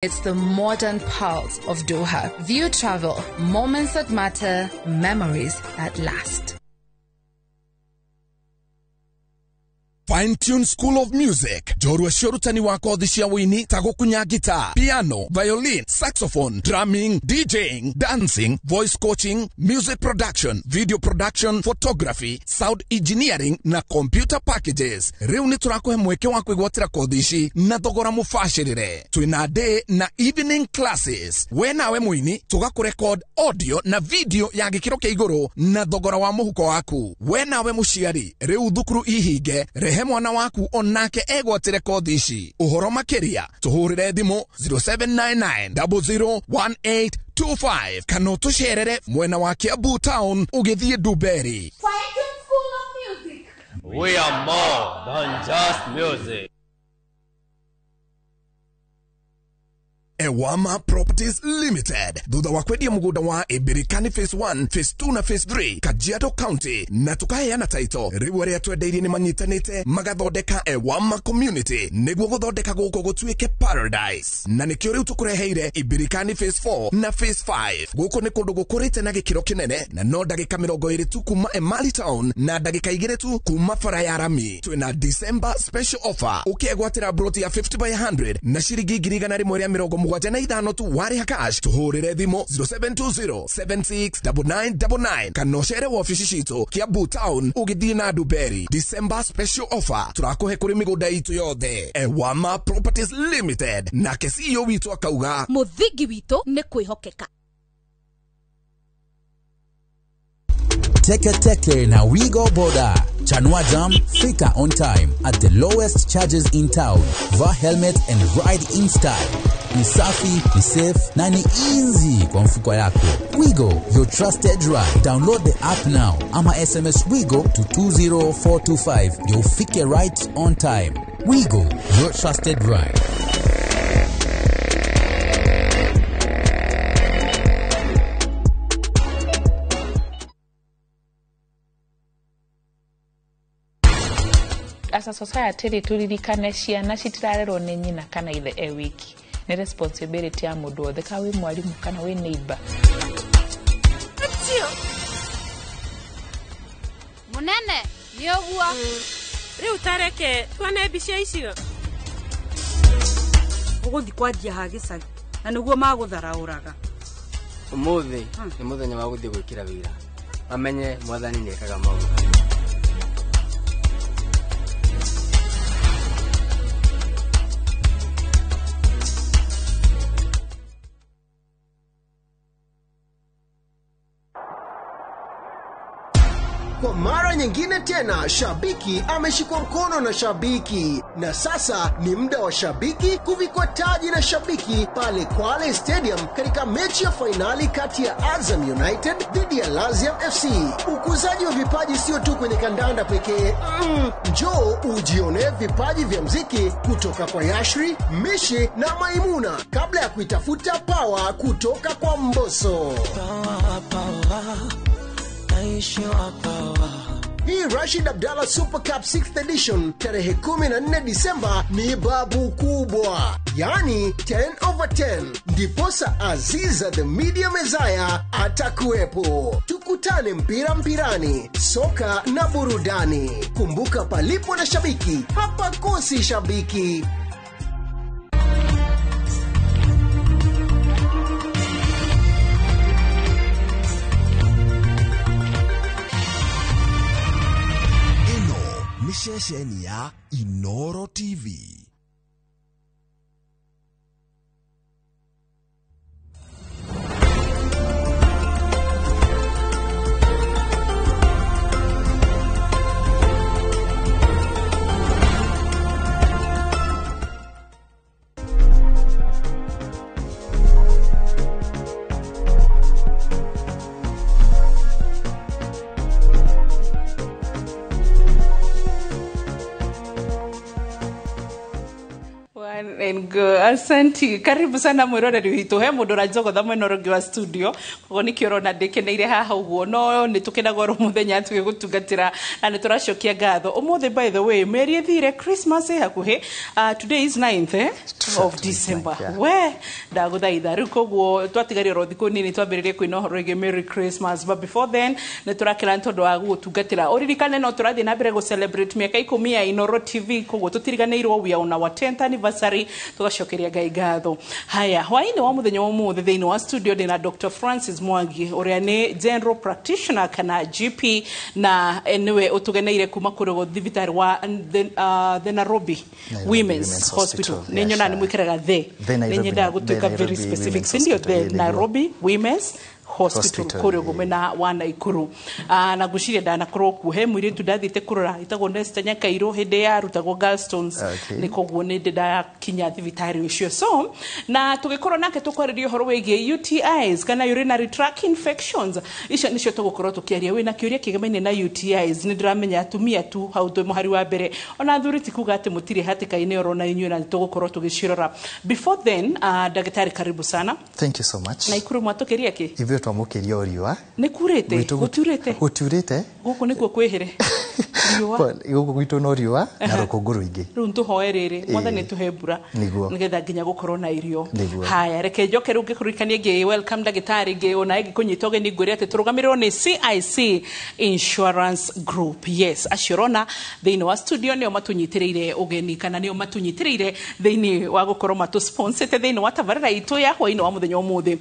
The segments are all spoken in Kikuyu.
It's the modern pulse of Doha. View Travel, moments that matter, memories that last. Fine Tune School of Music, njorua cia ũrutani wa kothi cia wũini ta gũkunya guitar, piano, violin, saxophone, drumming, DJing, dancing, voice coaching, music production, video production, photography, sound engineering na computer packages. Rĩu nĩ tũrakũhe mweke wa kwĩgwatĩra kothi ici na thogora mũbacĩrĩre. Twĩna day na evening classes. We nawe mũini tũgakũrecord audio na video ya gĩkĩro kĩa igũrũ na thogora wa mũhuko waku. We nawe mũciari, rĩu thukuru ihinge, rehe mwana waku onake egwatĩre kothi ici. Ũhoro makĩria tũhũrĩre thimũ 0799 001825 kana ũtũcerere mwena wa Kiambu Town ũgĩthiĩ Ndumberi. School of Music. We are more than just music. Ewama Properties Limited, thutha wa kwendia mugunda wa Ibirikani Phase 1, Phase 2 na Phase 3 Kajiado County, na tukaheana title, riu aria twendeirie ni manyitanite magathondeka Ewama Community niguo guthondeka guku gutuike paradise, na nikio riu tukureheire Ibirikani Phase 4 na Phase 5. Guku ni kundu gukurite na gikiro kinene, na no ndagika 20 tu kuma Emali Town na ndagika 2 tu kuma bara ya rami. Twina December special offer, ukiegwatira broti ya 50 by 100 na ciringi 175 tu warĩha cash. Tũhũrĩre thimũ 0720 769999 kana ũcere wabici citũ Kiambu Town ũgĩthiĩ na Ndumberi. December special offer tũrakũhe kũrĩ mĩgũnda itũ yothe. Ewama Properties Limited, nake CEO witũ akauga mũthingi witũ nĩ kwĩhokeka. Teke Teke na Wigo Boda. Chanua Jam, fika on time at the lowest charges in town. Vaa helmet and ride in style. Ni safi, ni safe na ni easy kwa mfuko yako. Wigo, your trusted ride. Download the app now ama SMS Wigo to 20425. You'll fike right on time. Wigo, your trusted ride. As a society rĩ, tũririkane ciana citirarerwo nĩ nyina kana ithe e wiki. Nĩ responsibility ya mũndũ wothe, ka wĩ mwarimũ kana wĩ neighbor. Munene nĩ ũguo. Rĩu tareke tuone mbica icio. Ũgũthiĩ kwanjia ha gĩcagi na nĩguo magũtharaũraga. Ũmũthĩ nĩ mũthenya wa gũthiĩ gwĩkĩra wĩra, mamenye mwathani nĩekaga maũndũ. Kwa mara nyingine tena, shabiki ameshikwa mkono na shabiki, na sasa ni muda wa shabiki kuvikwa taji na shabiki pale Kwale Stadium katika mechi ya fainali kati ya Azam United dhidi ya Laziam FC. Ukuzaji wa vipaji sio tu kwenye kandanda pekee. Njoo ujione vipaji vya mziki kutoka kwa Yashri, Mishi na Maimuna kabla ya kuitafuta power kutoka kwa Mbosso. Power, power. Hii Rashid Abdallah Super Cup 6th edition tarehe 14 Disemba ni babu kubwa, yani 10/10. Ndiposa Aziza the Media Messiah atakuwepo. Tukutane mpira mpirani, soka na burudani. Kumbuka, palipo na shabiki hapakosi shabiki. Ceceni ya Inoro TV. Asanti, karibu sana mwiroreri witũ. He mũndũ ũranjogotha mwena ũrĩa ũngĩ wa studio, koguo nĩkĩo ũrona ndĩkeneire haha ũguo, no nĩ tũkenaga oro mũthenya tũgĩgũtungatĩra na nĩ tũracokia ngatho ũmũthĩ. By the way, mĩeri ĩthire, Christmas ĩ hakuhĩ. Today is 9th of December. We ndagũthaitha rĩu, koguo twatigaria oro thikũ nini twambĩrĩrie kwĩna ũhoro wĩgiĩ Merry Christmas, but before then nĩ tũrakena nĩ tondũ wa gũgũtungatĩra. Ũririkane no tũrathiĩ na mbere gũ celebrate mĩaka 10 ya Inoro TV, koguo tũtiriganĩirwo. We are on our 10th anniversary, tũgacokeria Ngai ngatho. Haya, hwaĩ-inĩ wa mũthenya wa ũmũthĩ thĩinĩ wa studio ndĩna Dr. Francis Mwangi, ũrĩa nĩ general practitioner kana GP, na nĩwe ũtũgeneire kuma kũrĩ thibitarĩ wa the Nairobi Nairobi Women's Women's Hospital. Hospital, Nĩ nyona nĩ mwĩkĩraga the The Nairobi- nĩ nyendaga the gũtuĩka very Nairobi specific, Women's si ndio? The Hospital, Nairobi Women's Hospital, Hospital, kũrĩa ũguo mwena wa Naikuru. Na ngwĩciria ndanakorwo kuo, he mũirĩtu ndathiĩte kũrora ĩtagwo Nesta Nyakairũ hĩndĩ yarutagwo gallstones. Nĩ koguo nĩ ndĩ ndakinya thibitarĩ ũcio, so na tũgĩkorwo nake tũkwarĩria ũhoro wĩgiĩ UTIs kana urinary tract infections. Icio nĩcio tũgũkorwo tũkĩaria. Wĩna kĩũria kĩgemaine na UTIs, nĩ ndĩramenya atumia tu hau twĩ mũhari wa mbere, ona athuri ti kuga atĩ mũtirĩ hatĩka-inĩ oro na inyuĩ, na nĩ tũgũkorwo tũgĩcirora. Before then, ndagĩtarĩ, karibu sana. Thank you so much. Naikuru mwatũkĩria kĩ? Ithuĩ twamũkĩria o riũa. Nĩ kurĩte? Gwitũ Gũturĩte? Gũturĩte. Gũkũ nĩkuo kwĩhĩre riũa. Gũkũ gwitũ no riũa na rũkũngũ rũingĩ. Rĩu nĩtũhoe rĩrĩ, Mwathani tũhe mbura nĩgetha nginya gũkorwo na irio. Haya, reke njoke rĩu ngĩkũririkanie ngĩ welcome ndagĩtarĩ, ngĩ ona ngĩkũnyita ũgeni, ngwĩre atĩ tũrũgamĩrĩrwo nĩ CIC Insurance Group. Yes, acio ũrona thĩinĩ wa studio nĩo matũnyitĩrĩire ũgeni kana nĩo matũnyitĩrĩire thĩinĩ wa gũkorwo matũsponsete thĩinĩ wa tabarĩra itũ ya hwaĩ-inĩ wa mũthenya ũmũthĩ.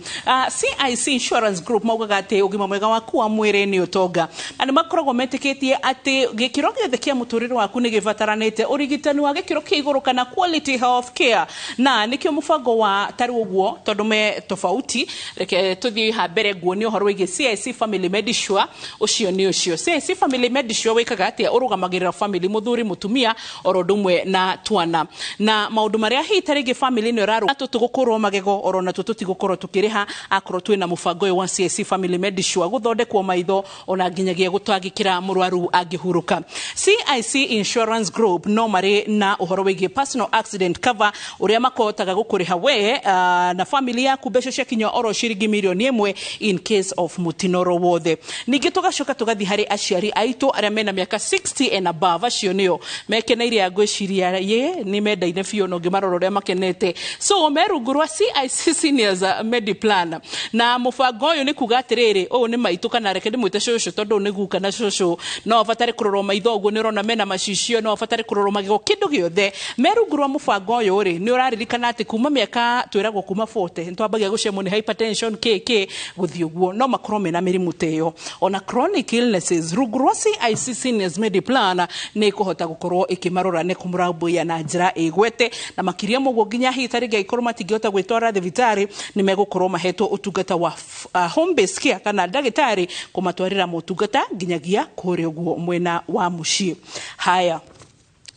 CIC Insurance Group maugaga atĩ ũgima mwega waku wa mwĩrĩ nĩ ũtonga, na nĩ makoragwo metĩkĩtie atĩ gĩkĩro gĩothe kĩa mũtũrĩre waku nĩ gĩbataranĩte ũrigitani wa gĩkĩro kĩa igũrũ kana quality health care, na nĩkĩo mũbango wa tarĩ ũguo tondũ me tofauti. Reke tũthiĩ ha mbere nguonie ũhoro wĩgiĩ CIC Family Medisure. Ũcio nĩ ũcio CIC Family Medisure wĩkaga atĩa? Ũrũgamagĩrĩra family, mũthuri, mũtumia, oro ũndũ ũmwe na twana, na maũndũ marĩa hihi ta rĩngĩ family ĩno ĩrarũ tũtũgũkũrwo magego oro natuo tũtigũkorwo tũkĩrĩha akorwo twĩna mũbango ũyũ wa CIC Family Medisure, gũthondekwo maitho ona nginyagia gũtangĩkĩra mũrwaru angĩhurũka. CIC Insurance Group no marĩ na ũhoro wĩgiĩ personal accident cover, ũrĩa makotaga gũkũrĩha we na family yaku mbeca ciakinya oro ciringi mirioni 1 in case of mũtino oro wothe. Ningĩ tũgacoka tũgathiĩ harĩ aciari aitũ arĩa mena mĩaka 60 and above. Acio nĩo mekeneire, ngwĩciria ye nĩ mendaine biũ na ũngĩmarora ũrĩa makenete. So me rungu rwa CIC Seniors Mediplan, na mũbango ũyũ nĩ kuga atĩrĩrĩ, ũyũ nĩ maitũ kana reke ndĩmwĩte cũcũ tondũ ũyũ nĩ guka na cũcũ, no abatare kũrorwo maitho ũguo nĩ ũrona mena macicio, no abatare kũrorwo magego, kĩndũ gĩothe. Me rungu rwa mũbango ũyũ rĩ, nĩ ũraririkana atĩ kuma mĩaka twĩragwo kuma 40 nĩtwambagia gũcemwo nĩ hypertension kk gũthiĩ ũguo, no makorwo mena mĩrimũ ta ĩyo ona chronic illnesses. Rungu rwa CIC Seniors Mediplan nĩ ĩkũhota gũkorwo ĩkĩmarora nĩ kũmũrambũiya na njĩra ĩgwete, na makĩria mũguo nginya hihi ta rĩngĩ angĩkorwo matingĩhota gwĩtwara thibitarĩ, nĩ megũkorwo mahetwo ũtungata wa home based care kana ndagĩtarĩ kũmatwarĩra motungata nginyagia kũrĩa ũguo mwena wa mũciĩ. Haya,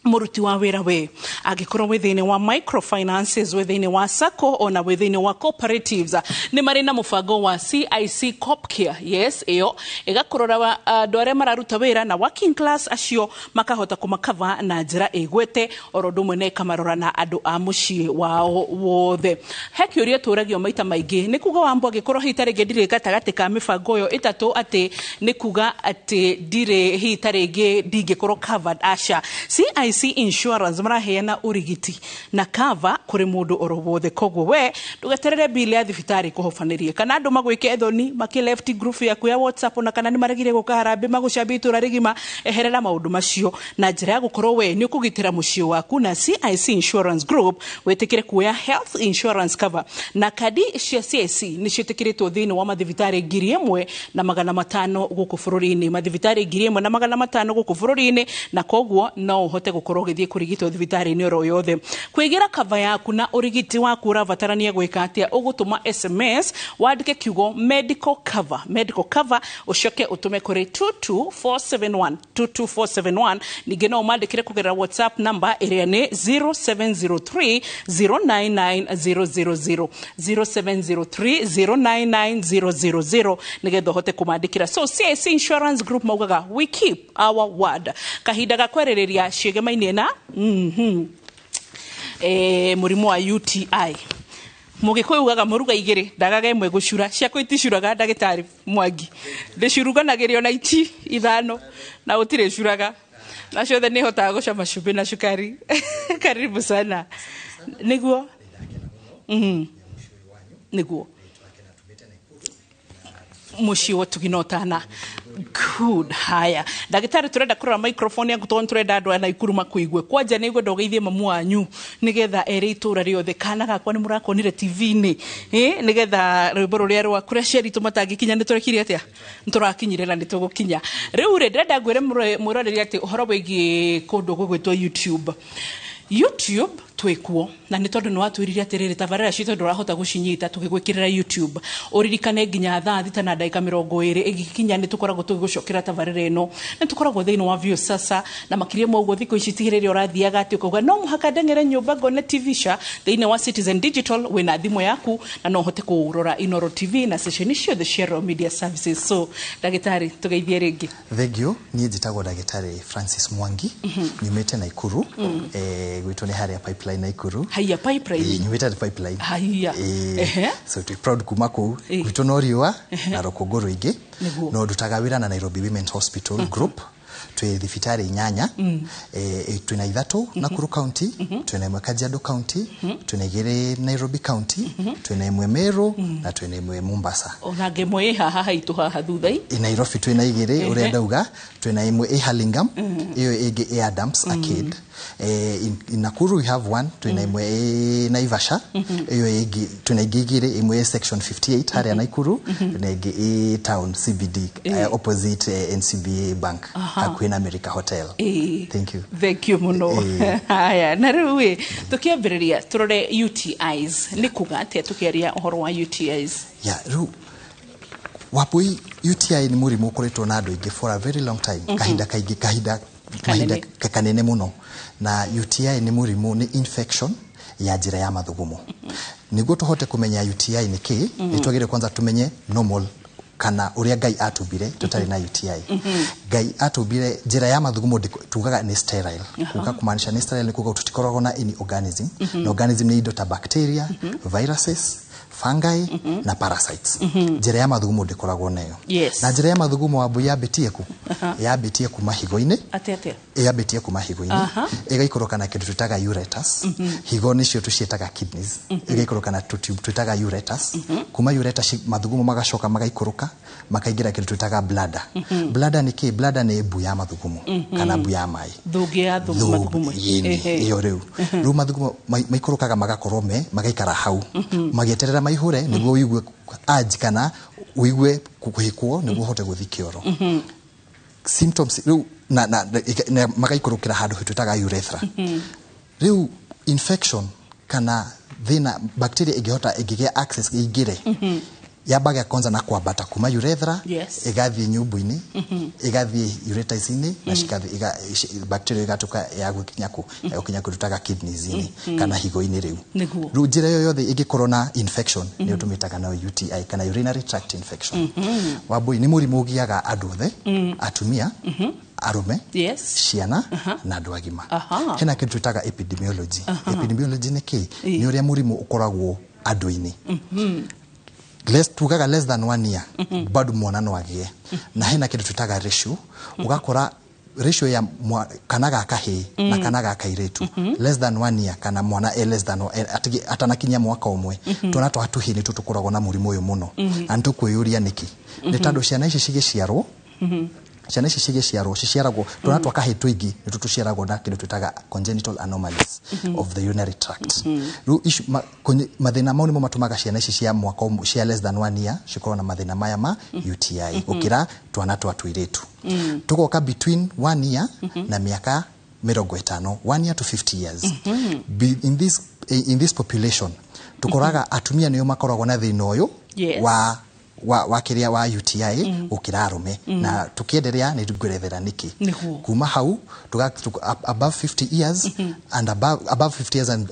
mũruti wa wĩra we angĩkorwo wĩ thĩinĩ wa microfinances, wĩ thĩinĩ wa sacco, ona wĩ thĩinĩ wa cooperatives, nĩ marĩ na mũbango wa CIC Copcare. Yes, ĩyo ĩgakũrora andũ arĩa mararuta wĩra na working class, acio makahota kũmakava na njĩra ĩgwete, oro ũndũ ũmwe na ĩkamarora na andũ a mũciĩ wao wothe. He kĩũria tũragio maita maingĩ, nĩ kuga wambo angĩkorwo hihi ta rĩngĩ ndirĩ gatagatĩ ka mĩbango ĩyo ĩtatũ, atĩ nĩ kuga atĩ ndirĩ hihi ta rĩngĩ ndingĩkorwo covered? Aca, CIC Insurance maraheana ũrigiti na cover kũrĩ mũndũ oro wothe, koguo we ndũgeterere bill ya thibitarĩ kũhobanĩrie kana andũ magwĩke thoni makĩ left group yaku ya WhatsApp, ona kana nĩ maregire gũka harambĩ magũcambia itũra rĩgima. Eherera maũndũ macio na njĩra ya gũkorwo we nĩ ũkũgitĩra mũciĩ waku na CIC Insurance Group. Wĩtĩkĩre kuoya health insurance cover, na kadi cia CIC nĩ ciĩtĩkĩrĩtwo thĩinĩ wa mathibitarĩ 1500 gũkũ bũrũri-inĩ, mathibitarĩ 1500 gũkũ bũrũri-inĩ, na koguo no ũhote gũkorwo ũgĩthiĩ kũrigitwo thibitarĩ-inĩ oro yothe. Kwĩgĩra cover yaku na ũrigiti waku ũrabatarania gwĩka atĩa? Ũgũtũma SMS, wandĩke kiugo medical cover, medical cover, ũcoke ũtũme kũrĩ 22471, 22471. Ningĩ no ũmandĩkĩre kũgerera WhatsApp number ĩrĩa nĩ 0703 099000, 0703 099000, nĩgetha ũhote kũmandĩkĩra. So CIC Insurance Group maugaga, "We keep our word." Kahinda ga kwarĩrĩria ciĩgemaine na Mũrimũ wa UTI. Mũgĩkũyũ ugaga mũruga igĩrĩ ndagaga ĩmwe gũcura, ciakwa iticuraga ndagĩtarĩ Mwangi, ndĩcuruganagĩrio na iti ithano na gũtirĩ curaga, na ciothe nĩ hotaga gũcama cumbĩ na cukari. Karibu sana. Nĩguo nĩguo mũciĩ wa ũtugi na ũtana. Good. Haya ndagĩtarĩ, tũrenda kũrora microphone yaku tondũ tũrenda andũ a Naikuru makũigue. Kwanja nĩ ngwenda ũgeithie mamu wanyu nĩgetha ere itũra rĩothe kana gakwa nĩ mũrakonire TV-inĩ, nĩgetha rwĩmbo rũrĩa rwa kũrĩa aciari aitũ matangĩkinya nĩ tũrekire atĩa, nĩ tũrakinyire na nĩ tũgũkinya. Rĩu rĩ, ndĩrenda ngwĩre mwĩroreri atĩ ũhoro wĩgiĩ kũndũ gũgwĩtwo YouTube, YouTube twĩkuo na nĩ tondũ nĩ watwĩrire atĩrĩrĩ tabarĩra citũ ndũrahota gũcinyita tũgĩgwĩkĩrĩra YouTube. Ũririkane nginya 6:20 ĩgĩkinya nĩ tũkoragwo tũgĩgũcokera tabarĩra ĩno, nĩ tũkoragwo thĩinĩ wa Viusasa, na makĩria ma ũguo thikũ ici tigĩrĩria ũrathiaga atĩ ũkauga no mũhaka ndeng'ere nyũmba ngone TV ca thĩinĩ wa Citizen Digital, wĩna thimũ yaku na no ũhote kũrora Inooro TV na ceceni ciothe cia Royal Media Services. So ndagĩtarĩ, tũgeithie rĩngĩ. Thank you. Niĩ njĩtagwo ndagĩtarĩ Francis Mwangi, nyumĩte Naikuru, gwitũ nĩ harĩa Pipeline Naikuru. Haiya, Pipeline. Nyumĩte Pipeline. Haiya. So twĩ proud kuma kũu. Gwitũ no riũa na rũkũngũ rũingĩ. No ndutaga wĩra na Nairobi Women's Hospital Group. Twĩ thibitarĩ 8, twĩna 3 Nakuru County, twĩna 1 Kajiado County, twĩna 2 Nairobi County, twĩna 1 Meru na twĩna 1 Mombasa. Ona ngĩmwe ĩ haha haitũ haha thutha-i. Nairobi twĩna 2 ũrĩa ndauga, twĩna 1 ĩ Hurlingham, ĩyo ĩngĩ ĩ Adams Arcade. In Nakuru we have 1, twĩna 1 ĩ Naivasha, ĩyo ĩngĩ twĩna ingĩ 2, ĩmwe ĩ section 58 harĩa Nakuru, na ĩngĩ ĩ town CBD, opposite NCBA Bank, hakuhĩ na America Hotel. Thank you. Thank you mũno. Haya, na rĩu ĩ tũkĩambĩrĩria tũrore UTIs nĩ kuga atĩa tũkĩaria ũhoro wa UTIs? Yeah, rĩu wapui UTI nĩ mũrimũ ũkoretwo na andũ aingĩ for a very long time, kahinda kaingĩ, kahinda kanene mũno. Na UTI nĩ mũrimũ, nĩ infection ya njĩra ya mathugumo. Nĩguo tũhote kũmenya UTI nĩ kĩ, nĩ twagĩrĩire kwanza tũmenye normal kana ũrĩa Ngai atũmbire tũtarĩ na UTI. Ngai atũmbire njĩra ya mathugumo tugaga nĩ sterile. Kuga kumaanisha nĩ sterile nĩ kuga tũtikoragwo na any organism. Na organism nĩ indo ta bacteria, viruses, fungi na parasites. Njĩra ya mathugumo ndĩkoragwo nayo. Na njĩra ya mathugumo wambu yambĩtie ku? Yambĩtie kuma higo-inĩ. Atĩa? Yambĩtie kuma higo-inĩ. Ĩgaikũrũka na kĩndũ twĩtaga ureters. Higo nĩcio tũciĩtaga kidneys. Ĩgaikũrũka na tũtube twĩtaga ureters. Kuma ureters mathugumo magacoka magaikũrũka makaingĩra kĩndũ twĩtaga bladder. Bladder nĩ kĩ? Bladder nĩ mbu ya mathugumo kana mbu ya maĩ. Thũngĩ ya mathugumo. Ĩyo rĩu. Rĩu mathugumo maikũrũkaga magakorwo me magaikara hau. Magĩeterera maihũre nĩguo ũigue urge kana ũigue kũhĩkwo nĩguo ũhote gũthiĩ kĩoro. Symptoms rĩu na magaikũrũkĩra handũ twĩtaga urethra. Rĩu infection kana thĩna bacteria ĩngĩhota ĩngĩgĩa access ĩingĩre, yambaga kwanza na kwambata kuma urethra, ĩgathiĩ nyũmbũ-inĩ, ĩgathiĩ ureters-inĩ, na cigathiĩ bacteria ĩgatuĩka ya gũkinya kũ, ya gũkinya kũndũ twĩtaga kidneys-inĩ kana higo-inĩ rĩu. Rĩu njĩra ĩyo yothe ĩngĩkorwo na infection nĩyo tũmĩtaga nayo UTI kana urinary tract infection. Wambui nĩ mũrimũ ũgiaga andũ othe, atumia, arũme, ciana na andũ agima. Hena kĩndũ twĩtaga epidemiology. Epidemiology nĩ kĩ? Nĩ ũrĩa mũrimũ ũkoragwo andũ-inĩ. Tugaga less than 1 year bado mwana no agĩe. Na hena kĩndũ twĩtaga ratio, ũgakora ratio ya kana ga kahĩĩ na kana ga kairĩtu less than 1 year kana mwana less than atanakinyia mwaka ũmwe, twana twa tũhĩĩ nĩtwo tũkoragwo na mũrimũ ũyũ mũno. Na nĩtũkwĩyũria nĩkĩ? Nĩ tondũ ciana ici cigĩciarwo, ciana ici cigĩciarwo ciciaragwo twana twa kahĩĩ tũingĩ nĩtwo tũciaragwo na kĩndũ twĩtaga congenital anomalies of the urinary tract. Rĩu mathĩna mau nĩmo matũmaga ciana ici cia mwaka ũmwe cia less than 1 year cikorwo na mathĩna maya ma UTI gũkĩra twana twa tũirĩtu. Tũgoka between 1 year na mĩaka 50, 1 year to 50 years. In this population tũkoraga atumia nĩo makoragwo na thĩna ũyũ wa kĩrĩa wa UTI gũkĩra arũme, na tũkĩenderea nĩ ngwerethera nĩkĩ. Kuma hau above 50 years and above, above 50 years and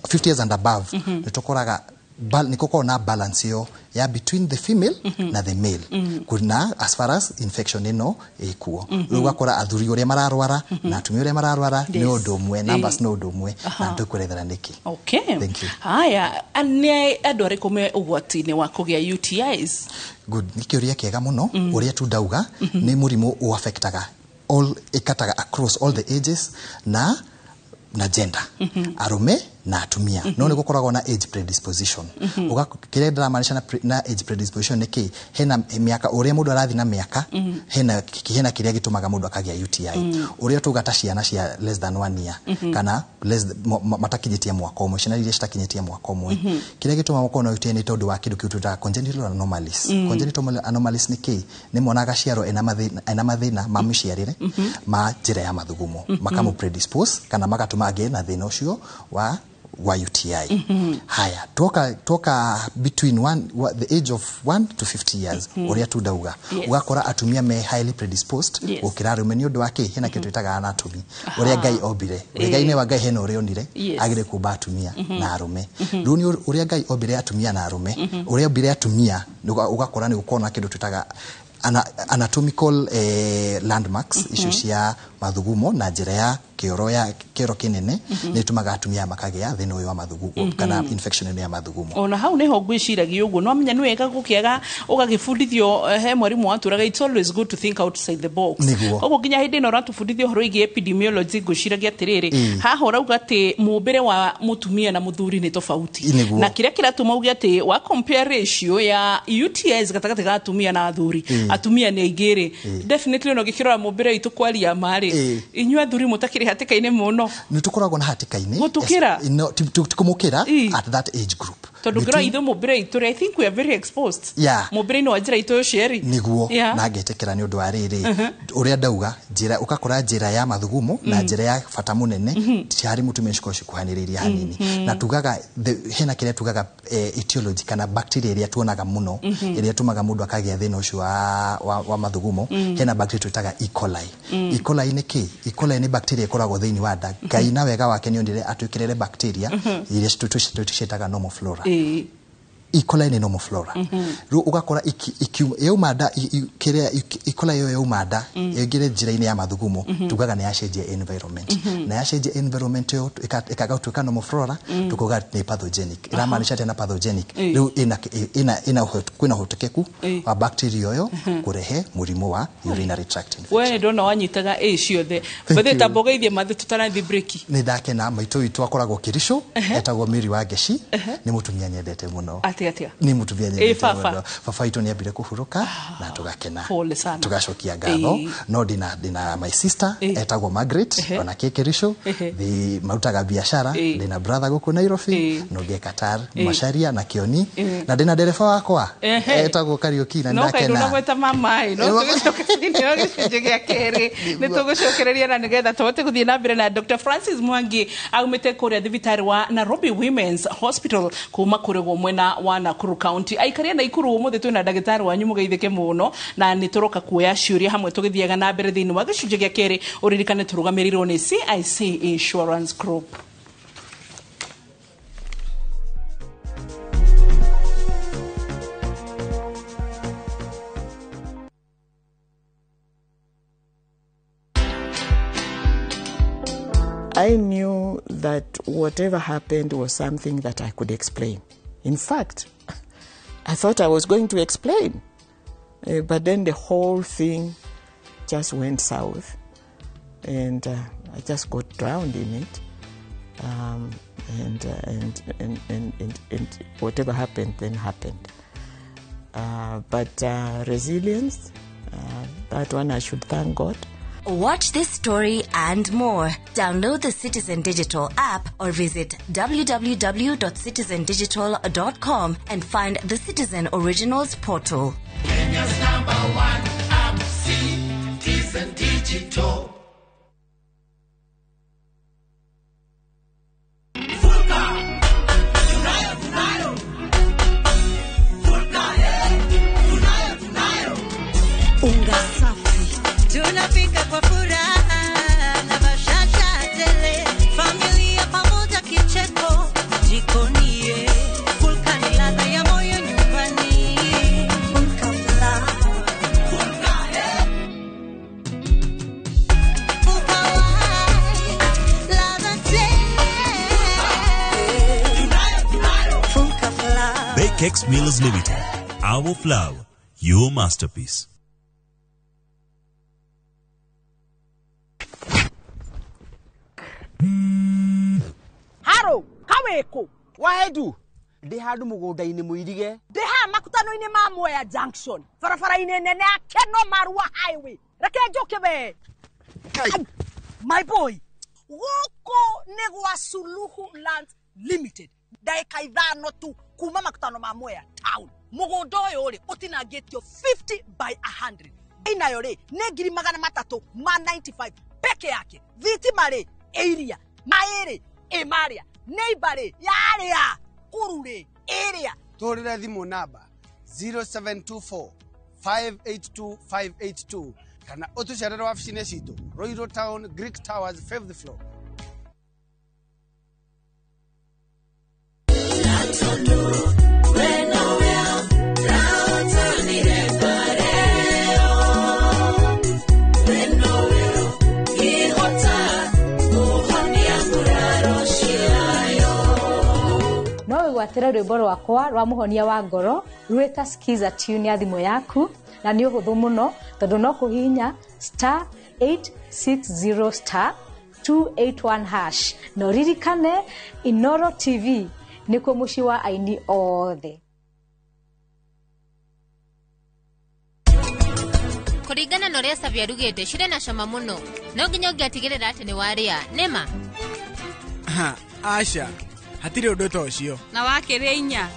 50 years and above nĩ tũkoraga nĩ gũkorwo na balance ĩyo ya between the female na the male, kuna as far as infection ĩno ĩkuo. Rĩu ũgakora athuri ũrĩa mararwara na atumia ũrĩa mararwara nĩ ũndũ ũmwe, numbers nĩ ũndũ ũmwe, na ndũkũrethera nĩkĩ. Okay. Thank you. Haya, nĩ andũ arĩkũ me ũgwati-inĩ wa kũgĩa UTIs? Good, nĩ kĩũria kĩega mũno. Ũrĩa tu ndauga, nĩ mũrimũ ũaffectaga all, ĩkataga across all the ages na gender, arume na atumia, no nĩ gũkoragwo na age predisposition. Kĩrĩa ndĩramaanisha na age predisposition nĩ kĩ hena mĩaka, ũrĩa mũndũ arathiĩ na mĩaka, hena kĩrĩa gĩtũmaga mũndũ akagĩa UTI. Ũrĩa tuga ta ciana cia less than 1 year kana matakinyĩtie mwaka ũmwe, ciana iria citakinyĩtie mwaka ũmwe, kĩrĩa gĩtũmaga gũkorwo na UTI nĩ tondũ wa kĩndũ kĩu twĩtaga congenital anomalies. Congenital anomalies nĩ kĩ? Nĩ mwana agaciarwo ena mathĩna ma mĩciarĩre ma njĩra ya mathugumo, makamũ predispose kana magatũma agĩe na thĩna ũcio wa UTI. Haya, tuoka between the age of 1 to 50 years, ũrĩa tu ndauga, ũgakora atumia me highly predisposed gũkĩra arũme. Nĩ ũndũ wa kĩ? Hena kĩndũ twĩtaga anatomy, ũrĩa Ngai ombire, ũrĩa Ngai nĩ wa Ngai, hena ũrĩa onire agĩrĩ kũmba atumia na arũme. Rĩu nĩ ũrĩa Ngai ombire atumia na arũme, ũrĩa ombire atumia, ũgakora nĩ gũkorwo na kĩndũ twĩtaga anatomical landmarks icio cia mathugumo na njĩra ya kĩoro, ya kĩoro kĩnene, nĩ ĩtũmaga atumia makagĩa thĩna ũyũ wa mathugumo kana infection ĩno ya mathugumo. Ona hau niho ngwĩciragia ũguo, no menya nĩ wega gũkĩaga ũgagĩbundithio, he mwarimũ watũraga, it's always good to think outside the box. Nĩguo. Ũguo nginya hĩndĩ ĩno ũratũbundithia ũhoro wĩgiĩ epidemiology, ngwĩciragia atĩrĩrĩ, haha ũrauga atĩ mũmbĩre wa mũtumia na mũthuri nĩ tofauti. Nĩguo. Na kĩrĩa kĩratũma uge atĩ wa compare ratio ya UTIs gatagatĩ ga atumia na athuri, atumia nĩ aingĩ rĩ, definitely ona ũngĩkĩrora mũmbĩre witũ, kwaria ma rĩ, inyuĩ athuri mũtakĩrĩ hatĩka-inĩ mũno. Nĩ tũkoragwo na hatĩka-inĩ. Gũtũkĩra? No, ti kũmũkĩra at that age group. Tondũ ngĩrora ithuĩ mũmbĩre witũ rĩ, I think we are very exposed mũmbĩre-inĩ wa njĩra itũ ya ũciari. Nĩguo. Na ngetĩkĩra nĩ ũndũ wa rĩrĩ, ũrĩa ndauga, njĩra ũgakora njĩra ya mathugumo na njĩra ya bata mũnene harĩ mũtumia cikorwo cikuhanĩrĩirie hanini. Na tugaga hena kĩrĩa tugaga etiology kana bacteria ĩrĩa tuonaga mũno, ĩrĩa ĩtũmaga mũndũ akagĩa thĩna ũcio wa mathugumo. Hena bacteria twĩtaga E. coli. E. coli nĩ kĩ? E. coli nĩ bacteria ĩkoragwo thĩinĩ wa nda. Ngai na wega wake nĩ onire atwĩkĩrĩre bacteria iria tũciĩtaga normal flora. E. coli nĩ normal flora. Rĩu ũgakora yauma nda, kĩrĩa E. coli ĩyo yauma nda ĩngĩre njĩra-inĩ ya mathugumo, tugaga nĩ yacenjia environment, na yacenjia environment ĩyo ĩkaga gũtuĩka normal flora, tukauga nĩ pathogenic. Ĩramaanisha atĩa na pathogenic? Rĩu ĩna kwĩna ũhotekeku wa bacteria ĩyo kũrehe mũrimũ wa urinary tract infection. We ndona wanyitaga ĩ ciothe. Thank Bathĩ you. tamba ũgeithie mathĩ tũtarathi break. Nĩ ndakena. Maitũ witũ akoragwo Kĩricũ, etagwo Mary wa Ngeci, nĩ mũtumia nyendete mũno. Atĩ atia? Nĩ mũtumia nyendete Baba. mũno. Baba witũ nĩ ambire kũhurũka na tũgakena, Pole sana. tũgacokia ngatho. No ndĩna my sister etagwo Margaret, ona kĩ Kĩricũ, marutaga biacara. Ndĩna brother gũkũ Nairobi, na ũngĩ Qatar, Macharia na Kĩoni, na ndĩna ndereba wakwa etagwo Kariũki, na No kaĩ ndakena. ndũnagweta mama ĩ, no tũgĩcoka thĩinĩ wa gĩcunjĩ gĩa kerĩ nĩ tũgũcokereria na nĩgetha tũhote gũthiĩ na mbere na Dr. Francis Mwangi aumĩte kũrĩa thibitarĩ wa Nairobi Women's Hospital kuma kũrĩgwo mwena wa Nakuru County. Aikaria Naikuru, ũmũthĩ twĩna ndagĩtarĩ wanyu, mũgeithĩke mũno, na nĩ tũroka kuoya ciũria hamwe tũgĩthiaga na mbere thĩinĩ wa gĩcunjĩ gĩa kerĩ. Ũririkane tũrũgamĩrĩirwo nĩ CIC Insurance Group. I knew that whatever happened was something that I could explain. In fact, I thought I was going to explain. But then the whole thing just went south, and I just got drowned in it. And whatever happened, then happened. But resilience, that one I should thank God. Watch this story and more. Download the Citizen Digital app or visit www.citizendigital.com and find the Citizen Originals portal. Kenya's number one app, Citizen Digital. Fulka, tunayo, tunayo. Fulka, tunayo, tunayo. Unga safi tunapika kwa furaha na bashasha tele, familia pamoja, kicheko jikoni, ye. Fulka ni Cakes Millers Limited. Our flour, your masterpiece. Haro, kaweko. Waedu. Ndĩ handũ mũgũnda-inĩ mũirige. Ndĩ haha makutano-inĩ ma Mwea Junction. Barabara-inĩ nene ya Keno Marua Highway. Reke njũke we. My boy, gũkũ nĩ gwa Suluhu Lands Limited. Ndagĩka 5 tu kuma makutano ma Mwea Town. Mũgũnda ũyũ rĩ ũtinangĩtio 50 by 100. Inayo rĩ nĩ 395 peke yake. Thitima rĩ ĩiria, maĩ rĩ ĩ marĩa, neighbor rĩ yarĩa, kuru rĩ ĩrĩa. Tũhũrĩre thimũ namba 0724 582 582 kana ũtũcerere wabici-inĩ citũ Ruiru Town, Greek Towers, 5th floor. No wĩgwatĩre rwĩmbo rwakwa rwa mũhonia wa ngoro rwĩta skiza tune ya thimũ yaku, na nĩ ũhũthũ mũno tondũ no kũhihinya star 860 star 281 hash. Na ũririkane Inoro TV nĩkuo mũciĩ wa aini othe. Kũringana na ũrĩa Savi arugĩte cirĩ na cama mũno, no nginya ũngĩatigĩrĩra atĩ nĩ warĩa nĩma. Ha, aca, hatirĩ ũndũ ta ũcio. Na wakĩrĩa inya.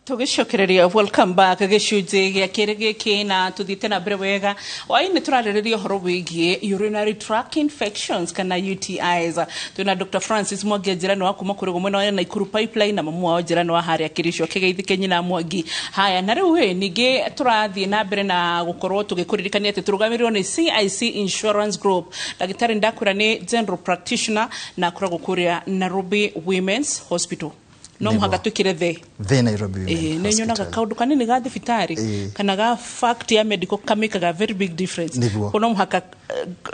Tũgĩcokereria welcome back gĩcunjĩ gĩa kerĩ gĩkĩ na tũthiĩte na mbere wega. Hwaĩ-inĩ tũrarĩrĩria ũhoro wĩgiĩ urinary tract infections kana UTIs. Twĩna Dr. Francis Mwangi Njirano wa kuma kũrĩ mwena wa Nakuru Pipeline na mamu wao Njirano wa harĩa Kĩrĩcio kĩgeithĩke nyina Mwangi. Haya, na rĩu ĩ ningĩ tũrathiĩ na mbere na gũkorwo tũgĩkũririkania atĩ tũrũgamĩrĩirwo nĩ CIC Insurance Group. Ndagĩtarĩ ndakwĩra nĩ general practitioner na akoragwo kũrĩa Nairobi Women's Hospital. No mũhaka twĩkĩre the Nairobi Women nĩ nyonaga kaũndũ kanini ga thibitarĩ kana ga fact ya medical kamĩkaga very big difference. Ko no mũhaka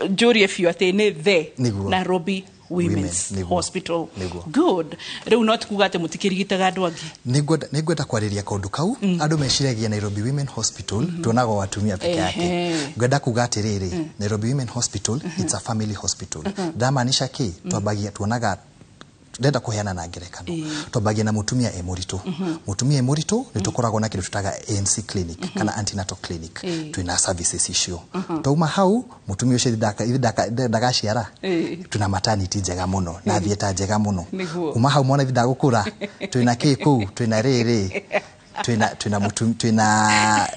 njũrie biũ atĩ nĩ the Nairobi Women's Hospital. Good. Rĩu no tikuga atĩ mũtikĩrigitaga andũ angĩ. Nĩngwenda kwarĩria kaũndũ kau. Andũ meciragia Nairobi Women Hospital tuonaga o atumia peke yake. Ngwenda kuga atĩrĩrĩ, Nairobi Women Hospital it's a family hospital. Ndamaanisha kĩ? Twambagia tuonaga ndenda kuheana na ngerekano twambagia na mutumia e mũritũ. Mutumia e mũritũ nĩ tũkoragwo na kĩndũ tũtaga ANC clinic kana antenatal clinic. Twĩna services icio. Twauma hau mutumia ũcio ndagaciara twĩna maternity njega mũno na theatre njega mũno. Kuma hau mwana ndagũkũra twĩna kĩ kũu, twĩna rĩrĩ, twĩna twĩna twĩna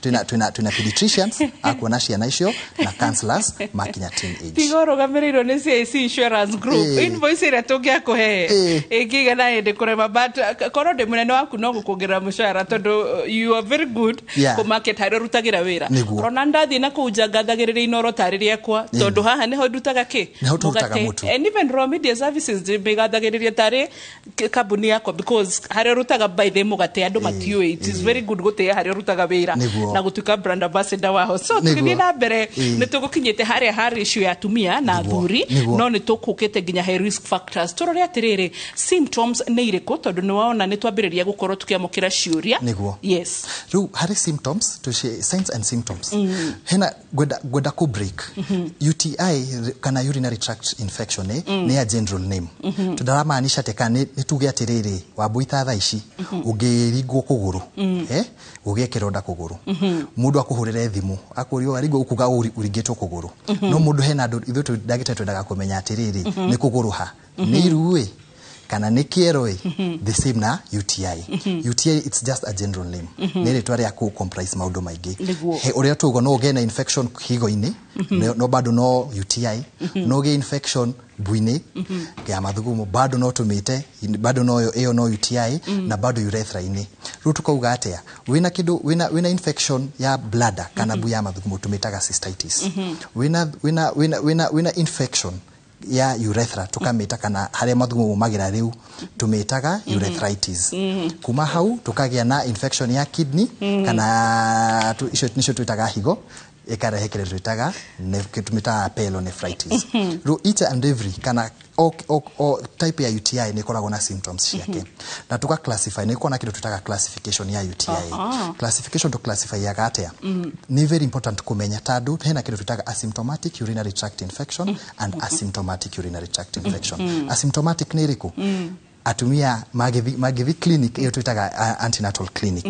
twĩna twĩna pediatricians akuona ciana icio na counselors makinya teen age. Tiga ũrũgamĩrĩirwo nĩ CIC Insurance Group. Invoice ĩrĩa tũngĩakũhe ĩngĩigana hĩndĩ kũrema, but korwo ndĩ mũnene waku no gũkuongerera mũcara tondũ you are very good kũmarket harĩa ũrutagĩra wĩra. Rona ndathiĩ na kũu nja ngathagĩrĩria Inoro tarĩ rĩakwa tondũ haha nĩho ndutaga kĩ mũgate. And even Raw Media Services mĩgathagĩrĩria tarĩ kambuni yakwa because harĩa ũrutaga by the mũgate andũ matiũĩ. It is very good gũtĩĩa harĩa ũrutaga wĩra na gũtuĩka brand ambassador waho. So tũgĩthiĩ na mbere nĩ tũgũkinyĩte harĩa ha ratio ya atumia na athuri, no nĩ tũkũkĩte nginya he risk factors. Tũrore atĩrĩrĩ, symptoms nĩ irĩkũ tondũ nĩ waona nĩ twambĩrĩria gũkorwo tũkĩamũkĩra ciũria. Yes. Rĩu harĩ symptoms, tũcie signs and symptoms. Hena ngwenda kũ break UTI kana urinary tract infection nĩ ya general name. Tũndaramaanisha atĩ kana nĩ tuge atĩrĩrĩ, Wambui ta thaa ici ũngĩringwo kũgũrũ ũgĩe kĩronda kũgũrũ, mũndũ akũhũrĩre thimũ akũrie waringwo ũkuga ũringĩtwo kũgũrũ. No mũndũ hena andũ ithuĩ ndagĩtarĩ twendaga kũmenya atĩrĩrĩ nĩ kũgũrũ ha, nĩ iru-ĩ kana nĩ kĩero-ĩ. The same na UTI. UTI it's just a general name. Nĩ rĩtwa rĩa kũ comprise maũndũ maingĩ. Ũrĩa tuuga no ũgĩe na infection higo-inĩ no bado no UTI, no ũgĩe infection mbu-inĩ ya mathugumo bado no tũmĩte bado no ĩyo no UTI na bado urethra-inĩ. Rĩu tũkauga atĩa, wĩna kĩndũ wĩna infection ya bladder kana mbu ya mathugumo tũmĩtaga cystitis. Wĩna infection ya urethra tukamĩta kana harĩa mathugumo maumagĩra rĩu tũmĩtaga urethritis. Kuma hau tukagĩa na infection ya kidney kana icio nicio twĩtaga higo, ĩkarehe kĩrĩa twĩtaga tũmĩtaga pyelonephritis. Rĩu each and every kana o type ya UTI nĩ ĩkoragwo na symptoms ciake, na tuka classify nĩ ĩkoragwo na kĩndũ twĩtaga classification ya UTI. Classification to classify yaga atĩa? Nĩ very important kũmenya tondũ hena kĩndũ twĩtaga asymptomatic urinary tract infection and asymptomatic urinary tract infection. Asymptomatic nĩ ĩrĩkũ? Atumia magĩthi clinic ĩyo twĩtaga antenatal clinic,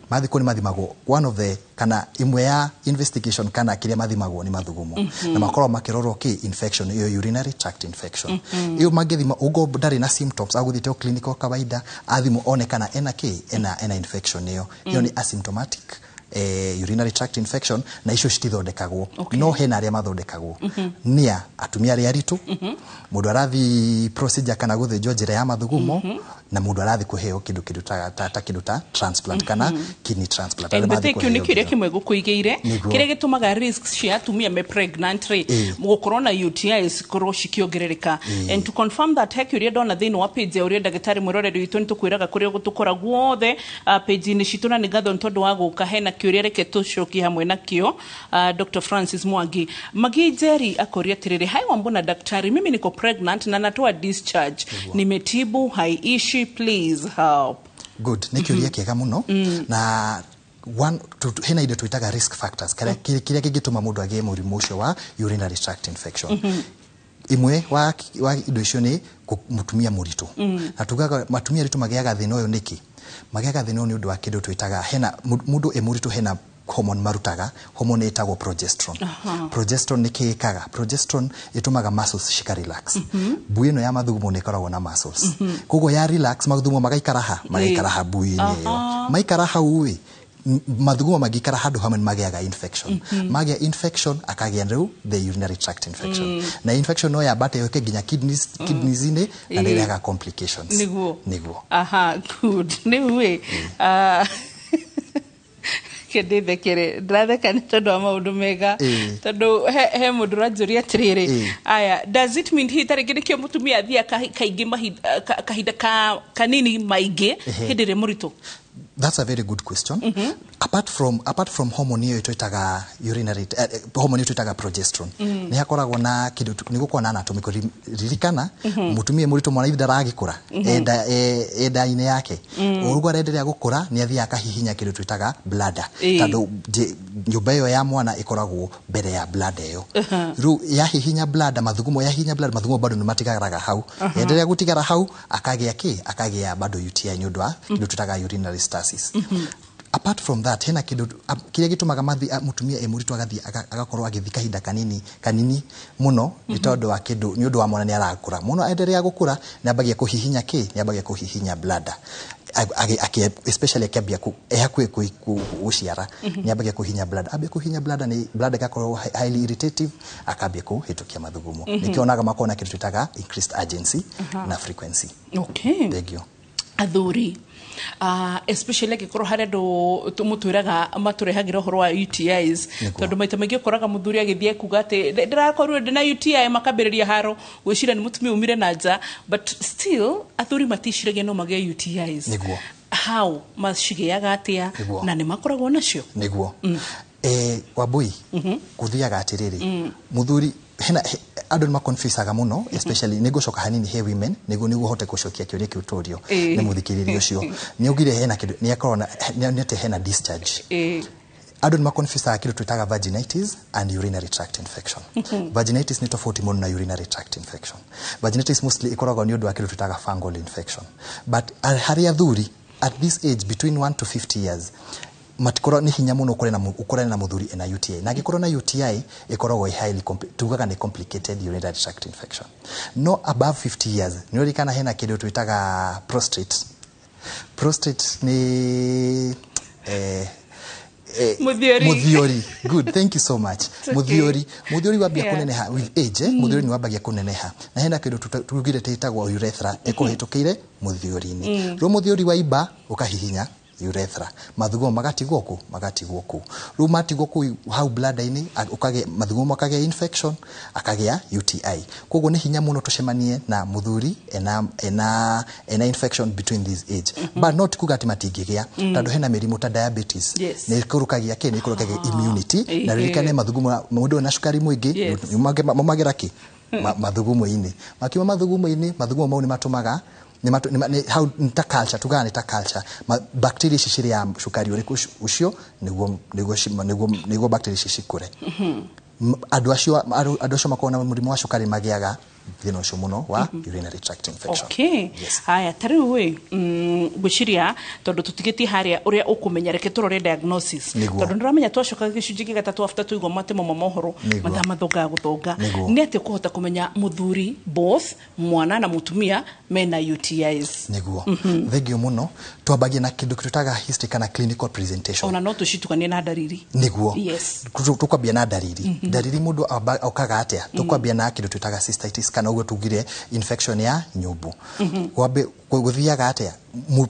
mathi kũu nĩ mathimagwo one of the kana imwe ya investigation kana kĩrĩa mathimagwo nĩ mathugumo, na makoragwo makĩrorwo kĩ infection ĩyo, urinary tract infection. Ĩyo mangĩthima ũgo ndarĩ na symptoms, agũthiĩte o clinic o kawaida, athimwo one kana ena kĩ ena infection ĩyo. Ĩyo nĩ asymptomatic urinary tract infection, na icio citithondekagwo. No hena arĩa mathondekagwo, nĩa atumia arĩa aritũ, mũndũ arathi procedure kana gũthĩnjwo njĩra ya mathugumo, na mũndũ arathi kũheo kĩndũ ta kĩndũ ta transplant kana kidney transplant, arĩa And marathiĩ kĩu nĩ kũheo. Kĩũria kĩmwe gũkũigĩire, kĩrĩa gĩtũmaga risk cia atumia me pregnant rĩ, gũkorwo na UTI cikorwo cikĩongerereka. And to confirm that, he kĩũria ndona thĩinĩ wa page ya ũrĩa ndagĩtarĩ mwĩroreri witũ, nĩ tũkwĩraga kũrĩa tũkora guothe page-inĩ citũ, na nĩ ngatho nĩ tondũ wa gũka. Hena kĩũria, reke tũcokie hamwe nakĩo. Dr. Francis Mwangi Magi Jerry akoria atĩrĩrĩ, "Hi Wambuna daktari, mimi niko pregnant na natoa discharge, nimetibu haiishi, please help." Good, nĩ kĩũria kĩega mũno. Na one hena indo twĩtaga risk factors kĩrĩa kĩrĩa kĩngĩtũma mũndũ agĩe mũrimũ ũcio wa urinary tract infection. Imwe wa indo icio nĩ mũtumia mũritũ. Na tugaga matumia aritũ magĩaga thĩna ũyũ nĩkĩ? Magĩaga thĩna ũyũ nĩ ũndũ wa kĩndũ twĩtaga hena mũndũ ĩ mũritũ, hena hormone marutaga, hormone ĩtagwo progesterone. Progesterone nĩ kĩ ĩkaga? Progesterone ĩtũmaga muscles cika relax. Mbui ĩno ya mathugumo nĩ ĩkoragwo na muscles, koguo ya relax mathugumo magaikara ha magaikara ha mbui-inĩ ĩyo. Maikara hau ĩ, mathugumo mangĩikara handũ hamwe nĩ magĩaga infection. Magĩa infection akagĩa rĩu the urinary tract infection. Na infection no yambate yũke nginya kidneys, kidneys-inĩ, na nĩ ĩrehaga complications. Nĩguo. Aha, good. Rĩu ĩ, kĩndĩthekere, ndĩratheka nĩ tondũ wa maũndũ mega, tondũ he mũndũ ũranjũria atĩrĩrĩ, aya, does it mean hihi tarĩngĩ nĩkĩo mũtumia athiaga kaingĩ kahinda kanini maingĩ hĩndĩ ĩrĩa mũritũ? That's a very good question. Apart from hormone ĩyo twĩtaga urinary hormone ĩyo twĩtaga progesterone, nĩ hakoragwo na kĩndũ nĩ gũkoragwo na anatomical ririkana, mũtumia mũritũ mwana ithe ndaragĩkũra e nda-inĩ yake. Ũguo arenderea gũkũra nĩ athiaga akahihinya kĩndũ twĩtaga bladder, tondũ nyũmba ĩyo ya mwana ĩkoragwo mbere ya bladder ĩyo. Rĩu yahihinya bladder mathugumo, yahihinya bladder mathugumo bado nĩ matigaraga hau. Endelea gũtigara hau akagĩa kĩ akagĩa bado UTI nĩ ũndũ wa kĩndũ twĩtaga urinary stasis. Apart from that, hena kĩndũ kĩrĩa gĩtũmaga mũtumia ĩ mũritũ agathiĩ agakorwo agĩthiĩ kahinda kanini kanini mũno nĩ tondũ wa kĩndũ nĩ ũndũ wa mwana nĩ arakũra mũno. Endelea gũkũra nĩ ambagia kũhihinya kĩ nĩ ambagia kũhihinya bladder. Especially akĩambia e hakuhĩ gũciara, nĩ ambagia kũhihinya bladder. Ambia kũhihinya bladder, nĩ bladder ĩgakorwo highly irritative, akambia kũhĩtũkia mathugumo. Nĩkĩo onaga makorwo na kĩndũ twĩtaga increased urgency na frequency. Thank you. Athuri, especially angĩkorwo harĩ andũ mũtwĩraga matũrehagĩra ũhoro wa UTIs, tondũ maita maingĩ ũkoraga mũthuri agĩthiĩ kuga atĩ "Ndĩrakorirwo ndĩna UTI," makambĩrĩria haro gwĩciria nĩ mũtumia umire na nja, but still athuri maticiragia no magĩe UTIs. How macigĩaga atĩa? Na nĩ makoragwo nacio? Nĩguo. Wambui, gũthiaga atĩrĩrĩ, mũthuri hena andũ nĩ maconfusaga mũno, especially nĩ ngũcoka hanini he women nĩguo hote gũcokia kĩũria kĩu tũrio nĩ mũthikĩrĩria ũcio. Nĩ augire hena kĩndũ nĩ akorwo na nĩ atĩ hena discharge. Andũ nĩ maconfusaga kĩndũ twĩtaga vaginitis and urinary tract infection. Vaginitis nĩ tofauti mũno na urinary tract infection. Vaginitis mostly ĩkoragwo nĩ ũndũ wa kĩndũ twĩtaga fungal infection, but harĩ athuri at this age between 1 to 50 years matikorwo nĩ hinya mũno ũkorane na mũthuri ena UTI, na angĩkorwo na UTI ĩkoragwo ĩ highly tugaga nĩ complicated urinary tract infection. No above 50 years nĩ ũririkana hena kĩndũ twĩtaga prostate. Prostate nĩ Mũthiori. Mũthiori, good, thank you so much. It's okay. Mũthiori wambia kũneneha with age, mũthiori nĩ wambagia kũneneha na hena kĩndũ tugire tĩtagwo urethra ĩkũhĩtũkĩire mũthiori-inĩ. Rĩu mũthiori waimba ũkahihinya urethra, mathugumo magatigwo kũ, magatigwo kũu. Rĩu matigwo kũu hau bladder-inĩ, ũkagĩa mathugumo, makagĩa infection, akagĩa UTI. Koguo nĩ hinya mũno tũcemanie na mũthuri ena infection between this age, but not kuga atĩ matingĩgĩa, tondũ hena mĩrimũ ta diabetes. Nĩ ĩkũrũkagia kĩ? Nĩ ĩkũrũkagia immunity. Na ririkane mathugumo, mũndũ ena cukari mũingĩ, maumagĩra kĩ? Mathugumo-inĩ. Makiuma mathugumo-inĩ, mathugumo mau nĩ matũmaga nĩ hau nĩ ta culture, tugaga nĩ ta culture. Bacteria ici cirĩaga cukari ũrĩkũ ũcio nĩguo bacteria ici cikũre. Andũ acio makoragwo na mũrimũ wa cukari magĩaga thĩna ũcio mũno wa urinary tract infection. Okay, haya, ta rĩu ĩ, ngwĩciria tondũ tũtigĩtie harĩa ũrĩa ũkũmenya, reke tũrore diagnosis, tondũ nĩũramenya twacoka gĩcunjĩ gĩa gatatũ after tũigua matemo ma mohoro, mathaa mathongaga gũthonga. Nĩ atĩ ũkũhota kũmenya mũthuri, both mwana na mũtumia, mena UTIs? Nĩguo, thengio mũno. Twambagia na kĩndũ twĩtaga history kana clinical presentation. Ona no tũcitukanie na ndariri. Nĩguo. Tũkwambia na ndariri. Ndariri mũndũ okaga atĩa? Tũkwambia na kĩndũ twĩtaga cystitis, kana ũguo tugire infection ya nyũmbũ. Kwambe gũthiaga atĩa?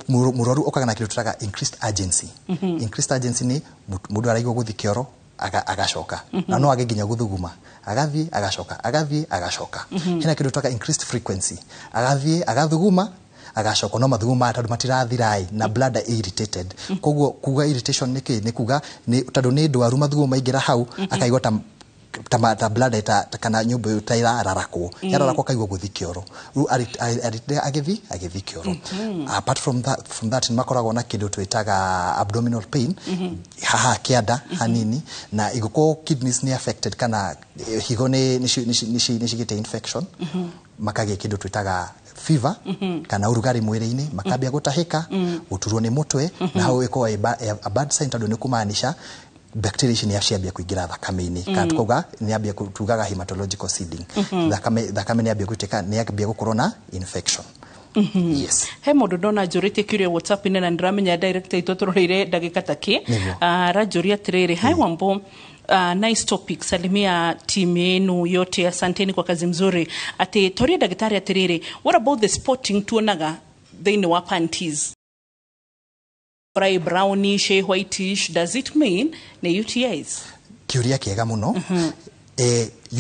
Mũrwaru okaga na kĩndũ twĩtaga increased urgency. Increased urgency nĩ mũndũ araigua gũthiĩ kĩoro, agacoka, na no age nginya gũthuguma, agathiĩ agacoka, agathiĩ agacoka. Hena kĩndũ twĩtaga increased frequency, agathiĩ agathuguma agacoka, no mathugumo maya tondũ matirathira na bladder irritated. Koguo kuga irritation nĩ kĩ? Nĩ kuga nĩ tondũ nĩ ndwaru, mathugumo maingĩra hau, akaigua ta bladder ta kana nyũmba ĩyo ta ĩrararakwo. Yararakwo, akaigua gũthiĩ kĩoro. Rĩu agĩthiĩ kĩoro. Apart from that, nĩ makoragwo na kĩndũ twĩtaga abdominal pain haha kĩanda hanini, na igũkorwo kidneys nĩ affected kana higo nĩ cigĩte infection, makagĩa kĩndũ twĩtaga fever kana ũrugarĩ mwĩrĩ-inĩ, makambia gũtahĩka, gũturwo nĩ mũtwe, na hau ĩkoragwo ĩ a bad sign, tondũ nĩ kũmaanisha bacteria ici nĩ ciambia kũingĩra thakame-inĩ, kana tukauga nĩ ambia tugaga hematological seeding. Thakame nĩ ambia gũitĩka, nĩ ambia gũkorwo na infection. Yes. He mũndũ ndona njũrĩtie kĩũria WhatsApp-inĩ, na ndĩramenya director itũ tũroreire ndagĩka ta kĩ. Aranjũria atĩrĩrĩ, "Hi Wambo, nice topic, salimia timu yenu yote, asanteni kwa kazi mzuri." Atĩ torie ndagĩtarĩ atĩrĩrĩ, what about the spotting tuonaga thĩinĩ wa panties, ĩ brownish, ĩ whitish? Does it mean nĩ UTIs? Kĩũria kĩega mũno.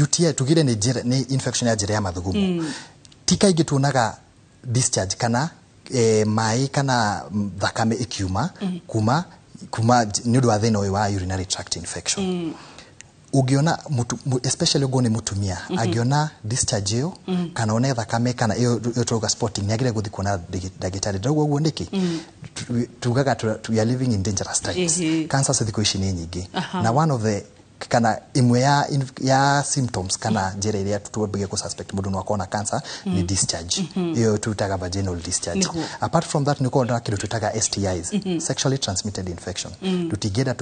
UTI tugire nĩ infection ya njĩra ya mathugumo. Ti kaingĩ tuonaga discharge kana maĩ kana thakame ĩkiuma kuma nĩ ũndũ wa thĩna ũyũ wa urinary tract infection. Ũngĩona especially ũguo nĩ mũtumia, angĩona discharge ĩyo kana one thakame kana ĩyo tũrauga spotting, nĩ agĩrĩire gũthiĩ kuona ndagĩtarĩ. Ndauga ũguo nĩkĩ? Tugaga we are living in dangerous times. Cancers thikũ ici nĩ nyingĩ. Na one of the kana imwe ya symptoms kana njĩra ĩrĩa twambagia kũ suspect mũndũ no akorwo na cancer nĩ discharge ĩyo twĩtaga vaginal discharge. Apart from that, nĩ ũkorwo na kĩndũ twĩtaga STIs, sexually transmitted infection. Tũtingĩenda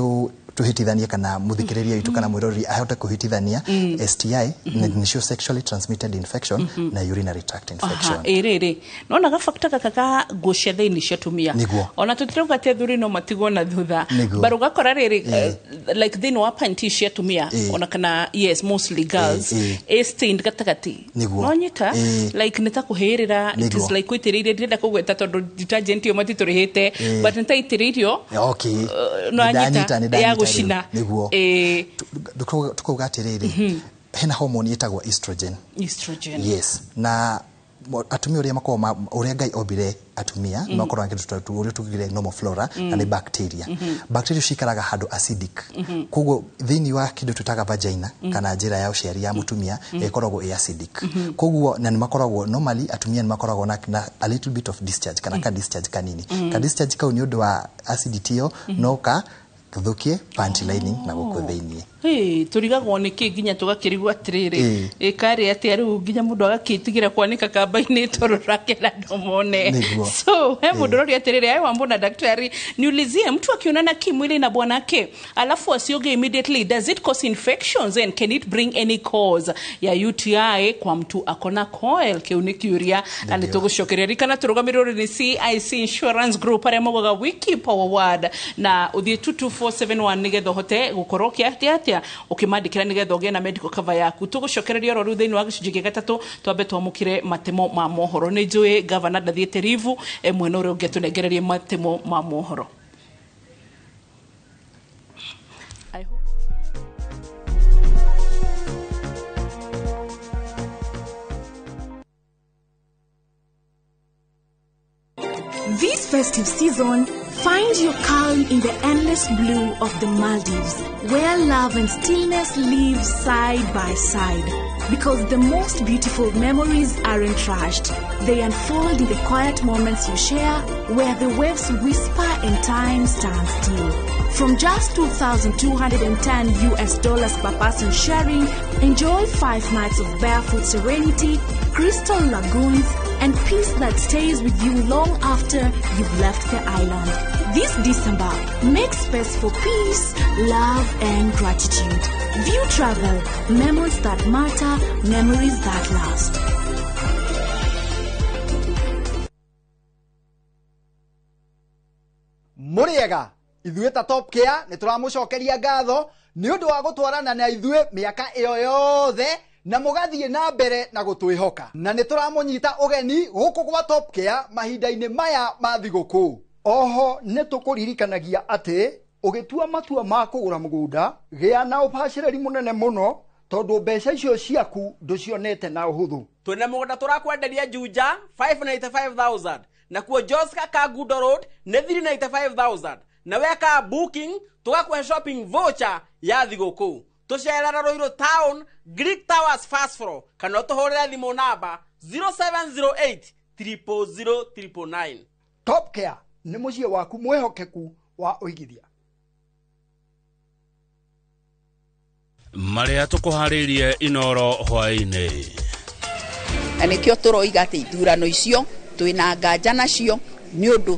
tũhĩtithanie kana mũthikĩrĩria witũ kana mwĩroreri ahote kũhĩtithania STI, nĩcio sexually transmitted infection, na urinary tract infection. Ĩrĩrĩ nona gabakta gaka ka nguo cia thĩinĩ cia atumia, ona tũtirauga atĩ athuri no matigwo na thutha, but ũgakora rĩrĩ, like thĩinĩ wa panty cia atumia, ona kana, yes, mostly girls, ĩ stained gatagatĩ. No nyita like nĩ ta kũhĩrĩra, it is like kũitĩrĩirie, ndirenda kũgweta tondũ detergent ĩyo matitũrĩhĩte, but nĩ ta itĩrĩirio. No anyita Nĩ ndanyita ya rĩu. gũcina. Nĩguo. Tukauga atĩrĩrĩ, hena hormone ĩtagwo estrogen. Estrogen. Yes, na atumia ũrĩa makoragwo ũrĩa Ngai ombire atumia, nĩ makoragwo na kĩndũ ũrĩa tugire normal flora, na nĩ bacteria. Bacteria cikaraga handũ acidic. Koguo thĩinĩ wa kĩndũ twĩtaga vagina kana njĩra ya ũciari ya mũtumia ĩkoragwo ĩ acidic. Koguo na nĩ makoragwo, normally atumia nĩ makoragwo na a little bit of discharge kana ka discharge kanini. Ka discharge kau nĩ ũndũ wa acidity ĩyo no ka thũkie panty lining na gũkũ thĩinĩ. Hey, tũrigagwo nĩ kĩ nginya tũgakĩrigwo atĩrĩrĩ, ĩkarĩ atĩa rĩu nginya mũndũ agakĩtigĩra kwanĩka kamba-inĩ tondũ rakena andũ mone. So he mũndũ ũroria atĩrĩrĩ, "Aye Wambo na daktari, niulizie, mtu akionana kimwili na bwanake alafu asioge immediately, does it cause infections and can it bring any cause ya UTI kwa mtu akona coil?" Kĩu nĩ kĩũria na nĩ tũgũcokeria. Ririkana tũrũgamĩrĩrwo nĩ CIC Insurance Group, arĩa maugaga we keep our word, na ũthiĩ 22471 nĩgetha ũhote gũkorwo ũkĩatia atĩa ũkĩmandĩkĩra nĩgetha ũgĩe na medical cover yaku. Tũgũcokereria oro rĩu thĩinĩ wa gĩcunjĩ gĩa gatatũ. Twambe twamũkĩre matemo ma mohoro. Nĩ njũĩ gavana ndathiĩte rivu, mwena ũrĩa ũngĩ atũnengererie matemo ma mohoro. festive season, find your calm in the endless blue of the Maldives, where love and stillness live side by side. Because the most beautiful memories aren't rushed. They unfold in the quiet moments you share, where the waves whisper and time stands still. From just $2,210 per person sharing, enjoy 5 nights of barefoot serenity, crystal lagoons, and peace that stays with you long after you've left the island. This December, make space for peace, love, and gratitude. View Travel, memories that matter, memories that last. Muriega, ithuĩ ta Top Care nĩ tũramũcokeria ngatho nĩ ũndũ wa gũtwarana na ithuĩ mĩaka ĩyo yothe na mũgathiĩ na mbere na gũtwĩhoka, na nĩ tũramũnyita ũgeni gũkũ gwa Top Care mahinda-inĩ maya ma thigũkũ. Oho nĩ tũkũririkanagia atĩ ũgĩtua matua ma kũgũra mũgũnda gĩa na ũbacĩrĩri mũnene mũno tondũ mbeca icio ciaku ndũcionete na ũhũthũ. Twĩna mũgũnda tũrakwenderia Juja 595,000 na kuo Joska Kangundo Road nĩ 395,000 na weka booking tũgakũhe shopping voucher ya thigũkũ. Tũcerera Ruiru Town, Greek Towers first floor, kana ũtũhũrĩre thimũ namba 0708 000 999. Top Care nĩ mũciĩ waku mwĩhokeku wa ũigithia. Marĩa tũkũharĩirie Inoro hwaĩ-inĩ. Na nĩkĩo tũroiga atĩ ithurano icio twĩna nganja nacio nĩ ũndũ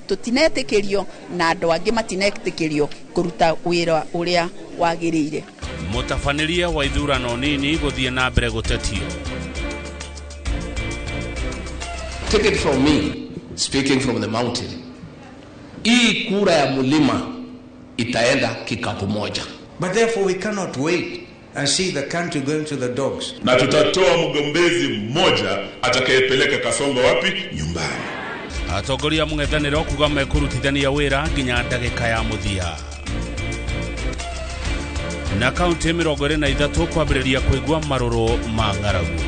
tũtinetĩkĩrio na andũ angĩ matinetĩkĩrio kũruta wĩra ũrĩa wagĩrĩire. Mũtabanĩria wa ithurano nini gũthiĩ na mbere gũtetio. Take it from me, speaking from the mountain. Hii kura ya mlima itaenda kikapu moja. But therefore we cannot wait and see the country going to the dogs. Na tutatoa mgombezi mmoja atakayepeleka Kasongo wapi? Nyumbani. Atongoria mũng'ethanĩro kuga mekũrutithania wĩra nginya ndagĩka ya mũthia. Na kaunti 23 kwambĩrĩria kũigua marũrũ ma ng'aragu.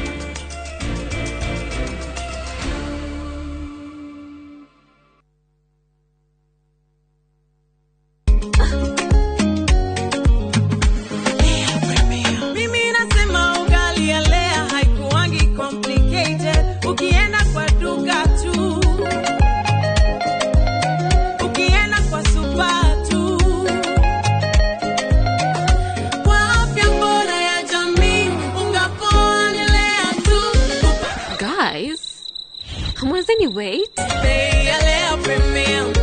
Wait. Lea Premium,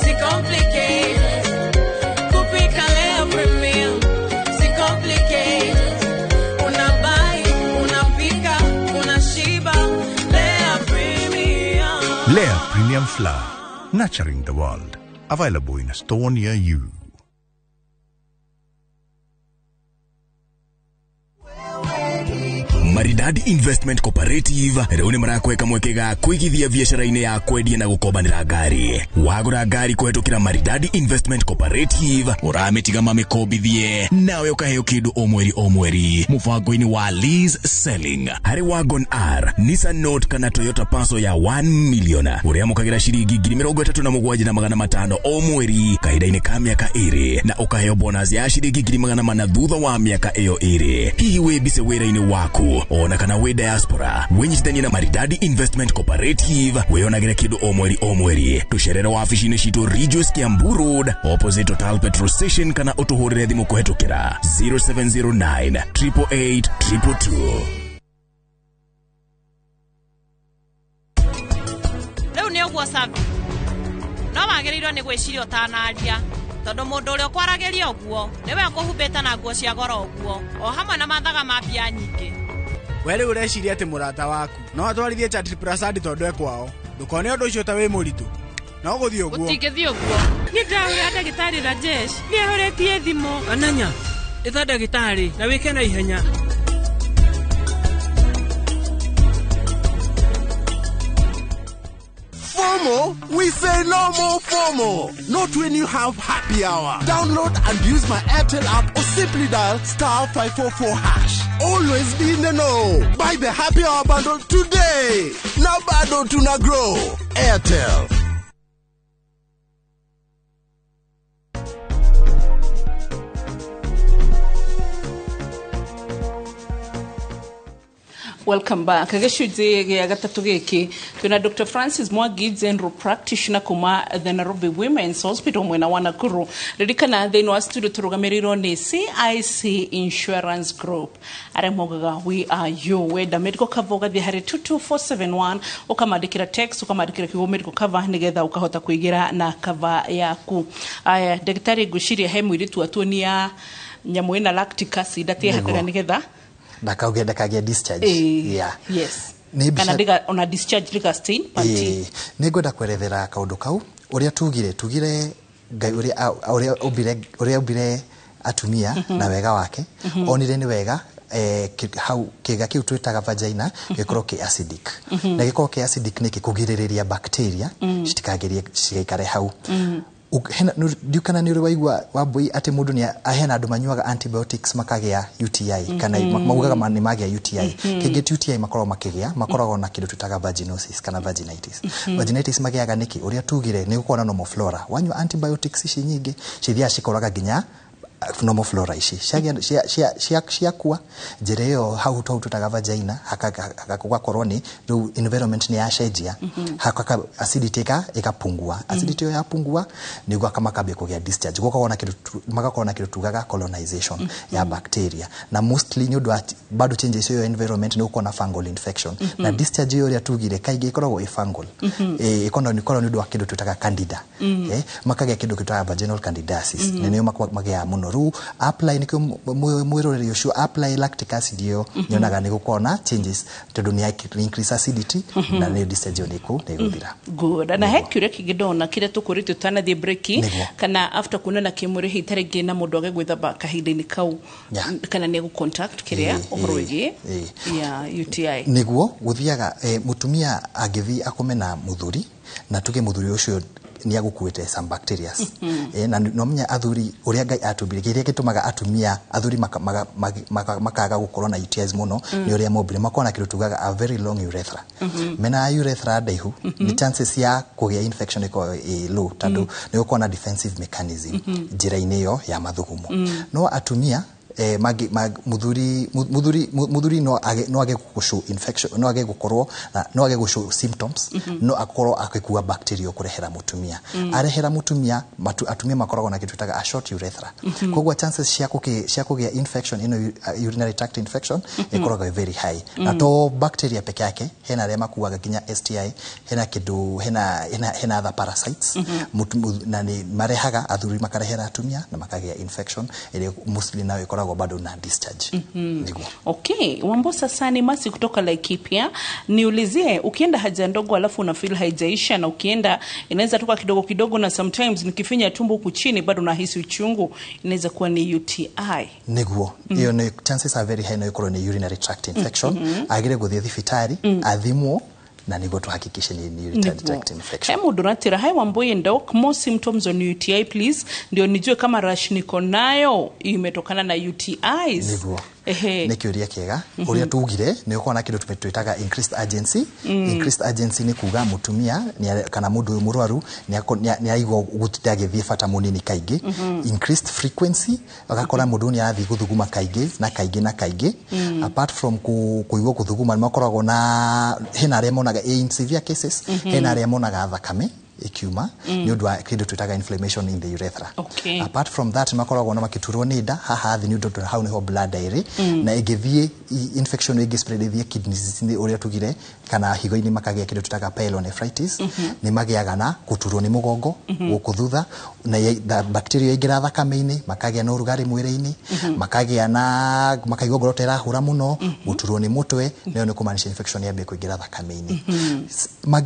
si complicated. Kupika Lea Premium, si complicated. Unabai, unapika, unashiba. Lea Premium. Lea Premium Flour, nurturing the world. Available in a store near you. Maridadi Investment Cooperative rĩu nĩ marakweka mweke ga kũigithia biacara-inĩ ya kwendia na gũkombanĩra ngari. Wagũra ngari kũhetũkĩra Maridadi Investment Cooperative ũramĩtiga mamĩkombithie nawe ũkaheo kĩndũ o mweri o mweri mũbango-inĩ wa lease selling. Harĩ Wagon R, Nissan Note kana Toyota Passo ya 1 million ũrĩamũkagĩra ciringi 37,500 o mweri kahinda-inĩ ka mĩaka 2 na ũkaheo bonus ya ciringi 400 thutha wa mĩaka ĩyo 2. Hihi wĩ mbise wĩra-inĩ waku ona kana wĩ diaspora, wĩnyitithanie na Maridadi Investment Cooperative wĩonagĩre kĩndũ o mweri o mweri. Tũcerere wabici-inĩ citũ Ridgeways Kiambu Road opposite Total Petrol Station kana ũtũhũrĩre thimũ kũhetũkĩra 0709 888 222. Rĩu nĩ ũguo Sabi, no wagĩrĩirwo nĩ gwĩciria ũtanaria tondũ mũndũ ũrĩa ũkwaragĩria ũguo nĩwe ũkũhumbĩte na nguo cia goro ũguo o hamwe na mathaga ma mbia nyingĩ. We rĩu ũreciria atĩ mũrata waku no atwarithie Chatri Prasad tondũ e kwao. Ndũkone ũndũ ũcio ta wĩ mũritũ. No gũthiĩ ũguo. Gũtingĩthiĩ ũguo. Nĩ ndahũra ndagĩtarĩ Rajesh nĩ ahũrĩtie thimũ. Ananya, ĩta ndagĩtarĩ na wĩke na ihenya. FOMO? We say no more FOMO. Not when you have happy hour. Download and use my Airtel app or simply dial *544#. Always be in the know. Buy the happy hour bundle today. Now bado tuna grow. Airtel. Welcome back. Gĩcunjĩ gĩa gatatũ gĩkĩ twĩna Dr. Francis Mwangi, general practitioner kuma the Nairobi Women's Hospital mwena wa Nakuru. Ririkana thĩinĩ wa studio tũrũgamĩrĩirwo nĩ CIC Insurance Group arĩa maugaga "We are you". Wenda medical cover, ũgathiĩ harĩ 22471, ũkamandĩkĩra text, ũkamandĩkĩra kiugo "medical cover", nĩgetha ũkahota kũingĩra na cover yaku. Aya, ndagĩtarĩ, ngwĩciria he mũirĩtu atuonia nyamũ ĩna lactic acid atĩ ehakaga nĩgetha ndakauge ndakagĩa discharge. Yeah. Nĩ Kana ndiga ona discharge ndiga stain panty. Ĩĩ, nĩ ngwenda kwerethera kaũndũ kau. Ũrĩa tugire Ngai ũrĩa ombire atumia na wega wake, onire nĩ wega hau kĩga kĩu twĩtaga vagina gĩkorwo kĩ acidic. Na gĩkorwo kĩ acidic nĩkĩ? Kũgirĩrĩria bacteria citikagerie cigaikare hau. Ndiũ kana nĩ ũrĩ waigua, Wambui, atĩ mũndũ nĩ hena andũ manyuaga antibiotics makagĩa UTI, kana maugaga nĩ magĩa UTI. Kĩngĩ ti UTI makoragwo makĩgĩa, makoragwo na kĩndũ twĩtaga vaginosis kana vaginitis. Vaginitis magĩaga nĩkĩ? Ũrĩa tugire, nĩ gũkorwo na normal flora. Wanyua antibiotics ici nyingĩ, cithiaga cikoraga nginya normal flora ici ciakua njĩra ĩyo hau hau tũtaga vagina, gũgakorwo nĩ rĩu environment nĩ yacenjia, acidity ĩkapungua. Acidity ĩyo yapungua, nĩguo makambia kũgĩa discharge, gũgakorwo na kĩndũ magakorwo na kĩndũ tugaga colonization ya bacteria. Na mostly nĩ ũndũ wa bado changes ĩyo ya environment, nĩ gũkorwo na fungal infection. Na discharge ĩyo, ũrĩa tugire, kaingĩ ĩkoragwo ĩ fungal. Ĩkoragwo nĩ ũndũ wa kĩndũ twĩtaga candida. Makagĩa kĩndũ twĩtaga vaginal candidiasis. Na nĩyo magĩaga mũno. Rĩu apply, nĩkĩo mwĩroreri ũcio apply lactic acid ĩyo, nĩonaga nĩ gũkorwo na changes, tondũ nĩ increase acidity na nĩ discharge ĩyo nĩ ĩgũthira. Good. Na he kĩũria kĩngĩ ndona kĩrĩa tũkũrĩte tũtanathiĩ break. Nĩguo. Kana after kuonana kĩmwĩrĩ hihi ta rĩngĩ na mũndũ age gwĩthamba kahinda-inĩ kau, kana nĩ egũ contact kĩrĩa ũhoro wĩgiĩ ya UTI? Nĩguo gũthiaga, mũtumia angĩthiĩ akome na mũthuri, na tuge mũthuri ũcio nĩ agũkuĩte some bacteria, na no menya athuri ũrĩa Ngai atũmbire, kĩrĩa gĩtũmaga atumia athuri makaga gũkorwo na UTIs mũno, nĩ ũrĩa mombire makorwo na kĩndũ tugaga a very long urethra. Mena urethra ndaihu, nĩ chances ya kũgĩa infection ĩkoragwo ĩ low, tondũ nĩ gũkorwo na defensive mechanism njĩra-inĩ ĩyo ya mathugumo. No atumia, magi, mag, muthuri muthuri muthuri no age gũshow infection, no age gũkorwo no age gũshow symptoms, no akorwo akĩkua bacteria kũrehera mũtumia. Arehera mũtumia, atumia makoragwo na kĩndũ twĩtaga a short urethra. Koguo chances cia kũgĩa infection ĩno, urinary tract infection, ĩkoragwo ĩ very high. Na to bacteria peke yake, hena arĩa makuaga nginya STI, hena kĩndũ hena other parasites. Na nĩ marehaga, athuri makarehera atumia na makagĩa infection ĩrĩa mostly nayo ĩkoragwo bado na discharge. Nĩguo. Okay, Wambosa Sani Masi kutoka Laikipia, niulizie, ukienda haja ndogo alafu una feel haijaisha, na ukienda inaweza toka kidogo kidogo, na sometimes nikifinya tumbo huku chini bado nahisi uchungu, inaweza kuwa ni UTI? Nĩguo, ĩyo nĩ chances are very high no ĩkorwo nĩ urinary tract infection. Agĩrĩire gũthiĩ thibitarĩ athimwo na nĩguo tuhakikishe ni urinary tract infection. He mũndũ ũratĩra, "Hi Wambui and Doc, more symptoms on UTI please, ndio nijue kama rash niko nayo imetokana na UTIs." Nĩguo. Nĩ kĩũria kĩega. Ũrĩa tugire, nĩ ũkorwo na kĩndũ twĩtaga increased urgency. Increased urgency nĩ kuga mũtumia kana mũndũ ũyũ mũrwaru nĩ araigua gũtinda agĩthiĩ bata mũnini kaingĩ. Increased frequency, agakora mũndũ ũyũ nĩ arathiĩ gũthuguma kaingĩ na kaingĩ na kaingĩ. Apart from kũigua gũthuguma, nĩ makoragwo na hena arĩa monaga, in severe cases, hena arĩa monaga thakame ĩkiuma nĩ ũndũ wa kĩndũ twĩtaga inflammation in the urethra. Apart from that, makoragwo na makĩturwo nĩ nda haha thĩ, nĩ ũndũ hau nĩho bladder ĩrĩ. Na ĩngĩthiĩ infection ĩngĩ spread ĩthiĩ kidneys -inĩ, ũrĩa tugire, kana higo-inĩ, makagĩa kĩndũ twĩtaga pyelonephritis. Nĩ magĩaga na gũturwo nĩ mũgongo gũkũ thutha, na bacteria yaingĩra thakame-inĩ, makagĩa na ũrugarĩ mwĩrĩ-inĩ, makagĩa na makaigua ngoro ta ĩrahũra mũno, gũturwo nĩ mũtwe. Nayo nĩ kũmaanisha infection yambie kũingĩra thakame-inĩ.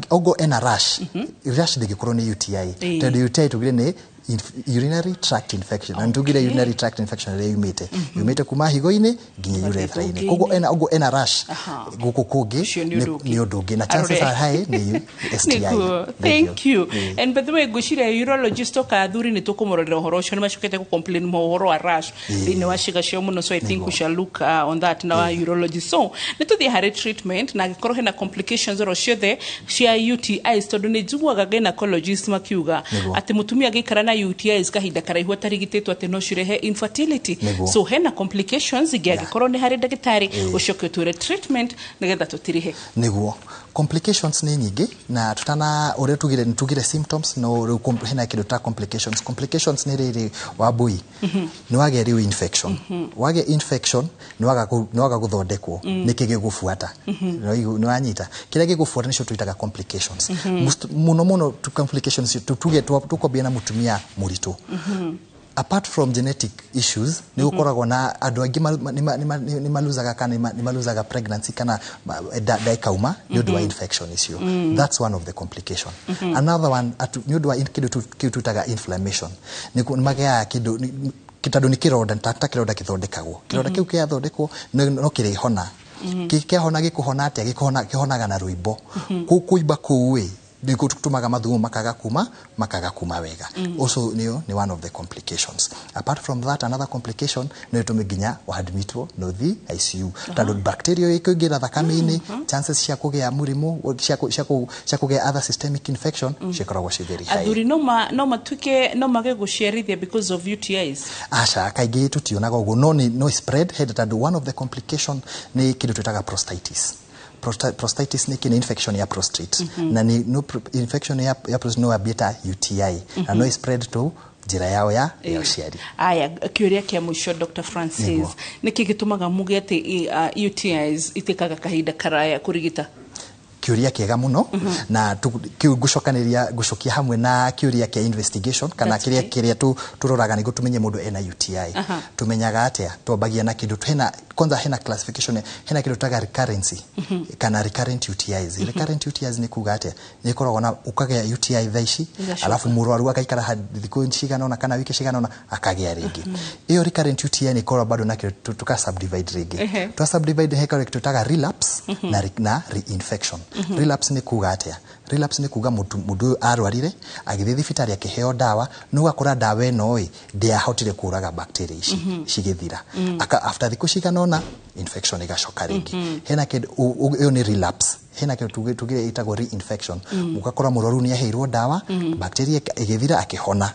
Ogo ena rash, rash ndĩngĩkorwo nĩ UTI, tondũ UTI tugire nĩ urinary tract infection, na nĩtugire urinary tract infection ĩrĩa yumĩte kuma higo-inĩ nginya urethra-inĩ. Koguo ena ogo ena rash gũkũ kũngĩ, Ũcio nĩ ũndũ ũngĩ. Nĩ ũndũ ũngĩ, na chances Arore. are high nĩ STI. Nĩguo. Thank you. And by the way, ngwĩciria urologist oka athuri nĩ tũkũmũrorera ũhoro ũcio, nĩ macokete gũ complain ũhoro wa rash thĩinĩ wa ciĩga ciao mũno. So I think we shall look on that na urologist. So nĩ tũthiĩ harĩ treatment, na angĩkorwo hena complications oro ciothe cia UTIs, tondũ nĩ njiguaga gynecologist makiuga atĩ mũtumia angĩikara na UTIs kahinda karaihu atarigitĩtwo atĩ no cirehe infertility. Nĩguo. So hena complications ingĩ angĩkorwo nĩ harĩ ndagĩtarĩ, ũcoke ũtwĩre treatment nĩgetha tũtirihe. Nĩguo, complications nĩ nyingĩ, na tutana ũrĩa tugire, nĩ tugire symptoms, no rĩu hena kĩndũ ta complications. Complications nĩ rĩrĩ, Wambui, nĩ wagĩa rĩu infection, wagĩa infection nĩ waga gũthondekwo, nĩkĩ gĩgũbuata? Nĩ wanyita kĩrĩa gĩgũbuata nĩcio twĩtaga complications. Mũno mũno tu complications tuge tũkwambia na mũtumia mũritũ. Apart from genetic issues, nĩ gũkoragwo na andũ aingĩ nĩ maluzaga kana nĩ maluzaga pregnancy kana nda ĩkauma nĩ ũndũ wa infection icio. That's one of the complication. Another one, nĩ ũndũ wa kĩndũ kĩu twĩtaga inflammation, nĩ magĩaga kĩndũ tondũ nĩ kĩronda, ta kĩronda gĩthondekagwo, kĩronda kĩu kĩathondekwo no kĩrĩhona. Kĩahona, gĩkũhona atĩa? Gĩkũhona, kĩhonaga na rũimbo. Kũu kũimba kũu ĩ nĩ gũtũmaga mathugumo makaga kuma wega. Also nĩyo nĩ one of the complications. Apart from that, another complication no ĩtũme nginya wadmitwo na ũthiĩ ICU, tondũ bacteria ĩkũingĩra thakame-inĩ, chances cia kũgĩa mũrimũ cia kũgĩa other systemic infection cikoragwo ci very high. Athuri no matuĩke no mage gũciarithia because of UTIs? Aca, kaingĩ tũtionaga ũguo, no nĩ no spread hĩndĩ, tondũ one of the complication nĩ kĩndũ twĩtaga prostatitis. Prostatitis nĩ kĩ? Nĩ infection ya prostate. Na nĩ no infection ya prostate no yambie ta UTI na no spread to njĩra yao ya ũciari. Aya, kĩũria kĩa mũico, Dr Francis. Nĩguo. Nĩkĩ gĩtũmaga muge atĩ UTIs itĩkaga kahinda karaya kũrigita? Kĩũria kĩega mũno, na kĩu ngũcokanĩria, ngũcokia hamwe na kĩũria kĩa investigation kana That's kĩrĩa okay. kĩrĩa tũroraga nĩguo tũmenye mũndũ ena UTI. Tũmenyaga atĩa? Twambagia na kĩndũ hena, kwanza hena classification, hena kĩndũ tũtaga recurrency kana recurrent UTIs. Recurrent UTIs nĩ kuga atĩa? Nĩ ĩkoragwo na ũkagĩa UTI thaa ici, Ĩgacoka. alafu mũrwaru agaikara thikũ cigana ũna kana wiki cigana ũna, akagĩa rĩngĩ. Ĩyo recurrent UTI nĩ ĩkoragwo bado na kĩndũ tũka subdivide rĩngĩ. Twa subdivide, he kĩndũ tũtaga relapse na reinfection. Relapse nĩ kuga atĩa? Relapse nĩ kuga mũndũ ũyũ arwarire, agĩthiĩ thibitarĩ, akĩheo ndawa, no ũgakora ndawa ĩno ĩ ndĩahotire kũraga bacteria ici cigĩthira. After thikũ cigana ũna, infection ĩgacoka rĩngĩ. Hena kĩndũ ĩyo nĩ relapse. Hena kĩndũ tugire ĩtagwo reinfection. Ũgakora mũrwaru nĩ aheirwo ndawa, bacteria ĩgĩthira, akĩhona.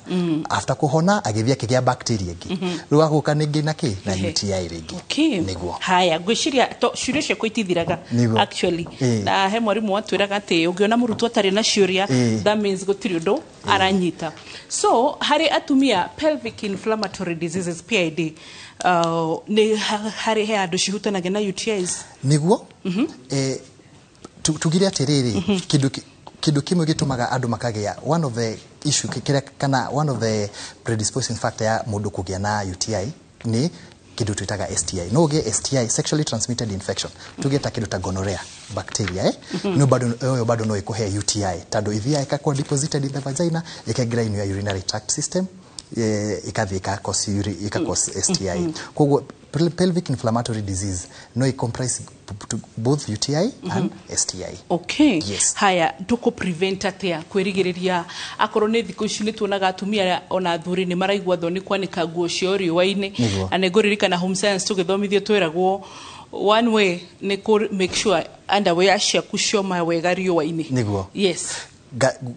After kũhona, agĩthiĩ akĩgĩa bacteria ĩngĩ, rĩu agũka nĩngĩ na kĩ? Na UTI rĩngĩ. Nĩguo. Haya, ngwĩciria to ciũria ciakwa itithiraga. Actually, na he mwarimũ watwĩraga atĩ ũngĩona mũrutwo atarĩ na ciũria, that means gũtirĩ ũndũ aranyita. So harĩ atumia, pelvic inflammatory diseases, PID, nĩ harĩ he andũ cihutanagia na UTIs? Nĩguo. Tugire atĩrĩrĩ, kĩndũ kĩmwe gĩtũmaga andũ makagĩa, one of the issue kĩrĩa kana one of the predisposing factor ya mũndũ kũgĩa na UTI nĩ kĩndũ twĩtaga STI. No ũgĩe STI, sexually transmitted infection, tũgĩe ta kĩndũ ta gonorrhea bacteria, no bado ĩyo bado no ĩkũhe UTI, tondũ ithiaga ĩgakorwo deposited in the vagina, ĩkaingĩra in your urinary tract system, ĩkathiĩ ĩka cause STI. Koguo pelvic inflammatory disease no ĩ comprise both UTI and STI. Okay. Yes. Haya, tũkũ prevent atĩa, kwĩrigĩrĩria, akorwo nĩ thikũ ici nĩ tuonaga atumia ona athuri nĩ maraigua thoni kwanĩka nguo ciao riũa-inĩ? Nĩguo. Na nĩ ngũririkana home science tũgĩthomithio twĩragwo one way nĩ kũ make sure underwear ciaku cioma wega riũa-inĩ. Nĩguo. Yes.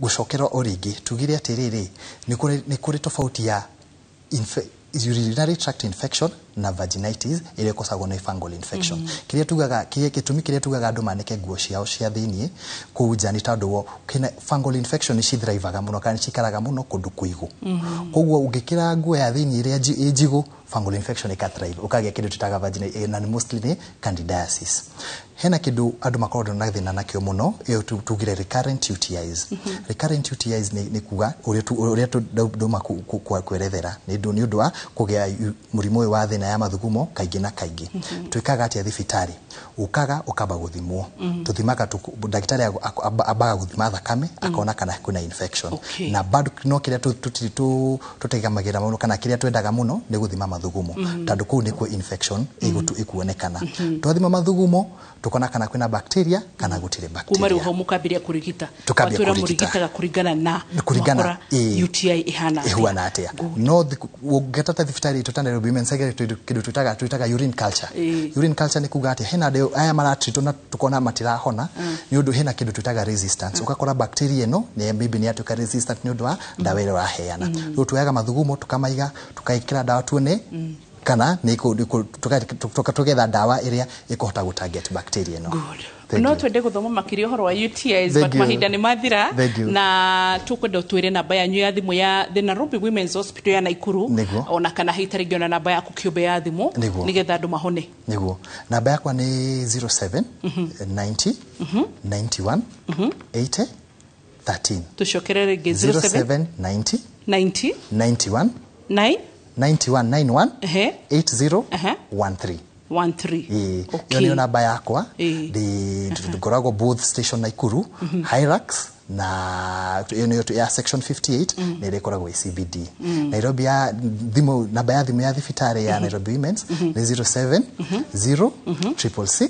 Gũcokera o rĩngĩ, tugire atĩrĩrĩ, nĩ kũrĩ tofauti ya urinary tract infection na vaginitis ĩrĩa ĩkosagwo nĩ fungal infection. Kĩrĩa tugaga, kĩrĩa gĩtũmi kĩrĩa tugaga andũ manĩke nguo ciao cia thĩiniĩ kũu nja nĩ tondũ kĩna fungal infection nĩ cithrivaga mũno kana nĩ cikaraga mũno kũndũ kũigũ. Koguo ũngĩkĩra nguo ya thĩiniĩ ĩrĩa ĩ njigũ, fungal infection ĩka thrive, ũkagĩa kĩndũ twĩtaga vagina, na nĩ mostly nĩ candidiasis. Hena kĩndũ andũ makoragwo na thĩna nakĩo mũno, ĩyo tugire recurrent UTIs. Recurrent UTIs nĩ kuga ũrĩa ndauma kwerethera, nĩ ũndũ wa kũgĩa mũrimũ ũyũ wa thĩna ya mathugumo kaingĩ na kaingĩ. Twĩkaga atĩa thibitarĩ? Ũkaga ũkamba gũthimwo. Tũthimaga, ndagĩtarĩ ambaga gũthima thakame, akona kana kwĩna infection. Na bado no kĩrĩa tũtegamagĩra mũno kana kĩrĩa twendaga mũno nĩ gũthima mathugumo, tondũ kũu nĩkuo infection ĩkuonekana. Twathima mathugumo, tukona kana kwĩna bacteria kana gũtirĩ Kuma rĩu bacteria. hau mũkambĩrĩria kũrigita? Tukambia Watwĩra kũrigita. mũrigitaga kũringana na Kũringana, mwakora UTI ĩhana atĩa. Ĩhuana atĩa. No ũngĩtata thibitarĩ itũ ta Nairobi Women's Secretary, Kĩndũ twĩtaga urine culture. Urine culture nĩ kuga atĩ hena andũ aya maratreatwo na tukona matirahona nĩ ũndũ hena kĩndũ twĩtaga resistance. Ũgakora bacteria ĩno nĩ maybe nĩ yatuĩka resistant nĩ ũndũ wa ndawa ĩrĩa ũraheana. Rĩu tuoyaga mathugumo tukamaiga, tukaĩkĩra ndawa tuone kana nĩ tugetha ndawa ĩrĩa ĩkũhota gũ target bacteria ĩno. No twende gũthoma makĩria ũhoro wa UTIs, Thank but you. mahinda nĩ mathira. Thank you. Na tũkwenda ũtwĩre namba yanyu ya thimũ ya the Nairobi Women's Hospital ya Naikuru. Nĩguo. Ona kana hihi tarĩngĩ ona namba yaku kĩũmbe ya thimũ Nĩguo. nĩgetha andũ mahone. Nĩguo, namba yakwa nĩ 07 90 91 80 13. Tũcokere rĩngĩ. 07 07 90 90 91 9 91 91 ehe 80 ehe 13. 13. Ĩĩ. Okay. Ĩyo nĩyo namba yakwa. Ĩĩ. Ndĩ ngoragwo both station Nakuru Hilux, na ĩyo nĩyo ya section 58 na ĩrĩa ĩkoragwo ĩ CBD Nairobi. Ya thimũ, namba ya thimũ ya thibitarĩ ya Nairobi Women's nĩ 07 0 666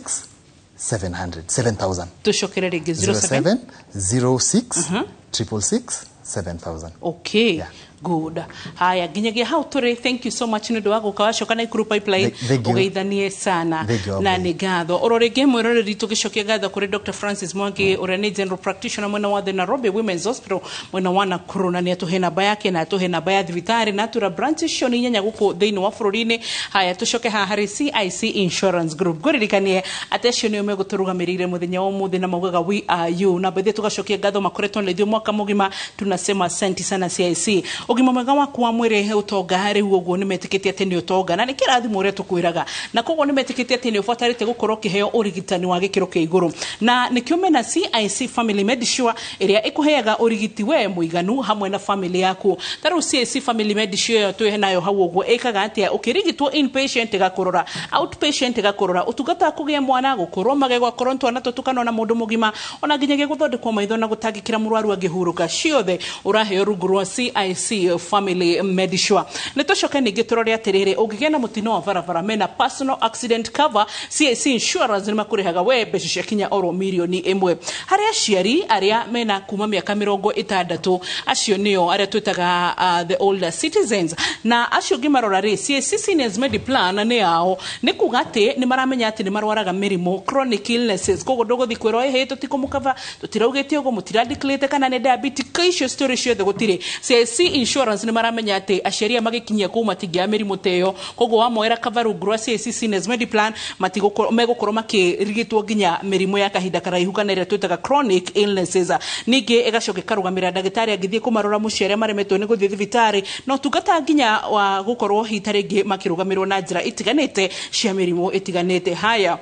700 7000. Tũcokere rĩngĩ. 07 07 06 666 7000. Okay, good. Haya, nginyagia hau tũrĩ. Thank you so much nĩ ũndũ wa gũka. Wacoka Naikuru Pipeline, Thank you. ũgeithanie sana. Thank you, Na Abby. nĩ ngatho oro rĩngĩ mwĩroreri. Tũgĩcokia ngatho kũrĩ Dr. Francis Mwangi, ũrĩa nĩ general practitioner mwena wa the Nairobi Women's Hospital mwena wa Nakuru, na nĩ atũhe namba yake na atũhe namba ya thibitarĩ na atwĩra branch icio nĩ inyanya gũkũ thĩinĩ wa bũrũri-inĩ. Haya, tũcoke haha harĩ CIC Insurance Group. Ngũririkanie atĩ acio nĩo megũtũrũgamĩrĩire mũthenya wa ũmũthĩ na maugaga "We are you". Na bethe tũgacokia ngatho, makoretwo na ithuĩ mwaka mũgima. Tunasema asante sana CIC. Ũgima mwega waku wa mwĩrĩ, ũtonga. Rĩu ũguo nĩ metĩkĩtie atĩ nĩ ũtonga na nĩ kĩrathimo ũrĩa tũkwĩraga, na koguo nĩ metĩkĩtie atĩ nĩ ũbatarĩte gũkorwo ũkĩheo ũrigitani wa gĩkĩro kĩa igũrũ, na nĩkĩo mena CIC Family Medisure ĩrĩa ĩkũheaga ũrigiti we mũiganu hamwe na family yaku. Ta rĩu CIC Family Medisure ĩyo twĩ nayo hau ũguo ĩkaga atĩa? Ũkĩrigitwo inpatient ĩgakũrora, outpatient ĩgakũrora, ũtungata wa kũgĩa mwana, gũkũrwo magego akorwo nĩ twana tũtukana na mũndũ mũgima, ona nginyagia gũthondekwo maitho na gũtangĩkĩra mũrwaru angĩhurũka, ciothe ũraheo rungu rwa CIC Family Medisure. Nĩ tũcoke ningĩ tũrore atĩrĩrĩ, ũngĩgĩa na mũtino wa barabara, mena personal accident cover. CIC Insurance nĩ makũrĩhaga we mbeca cia kinya oro 1 mirioni harĩ aciari arĩa mena kuma mĩaka 60. Acio nĩo arĩa twĩtaga the older citizens. Na acio ũngĩmarora rĩ, CIC Seniors Mediplan nĩ yao. Nĩ kuga atĩ nĩ maramenya atĩ nĩ marwaraga mĩrimũ, chronic illnesses, koguo ndũgũthiĩ kwĩrwo ĩhĩ tũtikũmũkava, tũtiraugĩte ũguo, mũtiradeclarate kana nĩ diabetic, icio story ciothe gũtirĩ. CIC Insurance nĩ maramenya atĩ aciari aya magĩkinyia kũu matingĩaga mĩrimũ ta ĩyo, koguo wamoera cover rungu rwa CIC Seniors Mediplan, megũkorwo makĩrigitwo nginya mĩrimũ ya kahinda karaihu kana ĩrĩa twĩtaga chronic illnesses. Ningĩ ĩgacoka ĩkarũgamĩrĩra ndagĩtarĩ angĩthiĩ kũmarora mũciĩ arĩa maremetwo nĩ gũthiĩ thibitarĩ, na ũtungata nginya wa gũkorwo hita rĩngĩ makĩrũgamĩrĩrwo na njĩra itiganĩte cia mĩrimũ ĩtiganĩte. Haya,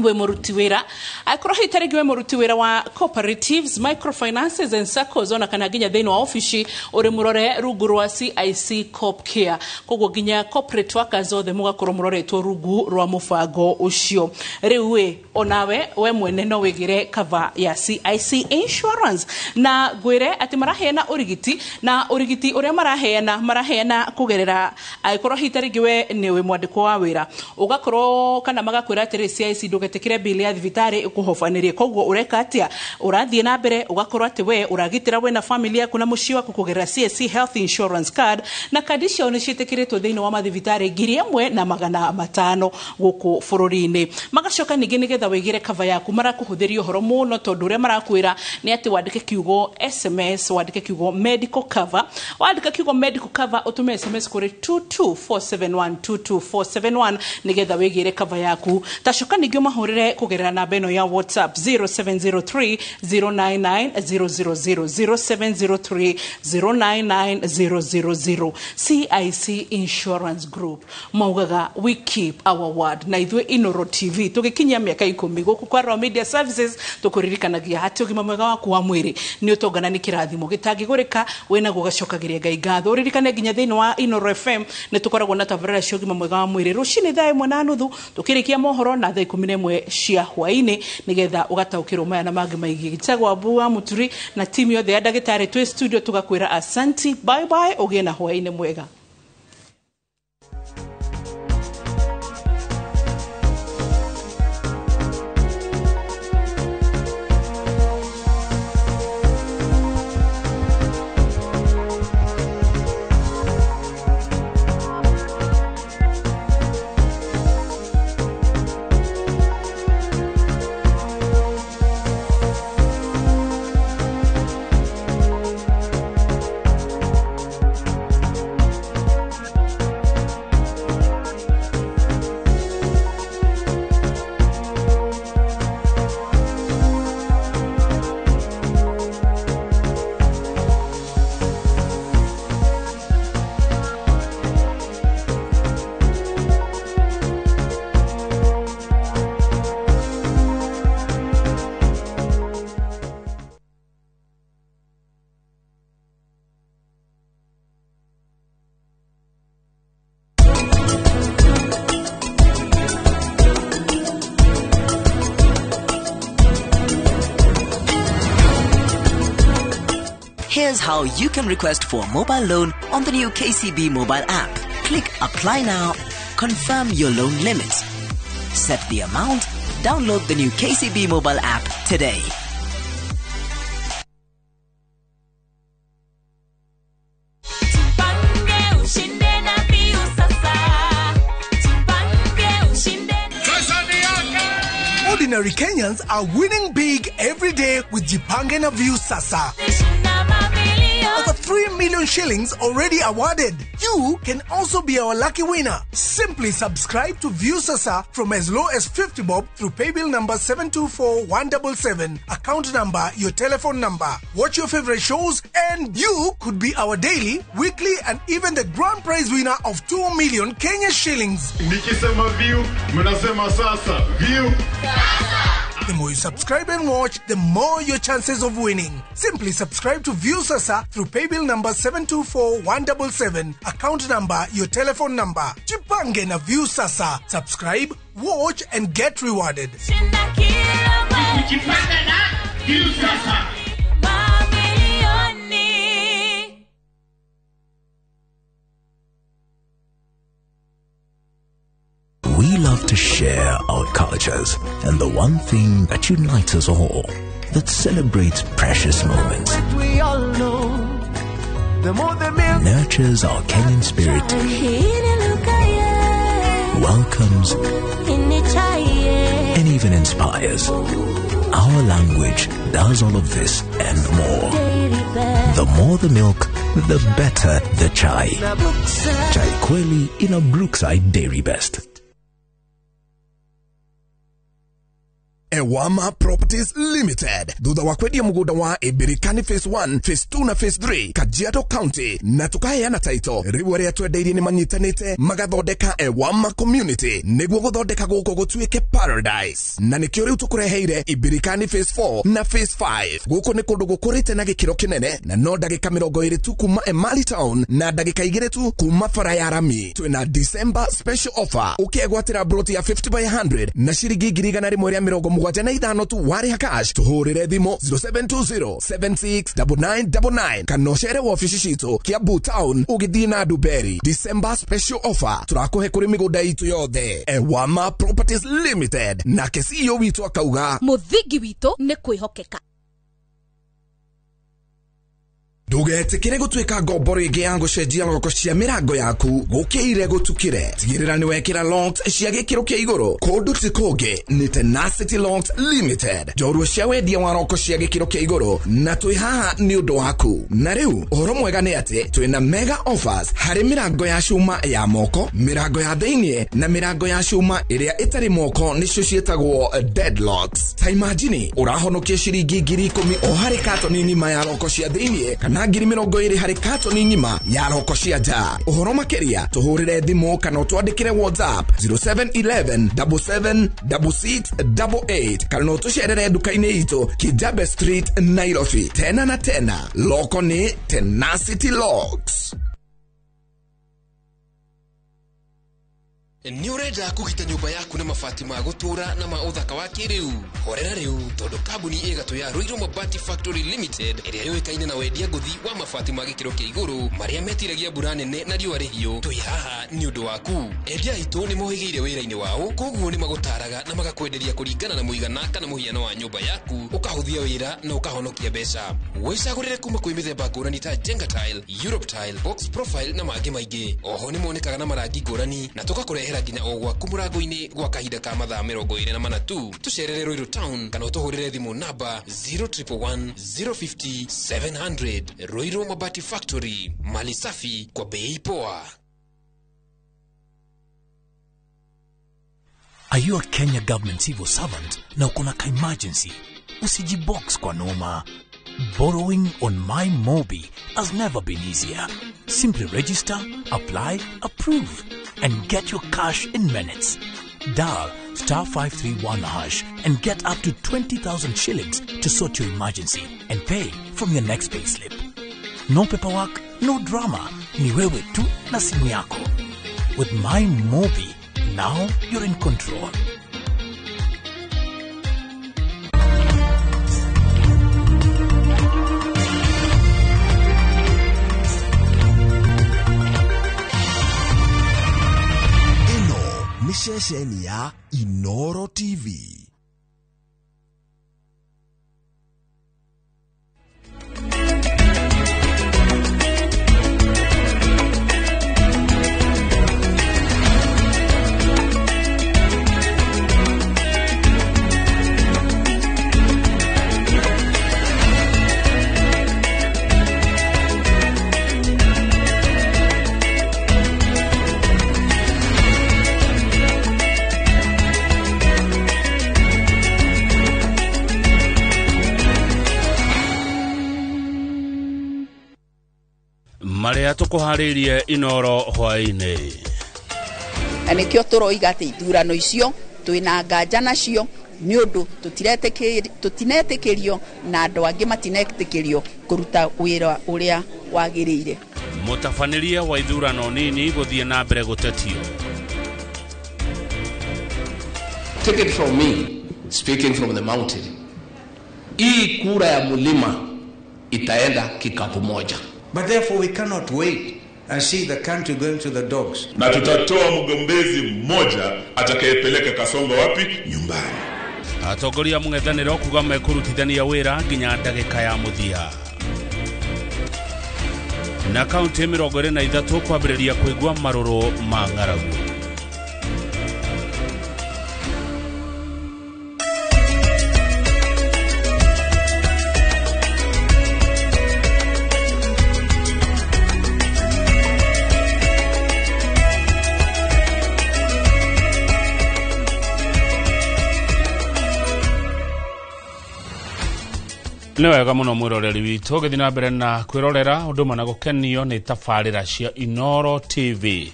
we mũruti wĩra, akorwo hihi tarĩngĩ we mũruti wĩra wa cooperatives, microfinances and saccos, ona kana nginya thĩinĩ wa obici, ũrĩ mũrore rungu rwa CIC Corp Care. Koguo nginya corporate workers othe mũgakorwo mũroretwo rungu rwa mũbango ũcio. Rĩu ĩ onawe we mwene no wĩgĩre cover ya CIC Insurance, na ngwĩre atĩ maraheana ũrigiti, na ũrigiti ũrĩa maraheana, maraheana kũgerera angĩkorwo hihi tarĩngĩ we nĩ wĩ mwandĩkwo wa wĩra, ũgakorwo kana magakwĩra atĩrĩ, CIC ndũgetĩkĩre bill ya thibitarĩ ĩkũhobanĩrie. Koguo ũreka atĩa? Ũrathiĩ na mbere ũgakorwo atĩ we ũragitĩra we na family yaku na mũciĩ waku kũgerera CIC Health Insurance Card, na kandi ciao nĩ ciĩtĩkĩrĩtwo thĩinĩ wa mathibitarĩ 1500 gũkũ bũrũri-inĩ. Magacoka ningĩ nĩgetha wĩgĩre cover yaku, marakũhũthĩria ũhoro mũno, tondũ ũrĩa marakwĩra nĩ atĩ wandĩke kiugo SMS, wandĩke kiugo medical cover. Wandĩka kiugo medical cover, ũtũme SMS kũrĩ 22471, 22471, nĩgetha wĩgĩre cover yaku. Tacoka ningĩ ũmahũrĩre kũgerera namba ĩno ya WhatsApp, 0703 099 000, 0703 099 000. CIC Insurance Group maugaga "We keep our word". Na ithuĩ Inoro TV tũgĩkinyia mĩaka 10 gũkũ kwa Royal Media Services, tũkũririkanagia atĩ ũgima mwega waku wa mwĩrĩ nĩ ũtonga na nĩ kĩrathimo gĩtangĩgũrĩka. Wĩnaguo gacokagĩria Ngai ngatho. Ũririkane nginya thĩinĩ wa Inoro FM nĩ tũkoragwo na tabarĩra cia ũgima mwega wa mwĩrĩ rũcinĩ thaa 1:30 tũkĩrĩkia mohoro, na thaa 11 cia hwaĩ-inĩ, nĩgetha ũgataũkĩrwo maya na mangĩ maingĩ. Gĩtagwo Abu wa Mũturi na timu yothe ya ndagĩtarĩ twĩ studio, tũgakwĩra asanti, bye bye, ũgĩe na hwaĩ-inĩ mwega. Here's how you can request for a mobile loan on the new KCB mobile app. Click Apply Now, confirm your loan limit, set the amount, download the new KCB mobile app today. Ordinary Kenyans are winning big every day with Jipange na Viusasa. Over 3 million shillings already awarded. You can also be our lucky winner. Simply subscribe to Viusasa from as low as 50 bob through paybill number 724177, account number, your telephone number. Watch your favorite shows and you could be our daily, weekly and even the grand prize winner of 2 million Kenya shillings. Nikisema view, mnasema sasa. View. The more you subscribe and watch, the more your chances of winning. Simply subscribe to Viusasa through paybill number 724177, account number, your telephone number. Jipange na Viusasa. Subscribe, watch and get rewarded. Jipange na Viusasa. We love to share our cultures and the one thing that unites us all, that celebrates precious moments, We all know, the more the milk, nurtures our Kenyan spirit, welcomes, and even inspires. Our language does all of this and more. The more the milk, the better the chai. Chai Kweli in a Brookside Dairy Best. Ewama Properties Limited thutha wa kwendia mugunda wa Ibirikani Phase 1, Phase 2 na Phase 3 Kajiado County na tukaheana title riu aria twendeirie ni manyitanite magathondeka Ewama Community niguo guthondeka guku gutuike paradise na nikio riu tukureheire Ibirikani Phase 4 na Phase 5. Guku ni kundu gukurite na gikiro kinene na no ndagika 20 tu kuma Emali Town na ndagika 2 tu kuma bara ya rami. Twina December special offer ukiegwatira broti ya 50 by 100 na shiringi 175 tu wariha cash. Tuhurire thimu 0720 769999 kana ucere wabici citu Kiambu Town ugithii na Nduberi. December special offer turakuhe kuri migunda itu yothe. Ewama Properties Limited nake CEO witu akauga muthingi witu ni kwihokeka. Ndugetikire gutuika ngombo ringi ya gucenjia roko cia mirango yaku gukire gutukire. Tigirira ni wekira locks cia gikiro kia iguru kundu ti kungi ni Tenacity Locks Limited, njorua cia wendia wa roko cia gikiro kia iguru na twi haha ni undu waku. Na riu uhoro mwega ni ati twina mega offers hari mirango ya cuma ya moko, mirango ya thiini na mirango ya cuma iria itari moko nicio cietagwo deadlocks. Ta imagine urahonokia ciringi 10,000 o hari katoni ng'ima ya roko cia thiini kana 20,000 hari katoni ng'ima ya roko cia nja. Uhoro makiria tuhurire thimu kana utwandikire WhatsApp 0711 77 6688 kana utucerere nduka-ini itu Kijabe Street, Nairobi. Tena na tena loko ni Tenacity Locks. Nĩ ũrenda kũgita nyũmba yaku na mabati ma gũtũũra na ma ũthaka wa kĩrĩu? Horera rĩu tondũ kambuni ĩgatũ ya Ruiru Mabati Factory Limited ĩrĩa yũĩkaine na wendia ngũthi wa mabati ma gĩkĩro kĩa igũrũ marĩa metiragia mbura nene na riũa rĩhiũ, twĩ haha nĩ ũndũ waku. Endia aitũ nĩ mohĩgĩire wĩra-inĩ wao, koguo nĩ magũtaraga na magakwenderia kũringana na mũigana kana mũhiano wa nyũmba yaku, ũkahũthia wĩra na ũkahonokia mbeca. Wĩcagũrĩre kuma kwĩ mĩthemba ngũrani ta Jenga Tile, Europe Tile, Box Profile na mangĩ maingĩ. Oho nĩ monekaga na marangi ngũrani na tũgakũrehera nginya o gwaku mũrango-inĩ gwa kahinda ka mathaa 24 tu. Tũcerere Ruiru Town kana ũtũhũrĩre thimũ namba 0111 050 700. Ruiru Mabati Factory, mali safi kwa bei poa. Are you a Kenya government civil servant na uko na ka-emergency? Usijibox kwa noma. Borrowing on My Mobi has never been easier. Simply register, apply, approve, and get your cash in minutes. Dial *531# and get up to 20,000 shillings to sort your emergency and pay from your next payslip. No paperwork, no drama. Ni wewe tu na simu yako. With My Mobi, now you're in control. Ceceni ya Inoro TV. Marĩa tũkũharĩirie Inoro hwaĩ-inĩ. Na nĩkĩo tũroiga atĩ ithurano icio twĩna nganja nacio nĩ ũndũ tũtinetĩkĩrio na andũ angĩ matinetĩkĩrio kũruta wĩra ũrĩa wagĩrĩire. Mũtabanĩria wa ithurano nini gũthiĩ na mbere gũtetio. Take it from me, speaking from the mountain. Hii kura ya mlima itaenda kikapu moja. But therefore we cannot wait and see the country going to the dogs. Na tutatoa mgombezi mmoja atakayepeleka Kasongo wapi? Nyumbani. Atongoria mũng'ethanĩro kuga mekũrutithania wĩra nginya ndagĩka ya mũthia. Na kaunti 23 kwambĩrĩria kũigua marũrũ ma ng'aragu. Nĩ wega mũno mwĩroreri witũ ũgĩthiĩ na mbere na kwĩrorera ũndũ ũmwe na gũkenio nĩ tabarĩra cia Inoro TV.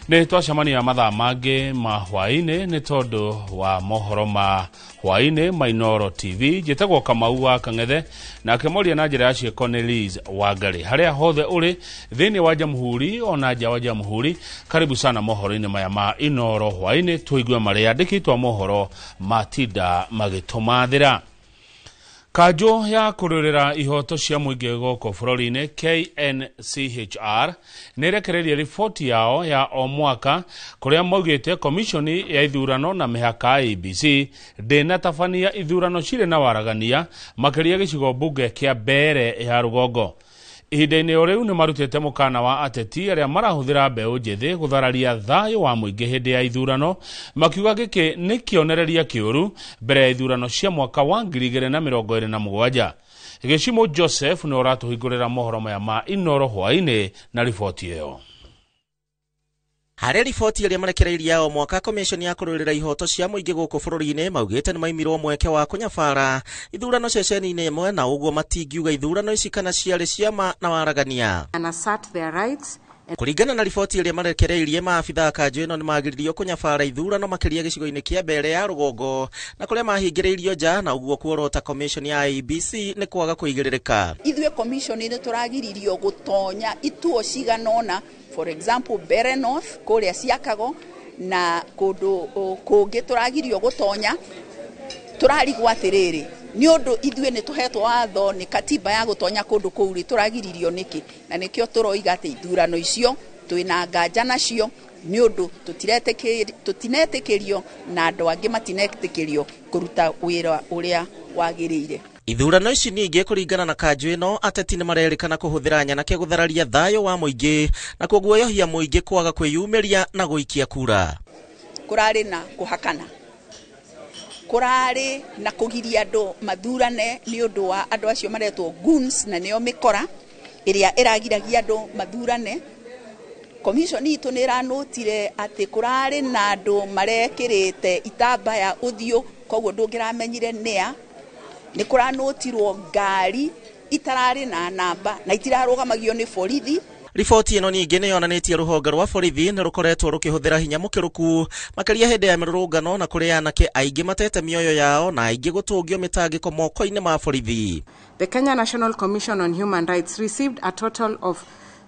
Nĩ twacemania mathaa mangĩ ma hwaĩ-inĩ nĩ tondũ wa mohoro ma hwaĩ-inĩ ma Inoro TV. Njĩtagwo Kamau wa Kang'ethe nake mwaria na njĩra ya ciĩko nĩ Liz Wangari. Harĩa hothe ũrĩ thĩinĩ wa jamhuri ona nja wa jamhuri, karibu sana mohoro-inĩ maya ma Inoro hwaĩ-inĩ, tũigue marĩa andĩkĩtwo mohoro matinda magĩtũmathĩra. Kanjũ ya kũrũĩrĩra ihoto cia mũingĩ gũkũ bũrũri-inĩ KNCHR nĩ ĩrekereirie riboti yao ya o mwaka kũrĩa maugĩte komishoni ya ithurano na mĩhaka IEBC ndĩnatabania ithurano cirĩ na waragania makĩria gĩcigo mbunge kĩa Mbeere ya rũgongo. Ihinda-inĩ o rĩu nĩ marutĩte mũkana wa ateti arĩa marahũthĩra mbeũ njĩthĩ gũthararia thayũ wa mũingĩ hĩndĩ ya ithurano, makiuga gĩkĩ nĩ kĩonereria kĩũru mbere ya ithurano cia mwaka wa 2027. Gĩcimo Joseph nĩ ũratũhingũrĩra mohoro maya ma Inoro hwaĩ-inĩ na riboti ĩyo. Harĩ riboti ĩrĩa marekereirie o mwaka, komishoni ya kũrũĩrĩra ihoto cia mũingĩ gũkũ bũrũri-inĩ maugĩte nĩ maimirwo mweke wa kũnyabara ithurano ceceni-inĩ ĩmwe na ũguo matingiuga ithurano ici kana ciarĩ cia ma na waragania. Kũringana na riboti ĩrĩa marekereirie, maabitha a kanjũ ĩno nĩ magiririo kũnyabara ithurano makĩria gĩcigo-inĩ kĩa Mbeere ya rũgongo na kũrĩa mahingĩrĩirio nja, na ũguo kuorota komishoni ya IEBC nĩ kwaga kũigĩrĩrĩka. Ithuĩ komishoni nĩ tũragiririo gũtonya ituo cigana ũna, for example Mbeere North kũrĩa ciakago na kũndũ kũngĩ tũragirio gũtonya. Tũrarigwo atĩrĩrĩ, nĩ ũndũ ithuĩ nĩ tũhetwo watho nĩ katiba ya gũtonya kũndũ kũu rĩ, tũragiririo nĩkĩ? Na nĩkĩo tũroiga atĩ ithurano icio twĩna nganja nacio nĩ ũndũ tũtinetĩkĩrio na andũ angĩ matinetĩkĩrio kũruta wĩra ũrĩa wagĩrĩire. Ithurano ici ningĩ kũringana na kanjũ ĩno, ateti nĩ marerĩkana kũhũthĩra nyanake gũthararia thayũ wa mũingĩ na kũguoyohia mũingĩ kwaga kwĩyumĩria na gũikia kura. Kũrarĩ na kũhakana, kũrarĩ na kũgiria andũ mathurane nĩ ũndũ wa andũ acio maretwo goons, na nĩo mĩkora ĩrĩa ĩragiragia andũ mathurane. Commission itũ nĩ ĩranũtire atĩ kũrarĩ na andũ marekĩrĩte itambaya ũthiũ, koguo ndũngĩramenyire nĩa. Nĩ kũranũtirwo ngari itararĩ na namba na itirarũgamagio nĩ borithi. Riboti ĩno ningĩ nĩ yonanĩtie rũhonge rwa borithi nĩ rũkoretwo rũkĩhũthĩra hinya mũkĩrũku makĩria hĩndĩ ya mĩrũrũngano na kũrĩ anake aingĩ matete mĩoyo yao na aingĩ gũtũngio mĩtangĩko moko-inĩ ma borithi. The Kenya National Commission on Human Rights received a total of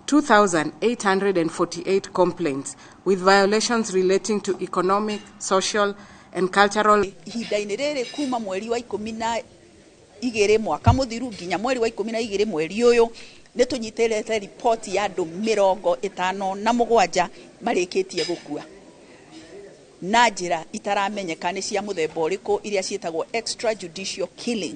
2,848 complaints with violations relating to economic, social and cultural. Ihinda-inĩ rĩrĩ kuma mweri wa 12 mwaka mũthiru nginya mweri wa 12 mweri ũyũ nĩ tũnyitĩrĩte riboti ya andũ 57 marĩkĩtie gũkua. na njĩra itaramenyeka nĩ cia mũthemba ũrĩkũ iria ciĩtagwo extrajudicial killing.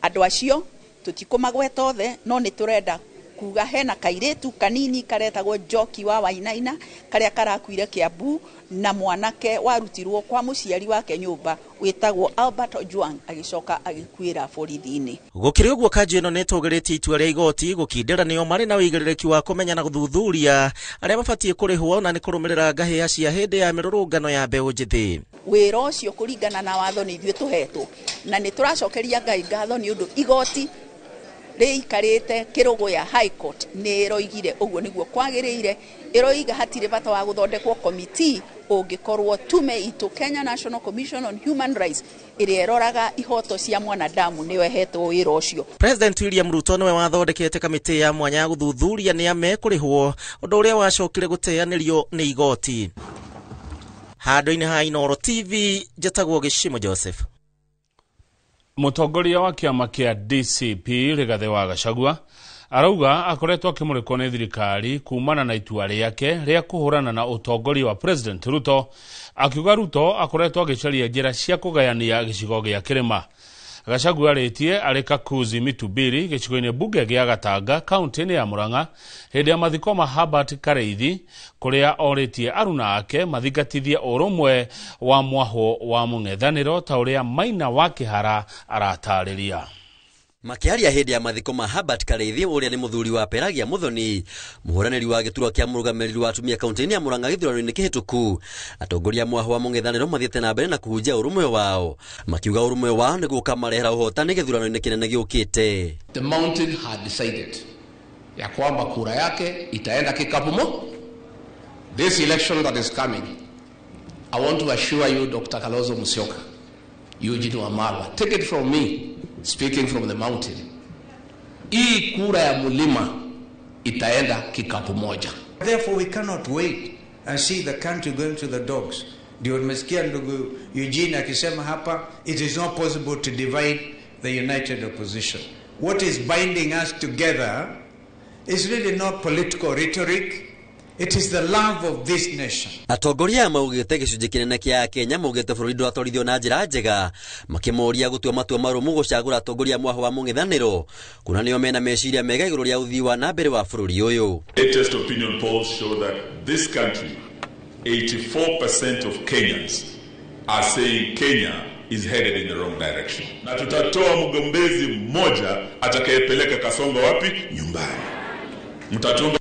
Andũ acio tũtikũmagweta othe, no nĩ tũrenda kuga hena kairĩtu kanini karetagwo Njoki wa Wainaina karĩa karakuire Kiambu, na mwanake warutirwo kwa mũciari wake nyũmba wĩtagwo Albert Ojwang agĩcoka agĩkuĩra borithi-inĩ. Gũkĩrĩ ũguo kanjũ ĩno nĩ ĩtũgĩrĩtie itua rĩa igoti gũkindĩra nĩo marĩ na ũigĩrĩrĩki wa kũmenya na gũthuthuria arĩa mabatiĩ kũrĩhwo na nĩ kũrũmĩrĩra ngahĩha cia hĩndĩ ya mĩrũrũngano ya mbeũ njĩthĩ. Wĩra ũcio kũringana na watho nĩ ithuĩ tũhetwo, na nĩ tũracokeria Ngai ngatho nĩ ũndũ igoti rĩikarĩte Kĩrũgũya High Court nĩ ĩroigire ũguo nĩguo kwagĩrĩire, ĩroiga hatirĩ bata wa gũthondekwo committee ũngĩkorwo tume itũ Kenya National Commission on Human Rights ĩrĩa ĩroraga ihoto cia mwanadamu nĩyo ĩhetwo wĩra ũcio. President William Ruto nĩwe wathondekete kamĩtĩ ya mwanya ya gũthuthuria nĩa mekũrĩhwo, ũndũ ũrĩa wacokire gũteanĩrio nĩ igoti. Handũ-inĩ ha Inooro TV, njĩtagwo Gĩcimo Joseph. Mũtongoria wa kĩama kĩa DCP Rigathĩ wa Gachagua arauga akoretwo akĩmũrĩkwo nĩ thirikari kumana na itua rĩake rĩa kũhũrana na ũtongoria wa President Ruto, akiuga Ruto akoretwo agĩcaria njĩra cia kũgayania gĩcigo gĩa kĩrĩma. Gachagua arĩtie arĩ Kakuzi Mitubiri gĩcigo-inĩ mbunge gĩa Gatanga kaunti-inĩ ya Murang'a hĩndĩ ya mathiko ma Herbert Kareithi kũrĩa orĩtie aruna ake mathingatithie ũrũmwe wa mwahũ wa mũng'ethanĩro ta ũrĩa Maina wa Kĩhara aratarĩria. Makiaria hĩndĩ ya mathiko ma Herbert Kareithi ũrĩa nĩ mũthuri wa Pelagia Muthoni, mũhũranĩri wa gĩturwa kĩa mũrũgamĩrĩri wa atumia kaunti-inĩ ya Murang'a gĩthurano-inĩ kĩhĩtũku, atongoria mwahũ wa mũng'ethanĩro mathiĩte na mbere na kũhunjia ũrũmwe wao, makiuga ũrũmwe wao nĩguo ũkamarehera ũhotani gĩthurano-inĩ kĩnene gĩũkĩte. The mountain had decided ya kwamba kura yake itaenda kikapu mo. This election that is coming, I want to assure you, Dr. Kalonzo Musyoka, Eugene Wamalwa, take it from me, speaking from the mountain, hii kura ya mulima itaenda kikapu moja. Therefore we cannot wait and see the country going to the dogs. Ndio nimesikia ndugu Eugene akisema hapa, it is not possible to divide the united opposition. What is binding us together is really not political rhetoric. It is the love of this nation. Atongoria maugĩte gĩcunjĩ kĩnene kĩa Kenya maugĩte bũrũri ndũratwarithio na njĩra njega, makĩmoria gũtua matua marũmu gũcagũra atongoria mwahũ wa mũng'ethanĩro kuona nĩo mena meciria mega igũrũ rĩa ũthii wa na mbere wa bũrũri ũyũ. Latest opinion polls show that this country, 84% of Kenyans are saying Kenya is headed in the wrong direction. Na tutatoa mgombezi mmoja atakayepeleka Kasongo wapi? Nyumbani.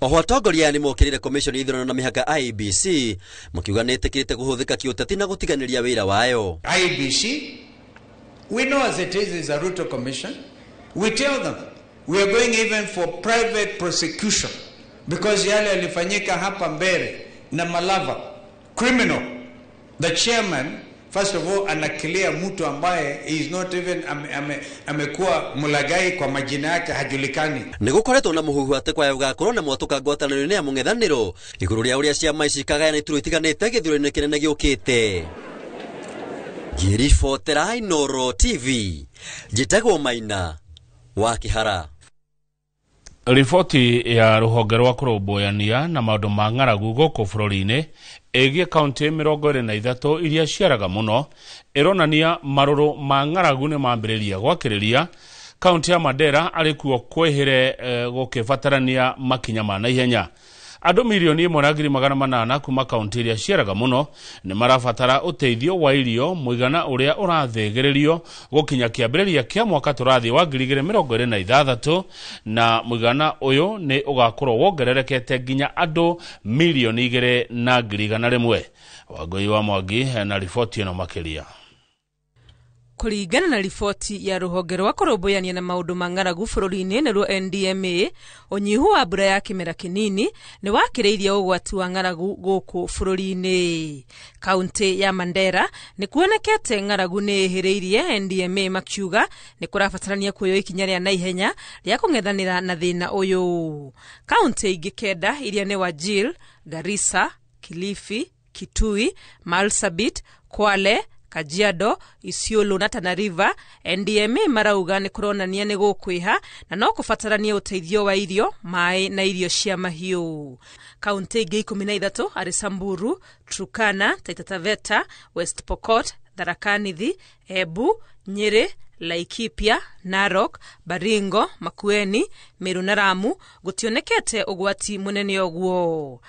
Oho atongoria nĩ mokĩrĩire commission ya ithurano na mĩhaka IEBC makiuga nĩ ĩtĩkĩrĩte kũhũthĩka kĩũteti na gũtiganĩria wĩra wayo. IEBC, we know as it is a Ruto commission. We tell them we are going even for private prosecution because yale yalifanyika hapa mbele na Malava criminal. The chairman first of all anakilia mtu ambaye is not even amekuwa mulagai kwa majina yake hajulikani. Nĩ gũkoretwo na mũhuhu atĩ kwaya gũgakorwo na mwatũka ngwatanĩro-inĩ ya mũng'ethanĩro igũrũ rĩa ũrĩa ciama ici ikagayana iturwa itiganĩte gĩthurano-inĩ kĩnene gĩũkĩte. Ngĩribotera Inooro TV, njĩtagwo Maina wa Kĩhara. Riboti ya rũhonge rwa kũrũmbũyania na maũndũ ma ng'aragu gũkũ bũrũri-inĩ ĩgiĩ kaunti 23 iria ciaraga mũno ĩronania marũrũ ma ng'aragu nĩ mambĩrĩria gwakĩrĩria kaunti ya Mandera arĩ kuo kwĩhĩre gũkĩbatarania makinya ma naihenya. Andũ 1,800,000 kuma kaunti iria ciaraga mũno nĩ marabatara ũteithio wa irio mũigana ũrĩa ũrathĩgĩrĩrio gũkinya kĩambĩrĩria kĩa mwaka tũrathiĩ wa 2026 na mũigana ũyũ nĩ ũgakorwo wongererekete nginya andũ 2,100,000. Wangũi wa Mwangi na riboti ĩno makĩria. Kũringana na riboti ya rũhonge rwa kũrũmbũyania na maũndũ ma ng'aragu bũrũri-inĩ nĩruo NDMA, ũnyihu wa mbura ya kĩmera kĩnini nĩ wakĩrĩirie ũgwati wa ng'aragu gũkũ bũrũri-inĩ. Kaunti ya Mandera nĩ kuonekete ng'aragu nĩ ĩhĩrĩirie, NDMA makiuga nĩ kũrabatarania kuoywo ikinya rĩa naihenya rĩa kũng'ethanĩra na thĩna ũyũ. Kaunti ingĩ 9 iria nĩ Wajir, Garissa, Kilifi, Kitui, Marsabit, Kwale, Kajiado, Isiolo na Tana River, NDMA marauga nĩ kũronania nĩ gũkwĩha na no kũbataranie ũteithio wa irio, maĩ na irio cia mahiũ. Kaunti ingĩ 13 arĩ Samburu, Turkana, Taita Taveta, West Pokot, Tharaka Nithi, Embu, Nyeri, Laikipia, Narok, Baringo, Makueni, Meru na Lamu gutionekete ũgwati mũnene ũguo.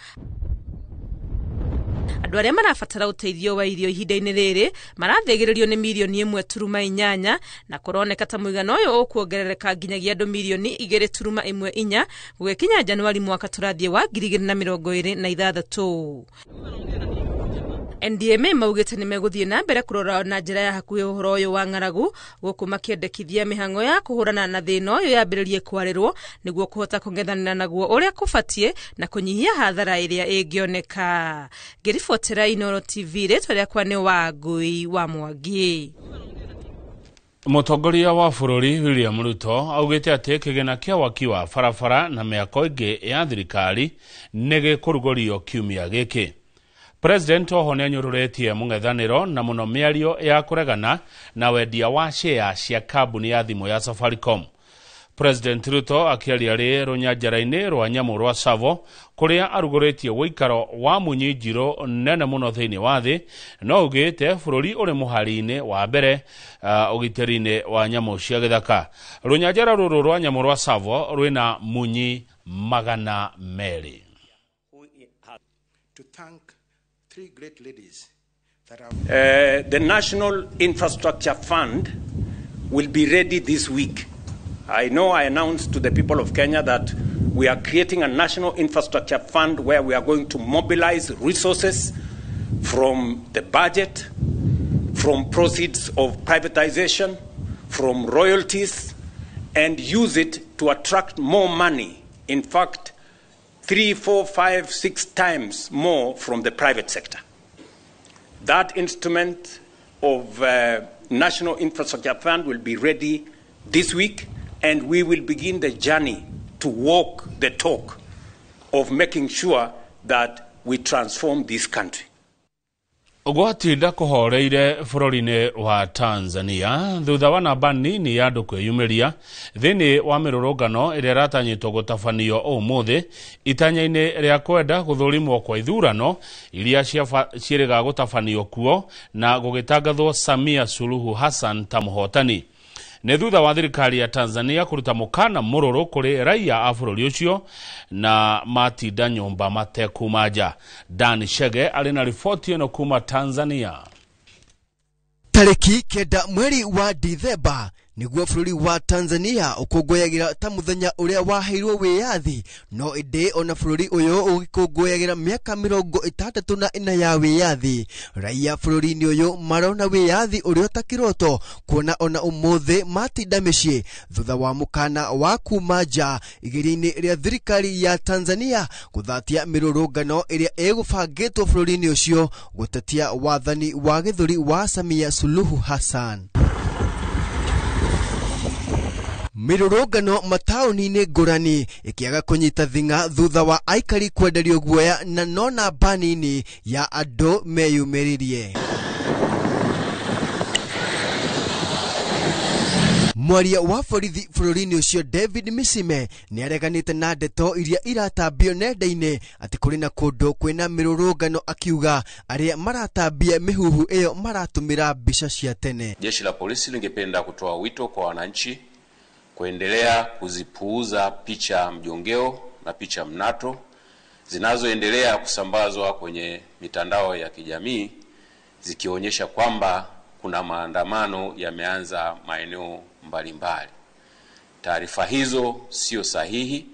Andũ arĩa marabatara ũteithio wa irio ihinda-inĩ rĩrĩ marathĩgĩrĩrio nĩ mirioni 1.8 na kũroneka ta mũigana ũyũ ũkuongerereka nginyagia andũ mirioni 2.14 gũgĩkinya Januari mwaka tũrathiĩ wa 2026. NDMA maugĩte nĩ megũthiĩ na mbere kũrora na njĩra ya hakuhĩ ũhoro ũyũ wa ng'aragu gũkũ makĩendekithia mĩhang'o ya kũhũrana na thĩna ũyũ yambĩrĩrie kwarĩrwo nĩguo kũhota kũng'ethanĩra naguo ũrĩa kũbatiĩ na kũnyihia hathara ĩrĩa ĩngĩoneka. Ngĩribotera Inooro TV, rĩtwa rĩakwa nĩ Wangũi wa Mwangi. Mũtongoria wa bũrũri William Ruto augĩte atĩ kĩgĩna kĩa waki wa barabara na mĩako ĩngĩ ya thirikari nĩ gĩkũrugũrio kiumia gĩkĩ. President oho nĩanyũrũrĩtie mũng'ethanĩro na mũno mĩario ya kũregana na wendia wa share cia kambuni ya thimũ ya Safaricom. President Ruto akĩaria rĩ rũnyanjara-inĩ rwa nyamũ rwa Tsavo kũrĩa arugũrĩtie ũikaro wa munyi njirũ nene mũno thĩinĩ wa thĩ, no ugĩte bũrũri ũrĩ mũhari-inĩ wa mbere ũgitĩri-inĩ wa nyamũ cia gĩthaka. Rũnyanjara rũrũ rwa nyamũ rwa Tsavo rwĩna munyi 200. To thank three great ladies that have The National Infrastructure Fund will be ready this week. I know I announced to the people of Kenya that we are creating a National Infrastructure Fund where we are going to mobilize resources from the budget, from proceeds of privatization, from royalties, and use it to attract more money. In fact, 3, 4, 5, 6 times more from the private sector. That instrument of National Infrastructure Fund will be ready this week, and we will begin the journey to walk the talk of making sure that we transform this country. Ũgwatinda kũhoreire bũrũri-inĩ wa Tanzania thutha wa namba nini ya andũ kwĩyumĩria thĩinĩ wa mĩrũrũngano ĩrĩa ĩratanyĩtwo gũtabanio ũmũthĩ itanya-inĩ rĩa kwenda gũthũrimwo kwa ithurano iria ciĩrĩga gũtabanio kuo na gũgĩtangathwo Samia Suluhu Hassan ta mũhotani. Nĩ thutha wa thirikari ya Tanzania kũruta mũkana mũrũrũ kũrĩ raia a bũrũri ũcio na matinda nyũmba matekuma nja. Dan Shege arĩ na riboti ĩno kuma Tanzania. Tarĩki 9 mweri wa Dithemba nĩguo bũrũri wa Tanzania ũkũngũyagĩra ta mũthenya ũrĩa waheirwo wĩyathi, no ĩndĩ ona bũrũri ũyũ ũgĩkũngũyagĩra mĩaka 64 ya wĩyathi, raia bũrũri-inĩ ũyũ marona wĩyathi ũrĩa ta kĩroto kuona ona ũmũthĩ matinda mĩciĩ thutha wa mũkana wa kuma nja igeria-inĩ rĩa thirikari ya Tanzania gũthatia mĩrũrũngano ĩrĩa ĩgũbangĩtwo bũrũri-inĩ ũcio gũtetia wathani wa gĩthũri wa Samia Suluhu Hassan. Mĩrũrũngano mataũni-inĩ ngũrani ĩkĩaga kũnyita thing'a thutha wa aikari kwenderio guoya na no namba nini ya andũ meyumĩririe. Mwaria wa borithi bũrũri-inĩ ũcio David Misime nĩareganĩte na ndeto iria iratambio nenda-inĩ atĩ kũrĩ na kũndũ kwĩna mĩrũrũngano, akiuga arĩa maratambia mĩhuhu ĩyo maratũmĩra mbica cia tene. Jeshi la polisi lingependa kutoa wito kwa wananchi kuendelea kuzipuuza picha mjongeo na picha mnato zinazoendelea kusambazwa kwenye mitandao ya kijamii zikionyesha kwamba kuna maandamano yameanza maeneo mbalimbali. Taarifa hizo sio sahihi.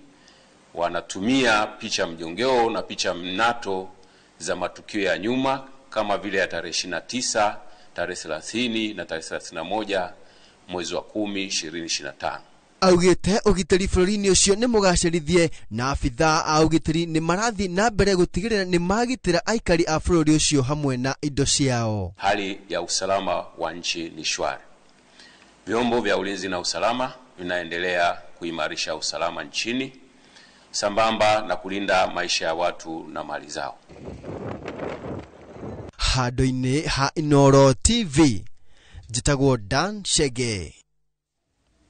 Wanatumia picha mjongeo na picha mnato za matukio ya nyuma kama vile ya tarehe 29, tarehe 30 na tarehe 31 mwezi wa 10 2025. Augĩte ũgitĩri bũrũri-inĩ ũcio nĩ mũgacĩrithie na abithaa a ũgitĩri nĩ marathiĩ na mbere gũtigĩrĩra nĩ magitĩra aikari a bũrũri ũcio hamwe na indo ciao. Hali ya usalama wa nchi ni shwari. Vyombo vya ulinzi na usalama vinaendelea kuimarisha usalama nchini sambamba na kulinda maisha ya watu na mali zao. Handũ-inĩ ha Inooro TV, njĩtagwo Dan Chege.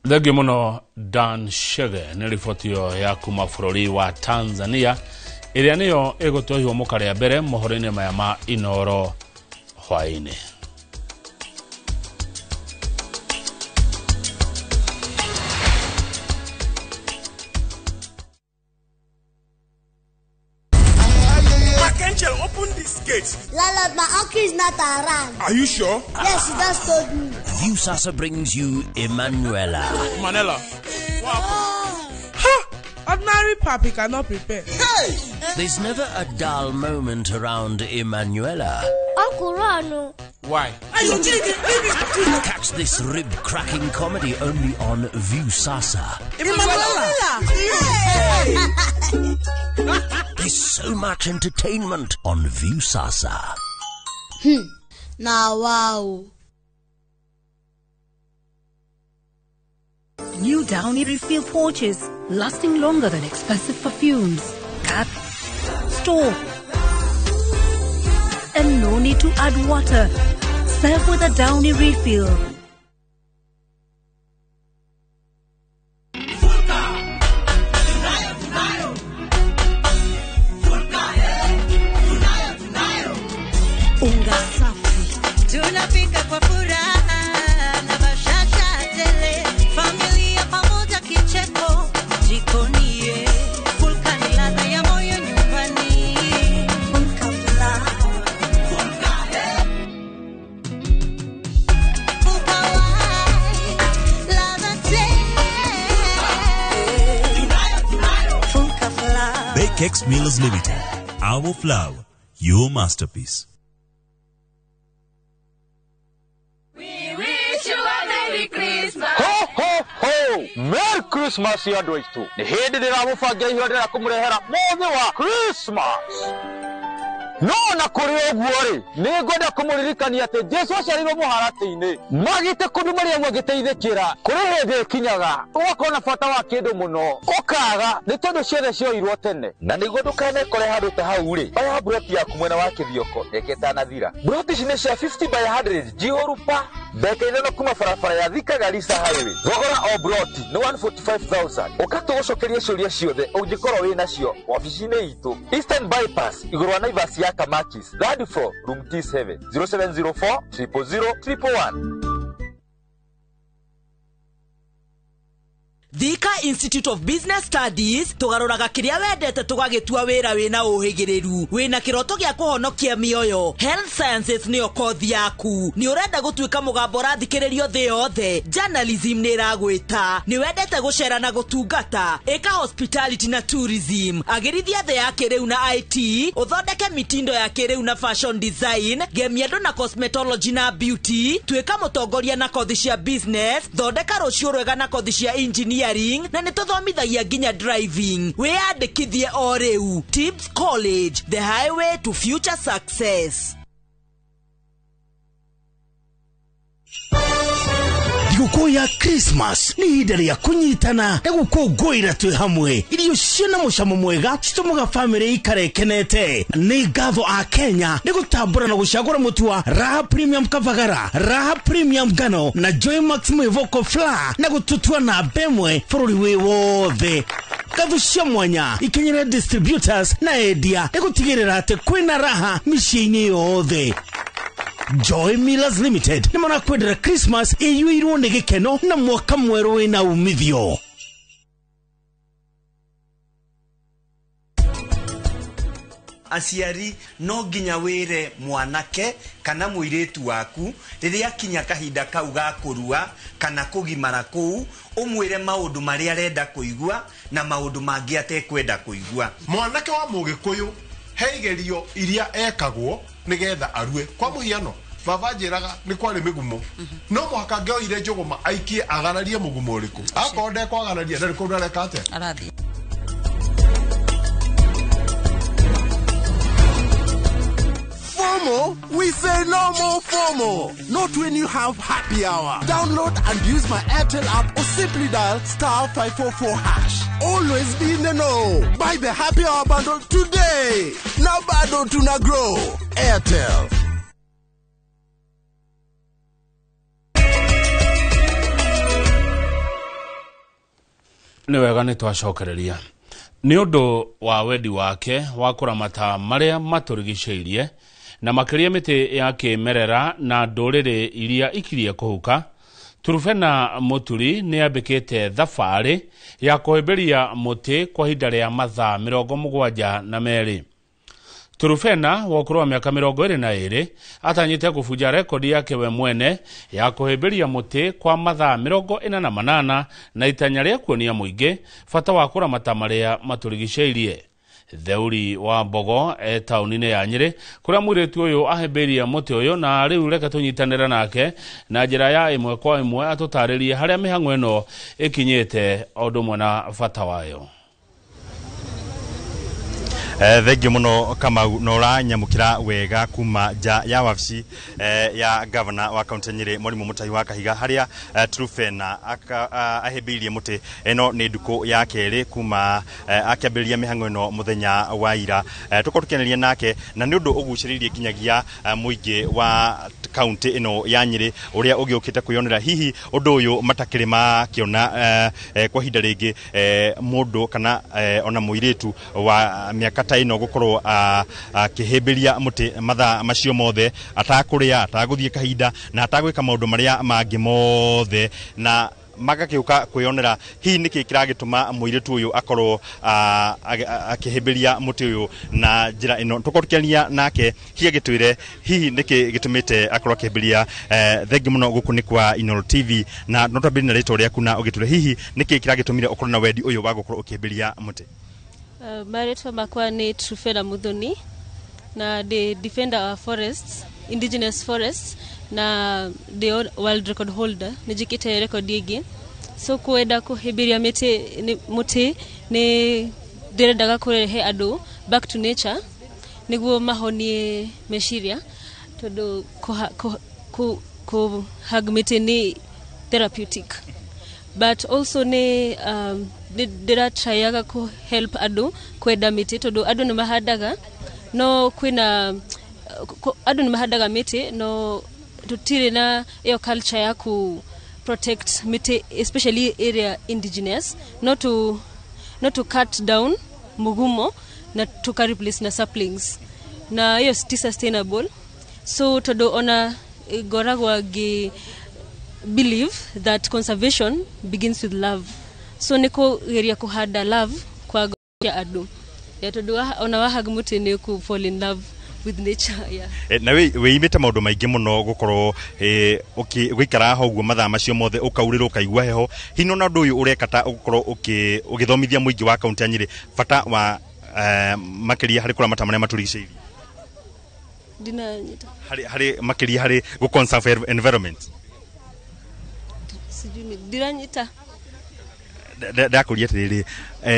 Thengiũ mũno Dan Chege nĩ riboti ĩyo ya kuma bũrũri wa Tanzania ĩrĩa nĩyo ĩgũtũhe ihũmũka rĩa mbere mohoro-inĩ maya ma Inooro hwaĩ-inĩ. Open this gate. Landlord, my uncle is not around. Are you sure? Yes, he just told me. Viusasa brings you Emanuela. Manela. What Ha! Ordinary papi cannot prepare. Hey! There's never a dull moment around Emanuela. Uncle Rano. Why? Catch this rib-cracking comedy only on Viusasa. Emanuela! There's so much entertainment on Viusasa. Now, wow. New Downy refill pouches, lasting longer than expensive perfumes. Cut, store, and no need to add water. Serve with a Downy refill. Unga safi tunapika kwa furaha na bashasha tele, familia pamoja kicheko jikoni, Fulka ni ladha ya moyo nyumbani. Fulka flour, Fulka Fulka white, ladha tele, Fulka flour. Bakex Millers Limited, our flour, your masterpiece. Ho ho ho! Merry Christmas andũ aitũ. Nĩ hĩndĩ ndĩramũbangira ihũra ndĩrenda kũmũrehera mũthĩ wa Christmas. No na kũrĩ ũguo rĩ, nĩ ngwenda kũmũririkania atĩ Jesu aciarirwo mũharatĩ-inĩ. Magĩte kũndũ Mariamu agĩteithĩkĩra. Kũrĩ hĩndĩ ĩkinyaga ũgakorwo na bata wa kĩndũ mũno, ũkaga nĩ tondũ ciothe cioirwo tene. Na nĩguo ndũkanekore handũ ta hau rĩ, oya mburoti yaku mwena wa Kĩthioko mĩaka ĩtanathira. Mburoti ici nĩ cia 50 by 100 njihũru pa mbeca ithano kuma barabara ya Thika Garissa Highway. Thogora o mburoti nĩ 145,000. Ũka tũgũcokerie ciũria ciothe ũngĩkorwo wĩ nacio wabici-inĩ itũ Eastern Bypass igũrũ wa Naivas ya Kamakis, third floor, room T7, 0704 000 111. Thika Institute of Business Studies tugaruraga kiria wendete tugagitua wira wina uhigiriru wina kiroto gia kuhonokia mioyo. Health Sciences niyo kothi yaku. Ni urenda gutuika mugambo urathikiririo thi yothe. Journalism ni iragwita. Ni wendete gucera na gutungata. Ika hospitality na tourism. Agirithia thi ya kiriu na IT. Uthondeke mitindo ya kiriu na fashion design. Gemia andu na cosmetology na beauty. Tuika mutongoria na kothi cia business. Thondeka rucio rwega na kothi cia engineering na nituthomithagia nginya driving. Wiyandikithie o riu. Tips College, the highway to future success. Thigũkũ ya Christmas nĩ ihinda rĩa kũnyitana na gũkũngũĩra twĩ hamwe. Irio ciĩna mũcamo mwega citũmaga bamĩrĩ ikare ĩkenete. Nĩ ngatho a Kenya nĩ gũtambũra na gũcagũra mũtu wa Raha Premium Kavagara, Raha Premium Ngano na Joy Max Mwĩvoko Flour na gũtũtua namba ĩmwe bũrũri wĩ wothe. Ngatho cia mwanya ikinyĩre distributors na endia nĩ gũtigĩrĩra atĩ kwĩna raha mĩciĩ-inĩ yothe. Joy Millers Limited nĩ marakwendera Christmas ĩiyũirwo nĩ gĩkeno na mwaka mwerũ wĩna umithio. Aciari no nginya wĩre mwanake kana mũirĩtu waku rĩrĩa akinya kahinda kau ga kũrua kana kũgimara kũu, ũmwĩre maũndũ marĩa arenda kũigua na maũndũ mangĩ atekwenda kũigua. Mwanake wa mũgĩkũyũ he igerio iria ekagwo nigetha arue. Kwa muhiano, baba njĩraga nĩ kwarĩ mĩgumo, no mũhaka ngĩoire njũgũma aikie agararie mũgumo ũrĩkũ. Akorwo ndekwagararia ndarĩ kũndũ areka atĩa. Arathiĩ. FOMO? We say no more FOMO. Not when you have happy hour. Download and use my Airtel app or simply dial *544#. Always be in the know. Buy the happy hour bundle today. Now bado tuna grow. Airtel. Nĩ wega, nĩ twacokereria. Nĩ ũndũ wa wendi wake wa kũramata marĩa matũrigicĩirie na makĩria mĩtĩ ya kĩmerera na ndũrĩrĩ iria ikirie kũhuka, Turufena Mũturi nĩ ambĩkĩte thabarĩ ya kũhĩmbĩria mũtĩ kwa ihinda rĩa mathaa 72. Turufena wa ũkũrũ wa mĩaka 22 atanyĩte kũbunja rekodi yake we mwene ya kũhĩmbĩria mũtĩ kwa mathaa 48 na itanya rĩa kuonia mũingĩ bata wa kũramata marĩa matũrigicĩirie. Theuri wa Mbogo e taũni-inĩ ya Nyĩrĩ kũrĩa mũirĩtu ũyũ ahĩmbĩirie mũtĩ ũyũ, na rĩu reke tũnyitanĩre nake na njĩra ya ĩmwe kwa ĩmwe atũtarĩrie harĩa mĩhang'o ĩno ĩkinyĩte o ũndũ ũmwe na bata wayo. Thengio muno Kamau, na ũranyamũkĩra wega kuma nja ya wabici ya gavana wa kaunti ya Nyĩrĩ, Mwarimũ Mutahi wa Kahiga, harĩa Trufena ahĩmbĩirie mũtĩ. Ĩno nĩ ndukũ ya kerĩ kuma akĩambĩrĩria mĩhang'o ĩno mũthenya wa ira. Tũkorwo tũkĩanĩria nake na nĩ ũndũ ũgucĩrĩirie nginyagia mũingĩ wa kaunti ĩno ya Nyĩrĩ ũrĩa ũgĩũkĩte kwĩyonera hihi ũndũ ũyũ matakĩrĩ makĩona kwa ihinda rĩngĩ, mũndũ kana ona mũirĩtu wa mĩaka ta ĩno gũkorwo akĩhĩmbĩria mũtĩ mathaa macio mothe atakũrĩa, atagũthiĩ kahinda na atagwĩka maũndũ marĩa mangĩ mothe, na magagĩũka kwĩyonera hihi nĩkĩ kĩragĩtũma mũirĩtu ũyũ akorwo akĩhĩmbĩria mũtĩ ũyũ na njĩra ĩno. Tũkorwo tũkĩaria nake hihi agĩtwĩre hihi nĩkĩ gĩtũmĩte akorwo akĩhĩmbĩria. Thengi mũno, gũkũ nĩ kwa Inooro TV, na no twambĩrĩrie na rĩtwa rĩaku na ũgĩtwĩre hihi nĩkĩ kĩragĩtũmire ũkorwo na wendi ũyũ wa gũkorwo ũkĩhĩmbĩria mũtĩ. Marĩtwa makwa nĩ Trufena Muthoni na ndĩ defender wa forests, indigenous forests, na ndĩ world record holder, nĩ njĩkĩte record ĩngĩ. So kwenda kũhĩmbĩria mĩtĩ mũtĩ nĩ ndĩrendaga kũrehe andũ back to nature nĩguo mahonie meciria, tondũ kũ hug mĩtĩ nĩ therapeutic, but also nĩ ndĩratryaga kũ help andũ kwenda mĩtĩ, tondũ andũ nĩ mahandaga, no kwĩna andũ nĩ mahandaga mĩtĩ no tũtirĩ na ĩyo culture ya ku protect mĩtĩ, especially area indigenous, not to cut down mugumo na tuka replace na saplings, na hiyo ti sustainable. So tondũ ona ngoragwo ngĩ believe that conservation begins with love, so nĩ kũgeria kũhanda love kwa ngoro cia andũ, yeah, tondũ ona wahag mũtĩ nĩ kũ fall in love with nature, yeah. Na wĩimĩte maũndũ maingĩ mũno gũkorwo ũgĩikara haha ũguo mathaa macio mothe, ũkaurĩrwo, ũkaigua heho. Hihi nona ũndũ ũyũ ũreka ta ũgũkorwo ũgĩthomithia mũingĩ wa kaunti ya Nyĩrĩ bata wa makĩria harĩ kũramata marĩa matũrigicĩirie? Ndinanyita. Harĩ makĩria harĩ gũ conserve environment. Sijui ndiranyita. Ndakũria atĩrĩrĩ,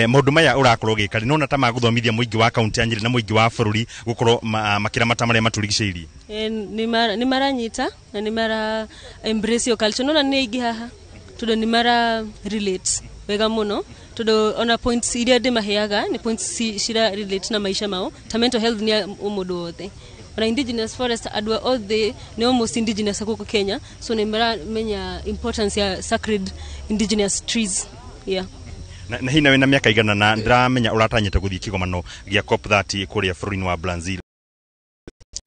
maũndũ maya ũrakorwo ũgĩka rĩ, nona ta magũthomithia mũingĩ wa kaunti ya Nyĩrĩ na mũingĩ wa bũrũri gũkorwo makĩramata marĩa matũrigicĩirie? Nĩ maranyita na nĩ mara embrace your culture. Nona nĩ aingĩ haha tondũ nĩ mara relate wega mũno, tondũ ona points iria ndĩmaheaga nĩ points cira relate na maica mao, ta mental health nĩ ya mũndũ wothe, ona indigenous forest, andũ othe nĩ almost indigenous gũkũ Kenya, so nĩ maramenya importance ya sacred indigenous trees, yeah. Na hihi na wĩna mĩaka igana na ndĩramenya ũratanyĩte gũthiĩ kĩgomano gĩa COP 30 kũrĩa bũrũri-inĩ wa Brazil?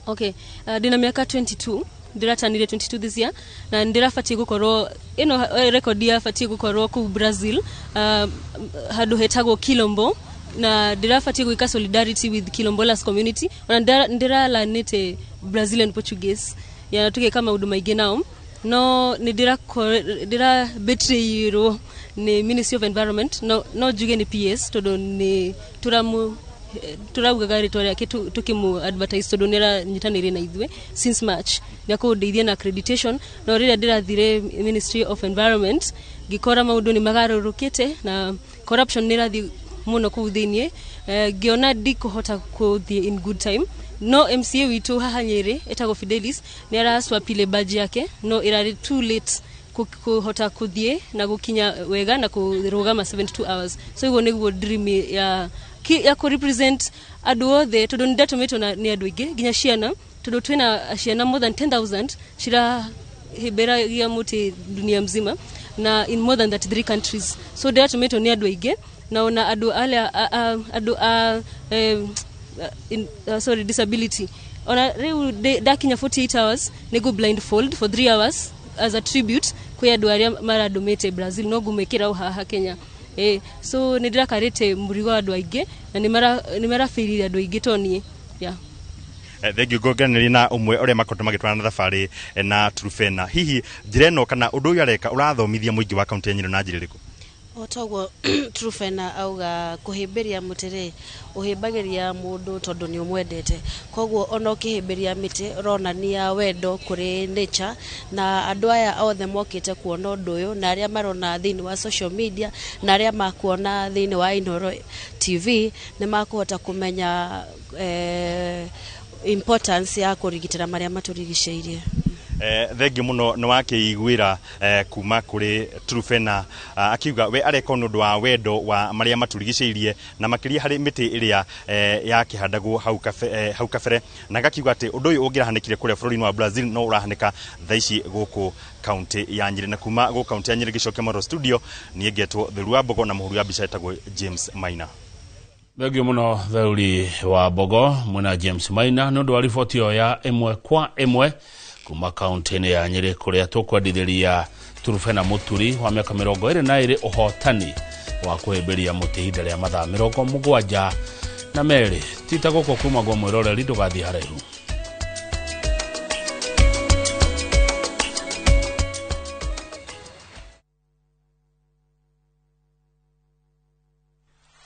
Okay, ndĩna mĩaka 22, ndĩratanire 22 this year, na ndĩrabatiĩ gũkorwo ĩno record yabatiĩ gũkorwo kũu Brazil, handũ hetagwo Quilombo, na ndĩrabatiĩ gwĩka solidarity with Quilombolas community. Ona ndĩralanĩte Brazilian Portuguese ya tũgĩka maũndũ maingĩ nao, no nĩ ndĩra betrayirwo nĩ Ministry of Environment, no njuge nĩ PS, tondũ nĩ tũramu turaugaga rĩtwa rĩake tũkĩmũ advertise, tondũ nĩ aranyitanĩire na ithuĩ since March nĩ akũndeithia na accreditation. No rĩrĩa ndĩrathire Ministry of Environment ngĩkora maũndũ nĩ magarũrũkĩte na corruption nĩ ĩrathiĩ mũno kũu thĩiniĩ. Ngĩona ndikũhota kũthiĩ in good time, no MCA witũ haha Nyĩrĩ etagwo Fidelis nĩ araswapile badge yake, no ĩrarĩ too late kũhota kũthiĩ na gũkinya wega na kũrũgama 72 hours. So iguo nĩguo dream ya kũ represent andũ othe, tondũ nĩ ndatũmĩtwo nĩ andũ aingĩ nginya ciana, tondũ twĩna ciana more than 10,000 cirahĩmbĩragia mũtĩ dunia mzima. Na in more than 33 countries. So ndĩratũmĩtwo nĩ andũ aingĩ na ona andũ arĩa andũ a sorry, disability. Ona rĩu ndakinya 48 hours nĩngũ blindfold for 3 hours as a tribute kwĩ andũ arĩa marandũmĩte Brazil, no ngũmĩkĩra o haha Kenya. So nĩ ndĩrakarĩte mũrigo wa andũ aingĩ na nĩ marabĩrire andũ aingĩ to niĩ. Yeah. Thengiũ ngonganĩria na ũmwe ũrĩa makoretwo magĩtwarana na thabarĩ na Truphena. Hihi njĩra ĩno kana ũndũ ũyũ areka ũrathomithia mũingĩ wa kaũntĩ ya Nyĩrĩ na njĩra ĩrĩkũ? O toguo Truphena auga, kũhĩmbĩria mũtĩ rĩ, ũhĩmbagĩria mũndũ tondũ nĩ ũmwendete. Koguo ona ũkĩhĩmbĩria mĩtĩ ũronania wendo kũrĩ nature, na andũ aya othe mokĩte kuona ũndũ ũyũ na arĩa marona thĩinĩ wa social media na arĩa makuona thĩinĩ wa Inooro TV nĩ makũhota kũmenya importance ya kũrigitĩra marĩa matũrigicĩirie. Thengiũ mũno nĩ wakĩiguĩra kuma kũrĩ Truphena, akiuga we areka nĩ ũndũ wa wendo wa marĩa matũrigicĩirie na makĩria harĩ mĩtĩ ĩrĩa yakĩhandagwo hau kabere, na gakiuga atĩ ũndũ ũyũ ũngĩrahanĩkire kũrĩa bũrũri-inĩ wa Brazil no ũrahanĩka thaa ici gũkũ kaũntĩ ya Nyĩrĩ. Na kuma gũkũ kaũntĩ ya Nyĩrĩ gĩcokia Moro studio, niĩ ngetwo Theru wa Mbogo na mũhũri wa mbica etagwo James Maina. Thengiũ mũno Theuri wa Mbogo mwena James Maina nĩ ũndũ wa riboti ĩyo ya ĩmwe kwa ĩmwe kuma kaũntĩ-inĩ ya Nyĩrĩ kũrĩa tũkwendithĩria Truphena Mũturi wa mĩaka 22 ũhotani wa kũhĩmbĩria mũtĩ ihinda rĩa mathaa 72. Tita gũkũ kuma gwa mwĩroreri, ndũgathiĩ haraihu.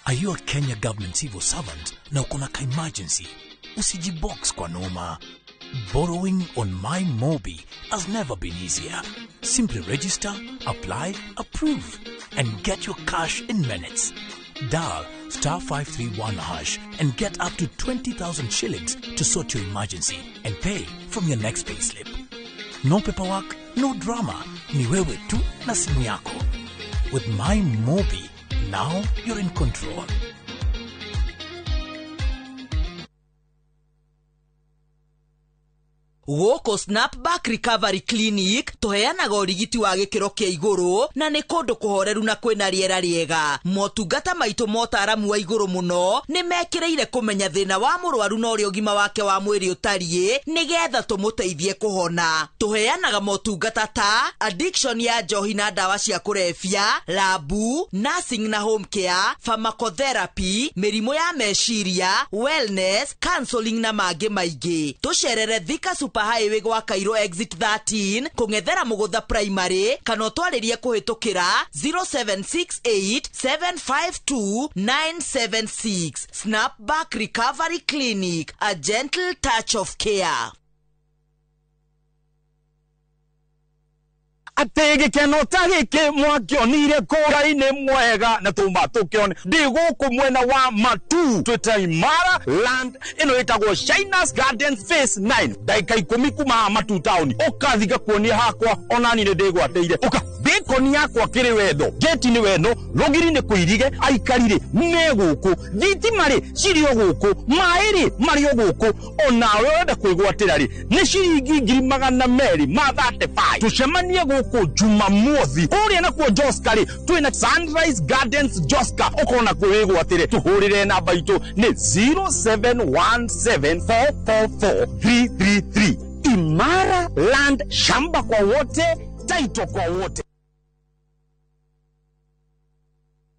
Are you a Kenya government civil servant na uko na ka emergency? Usijibox kwa noma. Borrowing on My Mobi has never been easier. Simply register, apply, approve, and get your cash in minutes. Dial star 531 hash and get up to 20,000 shillings to sort your emergency and pay from your next payslip. No paperwork, no drama. Ni wewe tu na simu yako. With My Mobi, now you're in control. Gũkũ Snapback Recovery Clinic tũheanaga ũrigiti wa gĩkĩro kĩa igũrũ na nĩ kũndũ kũhoreru na kwĩna rĩera rĩega. Motungata maitũ motaramu wa igũrũ mũno nĩ mekĩrĩire kũmenya thĩna wa mũrwaru na ũrĩa ũgima wake wa mwĩrĩ ũtariĩ nĩgetha tũmũteithie kũhona. Tũheanaga motungata ta addiction ya njohi na ndawa cia kũrebia, labu, nursing na home care, pharmacotherapy, mĩrimũ ya meciria, wellness, counseling na mangĩ maingĩ. Tũcerere Thika Super Highway gwa Cairo exit 13 kũng'ethera Mũgũtha Primary kana ũtwarĩrie kũhĩtũkĩra 0768 752 976. Snapback Recovery Clinic, a gentle touch of care. Atĩ gĩkeno ta gĩkĩ mwakĩonire kũra-inĩ mwega na tũma tũkĩone ndĩ gũkũ mwena wa Matu twĩta Imara Land ĩno ĩtagwo Shinas Gardens Phase 9 ndagĩka 10 kuma haha Matu town ũkathi ngakuonia hakwa onani nĩ ndĩgwatĩire ũka bĩkoni yakwa kĩrĩ wendo gate nĩ wendo rũgiri nĩ kũirige aikari rĩ me gũkũ thitima rĩ cirĩ o gũkũ maĩ rĩ marĩ o gũkũ onawe ũrenda kwĩgwatĩra rĩ nĩ ciringi 235,000 tũcemanie gũkũ Jumamothi kũrĩa nakuo Joska rĩ twĩna Sunrise Gardens Joska ũkona kwĩgwatĩre tũhũrĩre namba itũ nĩ 0717444333. Imara Land, shamba kwa wote, title kwa wote.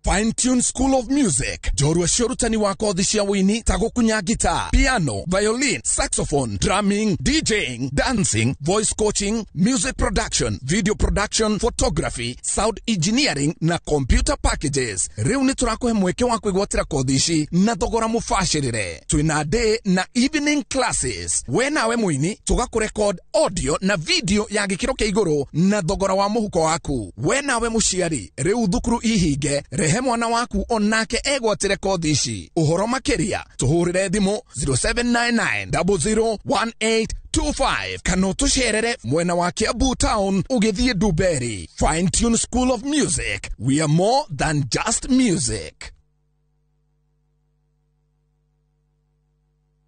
Fine Tune School of Music, njorua cia ũrutani wa kothi cia wũini ta gũkunya guitar, piano, violin, saxophone, drumming, DJing, dancing, voice coaching, music production, video production, photography, sound engineering na computer packages. Rĩu nĩ tũrakũhe mweke wa kwĩgwatĩra kothi ici na thogora mũbacĩrĩre. Twĩna day na evening classes. We nawe mũini tũgakũrekod audio na video ya gĩkĩro kĩa igũrũ na thogora wa mũhuko waku. We nawe mũciari, rĩu thukuru ihinge, rehe mwana waku onake egwatĩre kothi ici. Ũhoro makĩria tũhũrĩre thimũ 0799001825 kana ũtũcerere mwena wa Kiambu town ũgĩthiĩ Nduberi. Fine Tune School of Music, we are more than just music.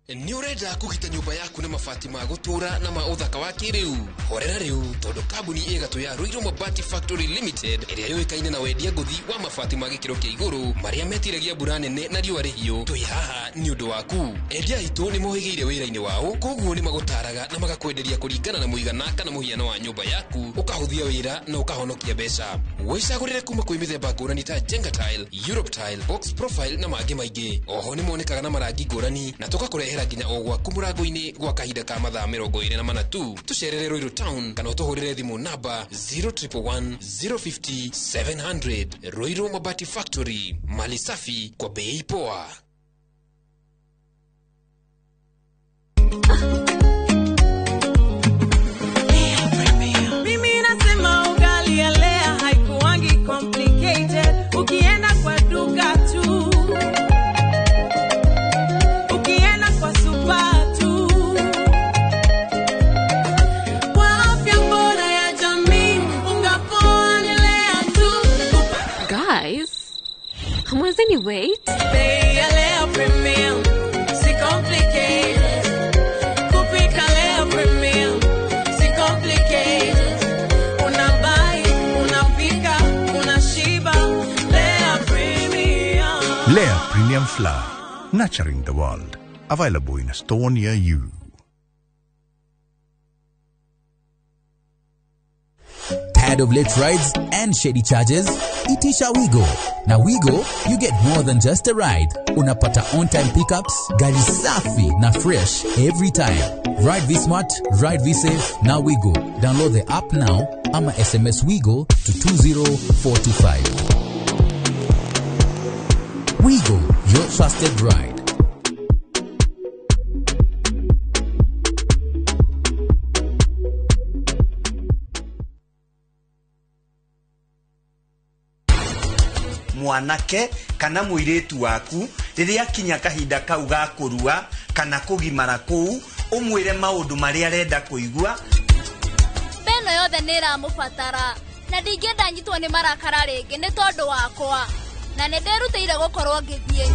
Nĩ ũrenda kũgita nyũmba yaku na mabati ma gũtũũra na ma ũthaka wa kĩrĩu? Horera rĩu, tondũ kambuni ĩgatũ ya Ruiru Mabati Factory Limited ĩrĩa yũĩkaine na wendia ngũthi wa mabati ma gĩkĩro kĩa igũrũ marĩa metiragia mbura nene na riũa rĩhiũ, twĩ haha nĩ ũndũ waku. Endia aitũ nĩ mohĩgĩire wĩra-inĩ wao, koguo nĩ magũtaraga na magakwenderia kũringana na mũigana kana mũhiano wa nyũmba yaku, ũkahũthia wĩra na ũkahonokia mbeca. Wĩcagũrĩre kuma kwĩ mĩthemba ngũrani ta Jenga Tile, Europe Tile, Box Profile na mangĩ maingĩ. Oho nĩ monekaga na marangi ngũrani na tũgakũrehera nginya o gwaku mũrango-inĩ gwa kahinda ka mathaa 24 tu. Tũcerere Ruiru Town kana ũtũhũrĩre thimũ namba 0111 050 700. Ruiru Mabati Factory, mali safi kwa bei poa. Mimi nasema ugali ya Lea haikuangi complicated. Ukienda kwa duka tu, ukienda kwa super tu. Kwa afya bora ya jamii, unga poa ni Lea tu. Guys, hamwezi wait? Bei ya Lea Premium, si complicated. Kupika Lea Premium, si complicated. Unabai, unapika, unashiba. Lea Premium. Lea Premium Flour, nurturing the world. Available in a store near you. Tired of late rides and shady charges? Itisha Wigo. Na Wigo, you get more than just a ride. Unapata on-time pickups, gari safi na fresh every time. Ride V-Smart, ride V-Safe, na Wigo. Download the app now ama SMS Wigo to 20425. Wigo, your trusted ride. Mwanake kana mũirĩtu waku rĩrĩa akinya kahinda kau ga kũrua kana kũgimara kũu, ũmwĩre maũndũ marĩa arenda kũigua. Beno yothe nĩ ĩramũbatara na ndingĩenda nyitwo nĩ marakara rĩngĩ nĩ tondũ wakwa, na nĩ ndĩrutĩire gũkorwo ngĩthiĩ.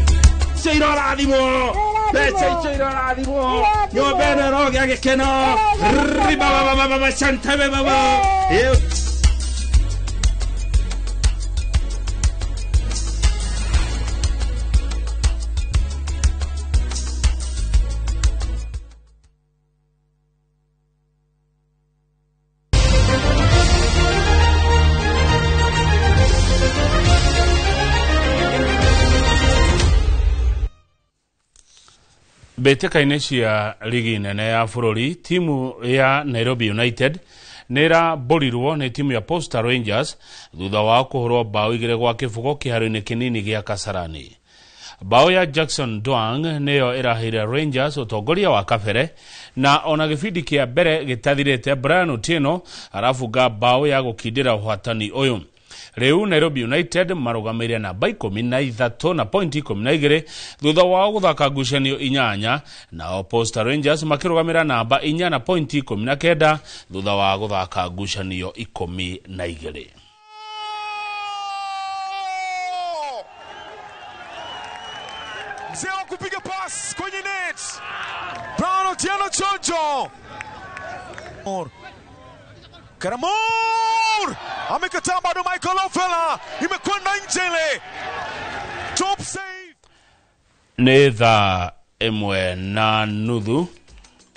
Icio irorathimwo, mbeca icio irorathimwo, nyũmba ĩno ĩrogĩa gĩkeno. Ribabababa, shantebe baba. Mbĩtĩka-inĩ cia ligi nene ya bũrũri, timu ya Nairobi United nĩ ĩrambũrirwo nĩ timu ya Posta Rangers thutha wao kũhũrwo bao 2-0 kĩharo-inĩ kĩnini gĩa Kasarani. Bao ya Jackson Dwang nĩyo ĩraheire Rangers ũtongoria wa kabere, na ona gĩbindi kĩa mbere gĩtathirĩte Brian Otieno arabunga bao ya gũkindĩra ũhatani ũyũ. Rĩu Nairobi United marũgamĩire namba 13 na pointi 12 thutha wao gũthaka ngucanio 8, nao Posta Rangers makĩrũgamĩra namba 4 na pointi 19 thutha wa gũthaka ngucanio 12. Mzee wa kupiga pass kwenye net, Brown Otieno Chonjo. Karamor amekataa bado, Michael Ofela imekwenda nje ile. Top save. Nĩ thaa 1:30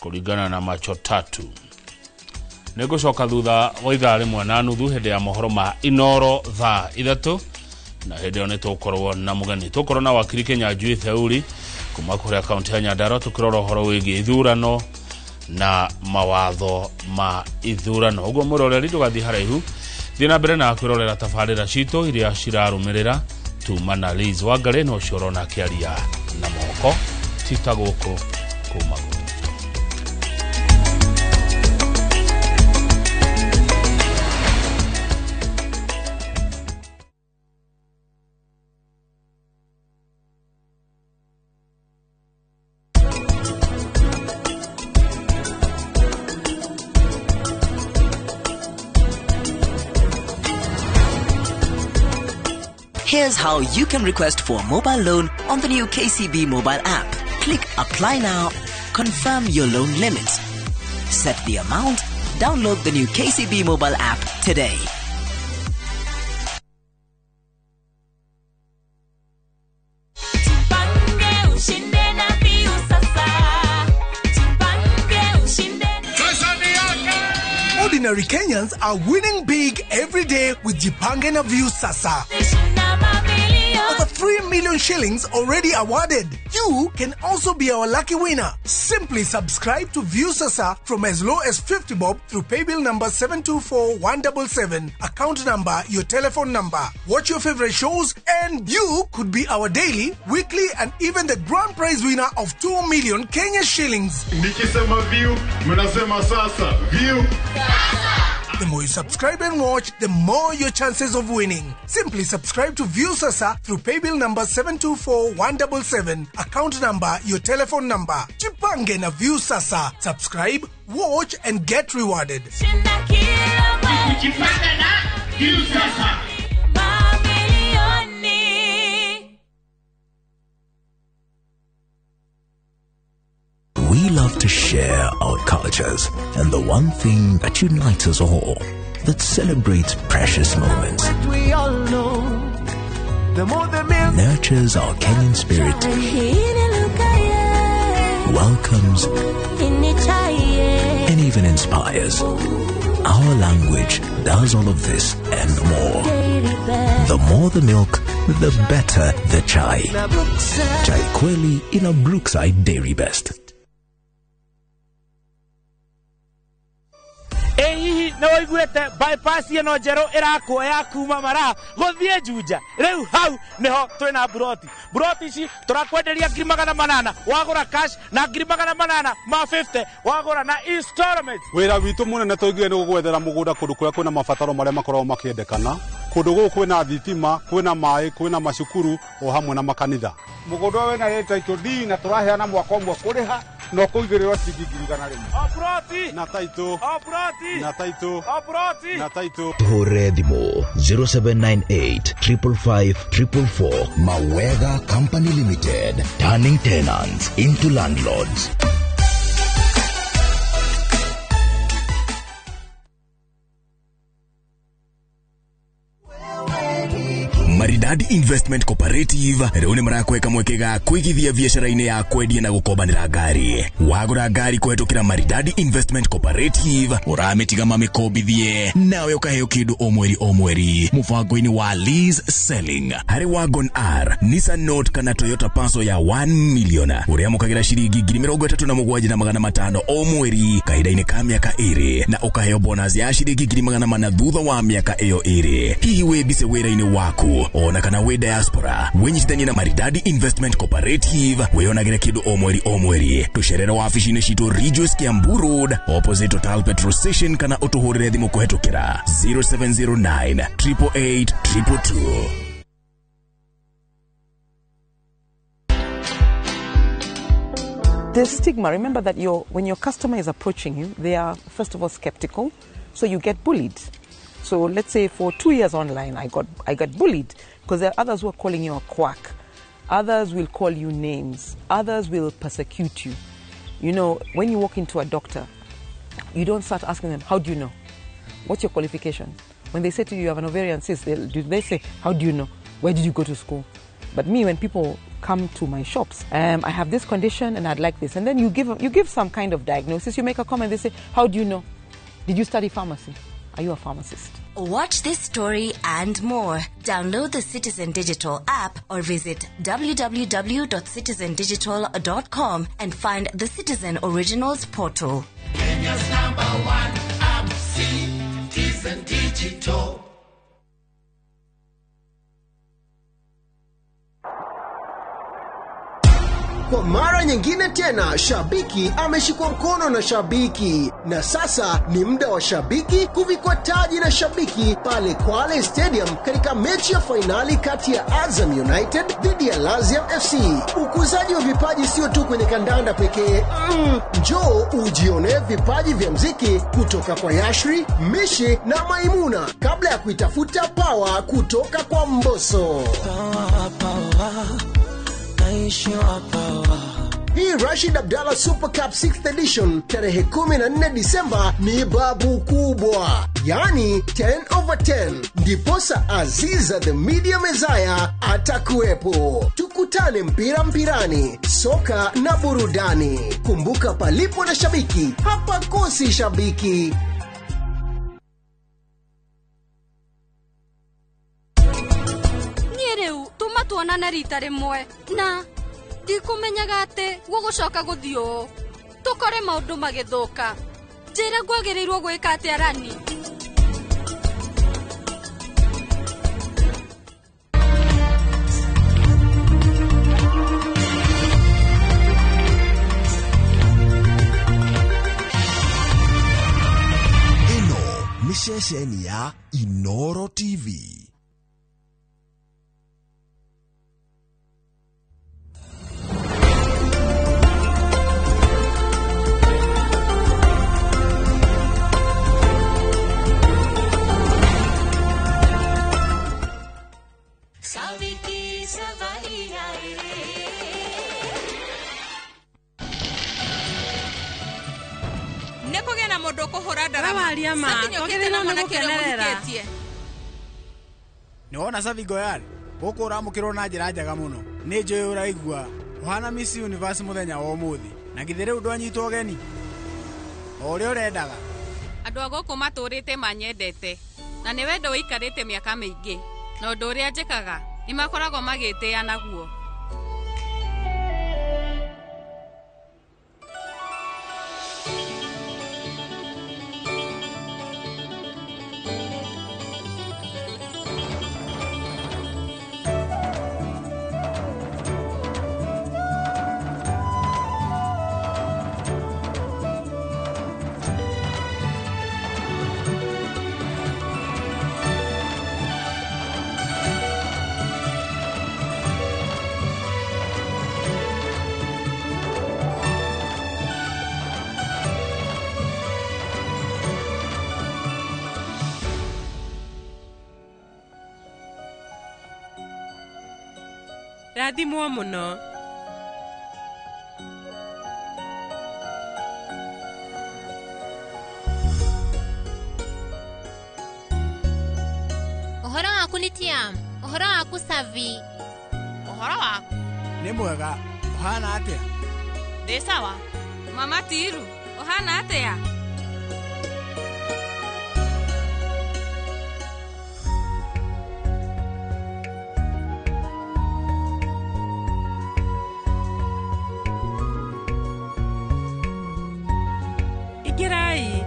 kũringana na macho tatu. Nĩ ngũcoka thutha wa ithaa 1:30 hĩndĩ ya mohoro ma Inoro thaa 3, na hĩndĩ ĩyo nĩ tũgũkorwo na mũgeni. Tũgũkorwo na wakiri Kĩnyanjui Theuri kuma kũrĩa kaunti ya Nyandarua tũkĩrora ũhoro wĩgiĩ ithurano na mawatho ma ithurano. Ũguo mũroreri ndũgathiĩ haraihu, thiĩ na mbere na kwĩrorera tabarĩra citũ iria cirarũmĩrĩra tuma na Liz Wangari, na ũcio ũrona akĩaria na moko ti ta gũkũ kuma gũkũ. Here's how you can request for a mobile loan on the new KCB mobile app. Click Apply Now, confirm your loan limit, set the amount, download the new KCB mobile app today. Ordinary Kenyans are winning big every day with Jipange na Viusasa. Over 3 million shillings already awarded. You can also be our lucky winner. Simply subscribe to Viusasa from as low as 50 bob through paybill number 724177, account number, your telephone number. Watch your favorite shows and you could be our daily, weekly and even the grand prize winner of 2 million Kenya shillings. Nikisema view, mnasema sasa. View. The more you subscribe and watch, the more your chances of winning. Simply subscribe to Viusasa through paybill number 724177, account number, your telephone number. Jipange na Viusasa. Subscribe, watch and get rewarded. Jipange na Viusasa. We love to share our cultures and the one thing that unites us all, that celebrates precious moments, We all know, the more the milk, nurtures our Kenyan spirit, welcomes, and even inspires. Our language does all of this and more. The more the milk, the better the chai. Chai Kweli in a Brookside Dairy Best. Hihi nä waiguä bypass ĩno njerũ ĩrakwo ya kuma mara gũthiĩ Juja rĩu hau nĩho twĩna buroti buroti ici tũrakwenderia 800,000 wagũra cash na 850,000 wagũra na installments. Wĩra witũ mũnene tũiguire nĩ gũgwethera mũgũnda kũndũ kũrĩa kwĩna mabataro marĩa makoragwo makĩendekana kũndũ gũkũ kwĩna thitima kwĩna maĩ kwĩna macukuru o hamwe na makanitha. Mũgũnda ũyũ wĩna title D na tũraheana mwaka ũmwe kũrĩha na ũkũigĩrĩrwo ciringi 100,000. O buroti na title, o buroti na title, o buroti na title. Tuhũrĩre thimũ 0798 555 444. Mawega Company Limited, turning tenants into landlords. Maridadi Investment Cooperative rĩu nĩ marakweka mweke ga kũigithia biacara-inĩ ya kwendia na gũkombanĩra ngari. Wagũra ngari kũhetũkĩra Maridadi Investment Cooperative ũramĩtiga mamĩkombithie nawe ũkaheo kĩndũ o mweri o mweri mũbango-inĩ wa lease selling. Harĩ Wagon R, Nissan Note kana Toyota Passo ya 1 million ũrĩamũkagĩra ciringi 37,500 o mweri kahinda-inĩ ka mĩaka 2 na ũkaheo bonus ya ciringi 400,000 thutha wa mĩaka ĩyo 2. Hihi wĩ busy wĩra-inĩ waku ona kana wĩ diaspora, wĩnyitithanie na Maridadi Investment Cooperative wĩonagĩre kĩndũ o mweri o mweri. Tũcerere wabici-inĩ citũ Ridgeways Kiambu Road opposite Total Petrol Station kana ũtũhũrĩre thimũ kũhetũkĩra 0709 888 222. The stigma, remember that when your customer is approaching you, they are first of all skeptical, so you get bullied. So let's say for 2 years online, I got bullied because there are others who are calling you a quack. Others will call you names. Others will persecute you. You know, when you walk into a doctor, you don't start asking them, how do you know? What's your qualification? When they say to you, you have an ovarian cyst, they say, how do you know? Where did you go to school? But me, when people come to my shops, I have this condition and I'd like this. And then you give some kind of diagnosis, you make a comment, they say, how do you know? Did you study pharmacy? Are you a pharmacist? Watch this story and more. Download the Citizen Digital app or visit www.citizendigital.com and find the Citizen Originals portal. Kenya's number one app, Citizen Digital. Kwa mara nyingine tena, shabiki ameshikwa mkono na shabiki. Na sasa ni muda wa shabiki kuvikwa taji na shabiki pale Kwale Stadium katika mechi ya fainali kati ya Azam United dhidi ya Laziam FC. Ukuzaji wa vipaji sio tu kwenye kandanda pekee. Njoo ujione vipaji vya mziki kutoka kwa Yashri, Mishi na Maimuna kabla ya kuitafuta power kutoka kwa Mbosso. Power, power. Hii Rashid Abdallah Super Cup 6th edition tarehe 14 Disemba ni babu kubwa, yani 10/10. Ndiposa Aziza the Media Messiah atakuwepo. Tukutane mpira mpirani, soka na burudani. Kumbuka, palipo na shabiki hapakosi shabiki. Niĩ rĩu tũma tuonane rita rĩmwe na ndikũmenyaga atĩ gũgũcoka gũthiĩ ũũ tũkore maũndũ magĩthũka. Njĩra ngwagĩrĩirwo gwĩka atĩa Rani? Ĩno nĩ ceceni ya Inoro TV. Nĩwona Savi Goyal gũkũ ũramũkĩrwo na njĩra njega mũno. Nĩ njũĩ ũraigua ũhana Miss Universe mũthenya wa ũmũthĩ, na githĩ rĩu ndwanyitwo ũgeni o ũrĩa ũrendaga. Andũ a gũkũ matũrĩte manyendete na nĩ wendo ũikarĩte mĩaka mĩingĩ, na ũndũ ũrĩa njĩkaga nĩ makoragwo magĩtĩĩa naguo. Rathimwo muno. Ũhoro waku nĩ Tiam? Ũhoro waku Savi? Ũhoro waku? Nĩ mwega. Ũhana atĩa? Ndĩ sawa. Mama Tiru, ũhana atĩa? Ingĩrai.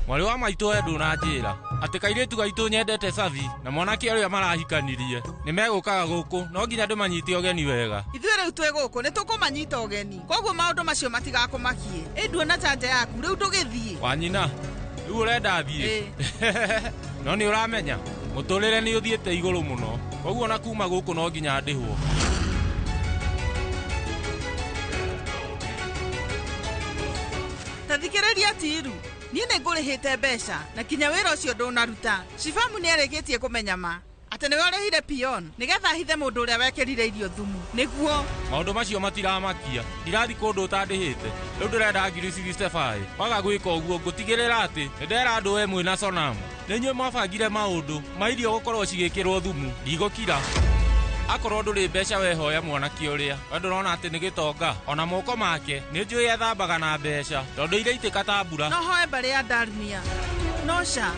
Mwarĩ wa maitũ we ndũnanjĩra atĩ kairĩtu gaitũ nyendete Savi na mwanake ũrĩa marahikanirie nĩ megũkaga gũkũ, no nginya ndĩmanyite ũgeni wega. Ithuĩ rĩu twĩ gũkũ nĩ tũkũmanyita ũgeni, koguo maũndũ macio matigakũmakie. Ĩ nduona chanja yaku rĩu ndũgĩthiĩ. Wanyina, rĩu ũrenda thiĩ? No nĩ ũramenya mũtũrĩre nĩ ũthiĩte igũrũ mũno, koguo na kuma gũkũ no nginya ndĩhwo. Ta thikĩrĩria Tiru, niĩ nĩ ngũrĩhĩte mbeca na kinya wĩra ũcio ndũnaruta. Shifamu nĩ arĩkĩtie kũmenya ma atĩ nĩwe ũrĩhire pion nĩgetha ahithe mũndũ ũrĩa wekĩrire irio thumu. Nĩguo maũndũ macio matiramakia. Ndirathi kũndũ ũtandĩhĩte. Rĩu ndĩrenda ngiri 65. Waga gwĩka ũguo ngũtigĩrĩra atĩ nĩndera andũ we mwĩna Sonamu nĩ inyuĩ mwabangire maũndũ ma irio gũkorwo cigĩkĩrwo thumu. Ndigũkira. Akorwo ndũrĩ mbeca wehoya mwanake ũrĩa we ndũrona atĩ nĩ gĩtonga, ona moko make nĩ njũĩ ethambaga na mbeca tondũ iraitĩka ta mbura. No hoe mbarĩ ya Dalmia. No ca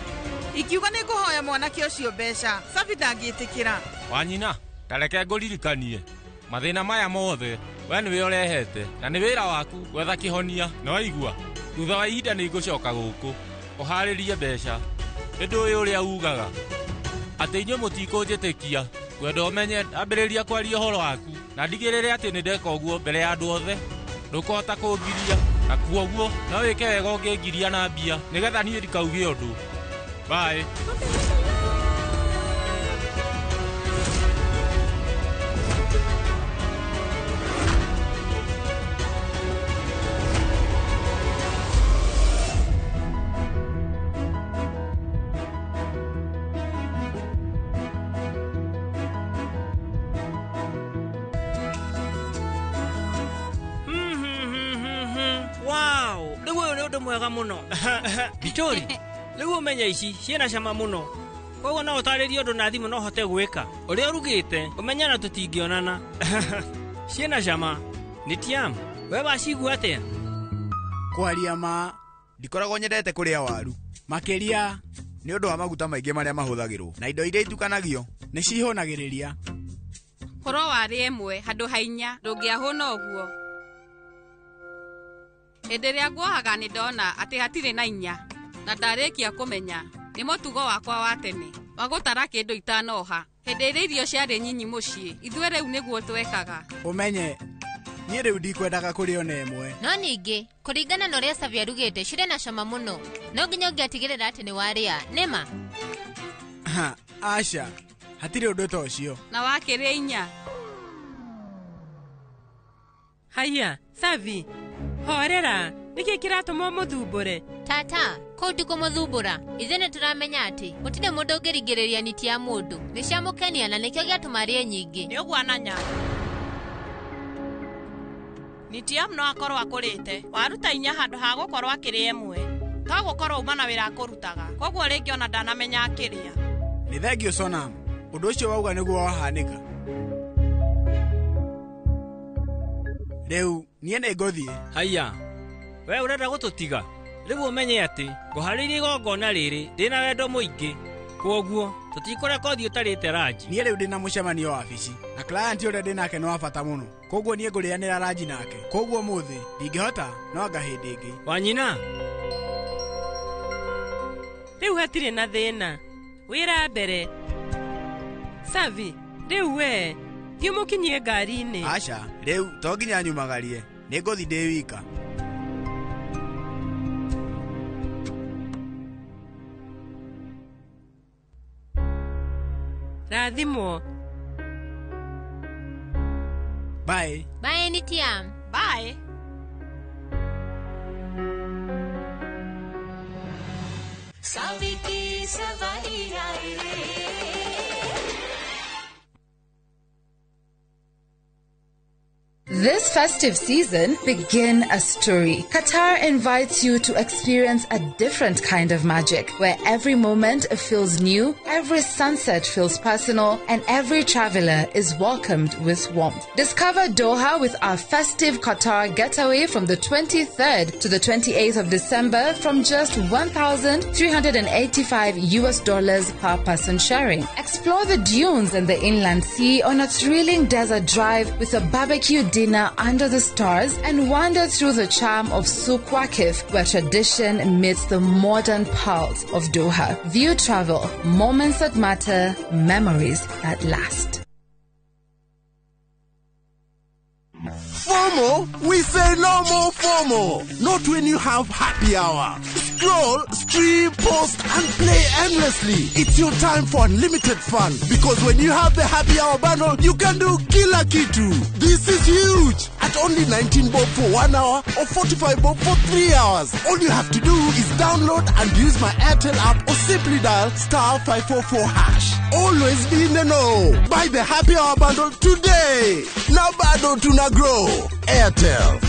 ingiuga nĩ ngũhoya mwanake ũcio mbeca, Savi ndangĩtĩkĩra. Wanyina, ta reke ngũririkanie mathĩna maya mothe we nĩwe ũrehete na nĩ wĩra waku gwetha kĩhonia. No igua thutha wa ihinda nĩ ngũcoka gũkũ ũharĩrie mbeca. Nĩ ndũĩ ũrĩa ugaga atĩ inyuĩ mũtikũnjĩtĩkia. Ngwenda ũmenye ambĩrĩria kwaria ũhoro waku na ndigĩrĩre atĩ nĩ ndeka ũguo mbere ya andũ othe. Ndũkũhota kũngiria na kuoguo no wĩke wega ũngĩngiria na mbia nĩgetha niĩ ndikauge ũndũ. Bye. mwega mũno. Bitori, rĩu ũmenye ici ciĩna cama mũno. Koguo no ũtarĩrie ũndũ na thimũ no hote gwĩka. Ũrĩa ũrugĩte, ũmenye na tũtingĩonana. Ciĩna cama. Nĩ tiam. We wacigua atĩa? Kwaria ma, ndikoragwo nyendete kũrĩa waru. Makĩria nĩ ũndũ wa maguta maingĩ marĩa mahũthagĩrwo na indo iria itukanagio nĩ cihũnagĩrĩria. Korwo warĩ ĩmwe handũ ha inya ndũngĩahũna ũguo. Hĩndĩ ĩrĩa nguohaga nĩ ndona atĩ hatirĩ na inya na ndarĩkia kũmenya nĩ mũtugo wakwa wa tene wa gũtara kĩndũ itanoha. Hĩndĩ ĩrĩa irio ciarĩ nyinyi mũciĩ ithuĩ rĩu nĩguo twekaga. Ũmenye niĩ rĩu ndikwendaga kũrĩa ona ĩmwe. No ningĩ kũringana na ũrĩa Savi arugĩte cirĩ na cama mũno, no nginya ũngĩatigĩrĩra atĩ nĩ warĩa nĩma. Aca, hatirĩ ũndũ ta ũcio. Na wakĩrĩa inya. Haiya, Savi, horera, nĩkĩ kĩratũma ũmũthumbũre? Tata, kũu ti kũmũthumbũra. Ithuĩ nĩ tũramenya atĩ gũtirĩ mũndũ ũngĩringĩrĩria niti ya mũndũ. Nĩ ciamũkenia na nĩkĩo gĩatũma arĩe nyingĩ. Nĩ ũguo ananya. Nitiam no akorwo akũrĩte waruta inya handũ ha gũkorwo akĩrĩa ĩmwe. To gũkorwo uma na wĩra akũrutaga, koguo rĩngĩ ona ndanamenya akĩrĩa. Nĩ thengio Sonam, ũndũ ũcio wauga nĩguo wahanĩka. Rĩu niĩ nĩ ngũthiĩ. Haiya, we ũrenda gũtũtiga? Rĩu ũmenye atĩ ngũharĩirie igongona rĩrĩ ndĩna wendo mũingĩ, kwoguo tũtikũreka ũthiĩ ũtarĩte ranji. Niĩ rĩu ndĩna mũcemanio wabici na client ũrĩa ndĩnake nĩ wa bata mũno, koguo niĩ ngũrĩanĩra ranji nake. Koguo ũmũthĩ ndingĩhota, no anga hĩndĩ ĩngĩ. Wanyina, rĩu hatirĩ na thĩna, wĩra mbere. Savi, rĩu we thiĩ ũmũkinyie ngari-inĩ. Aca, rĩu to nginya nyumagarie, nĩ ngũthiĩ ndĩ wika. Rathimwo. Bye. Bye Nitiam. Bye. Saviki savari rai. This festive season, begin a story. Qatar invites you to experience a different kind of magic, where every moment feels new, every sunset feels personal, and every traveler is welcomed with warmth. Discover Doha with our festive Qatar getaway from the 23rd to the 28th of December from just $1,385 per person sharing. Explore the dunes and the inland sea on a thrilling desert drive with a barbecue dinner under the stars, and wander through the charm of Souq Waqif, where tradition meets the modern pulse of Doha. View Travel, moments that matter, memories that last. FOMO? We say no more FOMO. Not when you have happy hour. Scroll, stream, post, and play endlessly. It's your time for unlimited fun. Because when you have the happy hour bundle, you can do kila kitu. This is huge. At only 19 bob for 1 hour or 45 bob for 3 hours. All you have to do is download and use my Airtel app or simply dial *544#. Always be in the know. Buy the happy hour bundle today. Now bado tuna grow. Airtel.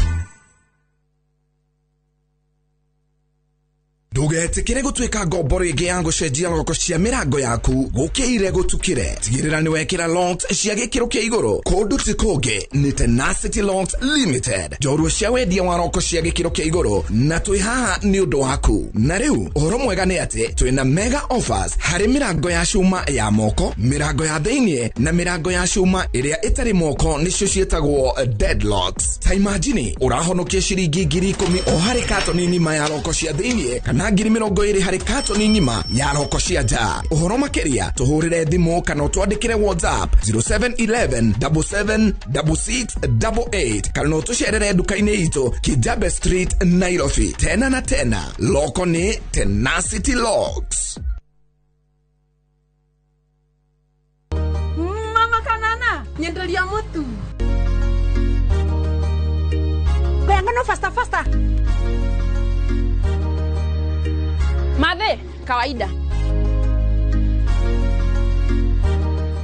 Ndũgetĩkĩre gũtuĩka ngombo rĩngĩ ya gũcenjia roko cia mĩrango yaku gũkĩire gũtukĩre. Tigĩrĩra nĩ wekĩra locks cia gĩkĩro kĩa igũrũ kũndũ ti kũngĩ nĩ Tenacity Locks Limited, njorua cia wendia wa roko cia gĩkĩro kĩa igũrũ, na twĩ haha nĩ ũndũ waku. Na rĩu ũhoro mwega nĩ atĩ twĩna mega offers harĩ mĩrango ya cuma ya moko, mĩrango ya thĩiniĩ na mĩrango ya cuma ĩrĩa ĩtarĩ moko, nĩcio ciĩtagwo deadlocks. Ta imagine ũrahonokia ciringi 10,000 o harĩ katoni ng'ima ya roko cia thĩiniĩ kana 20,000 harĩ katoni ng'ima ya roko cia nja. Ũhoro makĩria tũhũrĩre thimũ kana ũtwandĩkĩre WhatsApp 0711 77 6688 kana ũtũcerere nduka-inĩ itũ Kijabe Street, Nairobi. Tena na tena, loko nĩ Tenacity Locks. Mama kanana nyenderia mutu ngano faster faster. Madhe, kawaida.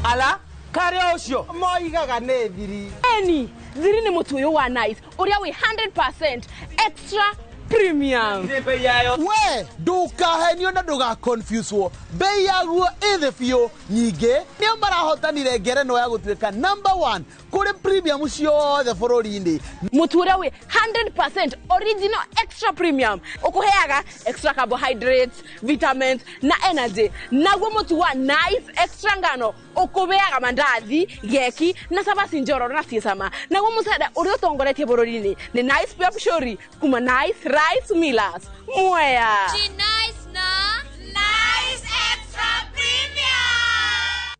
Ala, kare ucio moigaga nĩ thiri. Eni, thiri nĩ mũtu ũyũ wa nice, ũrĩa wĩ 100% extra Premium. We ndũkahenio na ndũgaconfuswo, bei yaguo ĩ thĩ biũ. Ningĩ nĩo marahotanire ngerenwa ya gũtuĩka number one kũrĩ premium ciothe bũrũri-inĩ. Mũtu ũrĩa wĩ 100% original extra premium ũkũheaga extra carbohydrates, vitamins na energy. Naguo mũtu wa Nice Extra ngano ũkũbeaga mandathi, geki na cabaci njororo na ciĩ cama. Naguo mũcere ũrĩa ũtongoretie bũrũri-inĩ nĩ Nice Pure Pshori kuma Nice Rice Millers, Mwea. Nice na Nice Extra Premium.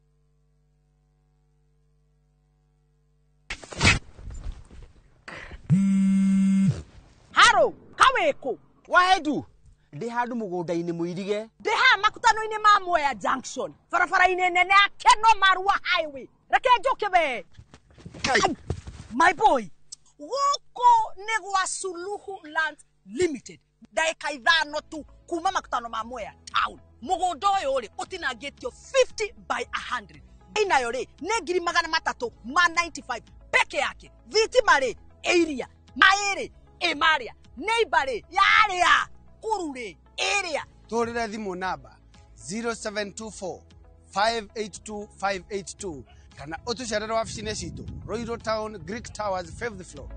Haro kawĩkũ wahendu ndĩ handũ mũgũnda-inĩ mũirige. Ndĩ haha makutano-inĩ ma Mwea Junction, barabara-inĩ nene ya Keno Marua Highway. Reke njũke we. My boy, gũkũ nĩ gwa Suluhu Land Limited, ndagĩka 5 tu kuma makutano ma Mwea town. Mũgũnda ũyũ rĩ ũtinangĩtio 50 by 100. Bei nayo rĩ nĩ 395,000 peke yake. Thitima rĩ ĩ iria, maĩ rĩ ĩ marĩa, neighbor rĩ yarĩa, kuru rĩ ĩrĩa. Tũrĩre thimũ namba 0724 582 582 kana ũtũcerere wabici-inĩ citũ Royal Town, Greek Towers, 5th floor.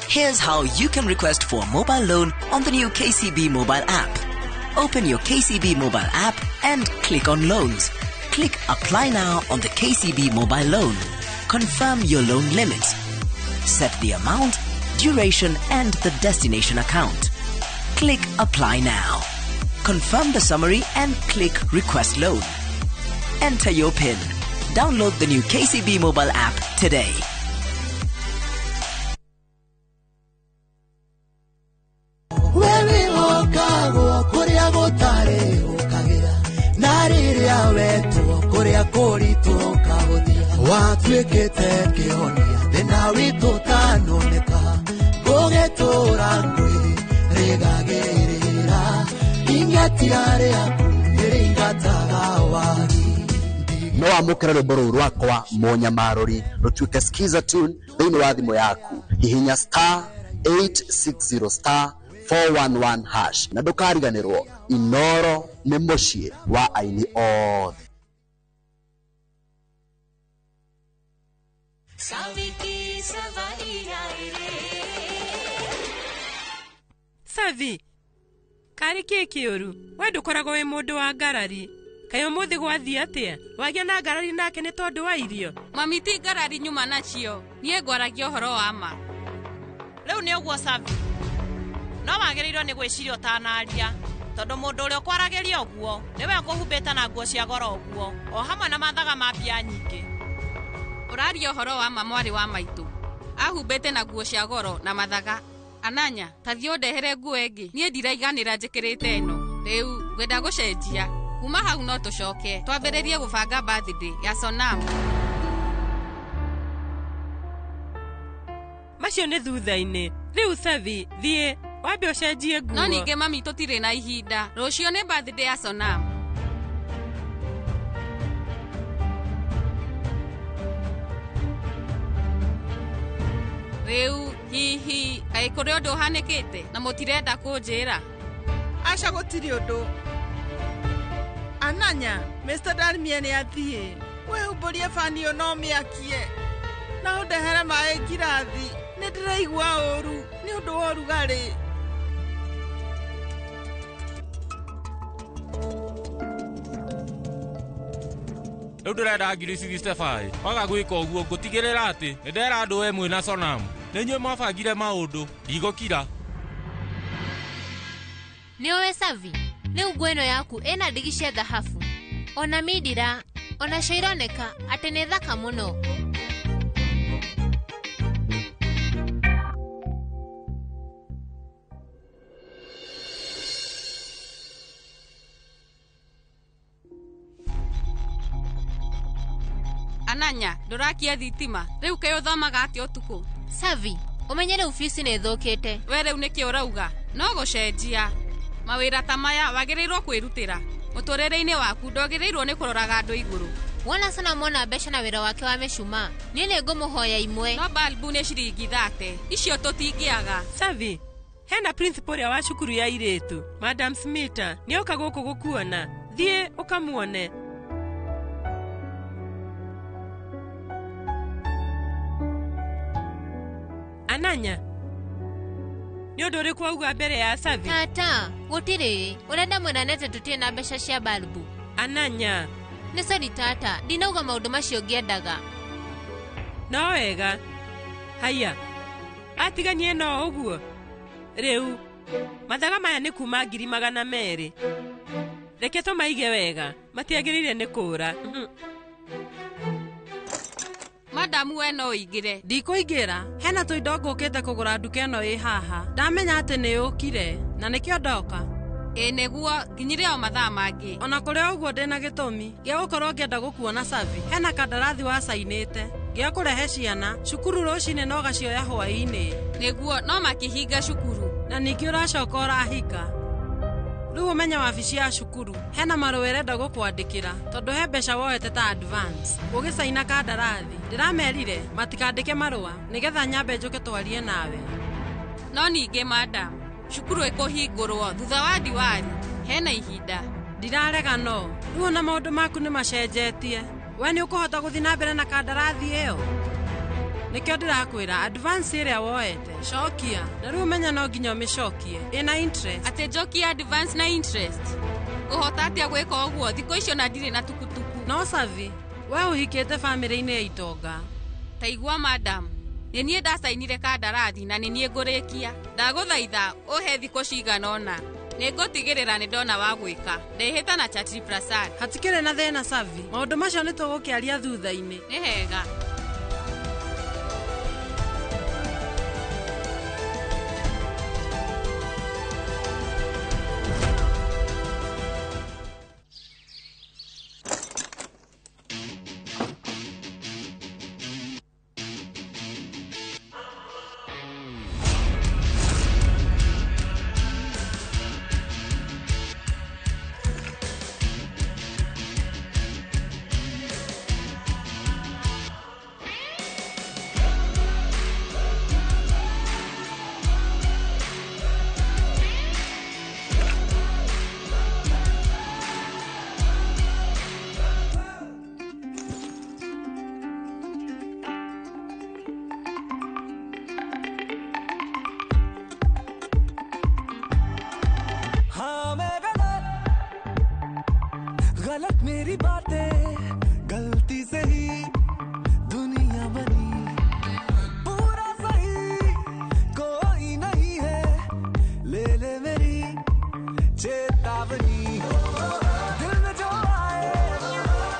Here's how you can request for a mobile loan on the new KCB mobile app. Open your KCB mobile app and click on Loans. Click Apply Now on the KCB mobile loan. Confirm your loan limit. Set the amount, duration, and the destination account. Click Apply Now. Confirm the summary and click Request Loan. Enter your PIN. Download the new KCB mobile app today. Wewihokagwo kũrĩa gũtarĩ ũkagĩra, na rĩrĩa wetwo kũrĩa kũritũ ũkahũthia. Watuĩkĩte kĩhonia thĩna witũ ũtanoneka, gũgĩtũra ngwĩrĩgagĩrĩra, ing'atia rĩaku nĩrĩingataga wagi. No wamũkĩre rwĩmbo rũu rwakwa Mũnyamarũri rũtuĩke skiza tune thĩinĩ wa thimũ yaku. Hihinya star 860 star 411 hash na ndũkariganĩrwo, Inoro nĩ mũciĩ wa aini othe. Savi, karĩ kĩ kĩũru? We ndũkoragwo wĩ mũndũ wa ngarari. Kaĩ ũmũthĩ gwathiĩ atĩa? Wagĩa na ngarari nake nĩ tondũ wa irio? Mami, ti ngarari nyuma nacio, niĩ ngwaragia ũhoro wa ma. Rĩu nĩ ũguo Savi, no wagĩrĩirwo nĩ gwĩciria ũtanaria, tondũ mũndũ ũrĩa ũkwaragĩria ũguo nĩwe ũkũhumbĩte na nguo cia goro ũguo, o hamwe na mathaga ma mbia nyingĩ. Ũraria ũhoro wa ma mwarĩ wa maitũ. Ahumbĩte na nguo cia goro na mathaga. Ananya, ta thiĩ ũndehere nguo ĩngĩ, niĩ ndiraiganĩra njĩkĩrĩte ĩno. Rĩu ngwenda gũcenjia. Kuma hau no tũcoke twambĩrĩrie gũbanga birthday ya Sonam. Macio nĩ thutha-inĩ. Rĩu Savi, thiĩ wambe ũcenjie nguo. No ningĩ mami, tũtirĩ na ihinda. Rũciũ nĩ birthday ya Sonam. Rĩu hihi kaĩ kũrĩ ũndũ ũhanĩkĩte na mũtirenda kũnjĩra? Aca, gũtirĩ ũndũ. Ananya, Mr. Dalmia nĩ athiĩ. Wĩhumbũrie bani ĩyo no mĩakie na ũndehere maĩ ngirathi. Nĩ ndĩraigua ũru nĩ ũndũ wa ũrugarĩ. Rĩu ndĩrenda 65,000. Waga gwĩka ũguo ngũtigĩrĩra atĩ nĩ ndera andũ we mwĩna Sonam nĩ inyuĩ mwabangire maũndũ. Ndigũkira. Nĩ ũĩ Savi, rĩu nguo ĩno yaku ĩna ndigi cia thahabu, ona mindira onacio ironeka atĩ nĩ thaka mũno. Ananya, ndũrakia thitima. Rĩu kaĩ ũthomaga atĩa ũtukũ? Savi, ũmenye rĩu bici nĩ ĩthũkĩte. We rĩu nĩkĩ ũrauga? No gũcenjia. Mawĩra ta maya wagĩrĩirwo kwĩrutĩra. Mũtũrĩre-inĩ waku ndwagĩrĩirwo nĩ kũroraga andũ igũrũ. Wona sana mona mbeca na wĩra wake wa mĩcumaa. Niĩ nĩ ngũmũhoya imwe. No balbu nĩ ciringi 30. Icio tũtingĩaga. Savi, hena principal ũrĩa wa cukuru ya irĩtu, Madam Smita, nĩoka gũkũ gũkuona. Thiĩ ũkamuone. Ananya, nĩ ũndũ ũrĩkũ wauga mbere ya Savi? Tata, gũtirĩ. Ũrenda mwĩrane atĩ tũtirĩ na mbeca cia balbu. Ananya. Nĩ sorry tata, ndinauga maũndũ macio ngĩendaga. No wega. Haya, atiganie no ũguo. Rĩu, mathaga maya nĩ kuma 200,000. Reke tũmaige wega, matiagĩrĩire nĩ kũũra. Madamu we no ũingĩre. Ndikũingĩra, hena tũindo ngũkĩte kũgũra nduka ĩno ĩ haha. Ndamenya atĩ nĩ ũkire, na nĩkĩo ndoka. Ĩ nĩguo, nginyire o mathaa mangĩ. Ona kũrĩ ũguo ndĩna gĩtũmi gĩa gũkorwo ngĩenda gũkuona Savi. Hena kandarathi wacainĩte gĩa kũrehe ciana cukuru rũcinĩ no gacioya hwaĩ-inĩ. Nĩguo, no makĩhinga cukuru. Na ningĩ ũracoka ũrahika. Rĩu ũmenye wabici ya cukuru hena marũa ĩrenda gũkwandĩkĩra tondũ he mbeca woete ta advance ũgĩcaina kandarathi. Ndĩramerire matikandĩke marũa nĩgetha nyambe njũke twarie nawe. No ningĩ madam, cukuru ĩkũhingũrwo thutha wa Diwali, hena ihinda. Ndirarega no, rĩu ona maũndũ maku nĩ macenjetie. We nĩ ũkũhota gũthiĩ na mbere na kandarathi ĩyo? Nĩkĩo ndĩrakwĩra advance ĩrĩa woete cokia, na rĩu ũmenye no nginya ũmĩcokie ĩna interest. Atĩ njokie advance na interest? Ngũhota atĩa gwĩka ũguo thikũ icio na ndirĩ na tukutuku? No Savi, we ũhikĩte bamĩrĩ-inĩ ya itonga. Ta igua madam, nĩ niĩ ndacainire kandarathi na nĩ niĩ ngũrĩkia. Ndagũthaitha ũhe thikũ cigana ũna. Nĩ ngũtigĩrĩra nĩ ndona wa gwĩka. Ndĩhĩta na Chatri Prasad. Hatikĩrĩ na thĩna Savi, maũndũ macio nĩ tũgũkĩaria thutha-inĩ. Nĩ hega. गलत मेरी बातें, गलती से ही दुनिया बनी, पूरा सही कोई नहीं है, ले ले मेरी चेतावनी, दिल में जो आए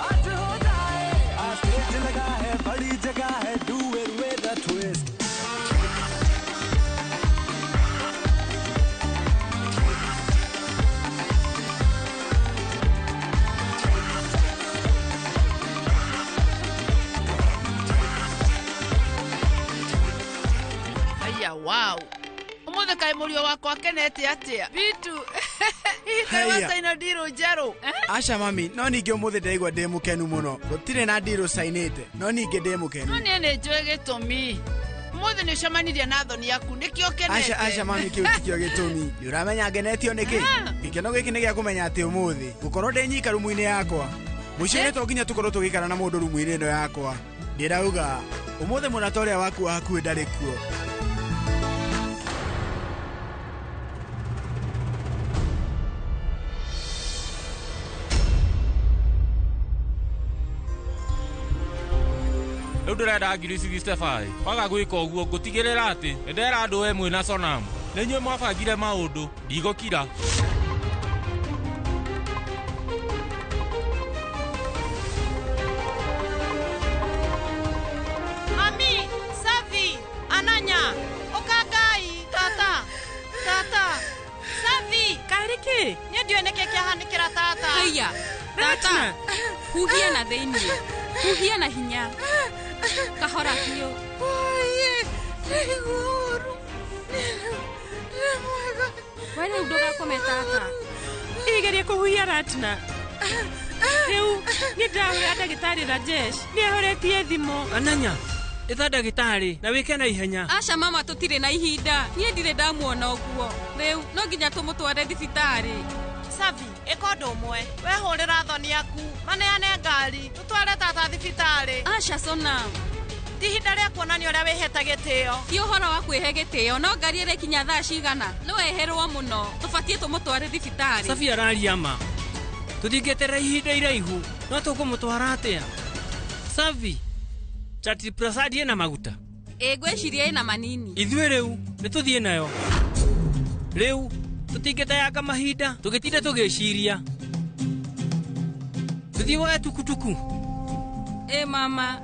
आज हो जाए, आज स्टेज लगा है बड़ी जगह है, do it with a twist. Wow. Umuthi kai murio wakwa kenete atia. Bitu. Hihi wacaina ndirũ njerũ. Aca mami, no ningĩ ũmũthĩ ndaigua ndĩ mũkenu mũno. Gũtirĩ na ndirũ cainĩte, no ningĩ ndĩ mũkenu. No niĩ nĩ njũĩ gĩtũmi. Ũmũthĩ nĩ ũcemanirie na thoni yaku, nĩkĩo ũkenete. Aca aca mami, kĩu tikĩo gĩtũmi. Nĩ ũramenya ngenetio nĩkĩ? Gĩkeno gĩkĩ nĩ gĩa kũmenya atĩ ũmũthĩ gũkorwo ndĩ nyika rumu-inĩ yakwa. Mũciĩ-inĩ to nginya tũkorwo tũgĩikara na mũndũ rumu-inĩ ĩno yakwa. Ndĩrauga ũmũthĩ mũrata ũrĩa waku wa hakuhĩ ndarĩ kuo. Rĩu ndĩrenda 65,000. Waga gwĩka ũguo ngũtigĩrĩra atĩ nĩ ndera andũ we mwĩna Sonam. Nĩ inyuĩ mwabangire maũndũ, ndigũkira. Mami, Savi, Ananya, ũkangai, tata, tata, Savi. Karĩ kĩ? Niĩ ndiũĩ nĩkĩ kĩahanĩkĩra tata. Haiya, tata, huhia na thĩiniĩ, huhia na hinya. Kahora biũ. We rĩu ndũgakome tata. Igerie kũhuhia Ratna. Rĩu nĩ ndahũra ndagĩtarĩ Rajesh nĩ ahoretie thimũ. Ananya, ĩta ndagĩtarĩ na wĩke na ihenya. Aca mama, tũtirĩ na ihinda. Niĩ ndirĩ ndamuona ũguo. Rĩu no nginya tũmũtware thibitarĩ. Savi, ĩka ũndũ ũmwe, wehũrĩra thoni yaku maneane ngari tũtware tata thibitarĩ. Aca Sona, ti ihinda rĩa kuonania ũrĩa wĩhete gĩtĩo. Ti ũhoro wa kwĩhe gĩtĩo, no ngari ĩrĩkinya thaa cigana? No eherwo mũno, tũbatiĩ tũmũtware thibitarĩ. Safi araria ma, tũtingĩeterera ihinda iraihu. No tũkũmũtwara atĩa? Savi, Chatri Prasad ĩna maguta? Ĩ, ngwĩciria ĩna manini. Ithuĩ rĩu nĩ tũthiĩ nayo. Rĩu tũtingĩteyanga mahinda tũgĩtinda tũgĩciria. Tũthiĩ woe tukutuku. Ĩ mama.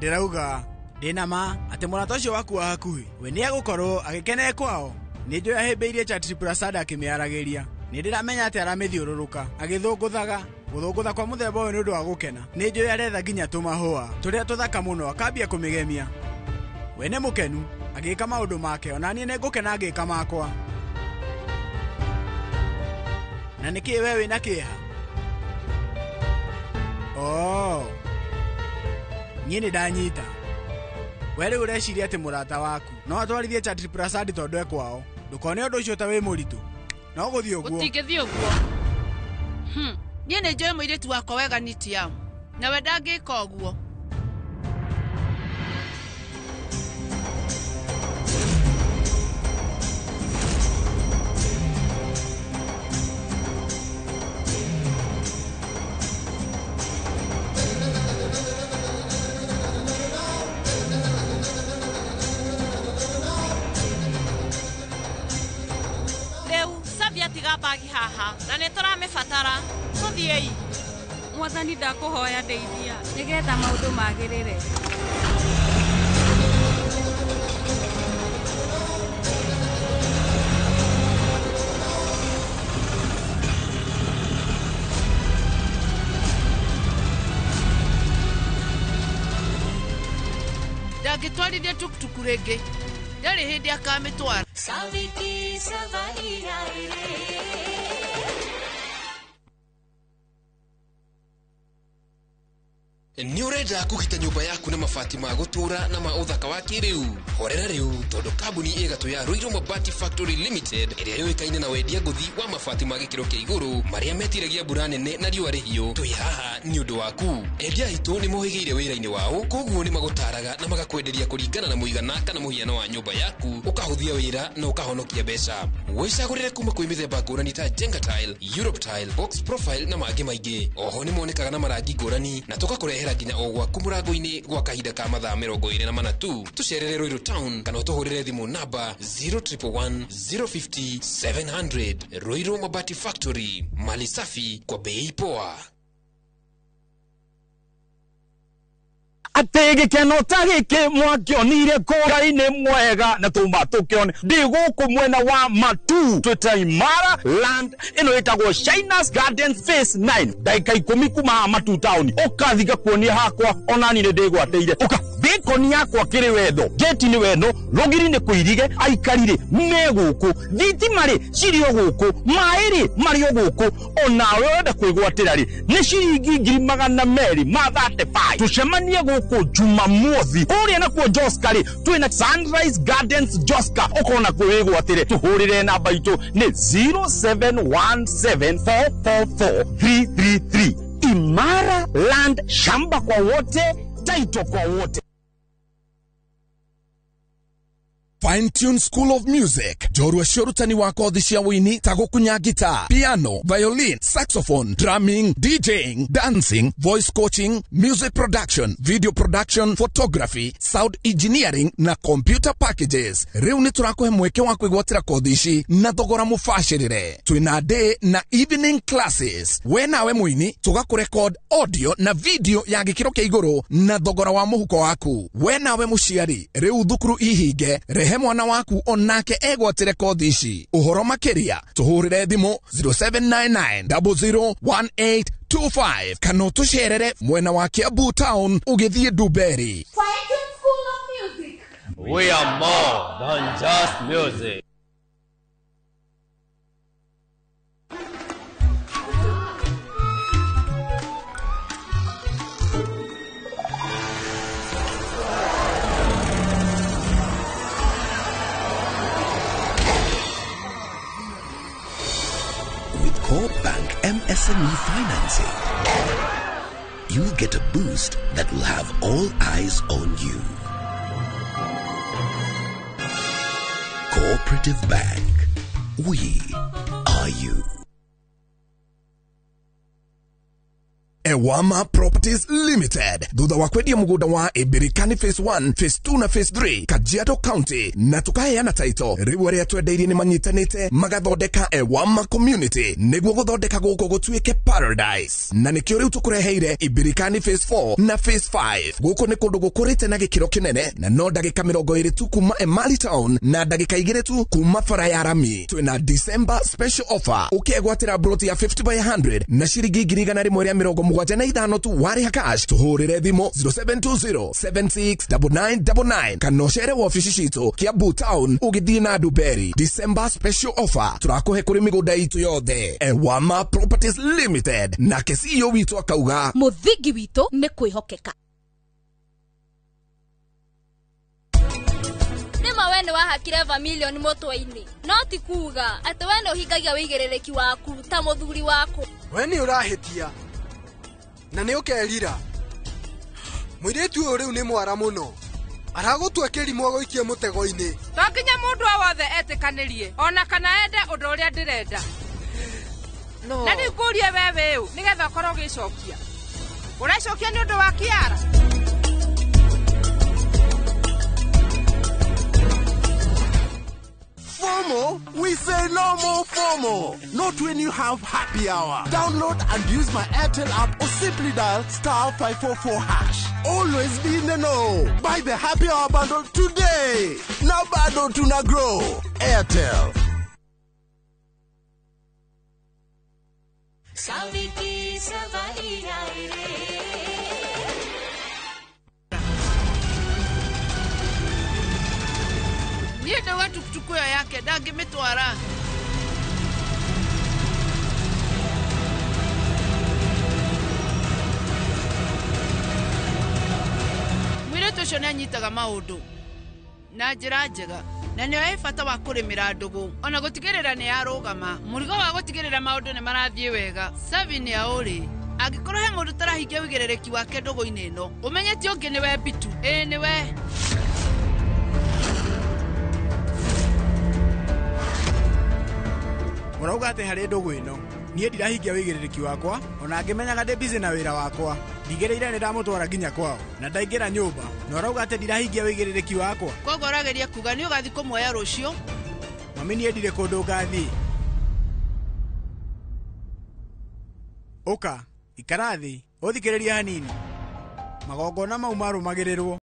Ndĩrauga ndĩna ma atĩ mũrata ũcio waku wa hakuhĩ we nĩ egũkorwo agĩkenee kwao. Nĩ njũĩ ahĩmbĩirie Chatri Prasad akĩmĩaragĩria. Nĩ ndĩramenya atĩ aramĩthiũrũrũka agĩthũngũthaga. Gũthũngũtha kwa mũthemba ũyũ nĩ ũndũ wa gũkena. Nĩ njũĩ aretha nginya tũmahũa tũrĩa tũthaka mũno akambia kũmĩgemia. We nĩ mũkenu agĩka maũndũ make, ona niĩ nĩ ngũkena ngĩka makwa. Na nĩkĩĩ we wĩna kĩeha? Oh, niĩ nĩ ndanyita. We rĩu ũreciria atĩ mũrata waku no atwarithie Chatri Prasad tondũ e kwao. Ndũkone ũndũ ũcio ta wĩ mũritũ. No gũthiĩ ũguo. Gũtingĩthiĩ ũguo. Niĩ nĩ njũĩ mũirĩtu wakwa wega Nitiam, nawe ndangĩka ũguo. Rĩu Savi atiga mbagi haha na nĩ tũramĩbatara. Tũthiĩi. Mwathani, ndakũhoya ndeithia nĩgetha maũndũ magĩrĩre. Ndangĩtwarithia tukutuku rĩngĩ, ndarĩ hĩndĩ akamĩtwara. Saviki savaria ire. Nĩ ũrenda kũgita nyũmba yaku na mabati ma gũtũũra na ma ũthaka wa kĩrĩu? Horera rĩu, tondũ kambuni ĩgatũ ya Ruiru Mabati Factory Limited ĩrĩa yũĩkaine na wendia ngũthi wa mabati ma gĩkĩro kĩa igũrũ marĩa metiragia mbura nene na riũa rĩhiũ, twĩ haha nĩ ũndũ waku. Endia aitũ nĩ mohĩgĩire wĩra-inĩ wao, koguo nĩ magũtaraga na magakwenderia kũringana na mũigana kana mũhiano wa nyũmba yaku, ũkahũthia wĩra na ũkahonokia mbeca. Wĩcagũrĩre kuma kwĩ mĩthemba ngũrani ta Jenga Tile, Europe Tile, Box Profile na mangĩ maingĩ. Oho nĩ monekaga na marangi ngũrani na tũgakũrehera nginya o gwaku mũrango-inĩ gwa kahinda ka mathaa 24 tu. Tũcerere Ruiru Town kana ũtũhũrĩre thimũ namba 0111 050 700. Ruiru Mabati Factory, mali safi kwa bei poa. Atĩ gĩkeno ta gĩkĩ mwakĩonire kũra-inĩ mwega na tũma tũkĩone ndĩ gũkũ mwena wa Matu twĩta Imara Land ĩno ĩtagwo Shinas Garden Phase 9 ndagĩka 10 kuma Matu town. Ũkathi ngakuonia hakwa onani nĩ ndĩgwatĩire. Ũka bĩkoni yakwa kĩrĩ wendo, gate nĩ wendo, rũgiri nĩ kũirige, aikari rĩ me gũkũ, thitima rĩ cirĩ o gũkũ, maĩ rĩ marĩ o gũkũ. Onawe ũrenda kwĩgwatĩra rĩ nĩ ciringi 235,000. Tũcemanie gũkũ Jumamothi kũrĩa nakuo Joska rĩ twĩna Sunrise Gardens Joska, ũkona kwĩgwatĩre. Tũhũrĩre namba itũ nĩ 0717444333. Imara Land, shamba kwa wote, title kwa wote. Fine Tune School of Music, njorua cia ũrutani wa kothi cia wũini ta gũkunya guitar, piano, violin, saxophone, drumming, DJing, dancing, voice coaching, music production, video production, photography, sound engineering na computer packages. Rĩu nĩ tũrakũhe mweke wa kwĩgwatĩra kothi ici na thogora mũbacĩrĩre. Twĩna day na evening classes. We nawe mũini tũgakũrecord audio na video ya gĩkĩro kĩa igũrũ na thogora wa mũhuko waku. We nawe mũciari, rĩu thukuru ihinge, rehe mwana waku onake egwatĩre kothi ici. Ũhoro makĩria tũhũrĩre thimũ 0799 001825 kana ũtũcerere mwena wa Kiambu town ũgĩthiĩ Ndumberi. We are more than just music. SME financing. You'll get a boost that will have all eyes on you. Cooperative Bank. We are you. Ewama Properties Limited thutha wa kwendia mugunda wa Ibirikani phase 1, phase 2 na phase 3 Kajiado County na tukaheana title riu aria twendeirie ni manyitanite magathondeka Ewama Community niguo guthondeka guku gutuike paradise na nikio riu tukureheire Ibirikani phase 4 na phase 5. Guku ni kundu gukurite na gikiro kinene na no ndagika 20 tu kuma Emali Town na ndagika 2 tu kuma bara ya rami. Twina December special offer ukegwatira broti ya 50 by 100 na ciringi 175 tu warĩha cash. Tũhũrĩre thimũ 0720 769999 kana ũcere wabici citũ Kiambu Town ũgĩthiĩ na Nduberi. December special offer tũrakũhe kũrĩ mĩgũnda itũ yothe. Ewama Properties Limited nake CEO witũ akauga mũthingi witũ nĩ kwĩhokeka. Nĩma we nĩ wahakire vermilion mũtwe-inĩ no ti kuga atĩ we nĩ ũhingagia wĩigĩrĩrĩki waku ta mũthuri waku. We nĩ ũrahĩtia na nĩ ũkerira. Mũirĩtu ũyũ rĩu nĩ mwara mũno, aragũtua kĩrimũ agũikie mũtego-inĩ. To nginya mũndũ o wothe etĩkanĩrie ona kana ende ũndũ ũrĩa ndĩrenda. No. Na rĩu ngũrie we wĩũ nĩgetha ũkorwo ũgĩcokia. Ũrecokia nĩ ũndũ wa Kiara? FOMO? We say no more FOMO. Not when you have happy hour. Download and use my Airtel app or simply dial *544#. Always be in the know. Buy the happy hour bundle today. Now bado tuna grow. Airtel. Saviki savari rai. Niĩ ndauga tukutuku ĩyo yake ndangĩmĩtwara. Mũirĩtu ũcio nĩanyitaga maũndũ na njĩra njega na nĩoĩ bata wa kũrĩmĩra ndũgũ ona gũtigĩrĩra nĩ yarũgama. Mũrigo wa gũtigĩrĩra maũndũ nĩ marathiĩ wega. Savi nĩ aũrĩ angĩkorwo he mũndũ ũtarahingia wĩigĩrĩrĩki wake ndũgũ-inĩ ĩno ũmenye ti ũngĩ nĩwe Bitu. Ĩĩ nĩwe. Mũrauga atĩ harĩ ndũgũ ĩno niĩ ndirahingia wĩigĩrĩrĩki wakwa ona ngĩmenyaga ndĩ busy na wĩra wakwa. Ndigĩrĩire nĩ ndamũtwara nginya kwao na ndaingĩra nyũmba na ũrauga atĩ ndirahingia wĩigĩrĩrĩki wakwa. Koguo ũrageria kuga nĩ ũgathiĩ kũmuoya rũciũ? Mami niĩ ndirĩ kũndũ ngathiĩ. Ũka ikara thĩ ũthikĩrĩrie hanini. Magongona mau marũmagĩrĩrwo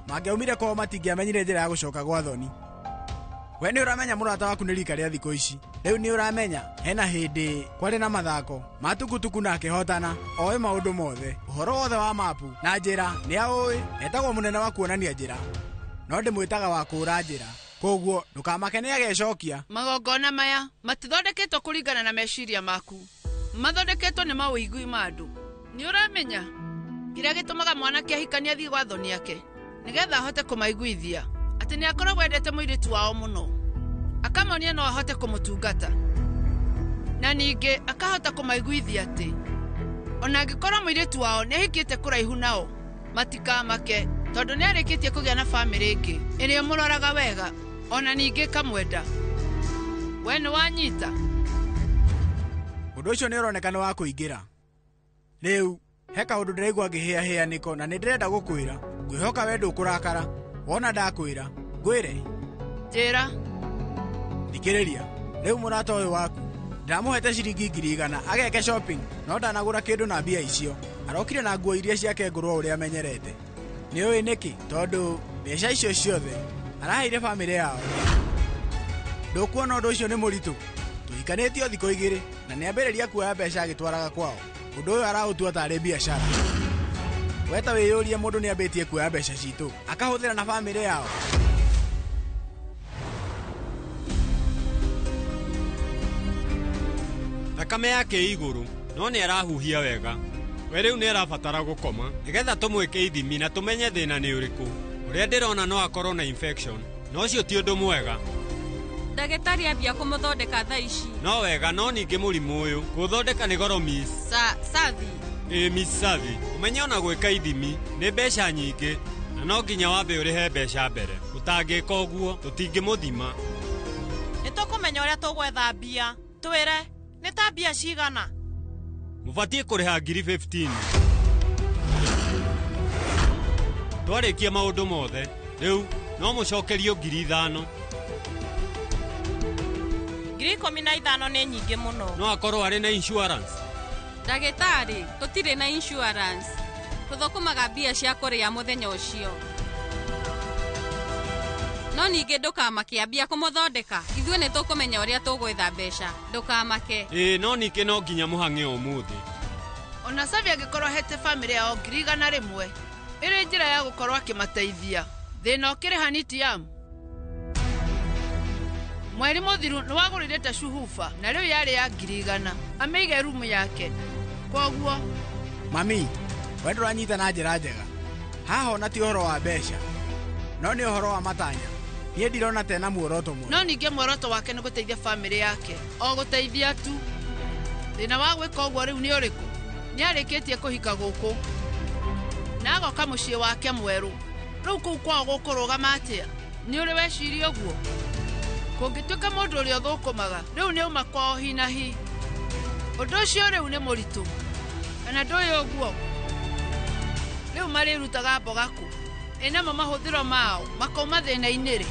mangĩaumire kwao matingĩamenyire njĩra ya gũcoka gwa thoni. We nĩ ũramenya mũrata waku nĩ rika rĩa thikũ ici. Rĩu nĩ ũramenya hena hĩndĩ kwarĩ na mathako ma tukutuku na akĩhotana oĩ maũndũ mothe ũhoro wothe wa mapu na njĩra nĩ aũĩ. Etagwo mũnene wa kuonania njĩra no ndĩmwĩtaga wa kũũra njĩra, koguo ndũkamake nĩ agecokia. Magongona maya matithondeketwo kũringana na meciria maku, mathondeketwo nĩ mawĩigui ma andũ. Nĩ ũramenya kĩrĩa gĩtũmaga mwanake ahikanie athiĩ gwa thoni yake nĩgetha ahote kũmaiguithia atĩ nĩ akoragwo endete mũirĩtu wao mũno, akamonia no ahote kũmũtungata na ningĩ akahota kũmaiguithia atĩ ona angĩkorwo mũirĩtu wao nĩ ahikĩte kũraihu nao matikamake tondũ nĩ arĩkĩtie kũgĩa na bamĩrĩ ĩngĩ ĩrĩa ĩmũroraga wega ona ningĩ ĩkamwenda. We nĩ wanyita? Ũndũ ũcio nĩ ũroneka nĩ wa kũingĩra. Rĩu he kaũndũ ndĩraigua ngĩhĩahĩa nĩko na nĩ ndĩrenda gũkwĩra. Ngwĩhoka we ndũkũrakara wona ndakwĩra. Ngwĩre? Njĩra. Thikĩrĩria, rĩu mũrata ũyũ waku ndĩramũhete ciringi 100,000 ageke shopping no ndanagũra kĩndũ na mbia icio. Arokire na nguo iria ciake ngũrũ o ũrĩa amenyerete. Nĩ ũĩ nĩkĩ? Tondũ mbeca icio ciothe araheire bamĩrĩ yao. Ndũkuona ũndũ ũcio nĩ mũritũ? Tũhikanĩtio thikũ 2 na nĩambĩrĩria kuoya mbeca agĩtwaraga kwao. Ũndũ ũyũ araũtua tarĩ biacara. We ta wĩyũrie mũndũ nĩambĩtie kuoya mbeca citũ akahũthĩra na bamĩrĩ yao. Thakame yake ĩ igũrũ no nĩ arahuhia wega. We rĩu nĩ arabatara gũkoma nĩgetha tũmwĩke ithimi na tũmenye thĩna nĩ ũrĩkũ. Ũrĩa ndĩrona no akorwo na infection na ũcio ti ũndũ mwega. Ndagĩtarĩ ambia kũmũthondeka thaa ici. No wega no ningĩ mũrimũ ũyũ kũũthondeka nĩ goro miss. Savi. Ĩ Miss Savi, ũmenye ona gwĩka ithimi nĩ mbeca nyingĩ na no nginya wambe ũrĩhe mbeca mbere. Ũtangĩka ũguo tũtingĩmũthima. Nĩ tũkũmenya ũrĩa tũgwetha mbia. Twĩre nĩ ta mbia cigana? Mũbatiĩ kũrĩha 15,000. Twarĩkia maũndũ mothe rĩu no mũcokerio 5,000. 15,000 nĩ nyingĩ mũno. No akorwo arĩ na insurance. Ndagĩtarĩ, tũtirĩ na insurance. Tũthũkũmaga mbia cia kũrĩa mũthenya ũcio. No ningĩ ndũkamake ambia kũmũthondeka. Ithuĩ nĩ tũkũmenya ũrĩa tũgwetha mbeca. Ndũkamake. Ĩĩ no ningĩ no nginya mũhang'e ũmũthĩ. Ona Savi angĩkorwo ahete bamĩrĩ yao 100,000 ĩrĩ njĩra ya gũkorwo akĩmateithia. Thĩna ũkĩrĩ Hanitiam. Mweri mũthiru nĩ wagũrire ta shuhufa na rĩu yarĩ ya 100,000. Amĩige rumu yake. Kwoguo mami, we ndũranyita na njĩra njega. Haha ona ti ũhoro wa mbeca, no nĩ ũhoro wa matanya. Niĩ ndirona tena muoroto mwega. No ningĩ muoroto wake nĩ gũteithia bamĩrĩ yake. O gũteithia tu. Thĩna wa gwĩka ũguo rĩu nĩ ũrĩkũ? Nĩ arĩkĩtie kũhika gũkũ na agoka mũciĩ wake mwerũ. Rĩu kũu kwao gũkũrũgama atĩa? Nĩ ũrĩ weciria ũguo? Kũngĩtuĩka mũndũ ũrĩa ũthũkũmaga rĩu nĩ uma kwao hi na hi. Ũndũ ũcio rĩu nĩ mũritũ. Kana ndũĩ ũguo? Rĩu marĩrutaga mboga kũ? Ĩ namo mahũthĩro mao makauma thĩna-inĩ rĩ?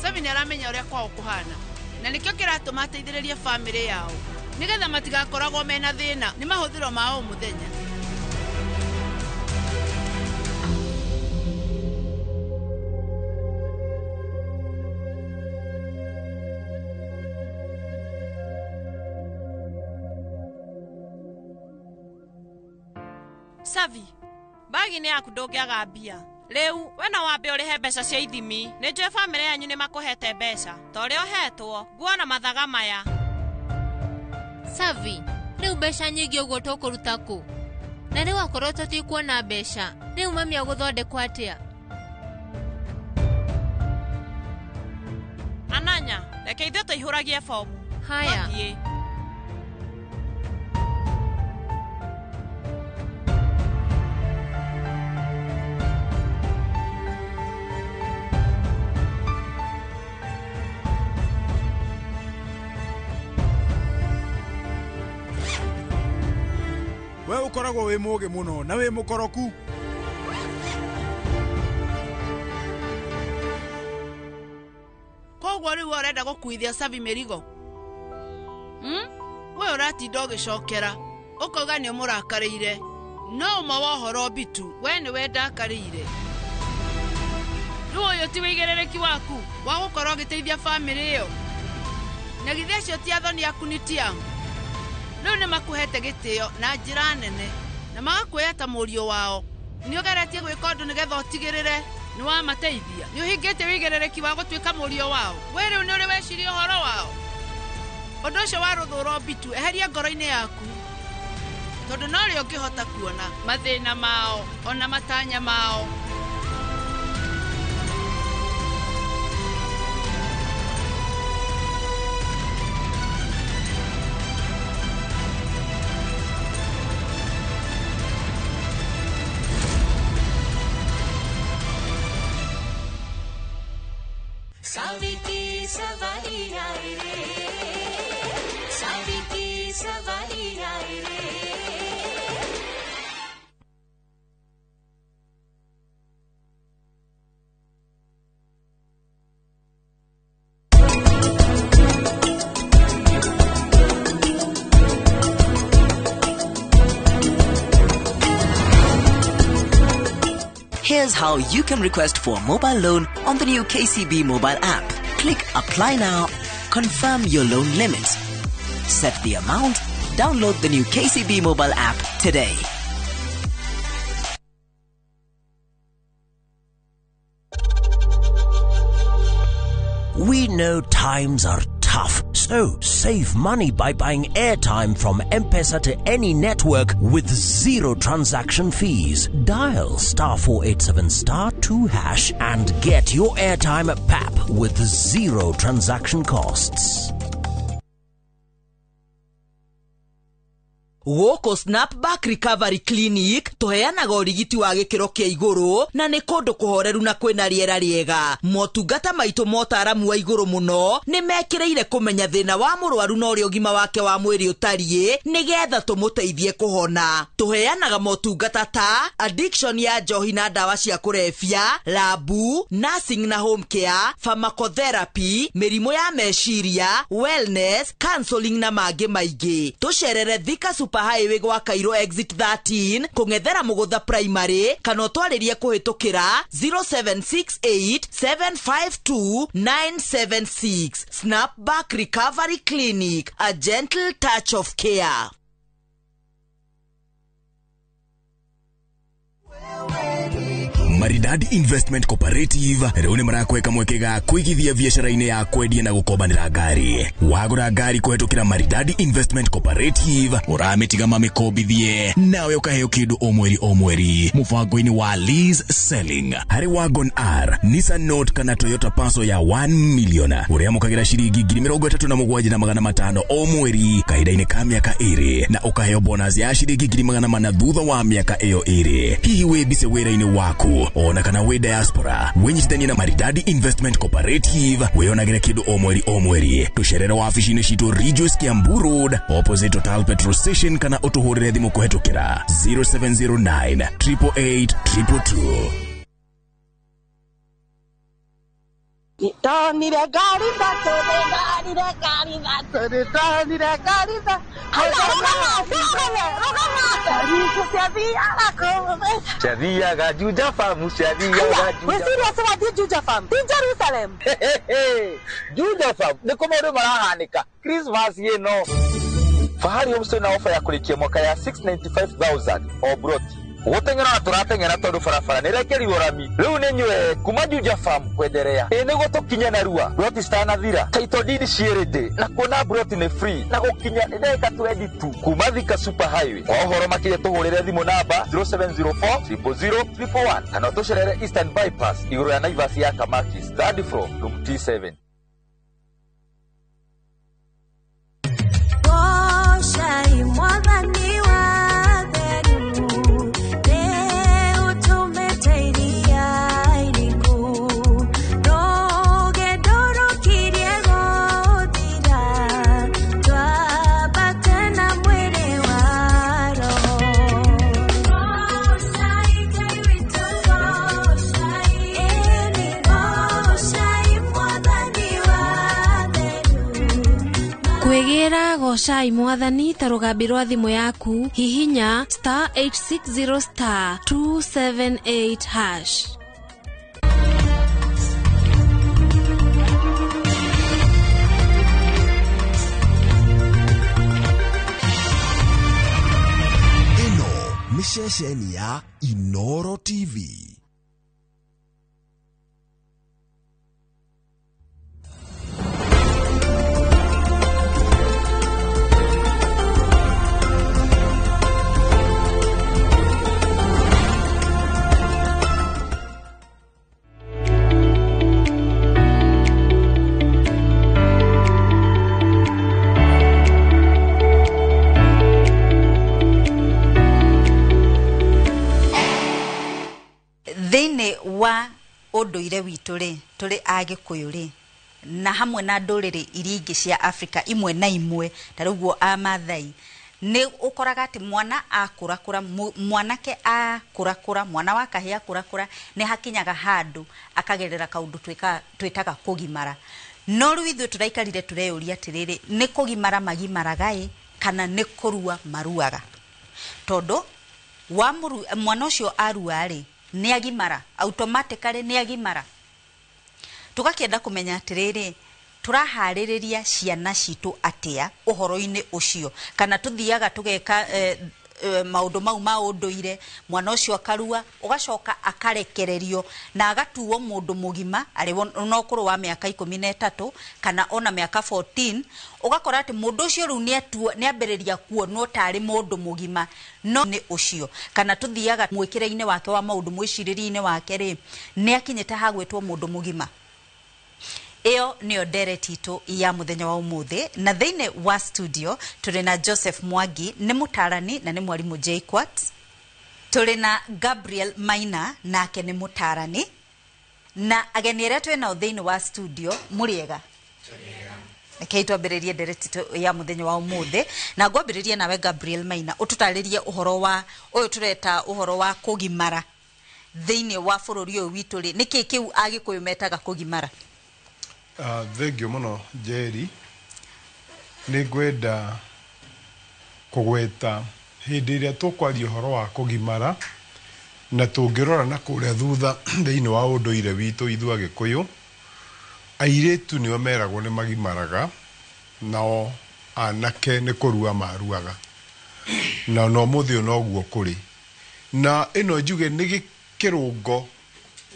Savi nĩ aramenya ũrĩa kwao kũhana na nĩkĩo kĩratũma ateithĩrĩrie bamĩrĩ yao nĩgetha matigakoragwo mena thĩna nĩ mahũthĩro ma o mũthenya. Savi, bagi nĩ yaku ndũngĩaga mbia. Rĩu we no wambe ũrĩhe mbeca cia ithimi. Nĩ njũĩ bamĩrĩ yanyu nĩ makũhete mbeca ta ũrĩa ũhetwo nguo na mathaga maya. Savi, rĩu mbeca nyingĩ ũguo tũkũruta kũ? Na rĩu akorwo tũtikuona mbeca, rĩu mami agũthondekwo atĩa? Ananya, reke ithuĩ tũihũragie bomu. Haya. Tũthiĩ. We ũkoragwo wĩ mũũgĩ mũno na wĩ mũkoroku. Koguo rĩu ũrenda gũkuithia Savi mĩrigo? We ũratinda ũgĩcokera ũkauga nĩ ũmũrakarĩire. No ũma wa ũhoro Bitu, we nĩwe ndakarĩire. Rĩu ũyũ ti wĩigĩrĩrĩki waku wa gũkorwo ũgĩteithia bamĩrĩ ĩyo? Na githĩ acio ti athoni aku nĩ ti amu? Rĩu nĩ makũhete gĩtĩo na njĩra nene na magakuoya ta mũriũ wao. Nĩ ũgeretie gwĩka ũndũ nĩgetha ũtigĩrĩre nĩ wamateithia? Nĩ ũhingĩtie wĩigĩrĩrĩki wa gũtuĩka mũriũ wao? We rĩu nĩ ũrĩ weciria ũhoro wao? Ũndũ ũcio wa rũthũro Bitu, eheria ngoro-inĩ yaku tondũ no rĩo ũngĩhota kuona mathĩna mao ona matanya mao. Savi ki सवारी आई रे, Savi ki सवारी आई रे। Here's how you can request for a mobile loan on the new KCB mobile app. Click Apply Now, confirm your loan limit, set the amount, download the new KCB mobile app today. We know times are tough. So, save money by buying airtime from M-Pesa to any network with zero transaction fees. Dial star 487 star 2 hash and get your airtime at PAP with zero transaction costs. Gũkũ Snapback Recovery Clinic tũheanaga ũrigiti wa gĩkĩro kĩa igũrũ na nĩ kũndũ kũhoreru na kwĩna rĩera rĩega. Motungata maitũ motaramu wa igũrũ mũno nĩ mekĩrĩire kũmenya thĩna wa mũrwaru na ũrĩa ũgima wake wa mwĩrĩ ũtariĩ nĩgetha tũmũteithie kũhona. Tũheanaga motungata ta addiction ya njohi na ndawa cia kũrebia, labu, nursing na home care, pharmacotherapy, mĩrimũ ya meciria, wellness, counseling na mangĩ maingĩ. Tũcerere Thika Super Highway gwa Cairo exit 13 kũng'ethera Mũgũtha Primary kana ũtwarĩrie kũhĩtũkĩra 0768 752 976. Snapback Recovery Clinic, a gentle touch of care. Maridadi Investment Cooperative rĩu nĩ marakweka mweke ga kũigithia biacara-inĩ ya kwendia na gũkombanĩra ngari. Wagũra ngari kũhetũkĩra Maridadi Investment Cooperative ũramĩtiga mamĩkombithie nawe ũkaheo kĩndũ o mweri o mweri mũbango-inĩ wa lease selling. Harĩ Wagon R, Nissan Note kana Toyota Passo ya 1 million ũrĩamũkagĩra ciringi 37,500 o mweri kahinda-inĩ ka mĩaka 2 na ũkaheo bonus ya ciringi 400 thutha wa mĩaka ĩyo 2. Hihi wĩ bice wĩra-inĩ waku ona kana wĩ diaspora, wĩnyitithanie na Maridadi Investment Cooperative wĩonagĩre kĩndũ o mweri o mweri. Tũcerere wabici-inĩ citũ Ridgeways Kiambu Road opposite Total Petrol Station kana ũtũhũrĩre thimũ kũhetũkĩra 0709 888 222. Nĩndonire ngari thatũ, nĩndonire ngari thatũ, nĩndonire ngari thatũ. Rũgama, rũgama, ngari ciathiaga kũu. Ciathiaga Juja Farm, ciathiaga Juja. Wĩ serious wathiĩ Juja Farm? Ti Jerusalem? Juja Farm, nĩkuo maũndũ marahanĩka. Christmas ĩno. Fahari Homes twĩna ofa ya kũrĩkia mwaka ya 695,000 o broti. Gũteng'era na tũrateng'era tondũ barabara nĩ ĩrekerirwo rami. Rĩu nĩ nyue kuma Juja Farm kwenderea. Ĩ nĩguo tũkinye narua. Broti citanathira. Title deed ciĩ ready. Na kuona broti nĩ free. Na gũkinya nĩ ndagĩka 22 kuma Thika Super Highway. Kwa ũhoro makĩria tũhũrĩre thimũ namba 0704 000 111 kana ũtũcerere Eastern Bypass igũrũ ya Naivas ya Kamakis, third floor, room T7. Goshai mwathani wa theru nĩ ũtũmĩte iria iriku rũgendo rũkirie gũthira twambate na mwĩrĩ wa roho. Goshai Ngai witũ, goshai, ĩni goshai mwathani wa theru. Kwĩgĩra gocai mwathani ta rũgambi rwa thimũ yaku hihinya star 860 star 278 hash. Ĩno nĩ ceceni ya Inoro TV. Thĩinĩ wa ũndũire witũ rĩ, tũrĩ Agĩkũyũ rĩ, na hamwe na ndũrĩrĩ iria ingĩ cia Afrika imwe na imwe, ta rĩu ũguo Amathai, nĩ ũkoraga atĩ mwana akũrakũra, mwanake akũrakũra, mwana wa kahĩĩ akũrakũra, nĩ hakinyaga handũ akagerera kaũndũ twĩtaga kũgimara. No rĩu ithuĩ tũraikarire tũreyũria atĩrĩrĩ, nĩ kũgimara magimaraga ĩ, kana nĩ kũrua maruaga? Tondũ mwana ũcio arua rĩ, nĩ agimara, automatically nĩ agimara. Tũgakĩenda kũmenya atĩrĩrĩ, tũraharĩrĩria ciana citũ atĩa ũhoro-inĩ ũcio, kana tũthiaga tũgeka maũndũ mau ma ũndũire, mwana ũcio akarua, ũgacoka akarekererio na agatuo mũndũ mũgima arĩ na ũkũrũ wa mĩaka 13 kana ona mĩaka 14. Ũgakora atĩ mũndũ ũcio rĩu nĩambĩrĩria kuonwo tarĩ mũndũ mũgima, no nĩ ũcio kana tũthiaga mwĩkĩre-inĩ wake wa maũndũ, mwĩcirĩrie-inĩ wake rĩ, nĩ akinyĩte ha gwĩtwo mũndũ mũgima. Ĩyo nĩyo ndereti itũ ya mũthenya wa ũmũthĩ, na thĩinĩ wa studio tũrĩ na Joseph Mwangi, nĩ mũtarani na nĩ mwarimũ JKUAT. Tũrĩ na Gabriel Maina, nake nĩ mũtarani, na ageni arĩa twĩ nao thĩinĩ wa studio. Mũrĩega? Rekei twambĩrĩrie ndereti itũ ya mũthenya wa ũmũthĩ, na ngwambĩrĩria nawe Gabriel Maina, ũtũtarĩrie ũhoro wa ũyũ tũreta ũhoro wa kũgimara thĩinĩ wa bũrũri ũyũ witũ rĩ, nĩkĩ kĩu Agĩkũyũ metaga kũgimara? Thengio mũno Njeri, nĩ ngwenda kũgweta hĩndĩ ĩrĩa tũkwaria ũhoro wa kũgimara, na tũngĩrora na kũrĩa thutha thĩinĩ wa ũndũire witũ ithuĩ Agĩkũyũ, airĩtu nĩo meragwo nĩ magimaraga, nao anake nĩ kũrua maruaga, na ona ũmũthĩ ũyũ noguo kũrĩ. Na ĩno njuge nĩ kĩrũngo,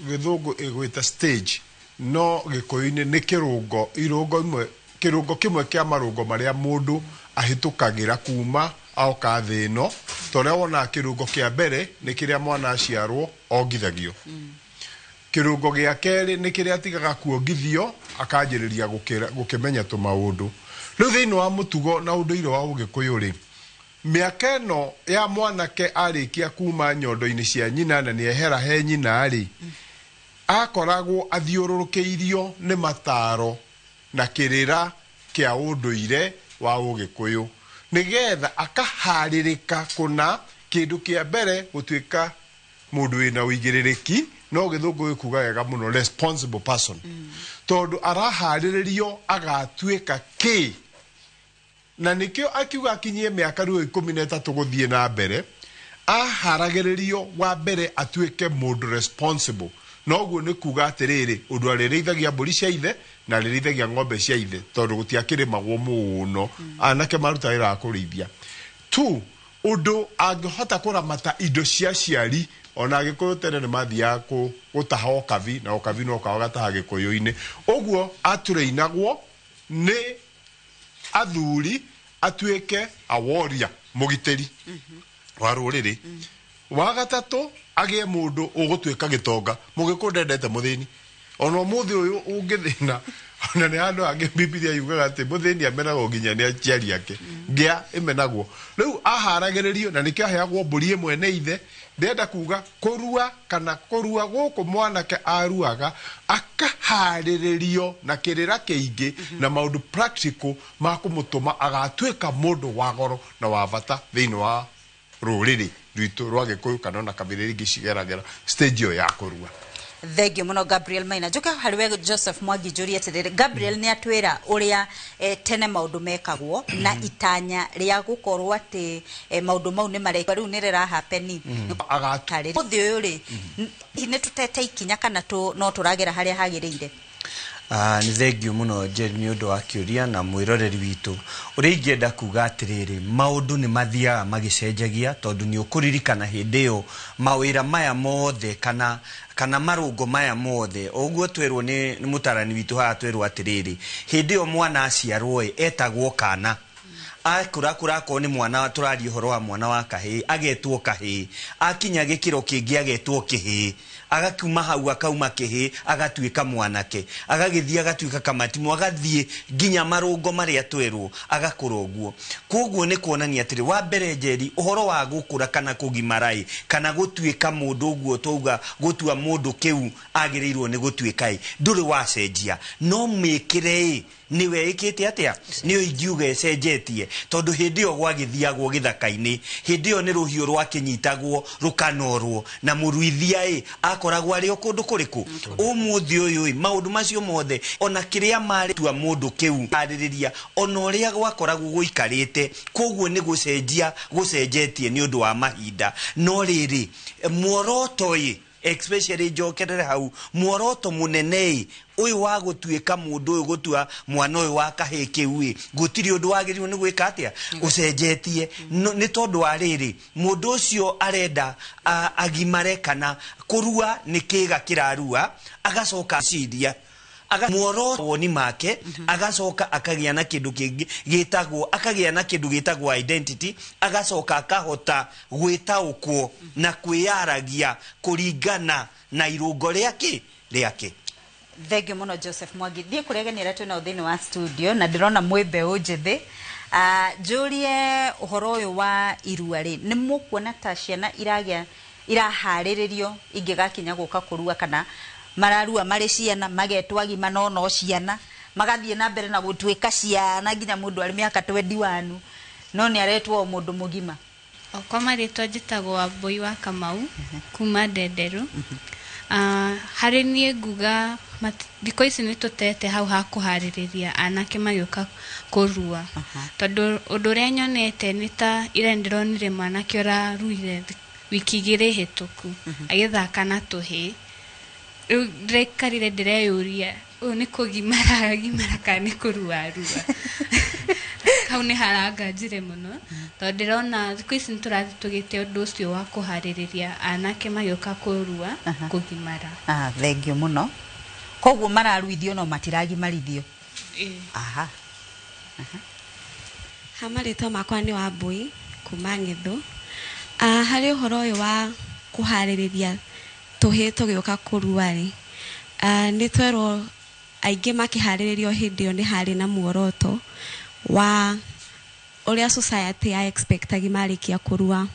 gĩthũngũ ĩgwĩta stage, no gĩkũyũ-inĩ nĩ kĩrũngo, irũngo imwe, kĩrũngo kĩmwe kĩa marũngo marĩa mũndũ ahĩtũkagĩra kuma aoka thĩ ĩno. Ta ũrĩa wonaga kĩrũngo kĩa mbere nĩ kĩrĩa mwana aciarwo ongithagio, kĩrũngo gĩa kerĩ nĩ kĩrĩa atigaga kuongithio akanjĩrĩria gũkĩmenya tũmaũndũ. Rĩu thĩinĩ wa mũtugo na ũndũire wa ũgĩkũyũ rĩ, mĩaka ĩno ya mwanake arĩkia kuma nyondo-inĩ cia nyina na nĩehera he nyina rĩ, akoragwo athiũrũrũkĩirio nĩ mataro na kĩrĩra kĩa ũndũire wa ũgĩkũyũ, nĩgetha akaharĩrĩka kũna kĩndũ kĩa mbere gũtuĩka mũndũ wĩna ũigĩrĩrĩki, no gĩthũngũ gĩkuga wega mũno responsible person, tondũ araharĩrĩrio agatuĩka kĩ, na nĩkĩo akiuga akinyie mĩaka rĩu 13 gũthiĩ na mbere, aharagĩrĩrio wa mbere atuĩke mũndũ responsible. Noguo nĩ kuga atĩrĩrĩ, ũndũ arĩrĩithagia mbũri cia ithe na arĩrĩithagia ng'ombe cia ithe, tondũ gũtiakĩrĩmagwo mũno, anake maruta wĩra wa kũrĩithia. 2, ũndũ angĩhota kũramata indo cia aciari, ona Agĩkũyũ tene nĩ mathiaga gũtaha ũkabi, na ũkabi no kawa gataha Gĩkũyũ-inĩ. Ũguo atũrĩinagwo nĩ athuri atuĩke a warrior, mũgitĩri wa rũrĩrĩ. Wa gatatũ agĩe mũndũ ũgũtuĩka gĩtonga. Mũgĩkũyũ ndendete mũthĩni, ona ũmũthĩ ũyũ ũngĩthĩna, ona nĩ handũ hangĩ Bibilia yugaga atĩ mũthĩni amenagwo nginya nĩ aciari ake, ngĩa ĩmenagwo. Rĩu aharagĩrĩrio, na nĩkĩo aheagwo mbũri ĩmwe nĩ ithe. Ndĩrenda kuga kũrua kana kũrua gũkũ mwanake aruaga akaharĩrĩrio na kĩrĩra kĩingĩ na maũndũ practical ma kũmũtũma agatuĩka mũndũ wa goro na wa bata thĩinĩ wa rũrĩrĩ rwitũ rwa Gĩkũyũ, kana ona kabira iria ingĩ cigeragĩra stage ĩyo ya kũrua. Thengio mũno Gabriel Maina. Njoke harĩ we Joseph Mwangi njũrie atĩrĩrĩ, Gabriel nĩ atwĩra ũrĩa tene maũndũ mekagwo na itanya rĩa gũkorwo atĩ maũndũ mau nĩ marekwo rĩu nĩ rĩrahapeni. Mũthĩ ũyũ rĩ, nĩ tũtete ikinya kana no tũragera harĩa hagĩrĩire? Nĩ thengio mũno Njeri nĩ ũndũ wa kĩũria na mwĩroreri witũ. Ũrĩa ingĩenda kuga atĩrĩrĩ, maũndũ nĩ mathiaga magĩcenjagia, tondũ nĩ ũkũririkana hĩndĩ ĩyo mawĩra maya mothe kana marũngo maya mothe, ũguo twerwo nĩ mũtarani witũ haha, twerwo atĩrĩrĩ, hĩndĩ ĩyo mwana aciarwo ĩ, etagwo kana, akũra kũra akorwo nĩ mwana, tũraria ũhoro wa mwana wa kahĩĩ, agetwo kahĩĩ, akinya gĩkĩro kĩngĩ agetwo kĩhĩĩ, agakuma hau akauma kĩhĩĩ agatuĩka mwanake, agagĩthiĩ agatuĩka kamatimu, agathiĩ nginya marũngo marĩa twerwo agakũra ũguo. Koguo nĩ kuonania atĩrĩ, wa mbere Njeri, ũhoro wa gũkũra kana kũgimara ĩ, kana gũtuĩka mũndũ ũguo twauga gũtua mũndũ kĩu agĩrĩirwo nĩ gũtuĩka ĩ, ndũrĩ wacenjia, no mĩkĩre ĩ nĩwe ĩkĩte atĩa, nĩyo ingiuga ĩcenjetie, tondũ hĩndĩ ĩyo gwagĩthiagwo gĩthaka-inĩ, hĩndĩ ĩyo nĩ rũhiũ rwakĩnyitagwo rũkanorwo, na mũruithia ĩ akoragwo arĩ o kũndũ kũrĩkũ. Ũmũthĩ ũyũ ĩ, maũndũ macio mothe ona kĩrĩa marĩ tua mũndũ kĩu arĩrĩria, ona ũrĩa gwakoragwo gũikarĩte, koguo nĩ gũcenjia gũcenjetie nĩ ũndũ wa mahinda. No rĩrĩ, muoroto ĩ Especially njokerere hau muoroto munene uyu wa gutuika mundu uyu gutua mwana uyu wa kahii kiu i gutiri undu wagiriirwo ni gwika atia ucenjetie. Ni tondu wa riri mundu ucio arenda agimare kana kurua ni kiga kirarua, agacoka ciria muoroto woni make, agacoka akagia na kindu kingi gitagwo, akagia na kindu gitagwo identity, agacoka akahota gwitaukwo na kwiyaragia kuringana na irungo riake riake. Thengio muno Joseph Mwangi. Thiĩ kũrĩa ageni arĩa twĩnao thĩinĩ wa studio na ndĩrona mwĩ mbeũ njĩthĩ. Njũrie ũhoro ũyũ wa irua rĩ, nĩ mũkuona ta ciana iragĩa iraharĩrĩrio ingĩgakinya gũka kũrua, kana mararua marĩ ciana magetwo agima no no ciana magathiĩ na mbere na gũtuĩka ciana nginya mũndũ arĩ mĩaka 21 no nĩ aretwo o mũndũ mũgima? Kwa marĩtwa njĩtagwo Wambũi wa Kamau kuma Ndenderu. Harĩ niĩ nguga thikũ ici nĩ tũtete hau ha kũharĩrĩria anake magĩũka kũrua, tondũ ũndũ ũrĩa nyonete nĩ ta ira ndĩronire mwanake ũraruire wiki 2 hĩtũku agĩthaka na tũhĩĩ. Rĩu ndĩraikarire ndĩreyũria ũyũ nĩ kũgimara agimara kana nĩ kũrua arua. Hau nĩ haranganjire mũno tondũ ndĩrona thikũ ici nĩ tũrathiĩ tũgĩte ũndũ ũcio wa kũharĩrĩria anake magĩũka kũrua kũgimara. Thengio mũno. Koguo mararuithio no matiragimarithio. Aha. Ha marĩtwa makwa nĩ Wambũi kuma Ng'ethũ. Harĩ ũhoro ũyũ wa kũharĩrĩria tũhĩĩ tũgĩũka kũrua rĩ, nĩ twerwo aingĩ makĩharĩrĩrio hĩndĩ ĩyo nĩ harĩ na muoroto wa ũrĩa society ya expectagi marĩkia kũrua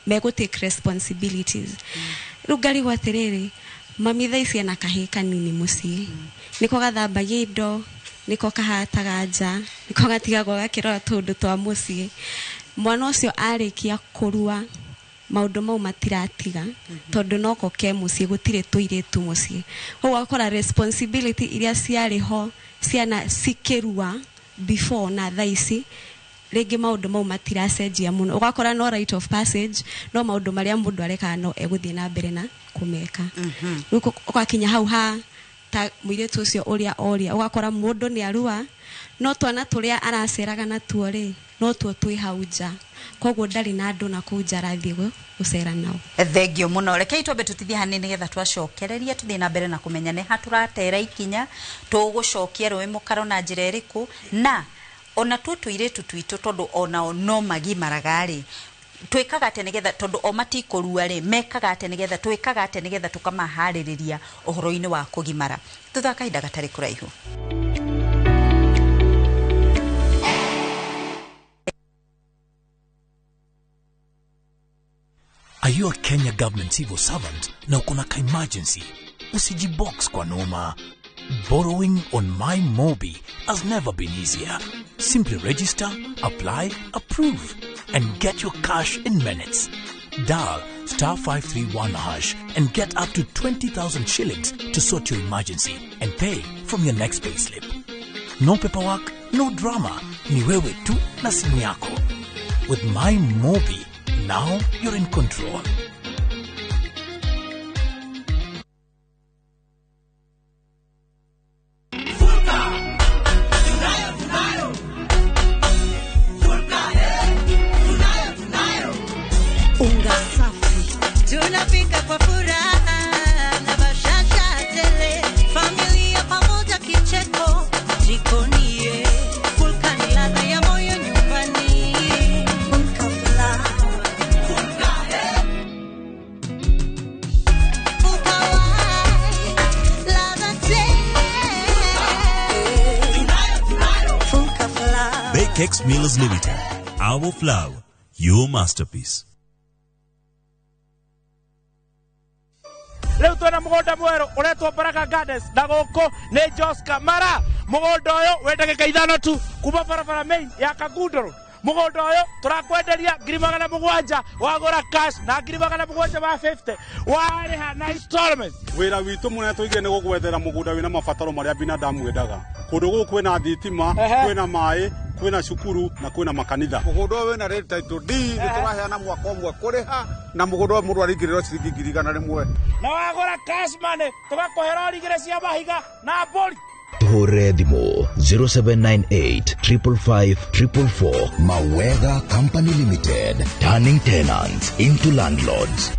megũ take responsibilities. Rĩu ngarigwo atĩrĩrĩ, mami thaa ici ena kahĩĩ kanini mũciĩ, nĩko gathambagia indo, nĩko kahataga nja, nĩko gatigagwo gakĩrora tũũndũ twa mũciĩ. Mwana ũcio arĩkia kũrua maũndũ mau matiratiga tondũ noko ke mũciĩ, gũtirĩ tũirĩtu mũciĩ. Koguo ũgakora responsibility iria ciarĩ ho ciana cikĩrua before na thaa ici rĩngĩ maũndũ mau matiracenjia mũno. Ũgakora no rite of passage, no maũndũ marĩa mũndũ arekaga no egũthiĩ na mbere na kũmeka. Rĩu ũgakinya hau ha ta mũirĩtu ũcio ũrĩa oria, ũgakora mũndũ nĩ arua no twana tũrĩa araceraga natuo rĩ no tuo twĩ hau nja, koguo ndarĩ na andũ na kũu nja arathiĩ gũcera nao. Thengio mũno. Rekei twambe tũtithie hanini nĩgetha twacokereria tũthiĩ na mbere na kũmenya nĩ ha tũratera ikinya, tũgũcokia rũĩ mũkaro na njĩra ĩrĩkũ, na ona tuo tũirĩtu twitũ tondũ onao no magimaraga rĩ, twĩkaga atĩa nĩgetha, tondũ o matikũrua rĩ, mekaga atĩa nĩgetha, twĩkaga atĩa nĩgetha tũkamaharĩrĩria ũhoro-inĩ wa kũgimara. Thutha wa kahinda gatarĩ kũraihu. Are you a Kenya government civil servant na uko na ka-emergency? Usijibox kwa noma. Borrowing on MyMobi has never been easier. Simply register, apply, approve, and get your cash in minutes. Dial *531# and get up to 20,000 shillings to sort your emergency and pay from your next payslip. No paperwork, no drama. Ni wewe tu na simu yako. With MyMobi, now you're in control. Unga safi tunapika kwa furaha na bashasha tele, familia pamoja kicheko jikoni, Fulka ni ladha ya moyo nyumbani. Fulka flour, Fulka Fulka white, ladha tele, Fulka flour. Bakex Millers Limited, our flour, your masterpiece. Rĩu twĩna mũgũnda mwerũ ũretwo Baraka Gardens na gũkũ nĩ Joska Mara. Mũgũnda ũyũ wĩ ndagĩka 5 tu kuma barabara main ya Kangundo Road. Mũgũnda ũyũ tũrakwenderia 700,000 wagũra cash na 750 warĩha na installments. Wĩra witũ mũnene tũigire nĩ gũgwethera mũgũnda wĩna mabataro marĩa binadamu endaga. Kũndũ gũkũ kwĩna thitima, kwĩna maĩ, Kwĩna cukuru na kwĩna makanitha. Mũgũnda ũyũ wĩna red title deed, nĩ tũraheana mwaka ũmwe kũrĩha na mũgũnda ũyũ mũndũ araingĩrĩrwo ciringi 100,000. Na wagũra cash money tũgakũhe rori igĩrĩ cia mahiga na mbũri. Tũhũrĩre thimũ 0798 555 444. Mawega Company Limited, turning tenants into landlords.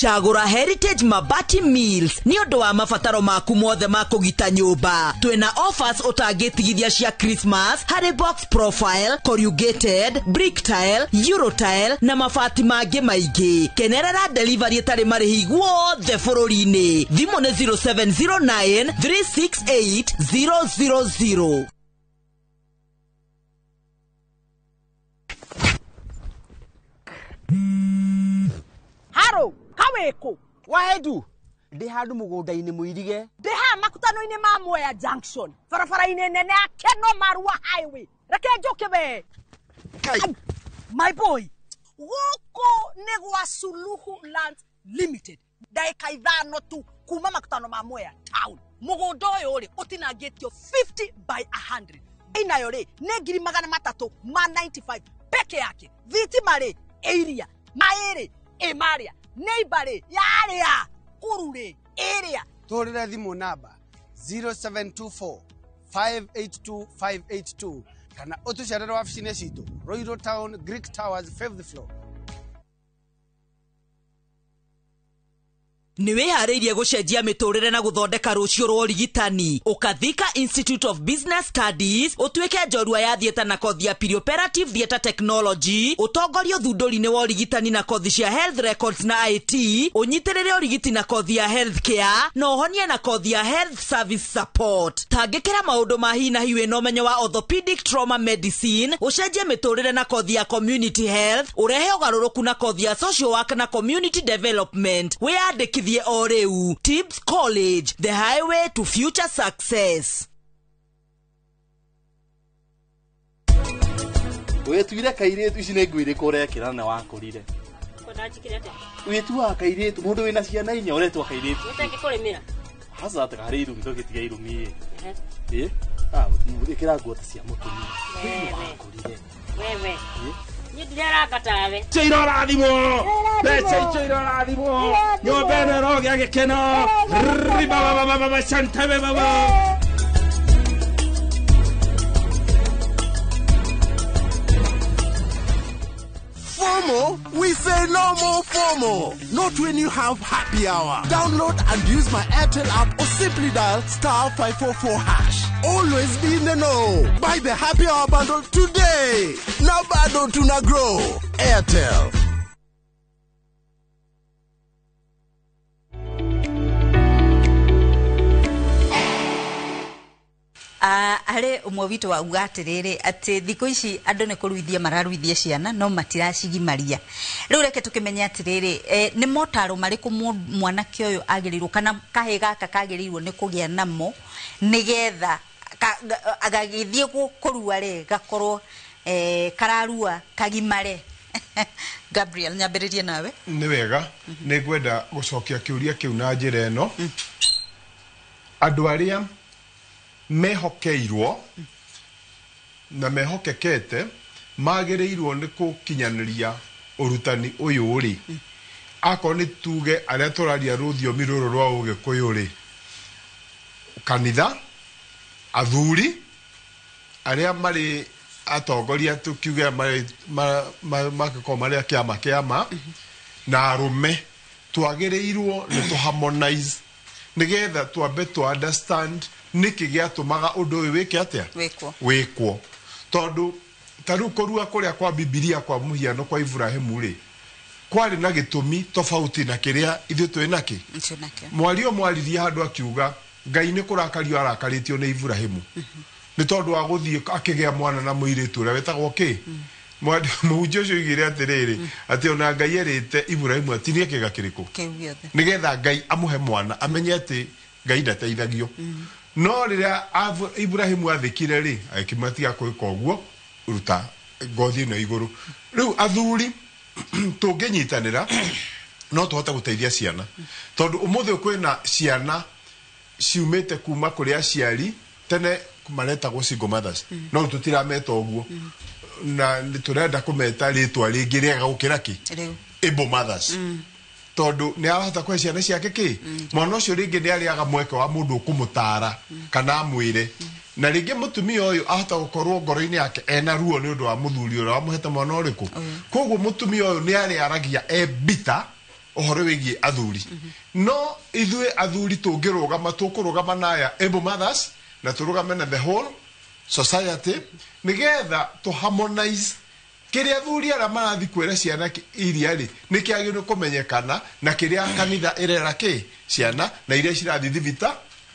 Cagũra Heritage Mabati Mills nĩ ũndũ wa mabataro maku mothe ma kũgita nyũmba. Twĩna offers ũtangĩtigithia cia Christmas harĩ box profile, corrugated, brick tile, euro tile na mabati mangĩ maingĩ. Kenerera delivery ĩtarĩ marĩhi guothe bũrũri-inĩ. Thimũ nĩ 0709 368 000. Haro kaweko waedu ndi handu mugunda-ini muirige. Ndi haha makutano-inĩ ma Mwea Junction, barabara-inĩ nene ya Keno Marua Highway. Reke njũke we. My boy, gũkũ nĩ gwa Suluhu Land Limited, ndagĩka 5 tu kuma makutano ma Mwea town. Mũgũnda ũyũ rĩ ũtinangĩtio 50 by 100, inayo rĩ nĩ 395 peke yake. Thitima rĩ ĩiria, maĩ rĩ ĩmarĩa, neighbor rĩ yarĩa, kuru rĩ ĩrĩa. Tũhũrĩre thimũ namba 0724 582 582 kana ũtũcerere wabici-inĩ citũ Royal Town, Greek Towers, 5th floor. Nĩ wĩharĩirie gũcenjia mĩtũrĩre na gũthondeka rũciũ rwa ũrigitani. Ũkathika Institute of Business Studies, ũtuĩke njorua ya theatre na kothi ya perioperative theatre technology, ũtongorie ũthundũri-inĩ wa ũrigitani na kothi cia health records na IT, ũnyitĩrĩre ũrigiti na kothi ya health care, na ũhonie na kothi ya health service support. Tangĩkĩra maũndũ ma hi na hi wĩna ũmenyo wa orthopedic trauma medicine, ũcenjie mĩtũrĩre na kothi ya community health, ũrehe ũgarũrũku na kothi ya social work na community development. Wĩyandĩkithie o rĩu. Tibbs College, the highway to future success. Wĩtuire kairĩtu ici nĩ nguo irĩkũ ũrekĩra na wakũrire? Wĩtuaga kairĩtu mũndũ wĩna ciana inya ũretwa kairĩtu. Ũtangĩkũrĩmĩra. Haca atĩ harĩ irumi tũgĩtiga irumi ĩ. Ĩkĩra nguo ta cia mũtumia. Wakũrire. Wewe. Niĩ ndiraranga tawe. Icio irorathimwo. Mbeca icio irorathimwo. Nyũmba ĩno ĩrogĩa gĩkeno. Ribabababa shantebe baba. FOMO? We say no more FOMO. Not when you have happy hour. Download and use my Airtel app or simply dial *544#. Always be in the know. Buy the happy hour bundle today. Now bado tuna grow. Airtel. Harĩ ũmwe witũ wauga atĩrĩrĩ atĩ thikũ ici andũ nĩ kũruithia mararuithia ciana no matiracigimaria. Rĩu reke tũkĩmenye atĩrĩrĩ, nĩ motaro marĩkũ mwanake ũyũ agĩrĩirwo kana kahĩ gaka kagĩrĩirwo nĩ kũgĩa namo nĩgetha agagĩthiĩ kũrua rĩ gakorwo kararua kagimare. Gabriel, nyambĩrĩrie nawe. Nĩ wega, nĩ ngwenda gũcokia kĩũria kĩu na njĩra ĩno. Andũ arĩa mehokeirwo na mehokekete magĩrĩirwo nĩ gũkinyanĩria ũrutani ũyũ rĩ, akorwo nĩ tuge arĩa tũraria rũthiomi rũrũ rwa Ũgĩkũyũ rĩ, kanitha, athuri arĩa marĩ atongoria tukiuge marĩ magakorwo marĩ a kĩama kĩama na arũme, twagĩrĩirwo nĩ tũ harmonize nĩgetha twambe tũ understand nĩkĩ gĩatũmaga ũndũ ũyũ wĩke atĩa, wĩkwo. Tondũ ta rĩu kũrua kũrĩa kwa Bibilia kwa mũhiano kwa Ibrahimu rĩ, kwarĩ na gĩtũmi tofauti na kĩrĩa ithuĩ twĩ nakĩ. Mwario mwaririe handũ akiuga Ngai nĩ kũrakario arakarĩtio nĩ Ibrahimu nĩ tondũ wa gũthiĩ akĩgĩa mwana na mũirĩtu ũrĩa wetagwo kĩ. Mũhunjia ũcio oigire atĩrĩrĩ atĩ ona Ngai erĩte Ibrahimu atinie kĩga kĩrĩkũ nĩgetha Ngai amũhe mwana amenye atĩ Ngai ndateithagio. No rĩrĩa Ibrahimu athĩkire rĩ, agĩkĩmatiga gwĩka ũguo, ruta ngothi ĩno igũrũ. Rĩu athuri tũngĩnyitanĩra no tũhote gũteithia ciana, tondũ ũmũthĩ kwĩna ciana ciumĩte kuma kũrĩ aciari tene maretagwo single mothers, no tũtirameta ũguo na nĩ tũrenda kũmeta rĩtwa rĩngĩ rĩega gũkĩra kĩ Rĩu. Able mothers, tondũ nĩ arahota kũhe ciana ciake kĩ. Mwana ũcio rĩngĩ nĩ arĩaga mweke wa mũndũ ũkũmũtara kana amwĩre, na rĩngĩ mũtumia ũyũ ahota gũkorwo ngoro-inĩ yake ena ruo nĩ ũndũ wa mũthuri ũrĩa wamũhete mwana ũrĩkũ. Koguo mũtumia ũyũ nĩ arĩaragia e bitter ũhoro wĩgiĩ athuri. No ithuĩ athuri tũngĩrũgama, tũkũrũgama na aya able mothers na tũrũgame na the whole society nĩgetha tũ harmonize kĩrĩa athuri arĩa marathiĩ kwĩra ciana iria rĩ nĩ kĩagĩrĩirwo kũmenyekana na kĩrĩa kanitha ĩrera kĩ ciana na iria cirathiĩ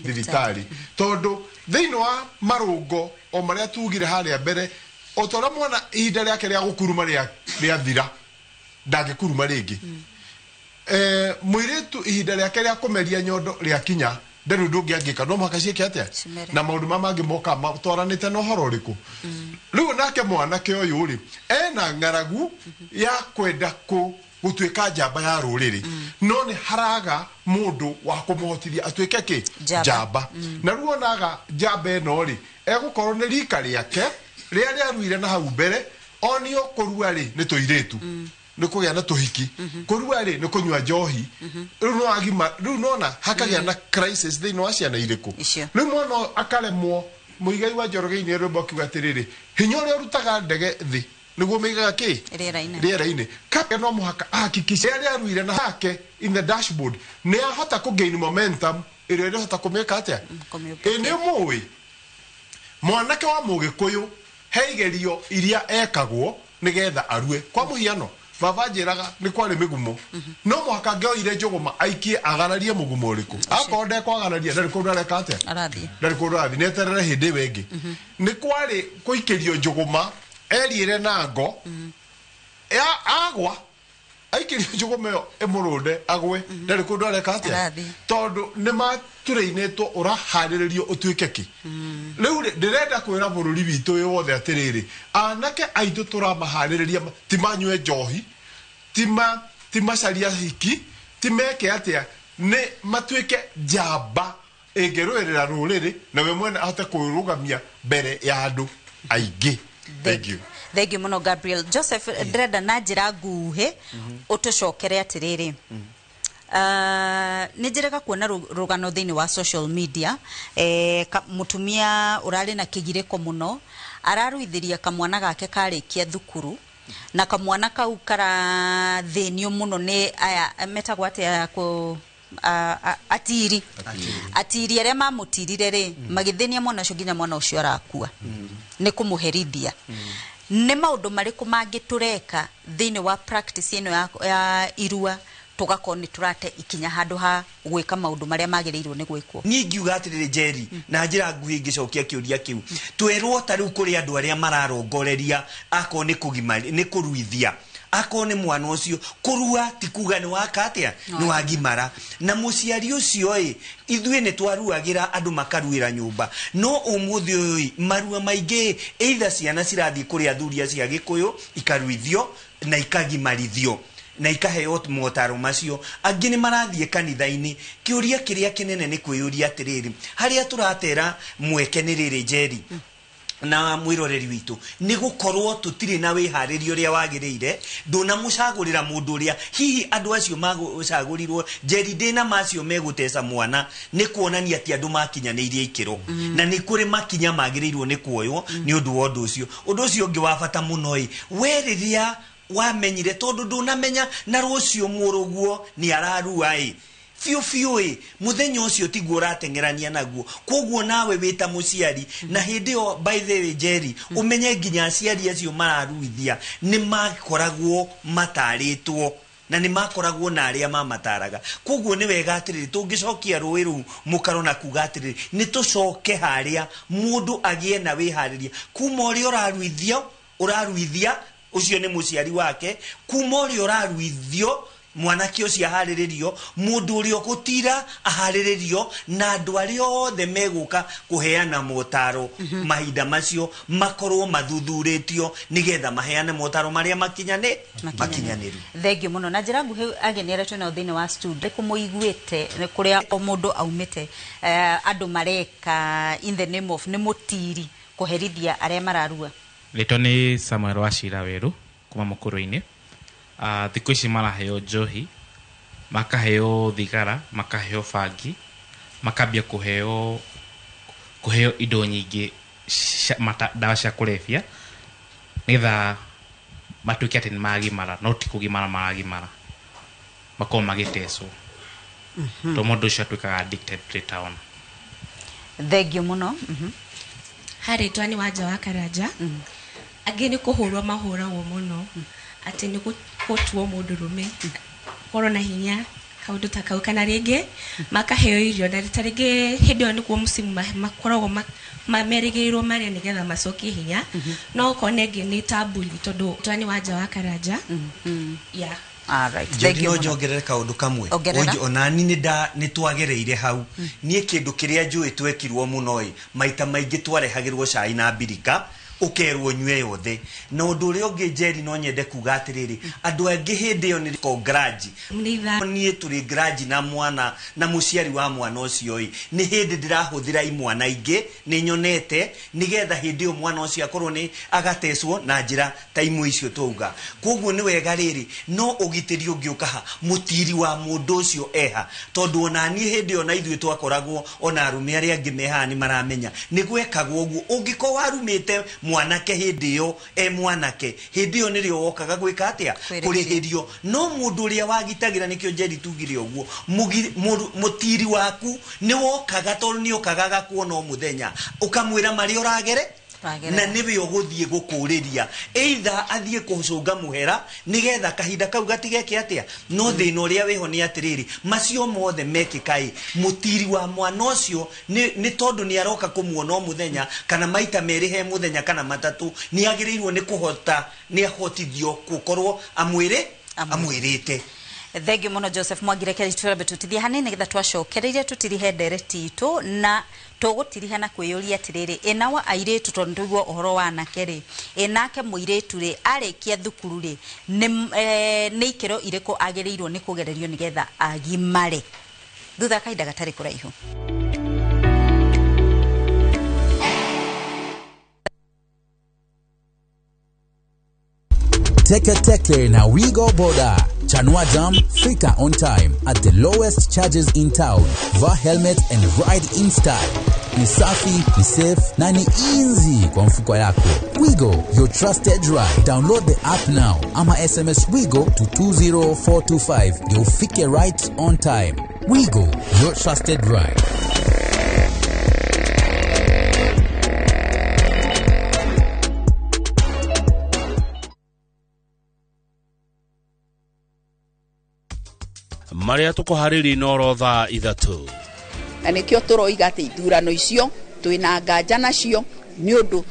thibitarĩ, tondũ thĩinĩ wa marũngo o marĩa tugire harĩa mbere, o ta ũrĩa mwana ihinda rĩake rĩa gũkuruma rĩathira ndangĩkuruma rĩngĩ, mũirĩtu ihinda rĩake rĩa kũmeria nyondo rĩakinya ndarĩ ũndũ ũngĩ angĩka, no mũhaka ciĩke atĩa? Cimere. Na maũndũ ma mangĩ moka matwaranĩte na ũhoro ũrĩkũ. Rĩu nake mwanake ũyũ rĩ ena ng'aragu ya kwenda gũtuĩka njamba ya rũrĩrĩ, no nĩ haraga mũndũ wa kũmũhotithia atuĩke kĩ? Njamba. Njamba. Na rĩu onaga njamba ĩno rĩ egũkorwo nĩ rika rĩake rĩrĩa rĩaruire na hau mbere onio kũrua rĩ nĩ tũirĩtu, nĩ kũgĩa na tũhiki, kũrua rĩ nĩ kũnyua njohi. Rĩu no agima rĩu nona hakagĩa na crisis thĩinĩ wa ciana irĩkũ. Rĩu mwana ũyũ akaremwo. Mũigai wa Njoroge-inĩ rwĩmbo akiuga atĩrĩrĩ, hinya ũrĩa ũrutaga ndege thĩ nĩguo mĩigaga kĩ? Rĩera-inĩ. Rĩera-inĩ. Kake no mũhaka ahakikishe rĩrĩa aruire na hake in the dashboard nĩ ahota kũ gain momentum ĩrĩa ĩrĩhota kũmĩka atĩa. Ĩ nĩ mũĩ mwanake wa mũgĩkũyũ he igerio iria ekagwo nĩgetha arue. Kwa mũhiano, baba njĩraga nĩ kwarĩ mĩgumo, no mũhaka angĩoire njũgũma aikie agararie mũgumo ũrĩkũ. Akorwo ndekwagararia ndarĩ kũndũ areka atĩa? Arathiĩ. Ndarĩ kũndũ arathiĩ, nĩeterere hĩndĩ ĩyo ĩngĩ. Nĩ kwarĩ kũikĩrio njũgũma eriĩre na ngo ya agwa aikĩrio njũgũma ĩyo ĩmũrũnde agwe, ndarĩ kũndũ areka atĩa? Arathiĩ. Tondũ nĩ maturĩinĩtwo ũraharĩrĩrio ũtuĩke kĩ. Rĩu rĩ ndĩrenda kwĩra bũrũri witũ wĩ wothe atĩrĩrĩ, anake aitũ tũramaharĩrĩria ti manyue njohi, ti macaria hiki, ti meke atĩa, nĩ matuĩke njamba ĩngĩrũĩrĩra rũrĩrĩ na we mwene ahote kwĩrũgamia mbere ya andũ aingĩ. Thank you. Thank you mũno, Gabriel Joseph. Ndĩrenda na njĩra nguhĩ ũtũcokere atĩrĩrĩ, nĩ njĩrega kuona rũgano thĩinĩ wa social media, mũtumia ũrarĩ na kĩgirĩko mũno araruithĩria kamwana gake karĩkia thukuru, na kamwana kau karathĩnio mũno nĩ aya metagwo atĩa kũ atiri atiri arĩa mamũtirire rĩ, magĩthĩnia mwana ũcio nginya mwana ũcio arakua nĩ kũmũherithia. Nĩ maũndũ marĩkũ mangĩ tũreka thĩinĩ wa practice ĩno ya irua tũgakorwo nĩ tũrate ikinya handũ ha gwĩka maũndũ marĩa magĩrĩirwo nĩ gwĩkwo? Niĩ ingiuga atĩrĩrĩ, Njeri, na njĩra nguhĩ ingĩcokia kĩũria kĩu, twerwo ta rĩu kũrĩ andũ arĩa mararongoreria akorwo nĩ kũgima nĩ kũruithia, akorwo nĩ mwana ũcio kũrua ti kuga nĩ waka atĩa, nĩ wagimara. Na mũciari ũcio ĩ ithuĩ nĩ twaruagĩra andũ makaruĩra nyũmba, no ũmũthĩ ũyũ ĩ marua maingĩ either ciana cirathiĩ kũrĩ athuri acio a Gĩkũyũ ikaruithio na ikagimarithio na ikaheo motaro macio, angĩ nĩ marathiĩ kanitha-inĩ. Kĩũria kĩrĩa kĩnene nĩ kwĩyũria atĩrĩrĩ, harĩa tũratera mweke nĩ rĩrĩ, Njeri na mwĩroreri witũ, nĩ gũkorwo tũtirĩ na wĩharĩria ũrĩa wagĩrĩire. Ndũnamũcagũrĩra mũndũ ũrĩa hihi andũ acio magũcagũrirwo, Njeri, ndĩna macio megũteca mwana, nĩ kuonania atĩ andũ makinyanĩirie ikĩro na nĩ kũrĩ makinya magĩrĩirwo nĩ kuoywo nĩ ũndũ wa ũndũ ũcio. Ũndũ ũcio ũngĩ wa bata mũno ĩ, we rĩrĩa wamenyire, tondũ ndũnamenya na rũciũ mũrũguo nĩ ararua ĩ biũ biũ ĩ mũthenya ũcio tiguo ũrateng'erania naguo. Koguo nawe wĩ ta mũciari na hĩndĩ ĩyo, by the way, Njeri, ũmenye nginya aciari acio mararuithia nĩ makoragwo matarĩtwo na nĩ makoragwo na arĩa mamataraga. Koguo nĩ wega atĩrĩrĩ, tũngĩcokia rũĩ rũu mũkaro na kuga atĩrĩrĩ, nĩ tũcoke harĩa mũndũ agĩe na wĩharĩria kuma ũrĩa ũraruithio ũraruithia ũcio nĩ mũciari wake, kuma ũrĩa ũraruithio Mwanake ũcio aharĩrĩrio, mũndũ ũrĩa ũgũtira aharĩrĩrio, na andũ arĩa othe megũka kũheana motaro mahinda macio makorwo mathuthurĩtio nĩgetha maheane motaro marĩa makinyanĩru. Thengiũ mũno. Na njĩra nguhĩ ageni arĩa twĩnao thĩinĩ wa studio kũmũiguĩte kũrĩa o mũndũ aumĩte, andũ mareka in the name of nĩ mũtiri kũherithia arĩa mararua. Rĩtwa nĩ Samuel Wachira Weru kuma Mũkũrũ-inĩ. Thikũ ici maraheo njohi, makaheo thigara, makaheo bangi, makambia kũheo indo nyingĩ ndawa cia kũrebia nĩgetha matuĩke atĩ nĩ magimara, no ti kũgimara maragimara, makorwo magĩtecwo. To mũndũ ũcio atuĩkaga addicted later on. Thengiũ mũno. Harĩ twa nĩ Wanja wa Karanja. Angĩ nĩ kũhũrwo mahũragwo mũno, atĩ nĩ gũtuo mũndũrũme korwo na hinya kaũndũ ta kau, kana rĩngĩ makaheo irio na ta rĩngĩ hĩndĩ ĩyo nĩkuo mũcimu makoragwo merĩgĩrĩirwo marĩe nĩgetha macokie hinya. No ũkone ĩngĩ nĩ tambuli tondũ twa nĩ Wanja wa Karanja. Yeah. No njongerere kaũndũ kamwe. Onani nĩ twagereire hau. Niĩ kĩndũ kĩrĩa njũĩ twekirwo mũno ĩ, maita maingĩ twarehagĩrwo cai na mbirika ũkerwo nyue yothe. Na ũndũ ũrĩa ũngĩ Njeri no nyende kuga atĩrĩrĩ, andũ angĩ hĩndĩ ĩyo nĩ ko grudge. Niĩ tũrĩ grudge na mwana na mũciari wa mwana ũcio ĩ, nĩ hĩndĩ ndĩrahũthĩra imwana ingĩ nĩ nyonete nĩgetha hĩndĩ ĩyo mwana ũcio akorwo nĩ agatecwo na njĩra ta imwe icio twauga. Koguo nĩ wega rĩrĩ, no ũgitĩri ũngĩũka ha mũtiri wa mũndũ ũcio eha, tondũ ona niĩ hĩndĩ ĩyo na ithuĩ twakoragwo ona arũme arĩa angĩ me haha nĩ maramenya nĩ gwekagwo ũguo. Ũngĩkorwo warumĩte mwanake hĩndĩ ĩyo e mwanake, hĩndĩ ĩyo nĩrĩo wokaga gwĩka atĩa, kũrĩhĩrio. No mũndũ ũrĩa wagitagĩra, nĩkĩo Njeri tugire ũguo, mũtiri waku nĩ wokaga tondũ nĩ okaga agakuona o mũthenya, ũkamwĩra marĩa ũragere na nĩwe ũgũthiĩ gũkũrĩria, either athiĩ kũcũnga mũhera nĩgetha kahinda kau gatigeke atĩa. No thĩna ũrĩa wĩho nĩ atĩrĩrĩ, macio mothe mekĩka ĩ, mũtiri wa mwana ũcio nĩ tondũ nĩ aroka kũmuona o mũthenya kana maita merĩ he mũthenya kana matatũ, nĩ agĩrĩirwo nĩ kũhota, nĩ ahotithio gũkorwo amwĩrĩte. Thengiũ mũno Joseph Mwangi. Reke tũrambe tũtithie hanini nĩgetha twacokereire tũtirihe ndereti itũ na tũgũtiriha na kwĩyũria atĩrĩrĩ, ĩna wa airĩtu tondũ nĩtũigua ũhoro wa anake rĩ, ĩnake mũirĩtu rĩ arĩkia thukuru rĩ nĩ ikĩro irĩkũ agĩrĩirwo nĩ kũgererio nĩgetha agimare thutha kahinda gatarĩ kũraihu. Teke Teke na Wigo Boda. Chanua Jam, fika on time at the lowest charges in town. Vaa helmet and ride in style. Ni safi, ni safe na ni easy kwa mfuko yako. Wigo, your trusted ride. Download the app now ama SMS Wigo to 20425 ndio ufike right on time. Wigo, your trusted ride. Maria tukuharĩria no thaa 3 na nĩkĩo tũroiga atĩ ithurano icio twĩna nganja nacio nĩ ũndũ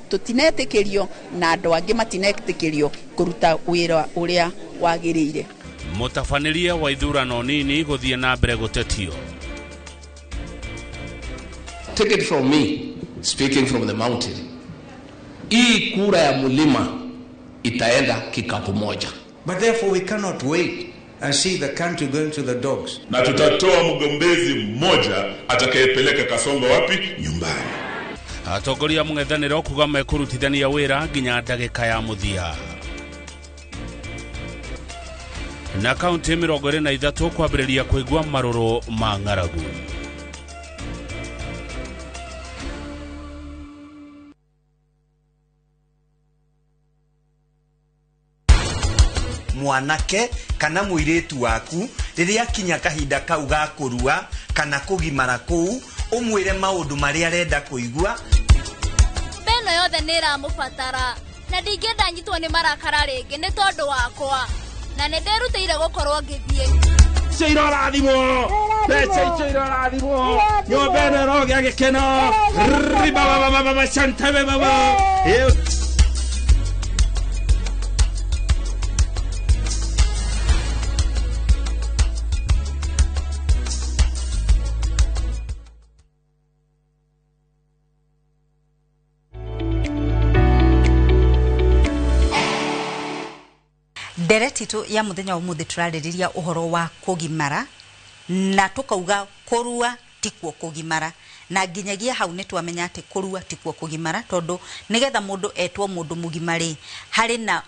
tũtinetĩkĩrio na andũ angĩ matinetĩkĩrio kũruta wĩra ũrĩa wagĩrĩire. Mũtabanĩria wa ithurano nini gũthiĩ na mbere gũtetio. Take it from me, speaking from the mountain. Hii kura ya mlima itaenda kikapu moja. But therefore we cannot wait and see the country going to the dogs. Na tutatoa mgombezi mmoja atakayepeleka Kasongo wapi? Nyumbani. Atongoria mũng'ethanĩro kuga mekũrutithania wĩra nginya ndagĩka ya mũthia. Na kaunti 23 kwambĩrĩria kũigua marũrũ ma ng'aragu. Mwanake kana mũirĩtu waku rĩrĩa akinya kahinda kau ga kũrua kana kũgimara kũu, ũmwĩre maũndũ marĩa arenda kũigua. Beno yothe nĩ ĩramũbatara na ndingĩenda nyitwo nĩ marakara rĩngĩ nĩ tondũ wakwa, na nĩ ndĩrutĩire gũkorwo ngĩthiĩ. Icio irorathimwo, mbeca icio irorathimwo, nyũmba ĩno ĩrogĩa gĩkeno, ribabababa shantebe baba. Ndereti itũ ya mũthenya wa ũmũthĩ tũrarĩrĩria ũhoro wa kũgimara na tũkauga kũrua tikuo kũgimara, na nginyagia hau nĩ twamenya atĩ kũrua tikuo kũgimara, tondũ nĩgetha mũndũ etwo mũndũ mũgima rĩ, harĩ na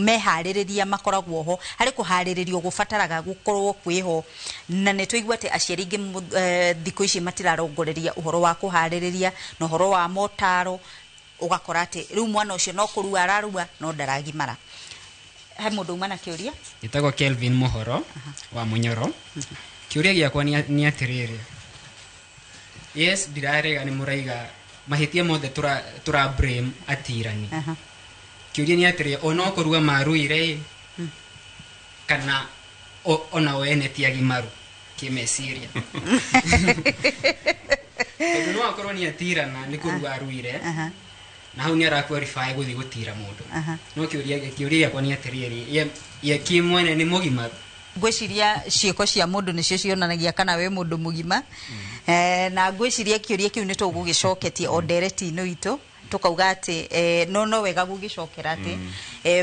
meharĩrĩria makoragwo ho, harĩ kũharĩrĩrio gũbataraga gũkorwo kwĩho. Na nĩ tũigua atĩ aciari aingĩ thikũ ici matirarongoreria ũhoro wa kũharĩrĩria na ũhoro wa motaro, ũgakora atĩ rĩu mwana ũcio no kũrua ararua no ndaragimara. He mũndũ uma na kĩũria? Njĩtagwo Kelvin Mũhoro wa Mũnyoro. Kĩũria gĩakwa nĩ atĩrĩrĩ, yes, ndirarega nĩ mũraiga mahĩtia mothe tũra blame atirani. Kĩũria nĩ atĩrĩrĩ, ona kũrua maruire ĩ, kana ona o ene ti agimaru kĩmeciria? Tondũ no akorwo nĩ atirana nĩ kũrua aruire, na hau nĩ ara qualify gũthiĩ gũtira mũndũ. No kĩũria gĩakwa nĩ atĩrĩrĩ, ye kĩmwene nĩ mũgimaru? Ngwĩciria ciĩko cia mũndũ nĩcio cionanagia kana wĩ mũndũ mũgima. Na ngwĩciria kĩũria kĩu nĩ tũgũgĩcoketie o ndereti-inĩ itũ, tũkauga atĩ no wega gũgĩcokera atĩ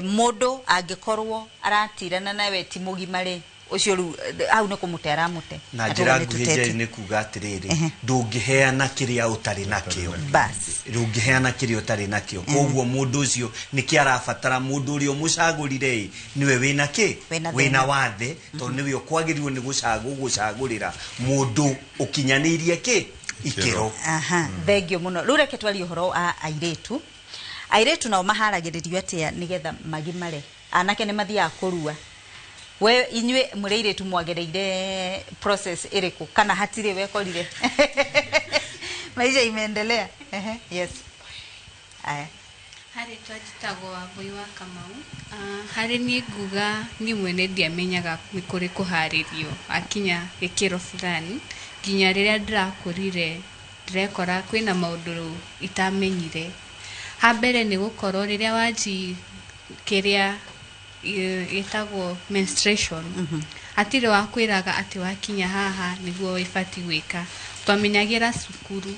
mũndũ angĩkorwo aratirana nawe ti mũgima rĩ, ũcio rĩu hau nĩ kũmũte aramũte. Na njĩra nguhĩ Njeri nĩ kuga atĩrĩrĩ, ndũngĩheana kĩrĩa ũtarĩ nakĩo. Ndũngĩheana kĩrĩa ũtarĩ nakĩo. Koguo mũndũ ũcio nĩkĩ arabatara, mũndũ ũrĩa ũmũcagũrire ĩ, nĩwe wĩna kĩ? Wĩna wathe, tondũ nĩwe ũkwagĩrĩirwo nĩ gũcagũrĩra mũndũ ũkinyanĩirie kĩ? Ikĩro. Thengio mũno. Rĩu reke twarie ũhoro wa airĩtu. Airĩtu nao maharagĩrĩrio atĩa nĩgetha magimare? Anake nĩ mathiaga kũrua. We inyuĩ mũrĩ airĩtu mwagereire process ĩrĩkũ, kana hatirĩ wekorire? Maisha imeendelea. Yes. Aya. Harĩ twanjĩtagwo Wambui wa Kamau. Harĩ niĩ nguga niĩ mwene ndiamenyaga nĩ kũrĩ kũharĩrio akinya gĩkĩro fulani, nginya rĩrĩa ndĩrakũrire ndĩrekora kwĩna maũndũ itamenyire. Ha mbere nĩ gũkorwo rĩrĩa wanji kĩrĩa ĩtagwo menstruation, hatirĩ wa kwĩraga atĩ wakinya haha nĩguo ĩbatiĩ gwĩka. Twamenyagĩra cukuru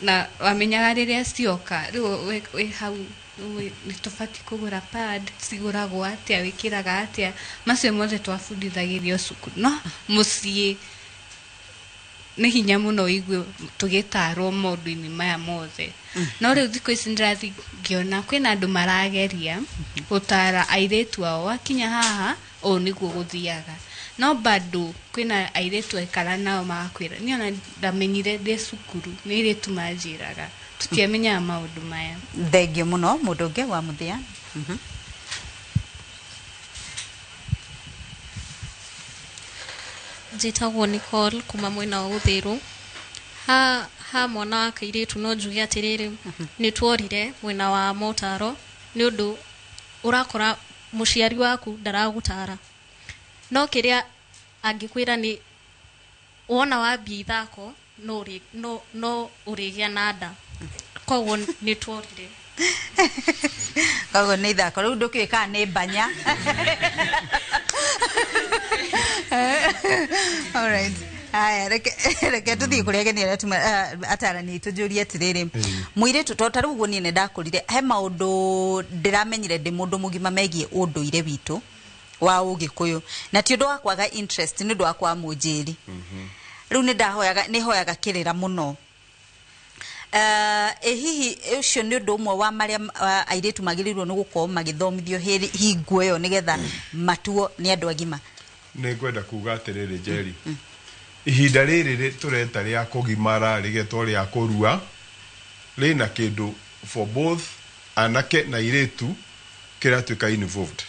na wamenyaga rĩrĩa cioka rĩu wĩ hau nĩ tũbatiĩ kũgũra pad, cigũragwo atĩa, wĩkĩraga atĩa, macio mothe twabundithagĩrio cukuru. No mũciĩ nĩ hinya mũno ũigue tũgĩtarwo maũndũ-inĩ maya mothe. No rĩu thikũ ici ndĩrathiĩ ngĩona kwĩna andũ marageria gũtara airĩtu ao, wakinya haha ũũ nĩguo gũthiaga. No bado kwĩna airĩtu aikara nao magakwĩra, niĩ ona ndamenyire ndĩ cukuru, nĩ airĩtu manjĩraga, tũtiamenyaga maũndũ maya. Thengio mũno. Mũndũ ũngĩ wa mũthia? Njĩtagwo Nicole kuma mwena wa Uthiru. Ha mwana wa kairĩtu no njuge atĩrĩrĩ, nĩ tuorire mwena wa motaro nĩ ũndũ ũrakora mũciari waku ndaragũtara, no kĩrĩa angĩkwĩra nĩ wona wambia ithako no ũrĩgĩa na nda. Koguo nĩ tuorire. Koguo nĩ ithako rĩu ndũkĩũĩ kana nĩ mbanya. All right. Aya, reke tũthiĩ kũrĩ ageni arĩa atarani tũnjũrie atĩrĩrĩ, mũirĩtu to ta rĩu ũguo niĩ nĩ ndakũrire, he maũndũ ndĩramenyire ndĩ mũndũ mũgima megiĩ ũndũire witũ wa ũgĩkũyũ, na ti ũndũ wa kwaga interest, nĩ ũndũ wa kwaga mũnjĩri. Rĩu nĩ hoyaga kĩrĩra mũno. Hihi ũcio nĩ ũndũ ũmwe wa marĩa airĩtu magĩrĩirwo nĩ gũkorwo magĩthomithio hingo ĩyo nĩgetha matuo nĩ andũ agima? Nĩ ngwenda kuga atĩrĩrĩ Njeri, ihinda rĩrĩ tũreta rĩa kũgimara rĩgetwo rĩa kũrua rĩna kĩndũ for both anake na airĩtu kĩratuĩka involved,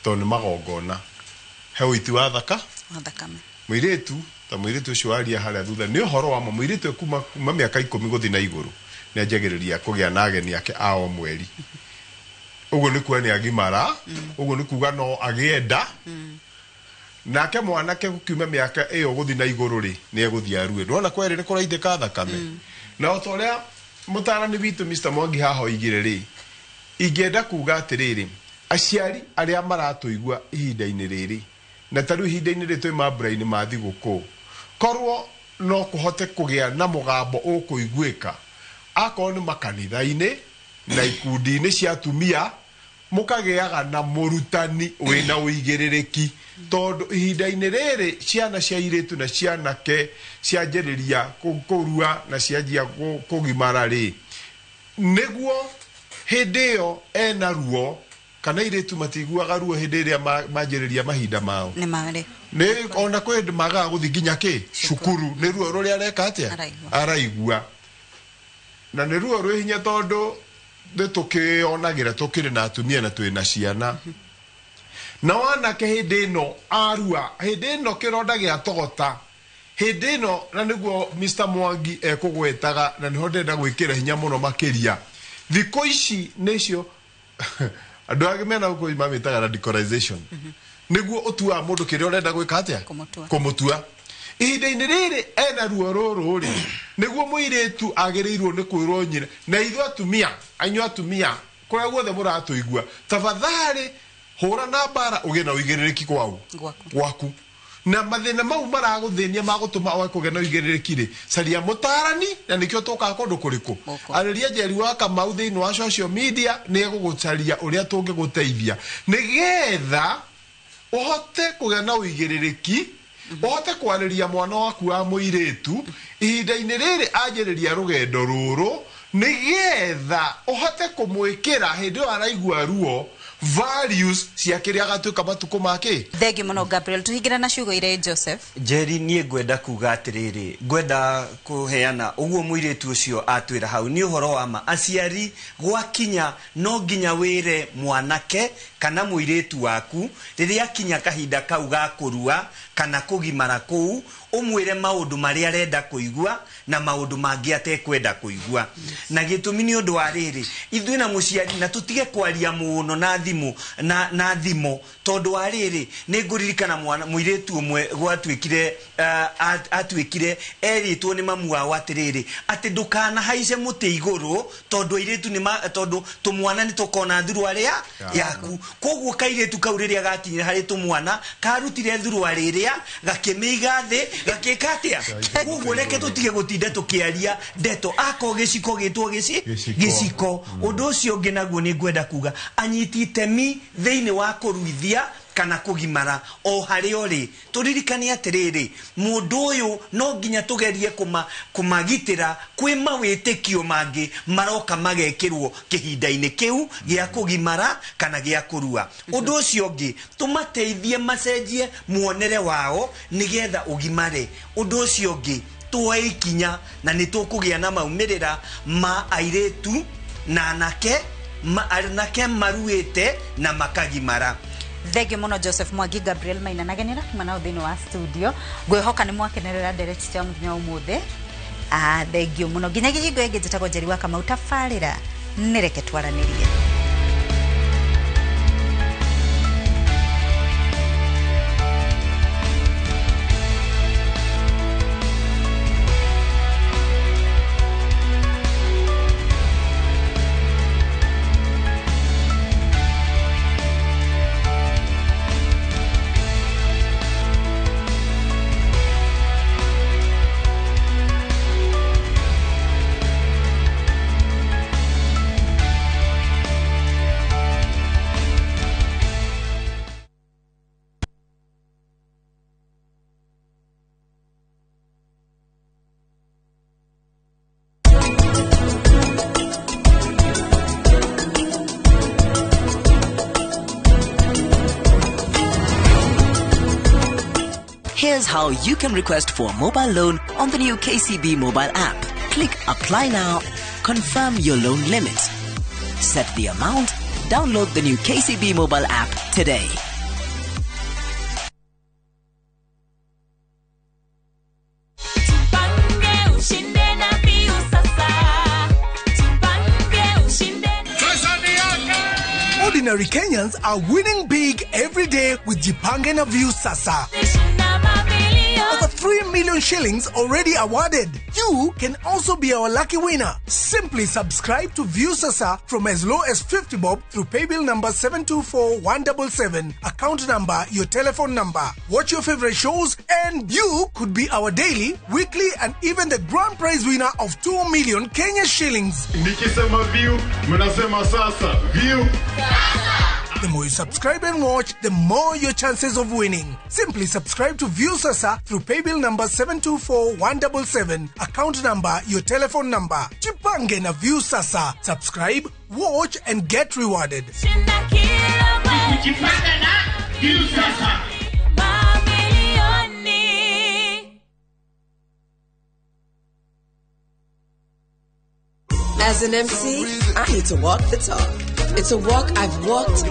tondũ nĩ magongona. He ũiti wa thakame mũirĩtu, ta mũirĩtu ũcio waria harĩa thutha nĩ ũhoro wa ma, mũirĩtu kuma mĩaka 10 gũthiĩ na igũrũ nĩ anjagĩrĩria kũgĩa na ageni ake a o mweri. Ũguo nĩ kuga nĩ agimara, ũguo nĩ kuga no agĩe nda. Nake mwanake gũkiuma mĩaka ĩyo gũthiĩ na igũrũ rĩ, nĩ egũthiĩ arue. Ndwona kwerĩ nĩ kũraitĩka thakame. Na o ta ũrĩa mũtarani witũ Mr. Mwangi haha oigire rĩ, ingĩenda kuga atĩrĩrĩ, aciari arĩa maratũigua ihinda-inĩ rĩrĩ, na ta rĩu ihinda-inĩ rĩrĩ twĩ mambura-inĩ ma thigũkũ, korwo no kũhote kũgĩa na mũgambo ũkũiguĩka, akorwo nĩ makanitha-inĩ na ikundi-inĩ cia atumia, Mũkagĩaga na mũrutani wĩna ũigĩrĩrĩki, tondũ ihinda-inĩ rĩrĩ ciana cia airĩtu na cianake cianjĩrĩria kũrua na cianjia kũgimara rĩ, nĩguo hĩndĩ ĩyo ena ruo, kana airĩtu matiguaga ruo hĩndĩ ĩrĩa manjĩrĩria mahinda mao. Nĩ marĩ. Nĩ ona kwĩ hĩndĩ magaga gũthiĩ nginya kĩ cukuru nĩ ruo rũrĩa areka atĩa Araigua. Araigua, na nĩ ruo rwĩ hinya, tondũ nĩ tũkĩonagĩra tũkĩrĩ na atumia na twĩ na ciana na wanake. Hĩndĩ ĩno arua, hĩndĩ ĩno kĩronda gĩa togota, hĩndĩ ĩno, na nĩguo Mr Mwangi ekũgwetaga, na nĩho ndĩrenda gwĩkĩra hinya mũno makĩria. Thikũ ici nĩcio andũ angĩ mena gũkũ mamĩtaga radicalization, nĩguo ũtuaga mũndũ kĩrĩa ũrenda gwĩka atĩa. Kũmũtua. Kũmũtua ihinda-inĩ rĩrĩ ena ruo rũrũ rĩ, nĩguo mũirĩtu agĩrĩirwo nĩ kwĩrwo nyina. Na ithuĩ atumia, anyuĩ atumia kũrĩa guothe mũratũigua, tafadhali hũra na mbara ũgĩe na ũigĩrĩrĩki kwau. Gwaku. Gwaku, na mathĩna mau maragũthĩnia magũtũma wage kũgĩa na ũigĩrĩrĩki rĩ, caria mũtarani. Na nĩkĩo tũkaga kũndũ kũrĩkũ, arĩria Njeri wa Kamau thĩinĩ wa social media, nĩ egũgũcaria ũrĩa tũngĩgũteithia nĩgetha ũhote kũgĩa na ũigĩrĩrĩki, ũhote kwarĩria mwana waku wa mũirĩtu ihinda-inĩ rĩrĩ anjĩrĩria rũgendo rũrũ, nĩgetha ũhote kũmwĩkĩra hĩndĩ ĩyo araigua ruo values cia kĩrĩa agatuĩka matukũ make. Thengiũ mũno Gabriel, tũhingĩra na ciugo irĩ, Joseph. Njeri, niĩ ngwenda kuga atĩrĩrĩ, ngwenda kũheana ũguo mũirĩtu ũcio atwĩra hau nĩ ũhoro wa ma. Aciari, gwakinya no nginya wĩre mwanake kana mũirĩtu waku rĩrĩa akinya kahinda kau ga kũrua kana kũgimara kũu, ũmwĩre maũndũ marĩa arenda kũigua na maũndũ mangĩ atekwenda kũigua. Na gĩtũmi nĩ ũndũ wa rĩrĩ, ithuĩ na mũciari na tũtige kwaria mũno na thimũ na thimo, tondũ wa rĩrĩ, nĩ ngũririkana mwana mũirĩtu ũmwe gwatuĩkire atuĩkire erĩtwo nĩ mamu wao atĩrĩrĩ, atĩ ndũkanahaice mũtĩ igũrũ, tondũ airĩtu nĩ tondũ tũmwana nĩ tũkona thuruarĩ yaku. Koguo kairĩtu kau rĩrĩa gakinyire harĩ tũmwana, karutire thuruarĩ ĩrĩa, gakĩmĩiga thĩ, gakĩka atĩa. Koguo reke tũtige gũtinda tũkĩaria ndeto ako gĩciko gĩtwo gĩciko. Ũndũ ũcio ũngĩ naguo nĩ ngwenda kuga, anyiti itemi thĩinĩ wa kũruithia kana kũgimara o harĩa ũrĩ, tũririkane atĩrĩrĩ, mũndũ ũyũ no nginya tũgerie kũmagitĩra kwĩ mawĩtĩkio mangĩ maroka magekĩrwo kĩhinda-inĩ kĩu gĩa kũgimara kana gĩa kũrua. Ũndũ ũcio ũngĩ, tũmateithie macenjie muonere wao nĩgetha ũgimare. Ũndũ ũcio ũngĩ, tuoe ikinya na nĩ tũkũgĩa na maumĩrĩra ma airĩtu na anake anake maruĩte na makagimara. Thengiũ mũno Joseph Mwangi, Gabriel Maina na genera kuma nao thĩinĩ wa studio. Ngwĩhoka nĩ mwakenerera ndereti cia mũthenya wa ũmũthĩ. Thengiũ mũno, nginyagia hingo ĩngĩ. Njĩtagwo Njeri wa Kamau, tabarĩra nĩ reke twaranĩrie. Here's how you can request for a mobile loan on the new KCB mobile app. Click Apply Now, confirm your loan limit, set the amount, download the new KCB mobile app today. Tupange ushinde na Viusasa. Tupange ushinde. Ordinary Kenyans are winning big every day with Jipange na Viusasa. Over 3 million shillings already awarded. You can also be our lucky winner. Simply subscribe to Viusasa from as low as 50 bob through paybill number 724177, account number, your telephone number. Watch your favorite shows and you could be our daily, weekly and even the grand prize winner of 2 million Kenya shillings. Nikisema view, mnasema sasa. View. Sasa. The more you subscribe and watch, the more your chances of winning. Simply subscribe to Viusasa through paybill number 724177, account number, your telephone number. Jipange na Viusasa. Subscribe, watch and get rewarded. Kujipanga na Viusasa. As an MC, I need to walk the talk. It's a walk I've walked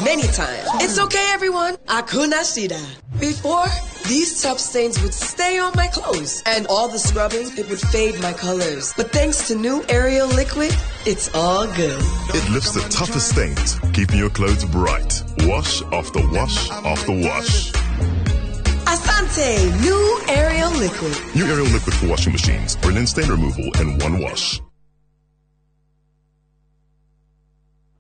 many times. It's okay, everyone. Akuna Shida. Before, these tough stains would stay on my clothes, and all the scrubbing, it would fade my colors. But thanks to new Ariel liquid, it's all good. It lifts the toughest stains, keeping your clothes bright. Wash after wash after wash. Asante, new Ariel liquid. New Ariel liquid for washing machines. Brilliant stain removal in one wash.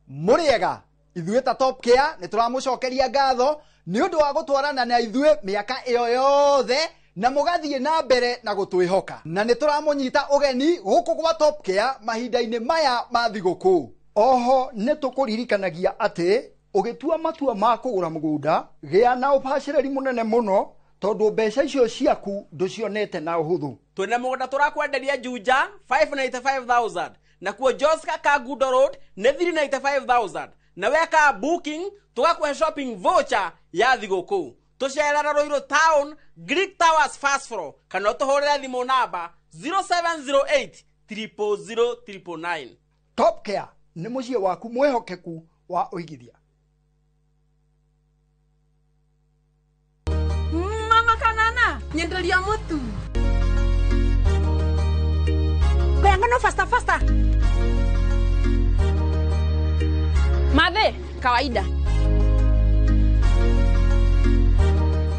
Muriega ithuĩ ta Top Care nĩ tũramũcokeria ngatho nĩ ũndũ wa gũtwarana na ithuĩ mĩaka ĩyo yothe na mũgathiĩ na mbere na gũtwĩhoka, na nĩ tũramũnyita ũgeni gũkũ gwa Top Care mahinda-inĩ maya ma thigũkũ. Oho nĩ tũkũririkanagia atĩ ũgĩtua matua ma kũgũra mũgũnda, gĩa na ũbacĩrĩri mũnene mũno tondũ mbeca icio ciaku ndũcionete na ũhũthũ. Twĩna mũgũnda tũrakwenderia Juja 595,000, nakuo Joska Kangundo Road nĩ 395,000, na weka booking tũgakũhe shopping voucher ya thigũkũ. Tũcerera Ruiru Town, Greek Towers first floor, kana ũtũhũrĩre thimũ namba 0708 000 999. Top Care nĩ mũciĩ waku mwĩhokeku wa ũigithia. Mama kanana nyenderia mutu Ngano faster faster. Madhe, kawaida.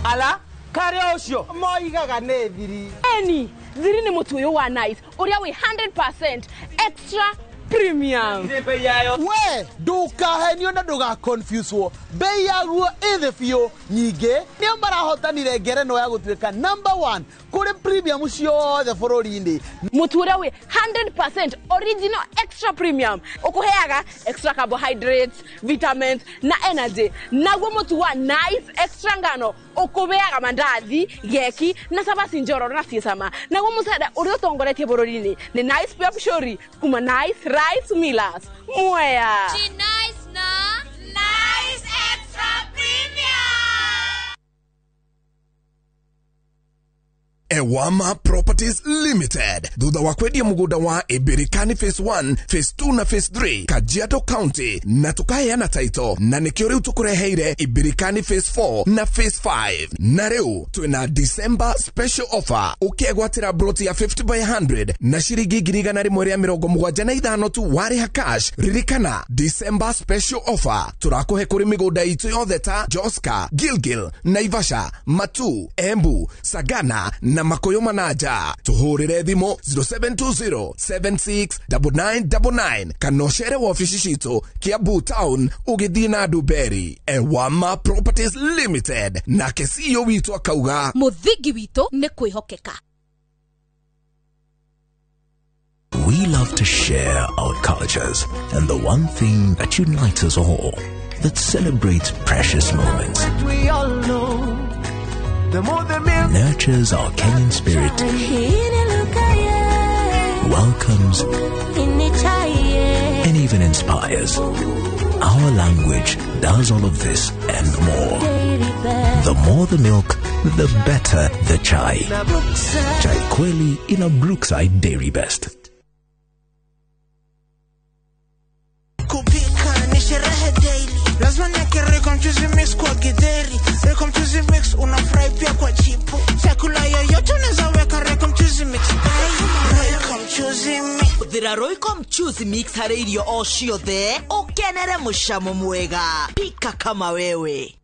Ala, kare ucio moigaga nĩ thiri. Eni, thiri nĩ mũtu ũyũ wa nice, ũrĩa wĩ 100% extra premium. We, ndukahenio na ndugaconfuswo. Bei yaguo ĩthĩ biũ. Nyingĩ nĩo marahotanire ngerenwa ya gũtuĩka number 1 kũrĩ premium ciothe bũrũri-inĩ. Mũtu ũrĩa wĩ 100% original extra premium ũkũheaga extra carbohydrates, vitamins na energy. Naguo mũtu wa nice extra ngano ũkũheaga mandathi, geki na cabaci njororo na ciĩ cama. Naguo mũcere ũrĩa ũtongoretie bũrũri-inĩ nĩ Nice Pure Pshori kuma Nice Rice Millers. Mwea. Nice na Nice Extra Premium. Ewama Properties Limited thutha wa kwendia mugunda wa Ibirikani Phase 1, Phase 2 na Phase 3 Kajiado County, na tukaheana title na nikio riu tukureheire Ibirikani Phase 4 na Phase 5, na riu twina December special offer ukiegwatira broti ya 50 by 100 na shiringi 175 tu wariha cash. Ririkana December special offer turakuhe kuri migunda itu yothe ta Joska, Gilgil, Naivasha, Matu, Embu, Sagana na Makoyo Manaja. Tuhurire thimo 0720 769999 kana ũcere wabici citũ Kiambu Town ũgĩthiĩ na Nduberi. Ewama Properties Limited, nake CEO witũ akauga mũthingi witũ nĩ kwĩhokeka. We love to share our cultures and the one thing that unites us all, that celebrates precious moments, We all know the more the milk, nurtures our Kenyan spirit, welcomes and even inspires. Our language does all of this and more. The more the milk, the better the chai. Chai Kweli in a Brookside Dairy Best. Kupika ni sherehe daily. Lazima niweke Royco mchuzi mix kwa githeri. Royco mchuzi mix unafurahi pia kwa chipo. Chakula yoyote unaweza weka Royco mchuzi mix. Royco mchuzi mix. Hũthĩra Royco mchuzi mix harĩ irio o ciothe ũkenere mũcamo mwega. Pika kama wewe.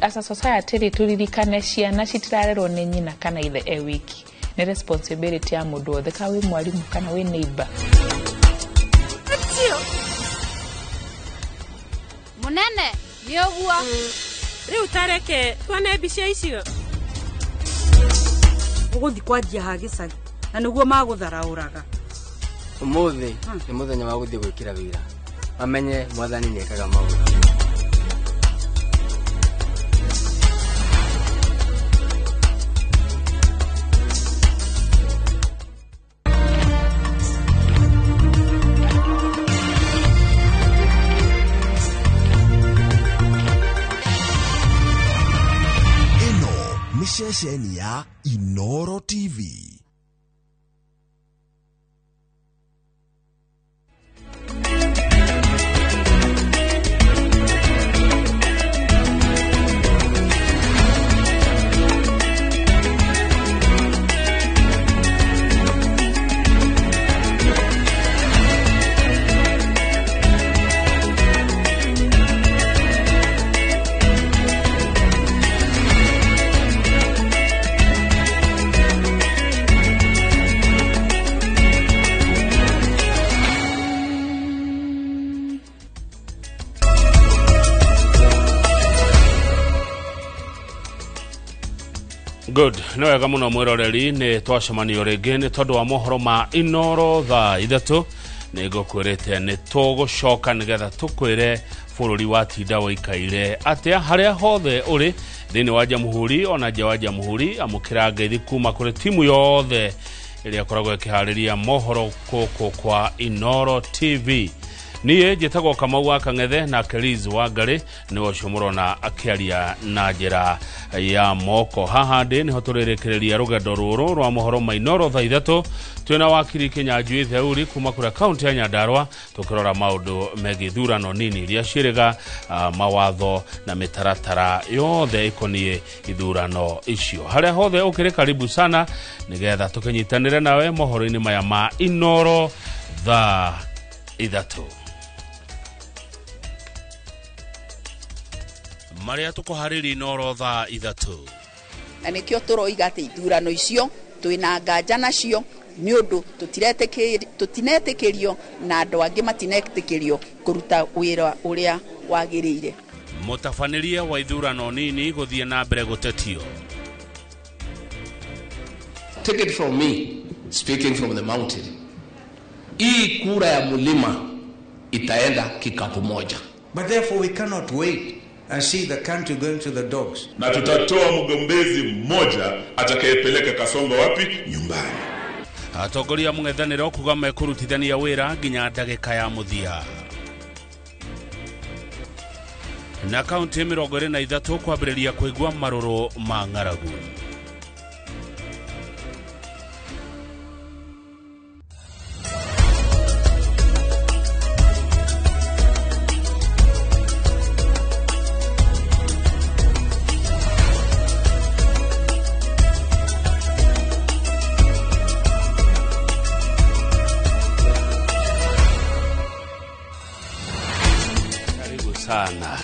As a society rĩ tũririkane ciana citirarerwo nĩ nyina kana ithe e wiki. Nĩ responsibility ya mũndũ wothe, ka wĩ mwarimũ kana wĩ neighbor. Munene nĩ ũguo. Rĩu tareke tuone mbica icio. Ũgũthiĩ kwanjia ha gĩcagi na nĩguo magũtharaũraga. Ũmũthĩ nĩ mũthenya wa gũthiĩ gwĩkĩra wĩra. Mamenye mwathani nĩekaga maũndũ. Ĩno nĩ ceceni ya Inoro TV. Good, nĩ wega mũno mwĩroreri, nĩ twacemanio rĩngĩ nĩ tondũ wa mohoro ma Inoro thaa 3. Nĩ ngũkwĩrĩte nĩ tũgũcoka nĩgetha tũkwĩre bũrũri watinda waikaire atĩa harĩa hothe ũrĩ thĩinĩ wa jamhuri ona nja wa jamhuri. Amũkĩra ngeithi kuma kũrĩ timu yothe ĩrĩa ĩkoragwo ĩkĩharĩria mohoro gũkũ kwa Inoro TV. Niĩ njĩtagwo Kamau wa Kang'ethe na Keliz wa Ngarĩ nĩwe ũcio mũrona akĩaria na njĩra ya moko. Haha ndĩ nĩho tũrĩrĩkĩrĩria rũgendo rũrũ rwa mohoro ma Inoro thaa 3. Twĩna wakiri Kĩnyanjui Theuri kuma kũrĩa kaunti ya Nyandarua tũkĩrora maũndũ megiĩ ithurano nini iria ciĩrĩga mawatho na mĩtaratara yothe ĩkoniĩ ithurano icio. Harĩa hothe ũkĩrĩ karibu sana nĩgetha tũkĩnyitanĩre nawe mohoro-inĩ maya ma Inoro thaa 3. Marĩa tũkũharĩria Inoro thaa 3. Na nĩkĩo tũroiga atĩ ithurano icio twĩna nganja nacio nĩ ũndũ tũtinetĩkĩrio na andũ angĩ matinetĩkĩrio kũruta wĩra ũrĩa wagĩrĩire. Mũtabanĩria wa ithurano nini gũthiĩ na mbere gũtetio. Take it from me, speaking from the mountain. Hii kura ya mlima itaenda kikapu moja. But therefore we cannot wait and see the country going to the dogs. Na tutatoa mgombezi mmoja atakayepeleka Kasongo wapi? Nyumbani. Atongoria mũng'ethanĩro kuga mekũrutithania wĩra nginya ndagĩka ya mũthia. Na kaunti 23 kwambĩrĩria kũigua marũrũ ma ng'aragu.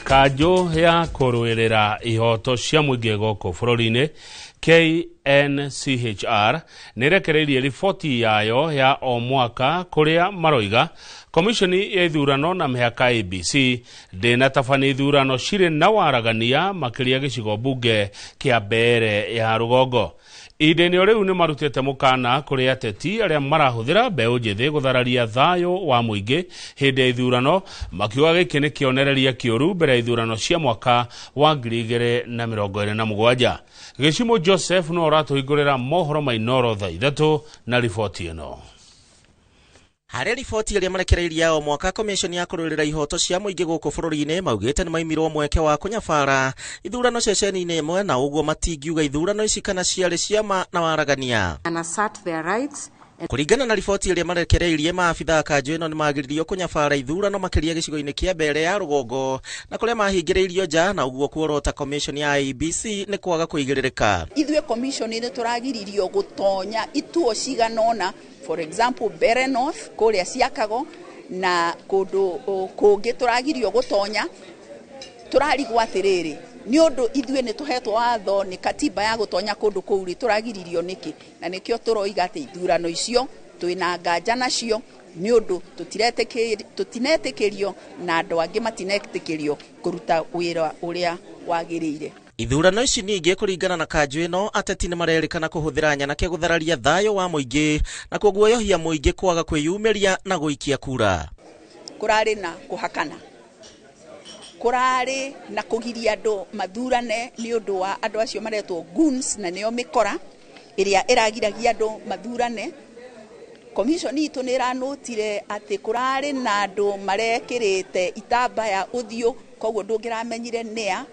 Kanjũ ya kũrũĩrĩra ihoto cia mũingĩ gũkũ bũrũri-inĩ KNCHR nĩrekereirie riboti yayo ya o mwaka kũrĩa maroiga komishoni ya ithurano na mĩhaka ABC ndĩnatabania ithurano cirĩ na waragania makĩria gĩcigo mbunge kĩa Mbeere ya rũgongo. Ihinda-inĩ o rĩu nĩ marutĩte mũkana kũrĩ ateti arĩa marahũthĩra mbeũ njĩthĩ gũthararia thayũ wa mũingĩ hĩndĩ ya ithurano, makiuga gĩkĩ nĩ kĩonereria kĩũru mbere ya ithurano cia mwaka wa 2027. Gĩcimo Joseph no ũratũhingũrĩra mohoro ma Inoro thaa 3 na riboti ĩno. Harĩ riboti ĩrĩa marekereirie o mwaka commission ya kũrũĩrĩra ihoto cia mũingĩ gũkũ bũrũri-inĩ maugĩte nĩ maimirwo mweke wa kũnyabara ithurano ceceni-inĩ ĩmwe na ũguo matingiuga ithurano ici kana ciarĩ cia ma na waragania. And assert their rights. Kũringana na riboti ĩrĩa marekereirie maabitha a kanjũ ĩno nĩmagiririo kũnyabara ithurano makĩria gĩcigo-inĩ kĩa Mbeere ya rũgongo na kũrĩa mahingĩrĩirio nja na ũguo kuorota commission ya IEBC nĩ kwaga kũigĩrĩrĩka. Ithuĩ commission nĩ tũragiririo gũtonya ituo cigana ũna, for example Mbeere North kũrĩa Ciakago na kũndũ kũngĩ tũragirio gũtonya. Tũrarigwo atĩrĩrĩ, nĩ ũndũ ithuĩ nĩ tũhetwo watho nĩ katiba ya gũtonya kũndũ kũu rĩ, tũragiririo nĩkĩ? Na nĩkĩo tũroiga atĩ ithurano icio twĩna nganja nacio nĩ ũndũ tũtinetĩkĩrio na andũ angĩ matinetĩkĩrio kũruta wĩra ũrĩa wagĩrĩire. Ithurano ici ningĩ kũringana na kanjũ ĩno, ateti nĩ marerĩkana kũhũthĩra nyanake gũthararia thayũ wa mũingĩ na kũguoyohia mũingĩ kwaga kwĩyumĩria na gũikia kura. Kũrarĩ na kũhakana, kũrarĩ na kũgiria andũ mathurane nĩ ũndũ wa andũ acio maretwo goons, na nĩo mĩkora ĩrĩa ĩragiragia andũ mathurane. Commission itũ nĩ ĩranũtire atĩ kũrarĩ na andũ marekĩrĩte itambaya ũthiũ, koguo ndũngĩramenyire nĩa.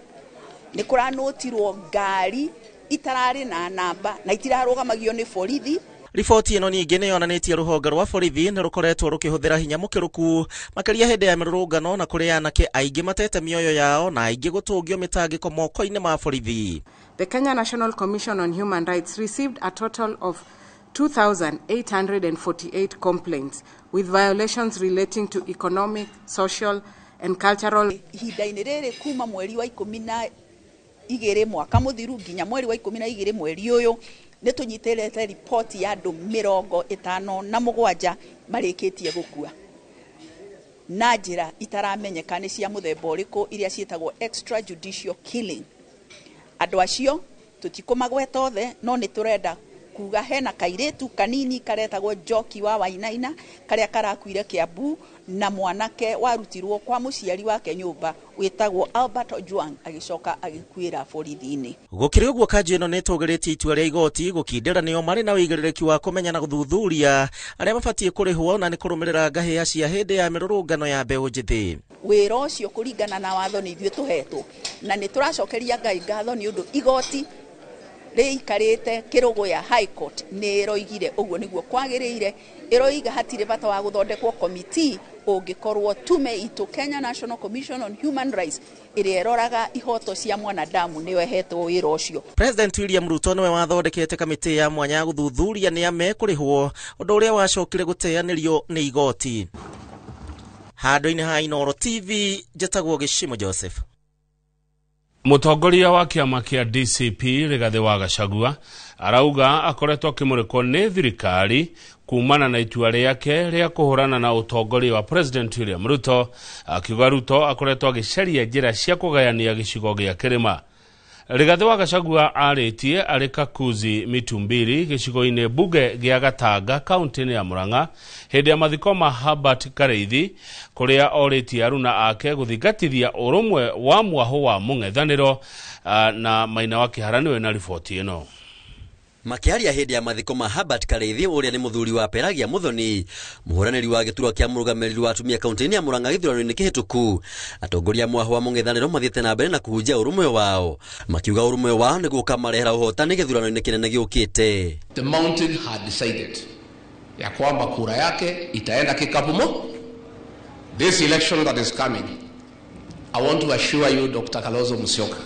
Nĩ kũranũtirwo ngari itararĩ na namba na itirarũgamagio nĩ borithi. Riboti ĩno ningĩ nĩ yonanĩtie rũhonge rwa borithi nĩ rũkoretwo rũkĩhũthĩra hinya mũkĩrũku makĩria hĩndĩ ya mĩrũrũngano, na kũrĩ anake aingĩ matete mĩoyo yao na aingĩ gũtũngio mĩtangĩko moko-inĩ ma borithi. The Kenya National Commission on Human Rights received a total of 2,848 complaints with violations relating to economic, social and cultural. Ihinda-inĩ rĩrĩ kuma mweri wa 12 mwaka mũthiru nginya mweri wa 12 mweri ũyũ, nĩ tũnyitĩrĩte riboti ya andũ 57 marĩkĩtie gũkua na njĩra itaramenyeka nĩ cia mũthemba ũrĩkũ, iria ciĩtagwo extrajudicial killing. Andũ acio tũtikũmagweta othe, no nĩ tũrenda kuga hena kairĩtu kanini karetagwo Njoki wa Wainaina karĩa karakuire Kiambu, na mwanake warutirwo kwa mũciari wake nyũmba wĩtagwo Albert Ojwang agĩcoka agĩkuĩra borithi-inĩ. Gũkĩrĩ ũguo, kanjũ ĩno nĩ ĩtũgĩrĩtie itua rĩa igoti gũkindĩra nĩo marĩ na ũigĩrĩrĩki wa kũmenya na gũthuthuria arĩa mabatiĩ kũrĩhwo na nĩ kũrũmĩrĩra ngahĩha cia hĩndĩ ya mĩrũrũngano ya mbeũ njĩthĩ. Wĩra ũcio kũringana na watho nĩ ithuĩ tũhetwo, na nĩ tũracokeria Ngai ngatho nĩ ũndũ igoti rĩikarĩte Kĩrũgũya High Court nĩ ĩroigire ũguo nĩguo kwagĩrĩire. Ĩroiga hatirĩ bata wa gũthondekwo komiti ũngĩkorwo tume itũ Kenya National Commission on Human Rights ĩrĩa ĩroraga ihoto cia mwanadamu nĩyo ĩhetwo wĩra ũcio. President William Ruto nĩwe wathondekete kamĩtĩ ya mwanya ya gũthuthuria nĩa mekũrĩhwo, ũndũ ũrĩa wacokire gũteanĩrio nĩ igoti. Handũ-inĩ ha Inooro TV, njĩtagwo Gĩcimo Joseph. Mũtongoria wa kĩama kĩa DCP Rigathĩ wa Gachagua arauga akoretwo akĩmũrĩkwo nĩ thirikari kumana na itua rĩake rĩa kũhũrana na ũtongoria wa President William Ruto, akiuga Ruto akoretwo agĩcaria njĩra cia kũgayania gĩcigo gĩa kĩrĩma. Rigathĩ wa Gachagua arĩtie arĩ Kakuzi Mitumbiri gĩcigo-inĩ mbunge gĩa Gatanga kaunti-inĩ ya Murang'a hĩndĩ ya mathiko ma Herbert Kareithi, kũrĩa orĩtie aruna ake gũthingatithia ũrũmwe wa mwahũ wa mũng'ethanĩro. Na Maina wa Kĩhara nĩwe na riboti ĩno. Makĩaria hĩndĩ ya mathiko ma Herbert Kareithi ũrĩa nĩ mũthuri wa Pelagia Muthoni, mũhũranĩri wa gĩturwa kĩa mũrũgamĩrĩri wa atumia kaunti-inĩ ya Murang'a gĩthurano-inĩ kĩhĩtũku, atongoria mwahũ wa mũng'ethanĩro mathiĩte na mbere na kũhunjia ũrũmwe wao, makiuga ũrũmwe wao nĩguo ũkamarehera ũhotani gĩthurano-inĩ kĩnene gĩũkĩte. The mountain had decided ya kwamba kura yake itaenda kikapu mo. This election that is coming, I want to assure you, Dr. Kalonzo Musyoka,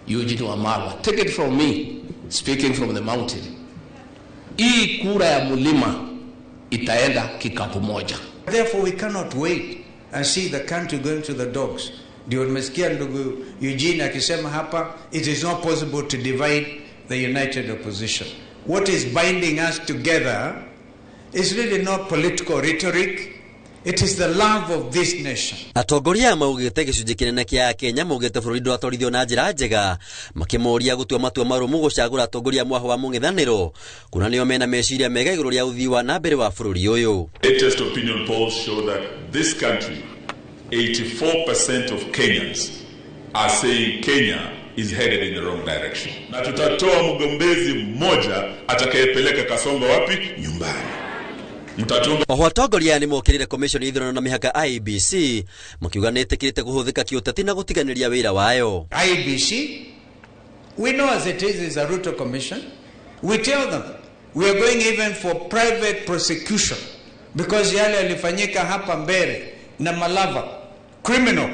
Eugene Wamalwa, take it from me, speaking from the mountain, hii kura ya mulima itaenda kikapu moja. Therefore we cannot wait and see the country going to the dogs. Ndio nimesikia ndugu Eugene akisema hapa, it is not possible to divide the united opposition. What is binding us together is really not political rhetoric. It is the love of this nation. Atongoria maugĩte gĩcunjĩ kĩnene kĩa Kenya maugĩte bũrũri ndũratwarithio na njĩra njega, makĩmoria gũtua matua marũmu gũcagũra atongoria mwahũ wa mũng'ethanĩro kuona nĩo mena meciria mega igũrũ rĩa ũthii wa na mbere wa bũrũri ũyũ. Latest opinion polls show that this country, 84% of Kenyans are saying Kenya is headed in the wrong direction. Na tutatoa mgombezi mmoja atakayepeleka Kasongo wapi? Nyumbani. Oho atongoria nĩ mokĩrĩire commission ya ithurano na mĩhaka IEBC makiuga nĩ ĩtĩkĩrĩte kũhũthĩka kĩũteti na gũtiganĩria wĩra wayo. IEBC, we know as it is a Ruto commission. We tell them we are going even for private prosecution because yale yalifanyika hapa mbele na Malava criminal.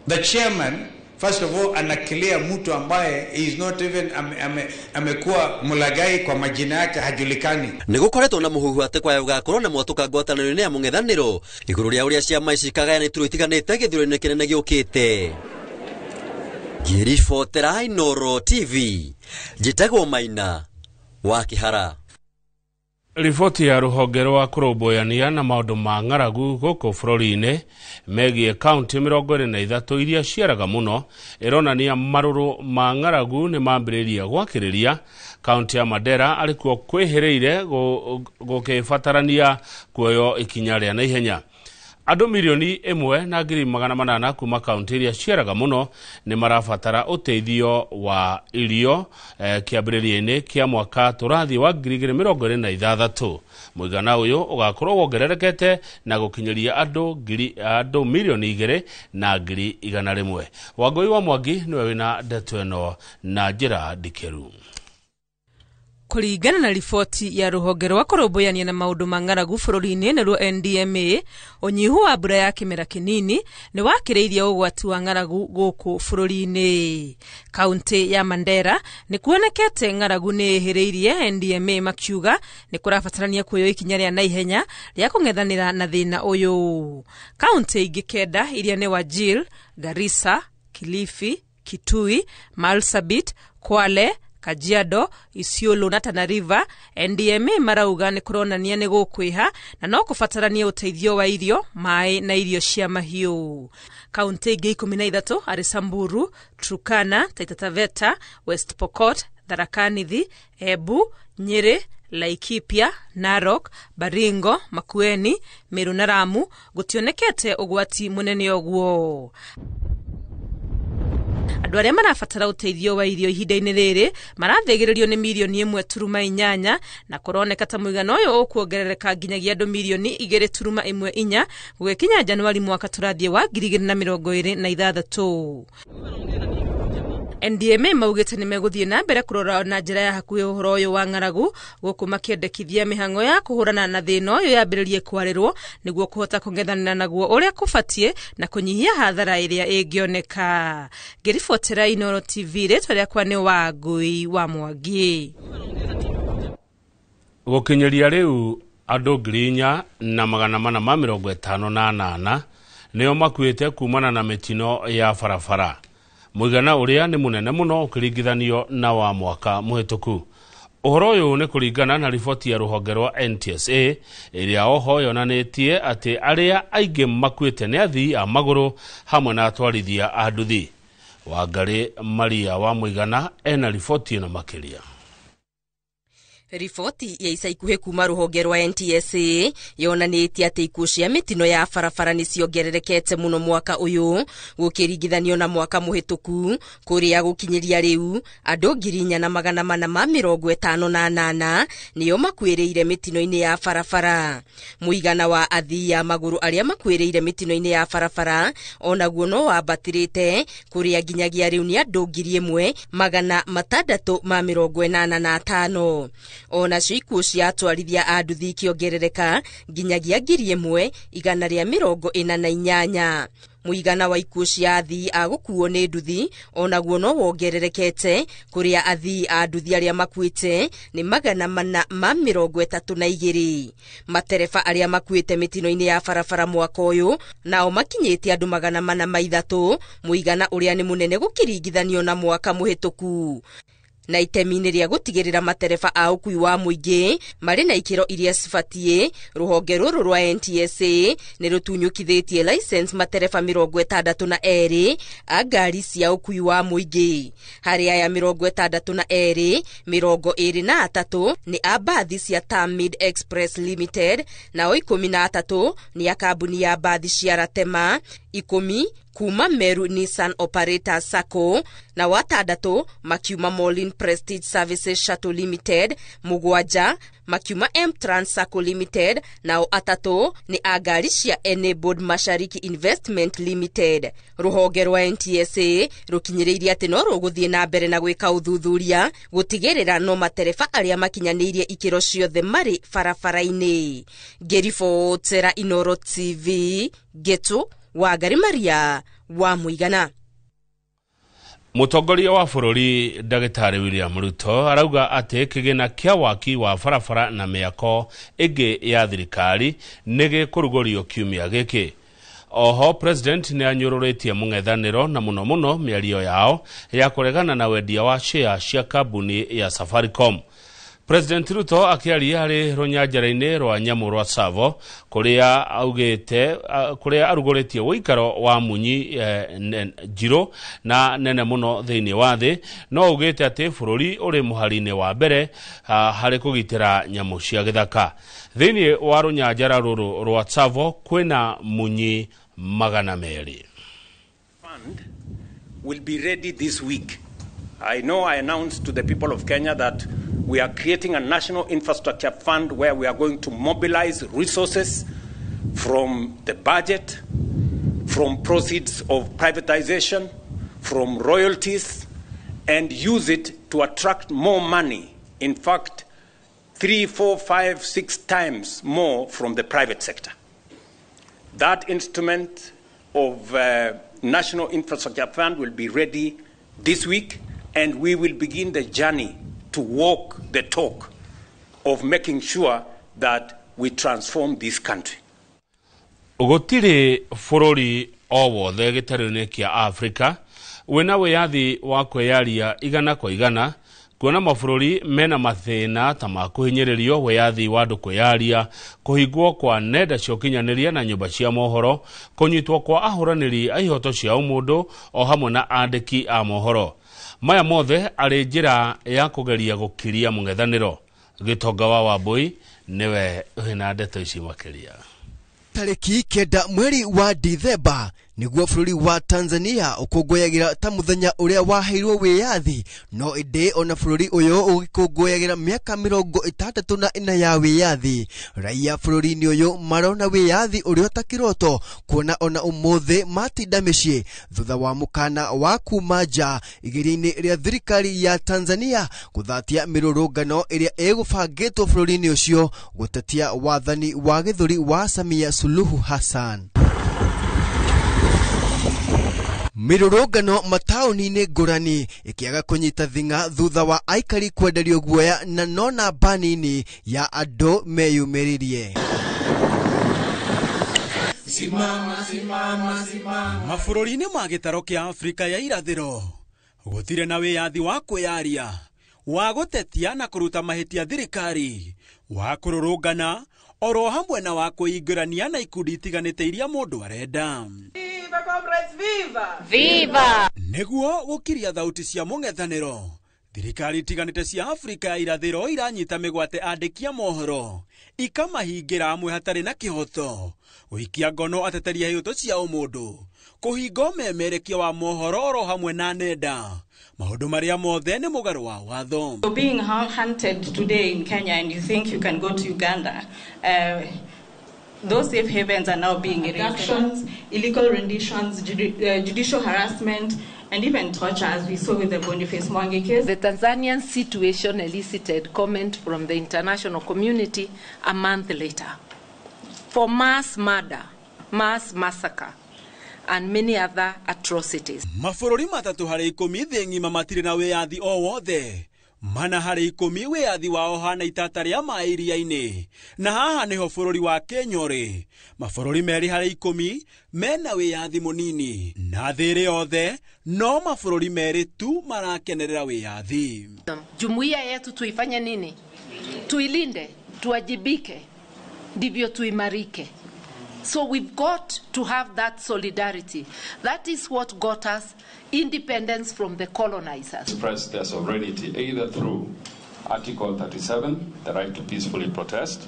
The chairman first of all anakilia mtu ambaye is not even amekuwa mulagai kwa majina yake hajulikani. Nigukoretwo na muhuhu ati kwaya gugakorwo na mwatuka ngwatanĩro-inĩ ya mũng'ethanĩro igũrũ rĩa ũrĩa ciama ici ikagayana iturwa itiganĩte gĩthurano-inĩ kĩnene gĩũkĩte. Ngĩribotera Inooro TV, njĩtagwo Maina wa Kĩhara. Riboti ya rũhonge rwa kũrũmbũyania na maũndũ ma ng'aragu gũkũ bũrũri-inĩ megiĩ kaunti 23 iria ciaraga mũno ĩronania marũrũ ma ng'aragu nĩ mambĩrĩria gwakĩrĩria. Kaunti ya Mandera arĩ kuo kwĩhĩrĩire gũkĩbatarania kuoywo ikinya rĩa naihenya. Andũ 1,800,000 kuma kaunti iria ciaraga mũno nĩ marabatara ũteithio wa irio kĩambĩrĩria-inĩ kĩa mwaka tũrathiĩ wa 2026. Mũigana ũyũ ũgakorwo wongererekete na gũkinyĩria andũ 2,100,000. Wangũi wa Mwangi nĩwe wĩna ndeto ĩno na njĩra ndikĩru. Kũringana na riboti ya rũhonge rwa kũrũmbũyania na maũndũ ma ng'aragu bũrũri-inĩ nĩruo NDMA, ũnyihu wa mbura ya kĩmera kĩnini nĩ wakĩrĩirie ũgwati wa ng'aragu gũkũ bũrũri-inĩ. Kaunti ya Mandera nĩ kuonekete ng'aragu nĩ ĩhĩrĩirie, NDMA makiuga nĩ kũrabatarania kuoywo ikinya rĩa naihenya rĩa kũng'ethanĩra na thĩna ũyũ. Kaunti ingĩ 9 iria nĩ Wajir, Garissa, Kilifi, Kitui, Marsabit, Kwale, Kajiado, Isiolo na Tana River, NDMA marauga nĩ kũronania nĩ gũkwĩha na no kũbatarania ũteithio wa irio, maĩ na irio cia mahiũ. Kaunti ingĩ 13 arĩ Samburu, Turkana, Taita Taveta, West Pokot, Tharaka Nithi, Embu, Nyeri, Laikipia, Narok, Baringo, Makueni, Meru na Lamu gũtionekete ũgwati mũnene ũguo. Andũ arĩa marabatara ũteithio wa irio ihinda-inĩ rĩrĩ marathĩgĩrĩrio nĩ 1.8 milioni na kũroneka ta mũigana ũyũ ũkuongerereka nginyagia andũ 2.14 milioni gũgĩkinya Januari mwaka tũrathiĩ wa 2026. NDMA maugĩte nĩ megũthiĩ na mbere kũrora na njĩra ya hakuhĩ ũhoro ũyũ wa ng'aragu gũkũ makĩendekithia mĩhang'o ya kũhũrana na thĩna ũyũ yambĩrĩrie kwarĩrwo nĩguo kũhota kũng'ethanĩra naguo ũrĩa kũbatiĩ na kũnyihia hathara ĩrĩa ĩngĩoneka. Ngĩribotera Inooro TV, rĩtwa rĩakwa nĩ Wangũi wa Mwangi. Gũkinyĩria rĩu andũ 4,458 nĩo makuĩte kumana na mĩtino ya barabara, mũigana ũrĩa nĩ mũnene mũno ũkĩringithanio na wa mwaka mũhĩtũku. Ũhoro ũyũ nĩ kũringana na riboti ya rũhonge rwa NTSA ĩrĩa oho yonanĩtie atĩ arĩa aingĩ makuĩte nĩ athii a magũrũ hamwe na atwarithia a nduthi. Wangarĩ Maria wa Mũigana ena riboti ĩno makĩria. Riboti ya ica ikuhĩ kuma rũhonge rwa NTSA yonanĩtie atĩ ikuũ cia mĩtino ya barabara nĩ ciongererekete mũno mwaka ũyũ gũkĩringithanio na mwaka mũhĩtũku, kũrĩa gũkinyĩria rĩu andũ 4,458 nĩo makuĩrĩire mĩtino-inĩ ya barabara. Mũigana wa athii a magũrũ arĩa makuĩrĩire mĩtino-inĩ ya barabara onaguo no wambatĩrĩte, kũrĩa nginyagia rĩu nĩ andũ 1,685. Onacio ikuũ cia atwarithia a nduthi ikĩongerereka nginyagia 1,148. Mũigana wa ikuũ cia athii a gũkuo nĩ nduthi onaguo no wongererekete, kũrĩa athii a nduthi arĩa makuĩte nĩ 432. Matereba arĩa makuĩte mĩtino-inĩ ya barabara mwaka ũyũ nao makinyĩte andũ 403, mũigana ũrĩa nĩ mũnene gũkĩringithanio na mwaka mũhĩtũku. Na itemi-inĩ rĩa gũtigĩrĩra matereba a ũkui wa mũingĩ marĩ na ikĩro iria cibatiĩ, rũhonge rũrũ rwa NTSA nĩ rũtunyũkithĩtie license matereba 62 a ngari cia ũkui wa mũingĩ. Harĩ aya 62, 23 nĩ a mbathi cia Tamid Express Limited, nao 13 nĩ a kambuni ya mbathi cia Ratema, 10 kuma Meru Nissan Operators Sacco, na 6 makiuma Molin Prestige Services Shuttle Limited, 7 makiuma M Trans Sacco Limited, nao 3 nĩ a ngari cia Enabled Mashariki Investment Limited. Rũhonge rwa NTSA rũkinyĩrĩirie atĩ no rũgũthiĩ na mbere na gwĩka ũthuthuria gũtigĩrĩra no matereba arĩa makinyanĩirie ikĩro ciothe marĩ barabara-inĩ. Ngĩribotera Inooro TV, Ngĩtũ Wangari Maria wa Mũigana. Mũtongoria wa bũrũri Ndagĩtarĩ William Ruto arauga atĩ kĩgĩna kĩa waki wa barabara na mĩako ĩngĩ ya thirikari nĩ gĩkũrugũrio kiumia gĩkĩ. Oho president nĩ anyũrũrĩtie mũng'ethanĩro na mũno mũno mĩario yao ya kũregana na wendia wa share cia kambuni ya Safaricom. President Ruto akĩaria harĩ rũnyanjara-inĩ rwa nyamũ rwa Tsavo kũrĩa augĩte kũrĩa arugũrĩtie ũikaro wa munyi njirũ na nene mũno thĩinĩ wa thĩ, no augĩte atĩ bũrũri ũrĩ mũhari-inĩ wa mbere harĩ kũgitĩra nyamũ cia gĩthaka. Thĩinĩ wa rũnyanjara rũrũ rwa Tsavo kwĩna munyi 200. Fund will be ready this week. I know I announced to the people of Kenya that we are creating a national infrastructure fund where we are going to mobilize resources from the budget, from proceeds of privatization, from royalties, and use it to attract more money. In fact, 3, 4, 5, 6 times more from the private sector. That instrument of National Infrastructure Fund will be ready this week, and we will begin the journey to walk the talk of making sure that we transform this country. Gũtirĩ bũrũri o wothe gĩtarũ-inĩ kĩa Afrika wĩna wĩyathi wa kwĩyaria 100% kuona mabũrũri mena mathĩna ta ma kũhinyĩrĩrio wĩyathi wa andũ kwĩyaria, kũhingwo kwa nenda cia ũkinyanĩria na nyũmba cia mohoro, kũnyitwo kwa ahũranĩri a ihoto cia ũmũndũ o hamwe na andĩki a mohoro. Maya mothe arĩ njĩra ya kũgeria gũkiria mũng'ethanĩro. Gĩtonga wa Wambui nĩwe wĩna ndeto ici makĩria. Tarĩki 9 mweri wa Dithemba nĩguo bũrũri wa Tanzania ũkũngũyagĩra ta mũthenya ũrĩa waheirwo wĩyathi, no ĩndĩ ona bũrũri ũyũ ũgĩkũngũyagĩra mĩaka 64 ya wĩyathi, raia bũrũri-inĩ ũyũ marona wĩyathi ũrĩa ta kĩroto, kuona ona ũmũthĩ matinda mĩciĩ thutha wa mũkana wa kuma nja igeria-inĩ rĩa thirikari ya Tanzania gũthatia mĩrũrũngano ĩrĩa ĩgũbangĩtwo bũrũri-inĩ ũcio gũtetia wathani wa gĩthũri wa Samia Suluhu Hassan. Mĩrũrũngano mataũni-inĩ ngũrani ĩkĩaga kũnyita thing'a thutha wa aikari kwenderio guoya na no namba nini ya andũ meyumĩririe. Simama, simama, simama. Mabũrũri-inĩ ma gĩtaro kĩa Afrika ya irathĩro gũtirĩ na wĩyathi wa kwĩyaria, wa gũtetia na kũruta mahĩtia thirikari, wa kũrũrũngana oro hamwe na wa kwĩingĩrania na ikundi itiganĩte iria mũndũ arenda. Viva! Viva! Nĩguo gũkiria thauti cia mũng'ethanĩro, thirikari itiganĩte cia Afrika ya irathĩro iranyita mĩgwate andĩki a mohoro, ikamahingĩra amwe hatarĩ na kĩhoto, gũikia ngono ateteri a ihooto cia ũmũndũ, kũhinga ũmemerekia wa mohoro oro hamwe na nenda. Maũndũ marĩa mothe nĩ mũgarũ wa watho. So being hunted today in Kenya and you think you can go to Uganda, those safe havens are now being abductions, illegal renditions, judicial harassment, and even torture, as we saw with the Boniface Mwangi case. The Tanzanian situation elicited comment from the international community a month later for mass murder, mass massacre, and many other atrocities. Mabũrũri 3 harĩ 10 thĩ ng'ima matirĩ na wĩyathi o wothe. 4 harĩ 10 wĩyathi wao hana itata rĩa maĩ iria-inĩ, na haha nĩho bũrũri wa Kenya ũrĩ. Mabũrũri 2 harĩ 10 mena wĩyathi mũnini, na thĩ ĩrĩ yothe no mabũrũri 2 tu marakenerera wĩyathi. Jumuiya yetu tuifanye nini? Tuilinde, tuwajibike, ndivyo tuimarike. So we've got to have that solidarity. That is what got us independence from the colonizers. Express their sovereignty either through Article 37, the right to peacefully protest.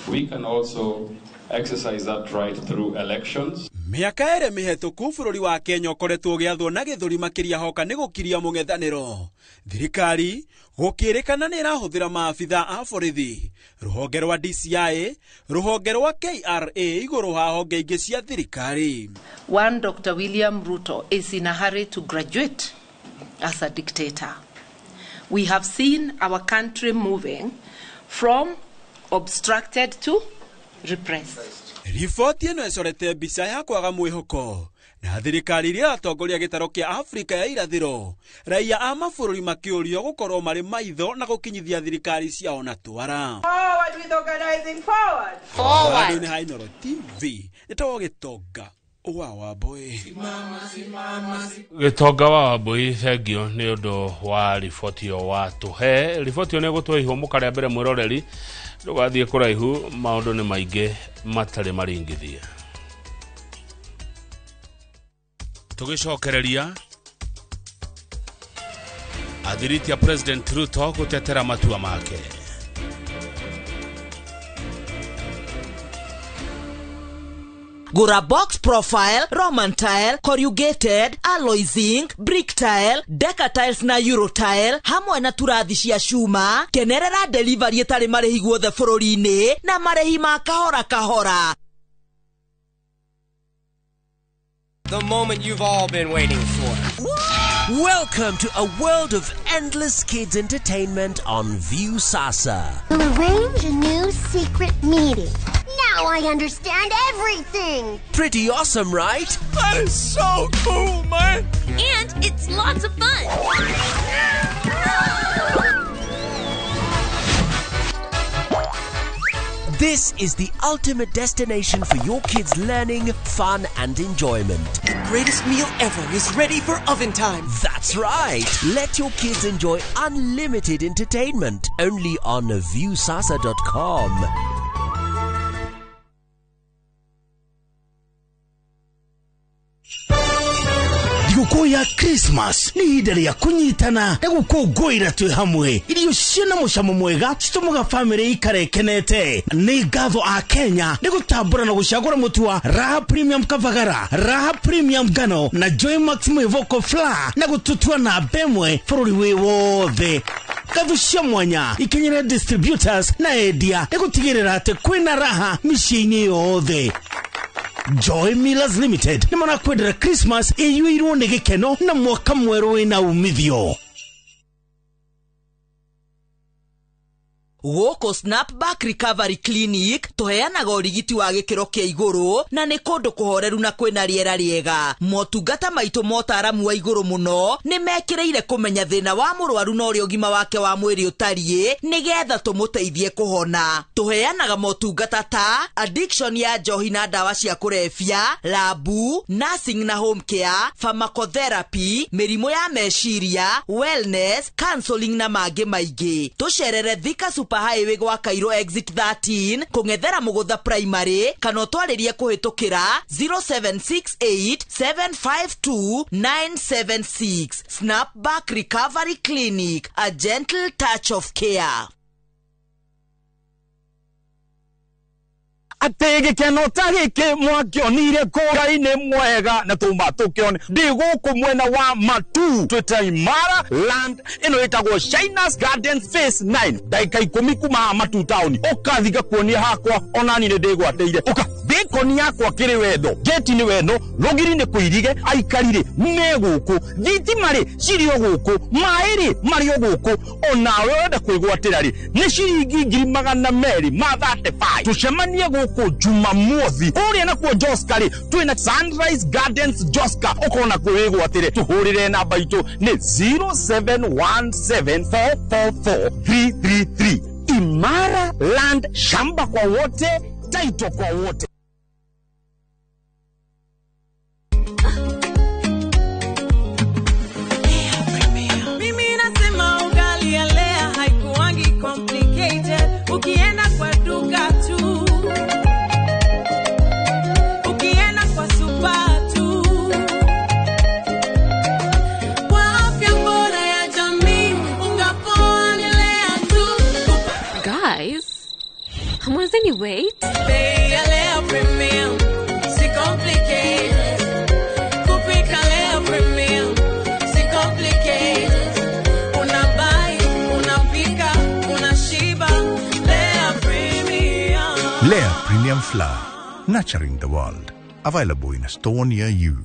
We can also exercise that right through elections. Mĩaka ĩrĩ mĩhetũku bũrũri wa Kenya ũkoretwo ũgĩathwo na gĩthũri makĩria hoka nĩ gũkiria mũng'ethanĩro. Thirikari gũkĩrĩkana nĩ ĩrahũthĩra maabitha a borithi, rũhonge rwa DCI, rũhonge rwa KRA igũrũ ha honge ingĩ cia thirikari. One Dr. William Ruto is in a hurry to graduate as a dictator. We have seen our country moving from obstructed to repressed. Riboti ĩno ĩcorete mbica ya kwaga mwĩhoko na thirikari iria ĩratongoria gĩtaro kĩa Afrika ya irathĩro, raia a mabũrũri makĩũrio gũkorwo marĩ maitho na gũkinyithia thirikari ciao na twara. Forward with organizing, forward. Forward. Ha Inooro TV, nĩtagwo Gĩtonga Wa Wambui. Gĩtonga wa Wambui, thengio nĩ ũndũ wa riboti ĩyo watũhe. Riboti ĩyo nĩ ĩgũtũhe ihũmũka rĩa mbere. Mwĩroreri, ndũgathiĩ kũraihu, maũndũ nĩ maingĩ matarĩ maringithie. Tũgĩcokereria athiriti ya President Ruto gũtetera matua make. Gura box profile, Roman tile, corrugated, alloy zinc, brick tile, deca tiles na euro tile hamwe na turathi cia cuma. Kenerera delivery ĩtarĩ marĩhi guothe bũrũri-inĩ na marĩhi ma kahora kahora. The moment you've all been waiting for. Welcome to a world of endless kids entertainment on Viusasa. We'll arrange a new secret meeting. Now I understand everything. Pretty awesome, right? That is so cool, man. And it's lots of fun. This is the ultimate destination for your kids' learning, fun, and enjoyment. The greatest meal ever is ready for oven time. That's right. Let your kids enjoy unlimited entertainment only on Viusasa.com. Thigũkũ ya Christmas nĩ ihinda rĩa kũnyitana na gũkũngũĩra twĩ hamwe. Irio ciĩna mũcamo mwega citũmaga bamĩrĩ ikare ĩkenete. Nĩ ngatho a Kenya nĩ gũtambũra na gũcagũra mũtu wa Raha Premium Kavagara, Raha Premium Ngano na Joy Max Mwĩvoko Flour na gũtũtua namba ĩmwe bũrũri wĩ wothe. Ngatho cia mwanya ikinyĩre distributors na endia nĩ gũtigĩrĩra atĩ kwĩna raha mĩciĩ-inĩ yothe. Joy Millers Limited nĩ marakwendera Christmas ĩiyũirwo nĩ gĩkeno na mwaka mwerũ wĩna umithio. Gũkũ Snapback Recovery Clinic tũheanaga ũrigiti wa gĩkĩro kĩa igũrũ na nĩ kũndũ kũhoreru na kwĩna rĩera rĩega. Motungata maitũ motaramu wa igũrũ mũno nĩ mekĩrĩire kũmenya thĩna wa mũrwaru na ũrĩa ũgima wake wa mwĩrĩ ũtariĩ nĩgetha tũmũteithie kũhona. Tũheanaga motungata ta addiction ya njohi na ndawa cia kũrebia, labu, nursing na home care, pharmacotherapy, mĩrimũ ya meciria, wellness, counseling na mangĩ maingĩ. Tũcerere Thika Superhighway gwa Cairo exit 13 kũng'ethera Mũgũtha Primary kana ũtwarĩrie kũhĩtũkĩra 0768 752 976. Snapback Recovery Clinic, a gentle touch of care. Atĩ gĩkeno ta gĩkĩ mwakĩonire kũra-inĩ mwega na tũma tũkĩone ndĩ gũkũ mwena wa Matu twĩta Imara Land ĩno ĩtagwo Shinas Garden Phase 9 ndagĩka 10 kuma Matu town ũkathi ngakuonia hakwa onani nĩ ndĩgwatĩire ũka bĩkoni yakwa kĩrĩ wendo geti nĩ wendo rũgiri nĩ kũirige aikari rĩ me gũkũ thitima rĩ cirĩ o gũkũ maĩ rĩ marĩ o gũkũ onawe ũrenda kwĩgwatĩra rĩ nĩ ciringi 235 tũcemanie gũkũ Jumamothi ũrĩa nakuo Joska rĩ twĩna Sunrise Gardens Joska ũkona kwĩgwatĩre tũhũrĩre namba itũ nĩ 0717444333. Imara Land, shamba kwa wote, title kwa wote. Mimi nasema ugali ya Lea haikuangi complicated. Ukienda kwa duka tu, ukienda kwa super tu, kwa afya bora ya jamii, unga poa ni Lea tu. Guys, hamwezi wait? Bei ya Lea Premium, si complicated. Kupika Lea Premium, si complicated. Unabuy, unapika, unashiba. Lea Premium. Lea Premium Flour, nurturing the world. Available in a store near you.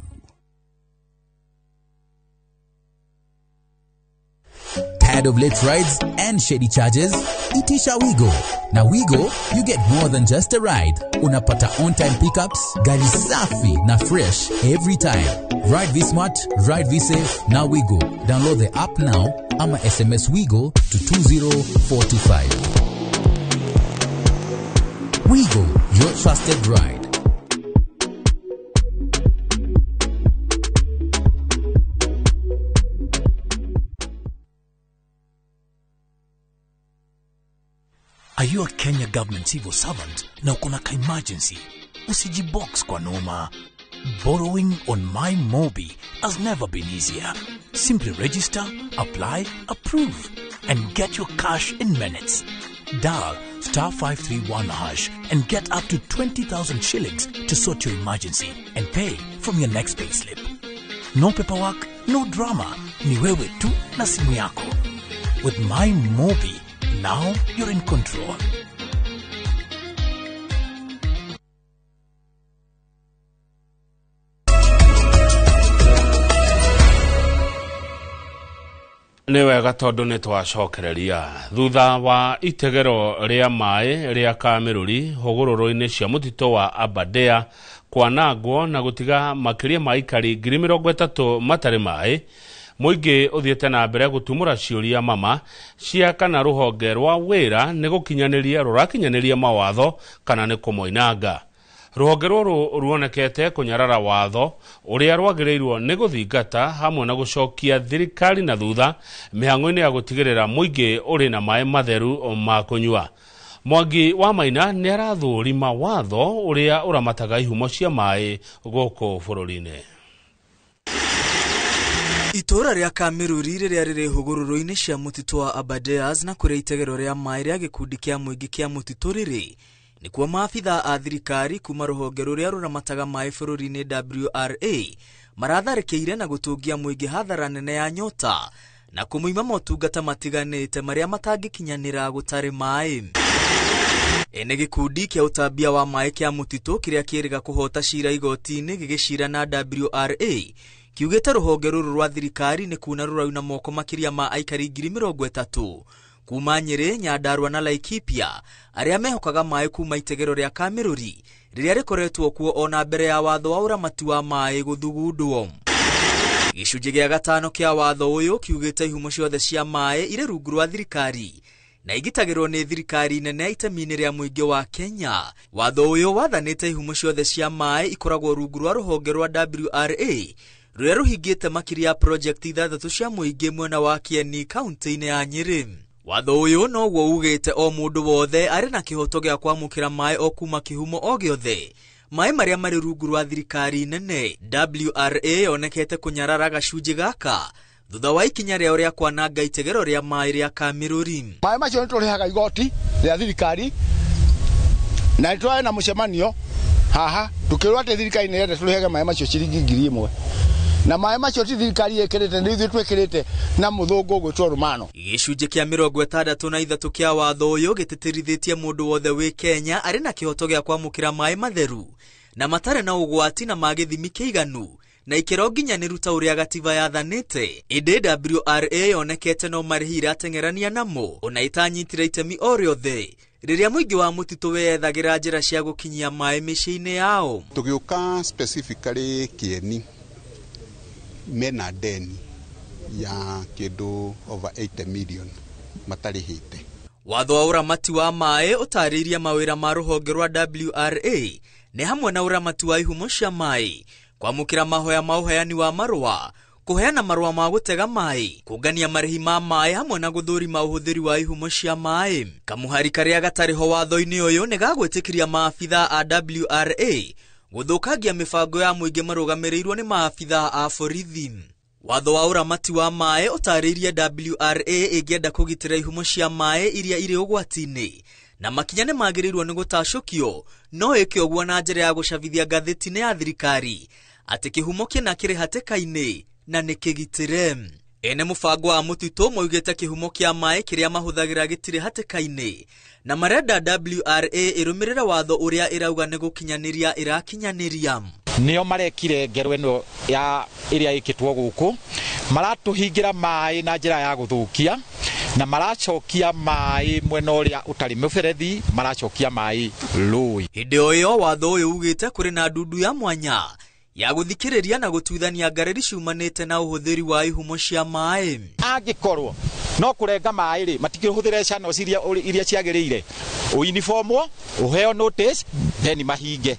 Tired of late rides and shady charges? Itisha Wigo. Now Wigo, you get more than just a ride. Unapata on-time pickups, gari safi na fresh every time. Ride V Smart, ride V Safe, now Wigo. Download the app now ama SMS Wigo to 20425. Wigo, your trusted ride. Are you a Kenya government civil servant na uko na ka-emergency? Usijibox kwa noma. Borrowing on MyMobi has never been easier. Simply register, apply, approve, and get your cash in minutes. Dial star 531 hash and get up to 20,000 shillings to sort your emergency and pay from your next payslip. No paperwork, no drama. Ni wewe tu na simu yako. With MyMobi, now you're in control. Nĩ wega tondũ nĩ twacokereria thutha wa itegero rĩa maĩ rĩa Kamĩrũri hũgũrũrũ-inĩ cia mũtitũ wa Aberdare kwanangwo na gũtiga makĩria ma aikari 30,000 matarĩ maĩ. Mũingĩ ũthiĩte na mbere gũtumũra ciũria mama cia kana rũhonge rwa wĩra nĩ gũkinyanĩria rũrakinyanĩria mawatho kana nĩ kũmoinanga. Rũhonge rũrũ ruonekete kũnyarara watho ũrĩa rwagĩrĩirwo nĩ gũthingata hamwe na gũcokia thirikari na thutha mĩhang'o-inĩ ya gũtigĩrĩra mũingĩ ũrĩ na maĩ matheru ma kũnyua. Mwangi wa Maina nĩ arathũrima watho ũrĩa ũramataga ihumo cia maĩ gũkũ bũrũri-inĩ. Itũũra rĩa Kamĩrũri rĩrĩa rĩrĩ hũgũrũrũ-inĩ cia mũtitũ wa Aberdares na kũrĩa itegero rĩa maĩ rĩa gĩkundi kĩa mũingĩ kĩa mũtitũ rĩrĩ nĩkuo maabitha a thirikari kuma rũhonge rũrĩa rũramataga maĩ bũrũri-inĩ WRA maratharĩkĩire na gũtũngia mũingĩ hathara nene ya nyota na kũmũima motungata matiganĩte marĩa matangĩkinyanĩra gũtarĩ maĩ. Ene gĩkundi kĩa ũtambia wa maĩ kĩa mũtitũ kĩrĩa kĩrĩga kũhota cira igoti-inĩ gĩgĩcira na WRA kiugĩte rũhonge rũrũ rwa thirikari nĩ kuna rũrauna moko makĩria ma aikari 30,000 kuma Nyĩrĩ, Nyandarua na Laikipia arĩa mehokaga maĩ kuma itegero rĩa Kamĩrũri rĩrĩa rĩkoretwo kuo ona mbere ya watho wa ũramati wa maĩ gũthugundwo. Gĩcunjĩ gĩa gatano kĩa watho ũyũ kiugĩte ihumo ciothe cia maĩ irĩ rungu rwa thirikari na igitagĩrwo nĩ thirikari nene itemi-inĩ rĩa mũingĩ wa Kenya. Watho ũyũ wathanĩte ihumo ciothe cia maĩ ikoragwo rungu rwa rũhonge rwa WRA rũrĩa rũhingĩte makĩria ya project 6 cia mũingĩ mwena wa Kieni kaunti-inĩ ya Nyĩrĩ. Watho ũyũ noguo ugĩte o mũndũ wothe arĩ na kĩhoto gĩa kwamũkĩra maĩ o kuma kĩhumo o gĩothe maĩ marĩa marĩ rungu rwa thirikari nene. WRA yonekete kũnyarara gacunjĩ gaka thutha wa ikinya rĩao rĩa kwananga itegero rĩa maĩ rĩa Kamĩrũri. Maĩ macio nĩ tũrĩhaga igoti rĩa thirikari na nĩ tũrarĩ na mũcemanio haha tũkĩrwo atĩ thirikari nĩ ĩrenda tũrĩhage maĩ macio ciringi 1,000 na maĩ macio ti thirikari ĩkĩrĩte nĩ ithuĩ twĩkĩrĩte na mũthũngũ ũgwĩtwo Rũmano. Gĩcunjĩ kĩa 63 kĩa watho ũyũ gĩtĩtĩrithĩtie mũndũ wothe wĩ Kenya arĩ na kĩhoto gĩa kwamũkĩra maĩ matheru na matarĩ na ũgwati na ma gĩthimi kĩiganu na ikĩro nginyanĩru ta ũrĩa gatiba yathanĩte. Ĩndĩ WRA yonekete no marĩhi irateng'erania namo ona ĩtanyitire itemi o rĩothe rĩrĩa mũingĩ wa mũtitũ weyethagĩra njĩra cia gũkinyia maĩ mĩciĩ-inĩ yao. Tũgĩũka specifically Kieni mena deni ya kĩndũ over 80 million matarĩhĩte. Watho wa ũramati wa maĩ ũtarĩirie mawĩra ma rũhonge rwa WRA nĩ hamwe na ũramati wa ihumo cia maĩ, kwamũkĩra mahoya ma ũheani wa marũa, kũheana marũa ma gũtega maĩ, kũngania marĩhi ma maĩ hamwe na gũthũrima ũhũthĩri wa ihumo cia maĩ. Kamũhari karĩa gatarĩ ho watho-inĩ ũyũ nĩ gagwĩtĩkĩria maabitha a WRA gũthũkangia mĩbango ya mũingĩ marũgamĩrĩirwo nĩ maabitha a borithi. Watho wa ũramati wa maĩ ũtarĩirie WRA ĩngĩenda kũgitĩra ihumo cia maĩ iria irĩ ũgwati-inĩ na makinya nĩ magĩrĩirwo nĩ gũtacũkio no ĩke ũguo na njĩra ya gũcabithia ngathĩti-inĩ ya thirikari atĩ kĩhumo kĩna kĩrĩ hatĩka-inĩ na nĩ kĩgitĩre. Ene mũbango wa mũtitũ maugĩte kĩhumo kĩa maĩ kĩrĩa mahũthagĩra gĩtirĩ hatĩka-inĩ na marenda WRA ĩrũmĩrĩre watho ũrĩa ĩrauga nĩ gũkinyanĩria ĩrakinyanĩria. Nĩo marekire ngero ĩno ya ĩrĩa ĩkĩtwo gũkũ maratũhingĩra maĩ na njĩra ya gũthũkia na maracokia maĩ mwena ũrĩa ũtarĩ mũberethi, maracokia maĩ rũĩ. Hĩndĩ o ĩyo watho ũyũ ugĩte kũrĩ na ndundu ya mwanya ya gũthikĩrĩria na gũtuithania ngarari ciumanĩte na ũhũthĩri wa ihumo cia maĩ. Angĩkorwo no kũrenga maĩ rĩ, matikĩhũthĩre channels iria ciagĩrĩire, ũiniformwo, ũheo notice, then mahinge,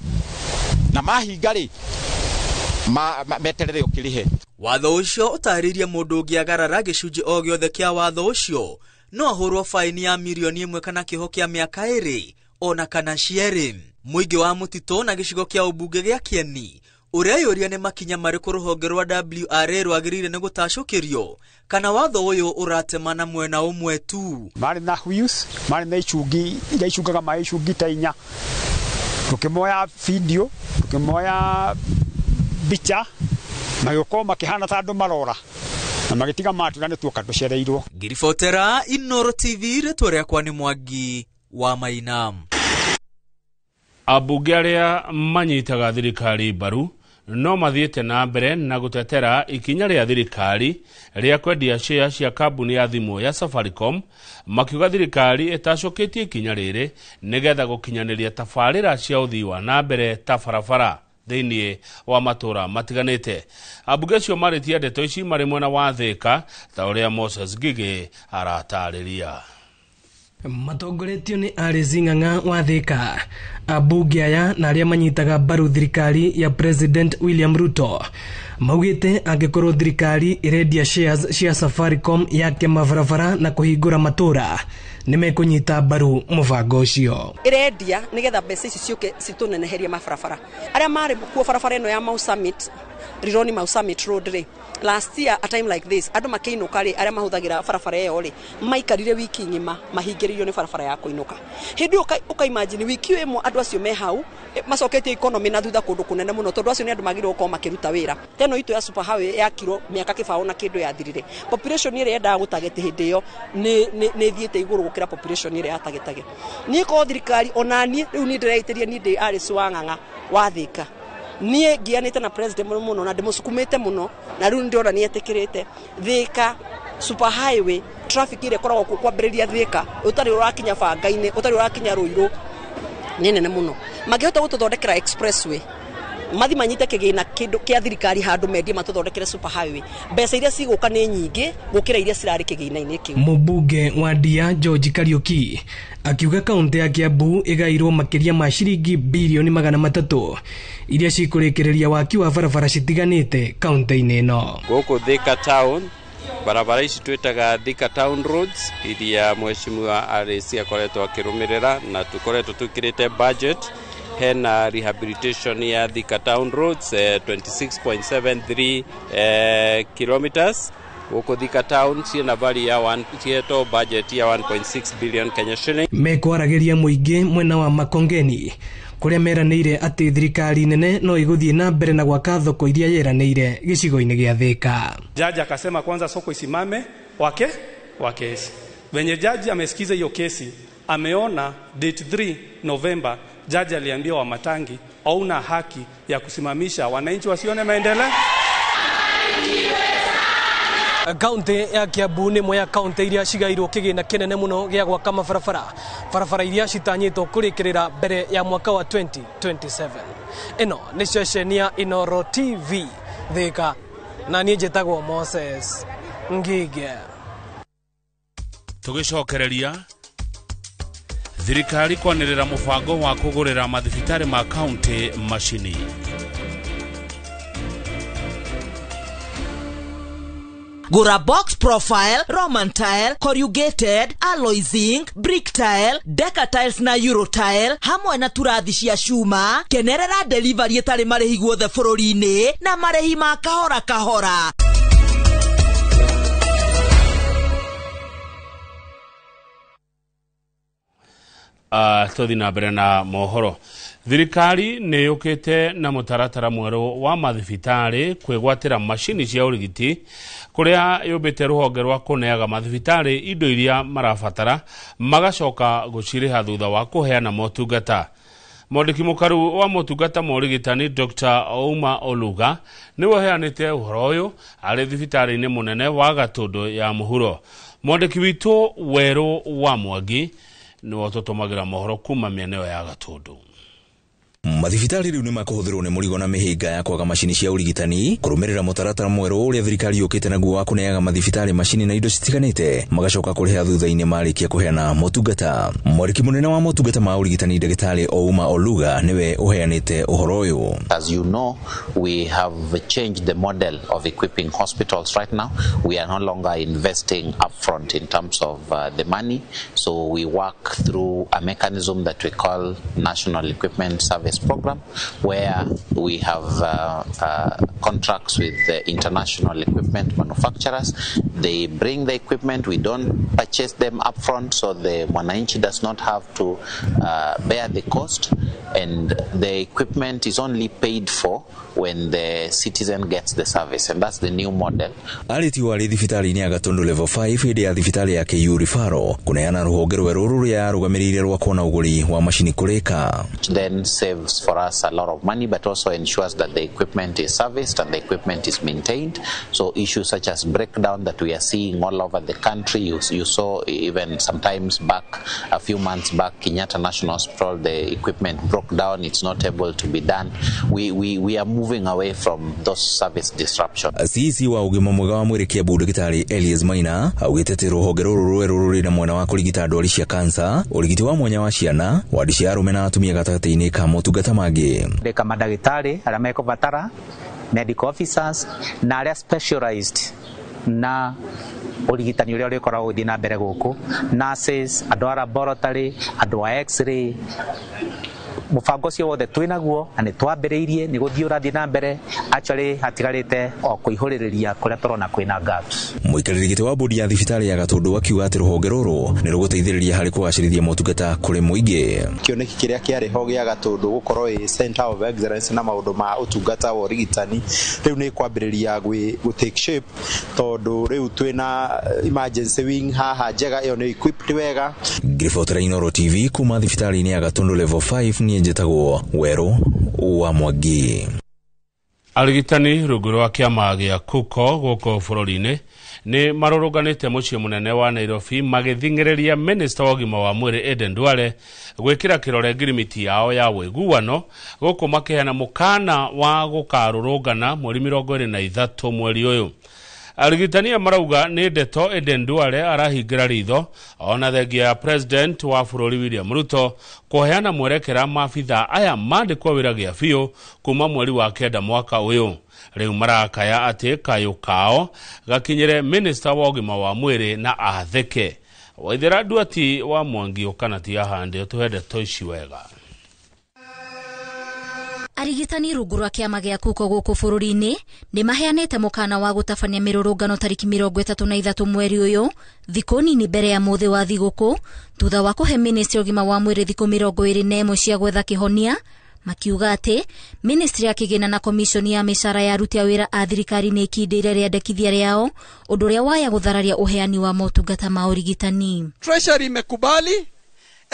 na mahinga rĩ meterere ũkĩrĩhe. Watho ũcio ũtarĩirie mũndũ ũngĩagarara gĩcunjĩ o gĩothe kĩa watho ũcio No ahũrwo faini ya mirioni 1 kana kĩoho kĩa mĩaka 2 ona kana cierĩ. Mũingĩ wa mũtitũ na gĩcigo kĩa ũmbunge gĩa Kĩeni ũreyũria nĩ makinya marĩkũ rũhonge rwa WRA rwagĩrĩire nĩ gũtacũkĩrio kana watho ũyũ ũratema na mwena ũmwe tu. Marĩ na wheels, marĩ na icungi iria icungaga maĩ, icungi ta 4. Tukĩmoya video, tukĩmoya mbica, magĩũka makĩhana ta andũ marora na magĩtiga matwĩra nĩ tuoka tũcereirwo. Ngiribotera Inooro TV, rĩtwa rĩakwa nĩ Mwangi wa Maina. Ambunge arĩa manyitaga thirikari mbaru no mathiĩte na mbere na gũtetera ikinya rĩa thirikari rĩa kwendia share cia kambuni ya thimũ ya Safaricom, makiuga thirikari ĩtacũkĩtie ikinya rĩrĩ nĩgetha gũkinyanĩria tabarĩra cia ũthii wa na mbere ta barabara thĩinĩ wa matũra matiganĩte. Ambunge acio marĩtie ndeto ici marĩ mwena wa Thĩka ta ũrĩa Moses Ngigĩ aratarĩria. Matongoretio nĩ Alice Ng'ang'a wa Thĩka, ambunge aya na arĩa manyitaga mbaru thirikari ya President William Ruto maugĩte angĩkorwo thirikari ĩrendia shares cia Safaricom yake mabarabara na kũhingũra matũra nĩ mekũnyita mbaru mũbango ũcio. Ĩrendia nĩgetha mbeca ici ciũke citũneneherie mabarabara arĩa marĩ kuo barabara ĩno ya Mau Summit, Rironi Mau Summit Road rĩ, last year a time like this andũ makĩinũka rĩ, arĩa mahũthagĩra barabara ĩyo rĩ, maikarire wiki ng'ima mahingĩrĩirio nĩ barabara ya kũinũka. Hĩndĩ ĩyo ũka imagine wiki ĩmwe andũ acio me hau macoketie economy na thutha kũndũ kũnene mũno, tondũ acio nĩ andũ magĩrĩirwo gũkorwo makĩruta wĩra. Teno itũ ya super highway yakirwo mĩaka 20 na kĩndũ yathirire. Population ĩrĩa yendaga gũtageti hĩndĩ ĩyo nĩ ĩthiĩte igũrũ gũkĩra population ĩrĩa yatagetage. Niĩ korwo thirikari ona niĩ rĩu niĩ ndĩreitĩria, niĩ ndĩ Alice wa Ng'ang'a wa Thĩka, niĩ ngianĩte na president mũno mũno na ndĩmũsukumĩte mũno, na rĩu ndĩrona nĩ etĩkĩrĩte Thĩka super highway traffic ĩrĩa ĩkoragwo kuo kwambĩrĩria Thĩka ũtarĩ ũrakinya Banga-inĩ, ũtarĩ ũrakinya Rũirũ, nĩ nene mũno. Mangĩhota gũtũthondekera expressway, mathi manyite kĩgĩna kĩndũ kĩa thirikari handũ mendie matũthondekere super highway, mbeca iria cigũka nĩ nyingĩ gũkĩra iria cirarĩ kĩgĩna-inĩ kĩu. Mũmbunge wa Ndia George Kariuki akiuga kaunti ya Kiambu ĩgairwo makĩria ma ciringi bilioni 300 iria cikũrĩkĩrĩria waki wa barabara citiganĩte kaunti-inĩ ĩno. Gũkũ Thika town, barabara ici twĩtaga Thika Town Roads iria mheshimiwa RAC akoretwo akĩrũmĩrĩra na tũkoretwo twĩkĩrĩte budget, hena rehabilitation ya Thika Town Roads 26.73 kilometers gũkũ Thika Town, ciĩna value ya one, cihetwo budget ya 1.6 billion Kenya shilling. Mekwaragĩria mũingĩ mwena wa Makongeni kũrĩa meranĩire atĩ thirikari nene no ĩgũthiĩ na mbere na gwaka thoko iria yeranĩire gĩcigo-inĩ gĩa Thĩka. Jaji akasema kwanza soko isimame wake wa kesi. Venye jaji amesikiza hiyo kesi, ameona date 3 November, jaji aliambia Wamatangi hauna haki ya kusimamisha wananchi wasione maendeleo. Kaunti ya Kiambu nĩ ĩmwe ya kaunti iria cigairwo kĩgĩna kĩnene mũno gĩa gwaka mabarabara, barabara iria citanyĩtwo kũrĩkĩrĩra mbere ya mwaka wa 2027. Ĩno nĩ ceceni ya Inooro TV Thĩka, na niĩ njĩtagwo Moses Ngige. Tũgĩcokereria, thirikari kwanĩrĩra mũbango wa kũgũrĩra mathibitarĩ ma kaunti macini. Gũra box profile, Roman tile, corrugated, alloy zinc, brick tile, deca tiles na euro tile hamwe na turathi cia cuma. Kenerera delivery ĩtarĩ marĩhi guothe bũrũri-inĩ na marĩhi ma kahora kahora. Tũthiĩ na mbere na mohoro. Thirikari nĩ yũkĩte na mũtaratara mwerũ wa mathibitarĩ kwĩgwatĩra macini cia ũrigiti, kũrĩa yũmbĩte rũhonge rwa kũneaga mathibitarĩ indo iria marabatara magacoka gũcirĩha thutha wa kũheana motungata. Mwandĩki mũkaru wa motungata ma ũrigitani Dr. Ouma Oluga nĩwe ũheanĩte ũhoro ũyũ arĩ thibitarĩ-inĩ mũnene wa Gatũndũ ya mũhuro. Mwandĩki witũ Werũ wa Mwangi nĩwe ũtũtũmagĩra mohoro kuma mĩena ĩyo ya Gatũndũ. Mathibitarĩ rĩu nĩ makũhũthĩrwo nĩ mũrigo na mĩhĩnga ya kwaga macini cia ũrigitani kũrũmĩrĩra mũtaratara mwerũ ũrĩa thirikari yũkĩte naguo wa kũneaga mathibitarĩ macini na indo citiganĩte magacoka kũrĩha thutha-inĩ marĩkia kũheana motungata. Mwandĩki mũnene wa motungata ma ũrigitani ndagĩtarĩ Ouma Oluga nĩwe ũheanĩte ũhoro ũyũ. As you know, we have changed the model of equipping hospitals right now. We are no longer investing upfront in terms of the money. So we work through a mechanism that we call National Equipment Service Program, where we have contracts with the international equipment manufacturers. They bring the equipment, we don't purchase them upfront, so the mwananchi does not have to bear the cost, and the equipment is only paid for when the citizen gets the service, and that's the new model. Arĩtio arĩ thibitarĩ-inĩ ya Gatundu Level 5 hĩndĩ ya thibitarĩ ya KU Referral kũneana rũhonge rwerũ rũrĩa arũgamĩrĩire rwa kuona ũgũri wa macini kũrĩka. Which then saves for us a lot of money, but also ensures that the equipment is serviced and the equipment is maintained. So issues such as breakdown that we are seeing all over the country, you saw even sometimes back, a few months back, Kenyatta National Hospital, the equipment broke down, it's not able to be done. We are moving away from those service disruptions. CEC wa ũgima mwega wa mwĩrĩ Kiambu ndagĩtarĩ Elias Maina augĩte atĩ rũhonge rũrũ rwerũ rũrĩ na mwena wa kũrigita ndwari cia kansa, ũrigiti wa mwanya wa ciana, wadi cia arũme na atumia gatagatĩ-inĩ ka motungata mangĩ. Ndĩka mandagĩtarĩ arĩa mekũbatara, medical officers na arĩa specialized na ũrigitani ũrĩa ũrĩkoragwo ũgĩthiĩ na mbere gũkũ, nurses, andũ a laboratory, andũ a x-ray. Mũbango ũcio wothe twĩ naguo na nĩ twambĩrĩirie, nĩ gũthiĩ ũrathiĩ na mbere. Actually hatigarĩte o kũihũrĩrĩria kũrĩa tũrona kwĩna gaps. Mũikarĩri gĩtĩ wa bodi ya thibitarĩ ya Gatundu akiuga atĩ rũhonge rũrũ nĩ rũgũteithĩrĩria harĩ kũgacĩrithia motungata kũrĩ mũingĩ. Kĩoneki kĩrĩa kĩarĩ ho gĩa Gatundu gũkorwo ĩ center of excellence na maũndũ ma ũtungata wa ũrigitani rĩu nĩ kwambĩrĩria gũ take shape, tondũ rĩu twĩna emergency wing haha njega, ĩyo nĩ equipped wega. Ngĩribotera Inooro TV kuma thibitarĩ-inĩ ya Gatundu Level 5, niĩ njĩtagwo Werũ wa Mwangi. Arigitani rungu rwa kĩama gĩa KUCO gũkũ bũrũri-inĩ nĩ marũrũnganĩte mũciĩ mũnene wa Nairobi magĩthing'ĩrĩria minista wa ũgima wa mwĩrĩ Aden Duale gwĩkĩra kĩrore ngirimiti yao ya ũiguano gũkũ makĩheana mũkana wa gũkarũrũngana mweri 23 mweri ũyũ. Arigitani aya marauga nĩ ndeto Aden Duale arahingĩra ritho ona thengia ya president wa bũrũri William Ruto kũheana mwerekera maabitha aya mandĩkwo wĩra gĩa biũ kuma mweri wa 9 mwaka ũyũ. Rĩu marakaya atĩ kayũ kao gakinyĩre minista wa ũgima wa mwĩrĩ na atheke. Waithera Nduati wa Mwangi ũkana ti ahande ũtũhe ndeto ici wega. Arigitani rungu rwa kĩama gĩa KUCO gũkũ bũrũri-inĩ nĩ maheanĩte mũkana wa gũtabania mĩrũrũngano tarĩki 33 mweri ũyũ, thikũ nini mbere ya mũthĩ wa thigũkũ, thutha wa kũhe ministry ũgima wa mwĩrĩ thikũ 21 cia gwetha kĩhonia, makiuga atĩ ministry ya kĩgĩna na komishoni ya mĩcara ya aruti a wĩra a thirikari nĩ ĩkindĩire rĩandĩkithia rĩao, ũndũ ũrĩa waya gũthararia ũheani wa motungata ma ũrigitani. Treasury imekubali,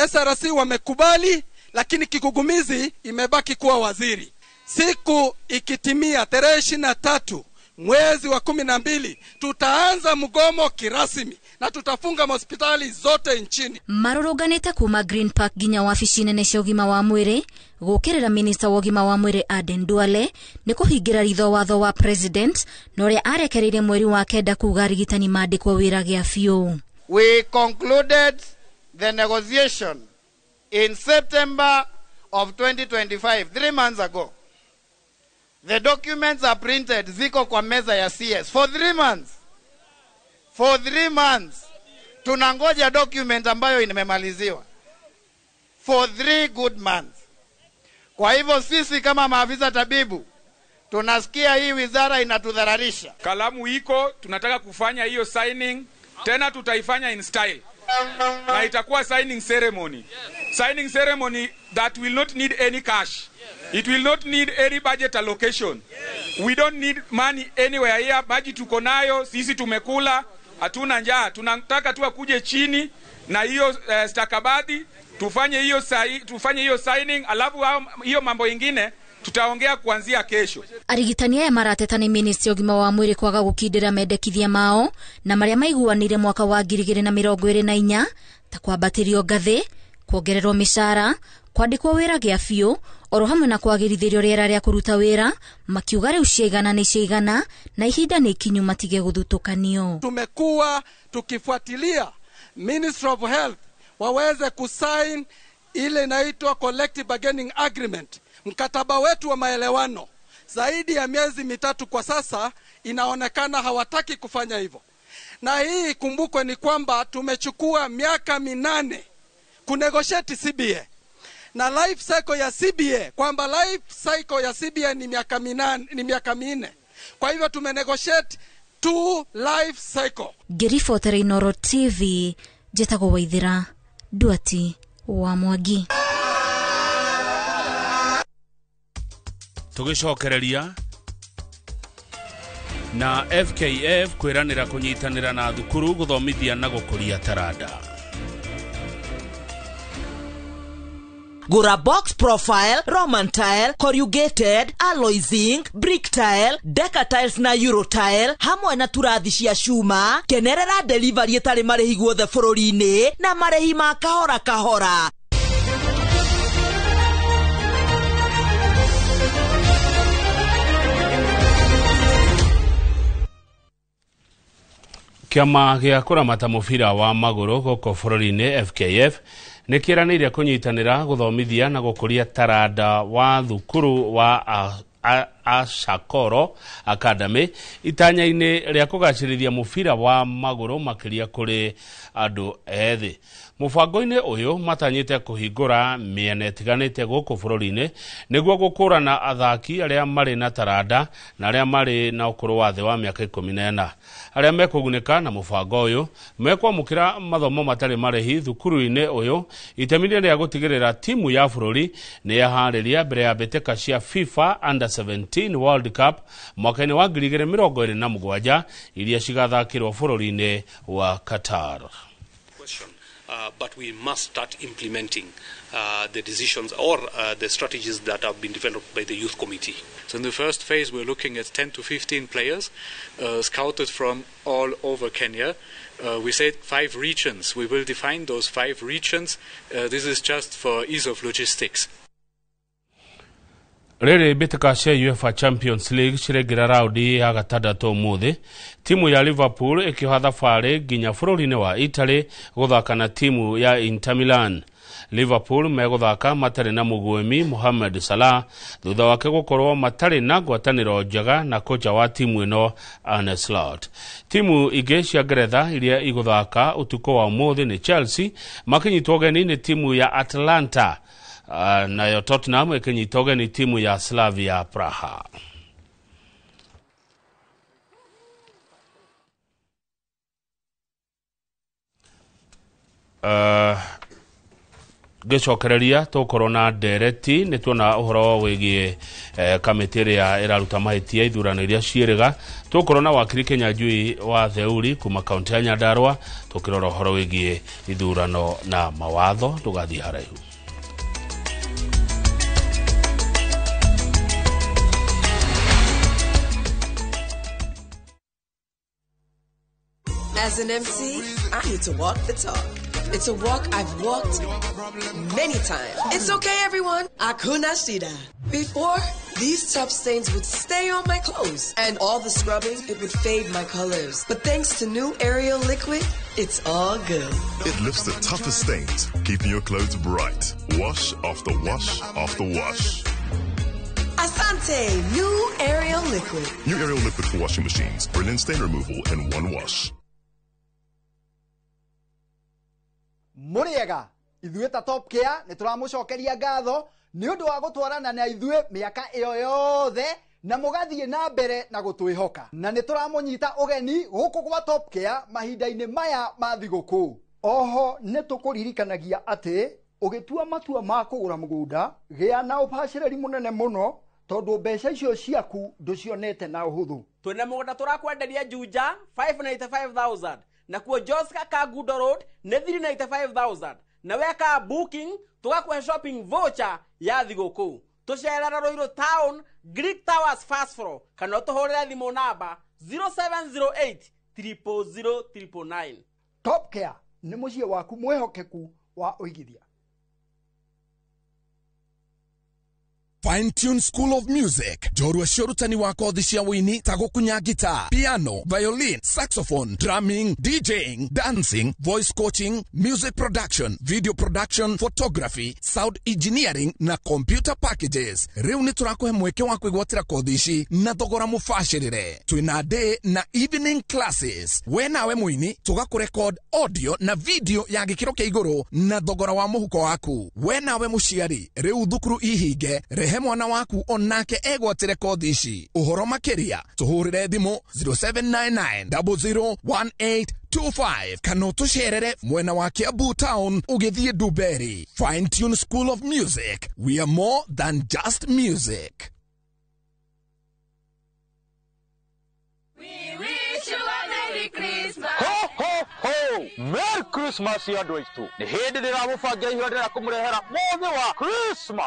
SRC wamekubali, lakini kigugumizi imebaki kuwa waziri. Siku ikitimia tarehe 23 mwezi wa 12 tutaanza mgomo kirasmi na tutafunga hospitali zote nchini. Marũrũnganĩte kuma Green Park nginya wabici nene cia ũgima wa mwĩrĩ gũkĩrĩra minista wa ũgima wa mwĩrĩ Aden Duale nĩ kũhingĩra ritho watho wa president na ũrĩa arekereirie mweri wa 9 kuga arigitani mandĩkwo wĩra gĩa biũ. We concluded the negotiation in September of 2025, 3 months ago. The documents are printed, ziko kwa meza ya CS for 3 months. For 3 months. Tunangoja document ambayo imemaliziwa. For 3 good months. Kwa hivyo sisi kama maafisa tabibu tunasikia hii wizara inatudhararisha. Kalamu iko, tunataka kufanya hiyo signing, tena tutaifanya in style. Na itakuwa signing ceremony. Signing ceremony that will not need any cash. It will not need any budget allocation. We don't need money anywhere here. Maji tuko nayo, sisi tumekula, hatuna njaa. Tunataka tu akuje chini na hiyo stakabadhi, tufanye hiyo signing, alafu hiyo mambo ingine tutaongea kuanzia kesho. Arigitani aya marateta nĩ ministry ũgima wa mwĩrĩ kwaga gũkindĩra mendekithia mao na marĩa maiguanĩire mwaka wa 2024 ta kwambatĩrio ngathĩ, Kuongererwo mĩcara, kwandĩkwo wĩra gĩa biũ oro hamwe na kwagĩrithĩrio rĩera rĩa kũruta wĩra, makiuga rĩu ciaigana nĩ ciaigana na ihinda nĩ ikinyu matige gũthutũkanio. Tumekuwa tukifuatilia Ministry of Health waweze kusign ile inaitwa collective bargaining agreement, mkataba wetu wa maelewano. Zaidi ya miezi 3 kwa sasa inaonekana hawataki kufanya hivyo. Na hii ikumbukwe ni kwamba tumechukua miaka 8 kunegotiate CBA. Na life cycle ya CBA, kwamba life cycle ya CBA ni miaka 8, ni miaka 4. Kwa hivyo tumenegotiate 2 life cycle. Ngĩribotera Inooro TV, njĩtagwo Waithĩra Nduati wa Mwangi. Tũgĩcokereria na FKF kwĩranĩra kũnyitanĩra na thukuru gũthomithia na gũkũria taranda. Gura box profile, Roman tile, corrugated, alloy zinc, brick tile, deca tiles na euro tile, hamwe na turathi cia cuma, kenerera delivery ĩtarĩ marĩhi guothe bũrũri-inĩ na marĩhi ma kahora kahora. Kĩama gĩa kũramata mũbira wa magũrũ gũkũ bũrũri-inĩ FKF nĩ kĩranĩire kũnyitanĩra gũthomithia na gũkũria taranda wa thukuru wa Ashakoro Academy itanya-inĩ rĩa kũgacĩrithia mũbira wa magũrũ makĩria kũrĩ andũ ethĩ. Mũbango-inĩ ũyũ matanyĩte kũhingũra mĩena ĩtiganĩte gũkũ bũrũri-inĩ nĩguo gũkũrana athaki arĩa marĩ na taranda na arĩa marĩ na ũkũrũ wa thĩ wa mĩaka 14. Arĩa mekũgunĩka na mũbango ũyũ mekwamũkĩra mathomo matarĩ marĩhi thukuru-inĩ ũyũ, itemi-inĩ rĩa gũtigĩrĩra timu ya bũrũri nĩ yaharĩria mbere ya mbĩtĩka cia FIFA Under 17 World Cup mwaka-inĩ wa 2027 iria cigathakĩrwo bũrũri-inĩ wa Qatar. But we must start implementing the decisions or the strategies that have been developed by the youth committee. So in the first phase we're looking at 10 to 15 players scouted from all over Kenya. We said 5 regions. We will define those 5 regions. This is just for ease of logistics. Rĩrĩ mbĩtĩka cia UEFA Champions League cirengera raundi ya gatandatũ ũmũthĩ, timu ya Liverpool ĩkĩoha thabarĩ nginya bũrũri-inĩ wa Italy gũthaka na timu ya Inter Milan. Liverpool megũthaka matarĩ na mũguĩmi Mohamed Salah thutha wake gũkorwo matarĩ na ngwatanĩro njega na kocha wa timu ĩno Arne Slot. Timu ingĩ cia Ngeretha iria igũthaka ũtukũ wa ũmũthĩ nĩ Chelsea makĩnyitwo ũgeni nĩ timu ya Atlanta, nayo Tottenham ĩkĩnyita ũgeni timu ya Slavia Praha. Ngĩcokereria tũkorwo na ndereti nĩ tuona ũhoro wĩgiĩ kamĩtĩ ĩrĩa ĩraruta mahĩtia ithurano iria ciĩrĩga. Tũkorwo na wakiri Kĩnyanjui wa Theuri kuma kaunti ya Nyandarua tũkĩrora ũhoro wĩgiĩ ithurano na mawatho. Ndũgathiĩ haraihu. As an MC, I need to walk the talk. It's a walk I've walked many times. It's okay, everyone. Hakuna shida. Before, these tough stains would stay on my clothes, and all the scrubbing, it would fade my colors. But thanks to new Ariel liquid, it's all good. It lifts the toughest stains, keeping your clothes bright. Wash after wash after wash. Asante, new Ariel liquid. New Ariel liquid for washing machines. Brilliant stain removal in one wash. Mũrĩega ithuĩ ta Top Care nĩ tũramũcokeria ngatho nĩ ũndũ wa gũtwarana na ithuĩ mĩaka ĩyo yothe na mũgathiĩ na mbere na gũtwĩhoka, na nĩ tũramũnyita ũgeni gũkũ gwa Top Care mahinda-inĩ maya ma thigũkũ. Oho nĩ tũkũririkanagia atĩ ũgĩtua matua ma kũgũra mũgũnda gĩa na ũbacĩrĩri mũnene mũno tondũ mbeca icio ciaku ndũcionete na ũhũthũ. Twĩna mũgũnda tũrakwenderia Juja 595,000 na kuo Joska Kangundo Road nĩ 395,000 na weka booking tũgakũhe shopping voucher ya thigũkũ. Tũcerera Ruiru Town Greek Towers first floor kana ũtũhũrĩre thimũ namba 0708 000 999. Top Care nĩ mũciĩ waku mwĩhokeku wa ũigithia. Fine Tune School of Music, njorua cia ũrutani wa kothi cia wũini ta gũkunya guitar, piano, violin, saxophone, drumming, DJing, dancing, voice coaching, music production, video production, photography, sound engineering na computer packages. Rĩu nĩ tũrakũhe mweke wa kwĩgwatĩra kothi ici na thogora mũbacĩrĩre. Twĩna day na evening classes. We nawe mũini tũgakũrecord audio na video ya gĩkĩro kĩa igũrũ na thogora wa mũhuko waku. We nawe mũciari, rĩu thukuru ihinge, rehe mwana waku onake egwatĩre kothi ici. Ũhoro makĩria tũhũrĩre thimũ 0799 001825 kana ũtũcerere mwena wa Kiambu Town ũgĩthiĩ Dumberi. Fine Tune School of Music, we are more than just music. We wish you a Merry Christmas. Ho, ho, ho! Merry Christmas ya andũ aitũ. Nĩ hĩndĩ ndĩramũbangira ihũra ndĩrenda kũmũrehera mũthĩ wa Christmas.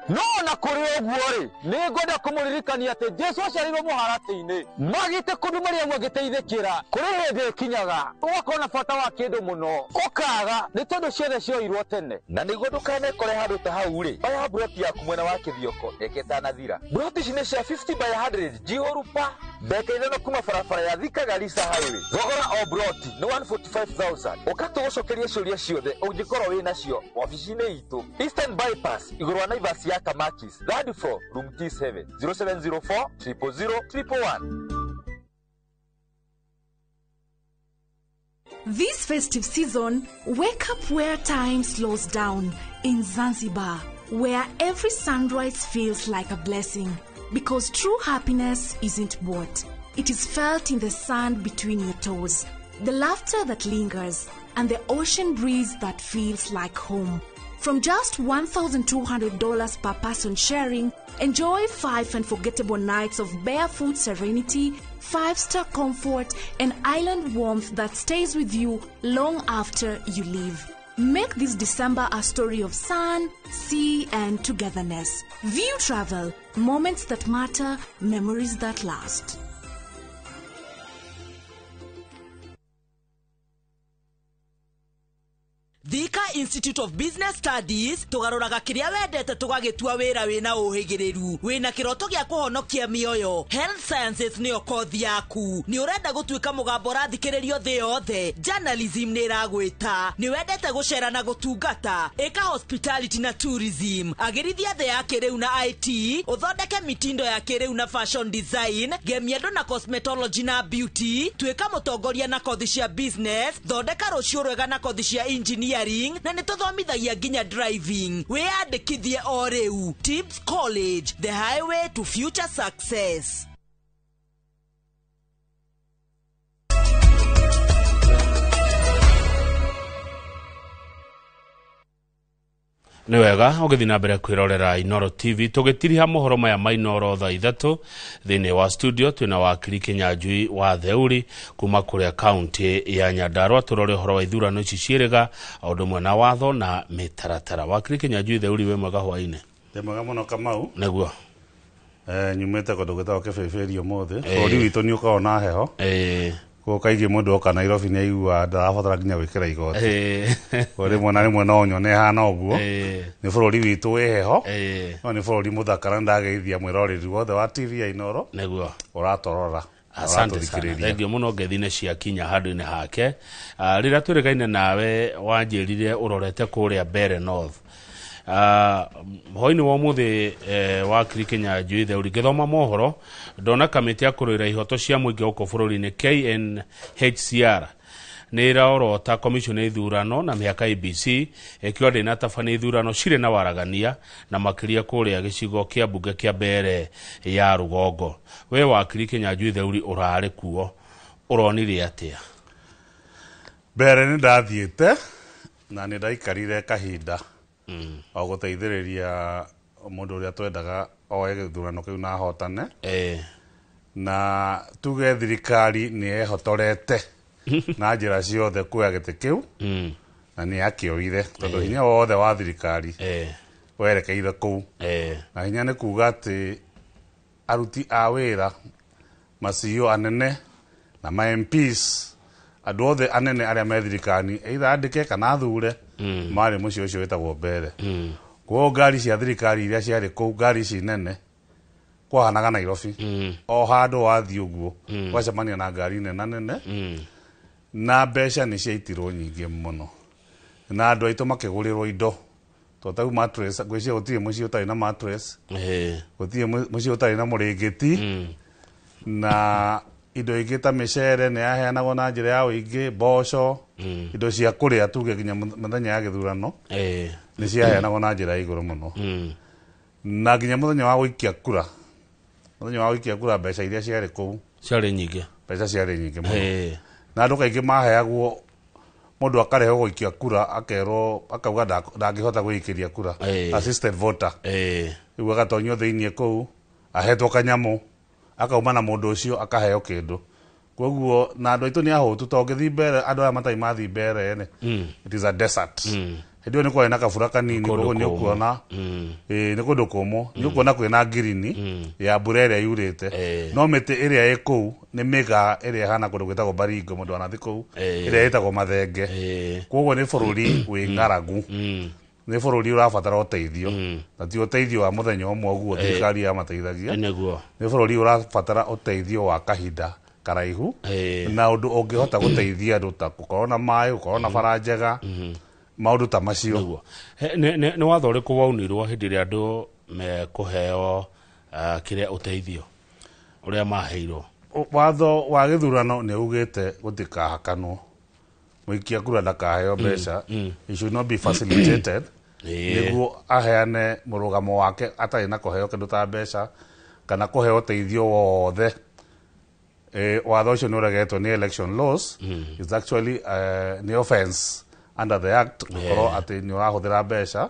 No na kũrĩ ũguo rĩ, nĩ ngwenda kũmũririkania atĩ Jesu aciarirwo mũharatĩ-inĩ. Magĩte kũndũ Mariamu agĩteithĩkĩra. Kũrĩ hĩndĩ ĩkinyaga ũgakorwo na bata wa kĩndũ mũno, ũkaga nĩ tondũ ciothe cioirwo tene. Na nĩguo ndũkanekore handũ ta hau rĩ, oya mburoti yaku mwena wa Kĩthioko reke ĩtanathira. Mburoti ici nĩ cia 50 by 100 njihũru pa ndagĩka 5 kuma barabara ya Thika Garissa Highway. Thogora o mburoti nĩ 145,000. Ũka tũgũcokerie ciũria ciothe ũngĩkorwo wĩ nacio wabici-inĩ itũ Eastern Bypass igũrũ wa Naivas ya Kamakis, third floor, room T7, 0704 000 111. This festive season, wake up where time slows down in Zanzibar, where every sunrise feels like a blessing. Because true happiness isn't bought. It is felt in the sand between your toes, the laughter that lingers, and the ocean breeze that feels like home. From just $1,200 per person sharing, enjoy 5 unforgettable nights of barefoot serenity, 5-star comfort, and island warmth that stays with you long after you leave. Make this December a story of sun, sea, and togetherness. View Travel, moments that matter, memories that last. Thika Institute of Business Studies tugaruraga kiria wendete tugagitua wira wina uhigiriru wina kiroto gia kuhonokia mioyo. Health Sciences niyo kothi yaku. Ni urenda gutuika mugambo rathikiririo thi yothe. Journalism ni iragwita. Ni wendete gucera na gutungata. Ika hospitality na tourism. Agirithia thi ya kiriu na IT. Uthondeke mitindo ya kiriu na fashion design. Gemia na cosmetology na beauty. Tuika mutongoria na kothi cia business. Thondeka rucio rwega na kothi cia engineering na nituthomithagia nginya driving. Wiyandikithie o riu. Tips College, the highway to future success. Nĩ wega ũgĩthiĩ na mbere kwĩrorera Inooro TV tũgĩtiriha mohoro maya ma Inooro thaa 3 thĩinĩ wa studio twĩna wakiri Kinyanjui wa Theuri kuma kũrĩa kaunti ya Nyandarua tũrore ũhoro wa ithurano ici ciĩrĩga o ũndũ ũmwe na watho na mĩtaratara. Wakiri Kinyanjui Theuri, wĩ mwega hwainĩ. Ndĩ mwega mũno Kamau. Nĩguo. Nyumĩte kũndũ gwĩtagwo Kĩbĩbĩri ũmũthĩ. Bũrũri witũ nĩ ũkoragwo na heho. Koguo kaingĩ mũndũ oka Nairobi nĩ aiguaga ndarabatara nginya gwĩkĩra igoti. Koguo rĩmwe na rĩmwe no nyone hana ũguo. Nĩ bũrũri witũ wĩ heho, no nĩ bũrũri mũthaka na ndageithia mwĩroreri wothe wa TV ya Inooro. Nĩguo. Ũratorora. Asante sana. Thengiũ mũno ngethi-inĩ ciakinya handũ-inĩ hake. Rĩrĩa twĩrĩgaine nawe wanjĩrire ũrorete kũrĩa Mbeere North. Hwainĩ wa ũmũthĩ wakiri Kinyanjui Theuri ngĩthoma mohoro ndona kamĩtĩ ya kũrũĩra ihoto cia mũingĩ gũkũ bũrũri-inĩ KNHCR nĩ ĩraorota commission ya ithurano na mĩhaka ABC ĩkiuga ndĩnatabania ithurano cirĩ na waragania na makĩria kũrĩa gĩcigo kĩa mbunge kĩa Mbeere ya rũgongo. We wakiri Kinyanjui Theuri ũrarĩ kuo, ũronire atĩa? Mbeere nĩ ndathiĩte na nĩ ndaikarire kahinda o gũteithĩrĩria mũndũ ũrĩa twendaga oe gĩthurano kĩu na ahotane. Na tuge thirikari nĩ yehotorete na njĩra ciothe kuoya gĩtĩ kĩu na nĩ yakĩoire tondũ hinya wothe wa thirikari werekeire kũu. Na hinya nĩ kuga atĩ aruti a wĩra macio anene na ma MPs andũ othe anene arĩa me thirikari either andĩke kana athure marĩ mũciĩ ũcio wĩtagwo Mbeere. Koguo ngari cia thirikari iria ciarĩ kũu, ngari ici nene, kwahanaga Nairobi. O handũ wathiĩ ũguo wacemania na ngari nene nene, na mbeca nĩ ciaitirwo nyingĩ mũno, na andũ aitũ makĩgũrĩrwo indo to ta rĩu mattress. Ngwĩciria gũtirĩ mũciĩ ũtarĩ na mattress, gũtirĩ mũciĩ ũtarĩ na mũrĩngĩti, na indo ingĩ ta mĩcere nĩ yaheanagwo na njĩra ya ũingĩ, mboco, indo cia kũrĩa, tuge nginya mũthenya ya gĩthurano nĩ ciaheanagwo na njĩra ya igũrũ mũno. Na nginya mũthenya wa gũikia kura, mũthenya wa gũikia kura, mbeca iria ciarĩ kũu ciarĩ nyingĩ. Mbeca ciarĩ nyingĩ mũno. Na andũ kaingĩ maheagwo, mũndũ akarehwo gũikia kura, akerwo, akauga ndangĩhota gwĩikĩria kura, assisted voter. Rĩu agatonyio thĩiniĩ kũu ahetwo kanyamũ, akauma na mũndũ ũcio akaheo kĩndũ. Koguo na andũ aitũ nĩ ahũtu, to ũngĩthiĩ mbere, andũ aya matarĩ mathiĩ mbere rĩ, it is a desert. Hĩndĩ ĩyo nĩ kwarĩ na kabura kanini. Kũndũ Koguo nĩ kũmũ. ũkuona, ĩĩ, nĩ kũndũ kũmũ, nĩ ũkuona kwĩna ngirini ya mbura ĩrĩa yurĩte, no mĩtĩ ĩrĩa ĩ kũu nĩ mĩgaa ĩrĩa ĩhana kũndũ gwĩtagwo Baringo, mũndũ wanathiĩ kũu, ĩrĩa ĩtagwo mathenge. Koguo nĩ bũrũri wĩ ng'aragu, nĩ bũrũri ũrabatara ũteithio, na ti ũteithio wa mũthenya ũmwe ũguo thirikari yamateithagia. Nĩ bũrũri ũrabatara ũteithio wa kahinda karaihu, na ũndũ ũngĩhota gũteithia andũ ta gũkorwo na maĩ, gũkorwo na bara njega, maũndũ ta macio. Nĩ watho ũrĩkũ waunirwo hĩndĩ ĩrĩa andũ mekũheo kĩrĩa ũteithio ũrĩa maheirwo? Watho wa gĩthurano nĩ ugĩte gũtikahakanwo, mũikia kura ndakaheo mbeca. It should not be facilitated nĩguo aheane mũrũgamo wake atarĩ na kũheo kĩndũ ta mbeca kana kũheo ũteithio wothe. Watho ũcio nĩ ũregetwo nĩ election laws. It's actually nĩ offense under the act gũkorwo atĩ nĩ ũrahũthĩra mbeca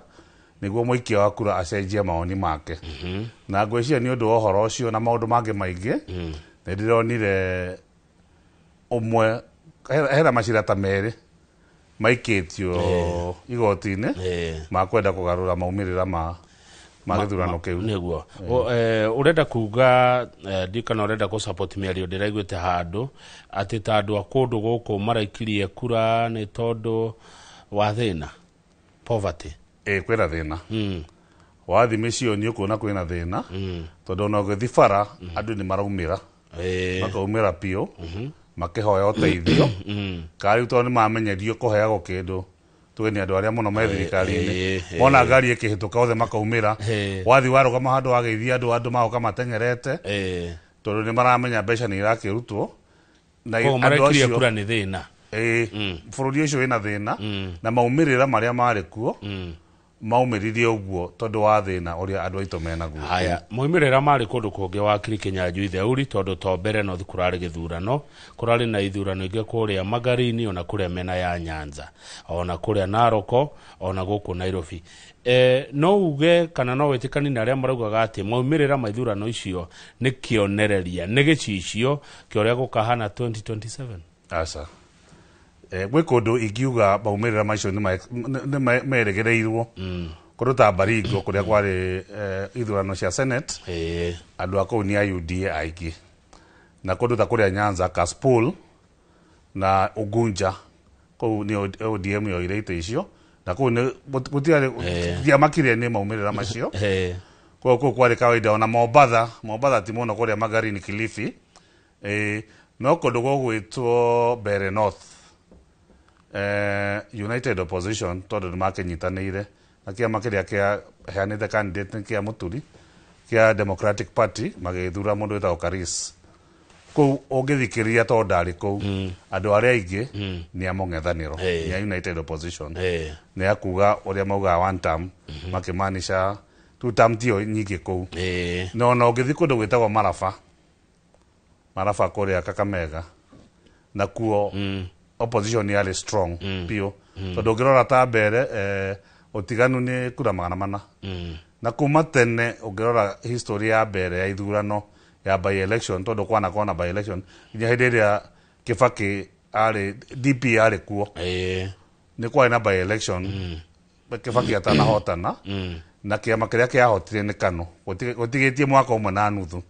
nĩguo mũikia wa kura acenjie mawoni make. Na ngwĩciria nĩ ũndũ wa ũhoro ũcio na maũndũ mangĩ maingĩ, nĩ ndĩronire ũmwe hena macira ta merĩ maikĩtio igoti-inĩ ma kwenda kũgarũra maumĩrĩra ma gĩthurano kĩu. Nĩguo. Ũrenda kuga, ndi kana ũrenda kũ support mĩario ndĩraiguĩte handũ atĩ ta andũ a kũndũ gũkũ maraikirie kura nĩ tondũ wa thĩna, poverty? Ĩ, kwĩna thĩna. Wathiĩ mĩciĩ nĩ ũkuona kwĩna thĩna, tondũ ona ũgĩthiĩ bara andũ nĩ maraumĩra, makaumĩra biũ makĩhoya ũteithio, kana rĩu tondũ nĩ mamenyerio kũheagwo kĩndũ, tuge nĩ andũ arĩa mũno me thirikari-inĩ, mona ngari ĩkĩhĩtũka othe makaumĩra. Wathiĩ warũgama handũ wageithia andũ, andũ magoka mateng'erete, tondũ nĩ maramenya mbeca nĩ irakĩrutwo na Koguo andũ marekirie acio kura nĩ thĩna. Ĩĩ, bũrũri ũcio wĩna thĩna, na maumĩrĩra marĩa marĩ kuo maumĩrire ũguo tondũ wa thĩna ũrĩa andũ aitũ menaguo. Haya, moimĩrĩra marĩ kũndũ kũngĩ, wakiri Kĩnyanjui Theuri, tondũ to mbere North kũrarĩ gĩthurano, kũrarĩ na ithurano ingĩ kũrĩa Magarini, ona kũrĩa mena ya Nyanza, ona kũrĩa Naroko, ona gũkũ Nairobi. No uge kana no wĩtĩkani na arĩa maraugaga atĩ maumĩrĩra ma ithurano icio nĩ kĩonereria, nĩ gĩcicio kĩa ũrĩa gũkahana 2027? Aca. Gwĩ kũndũ ingiuga maumĩrĩra macio nĩ merĩgĩrĩirwo, kũndũ ta Baringo kũrĩa kwarĩ ithurano cia Senate, andũ a kũu nĩ a UDA aingĩ, na kũndũ ta kũrĩa Nyanza, Kasipul na Ugunja, kũu nĩ ODM yoire itĩ icio, na kũu nĩ gũtiarĩ ndiamakire nĩ maumĩrĩra macio. Kũu kwarĩ kawaida. Ona Mombatha, Mombatha ti mũno, kũrĩa Magarini, Kilifi. No kũndũ gũgwĩtwo Mbeere North, United Opposition, tondũ nĩ makĩnyitanĩire na kĩama kĩrĩa kĩaheanĩte candidate nĩ kĩa Mũturi kĩa Democratic Party, magĩthura mũndũ wĩtagwo Karis kũu. Ũngĩthikĩrĩria, tondũ ndarĩ kũu, andũ arĩa aingĩ nĩ a mũng'ethanĩro, nĩ a United Opposition, nĩ a kuga ũrĩa maugaga one term, makĩmaanisha two term tiyo nyingĩ kũu. No ona ũngĩthiĩ kũndũ gwĩtagwo Maraba, Maraba kũrĩa Kakamega, nakuo opposition yarĩ strong biũ, tondũ ũngĩrora ta mbere, ũtiganu nĩ kura 400. Na kuma tene ũngĩrora history ya mbere ya ithurano ya by election, tondũ kwanakorwo na by election nginya hĩndĩ ĩrĩa Kibaki arĩ DP arĩ kuo, nĩ kwarĩ na by election Kibaki atanahotana, na kĩama kĩrĩa kĩahotire nĩ KANU, gũtigĩtie mwaka ũmwe na nuthu.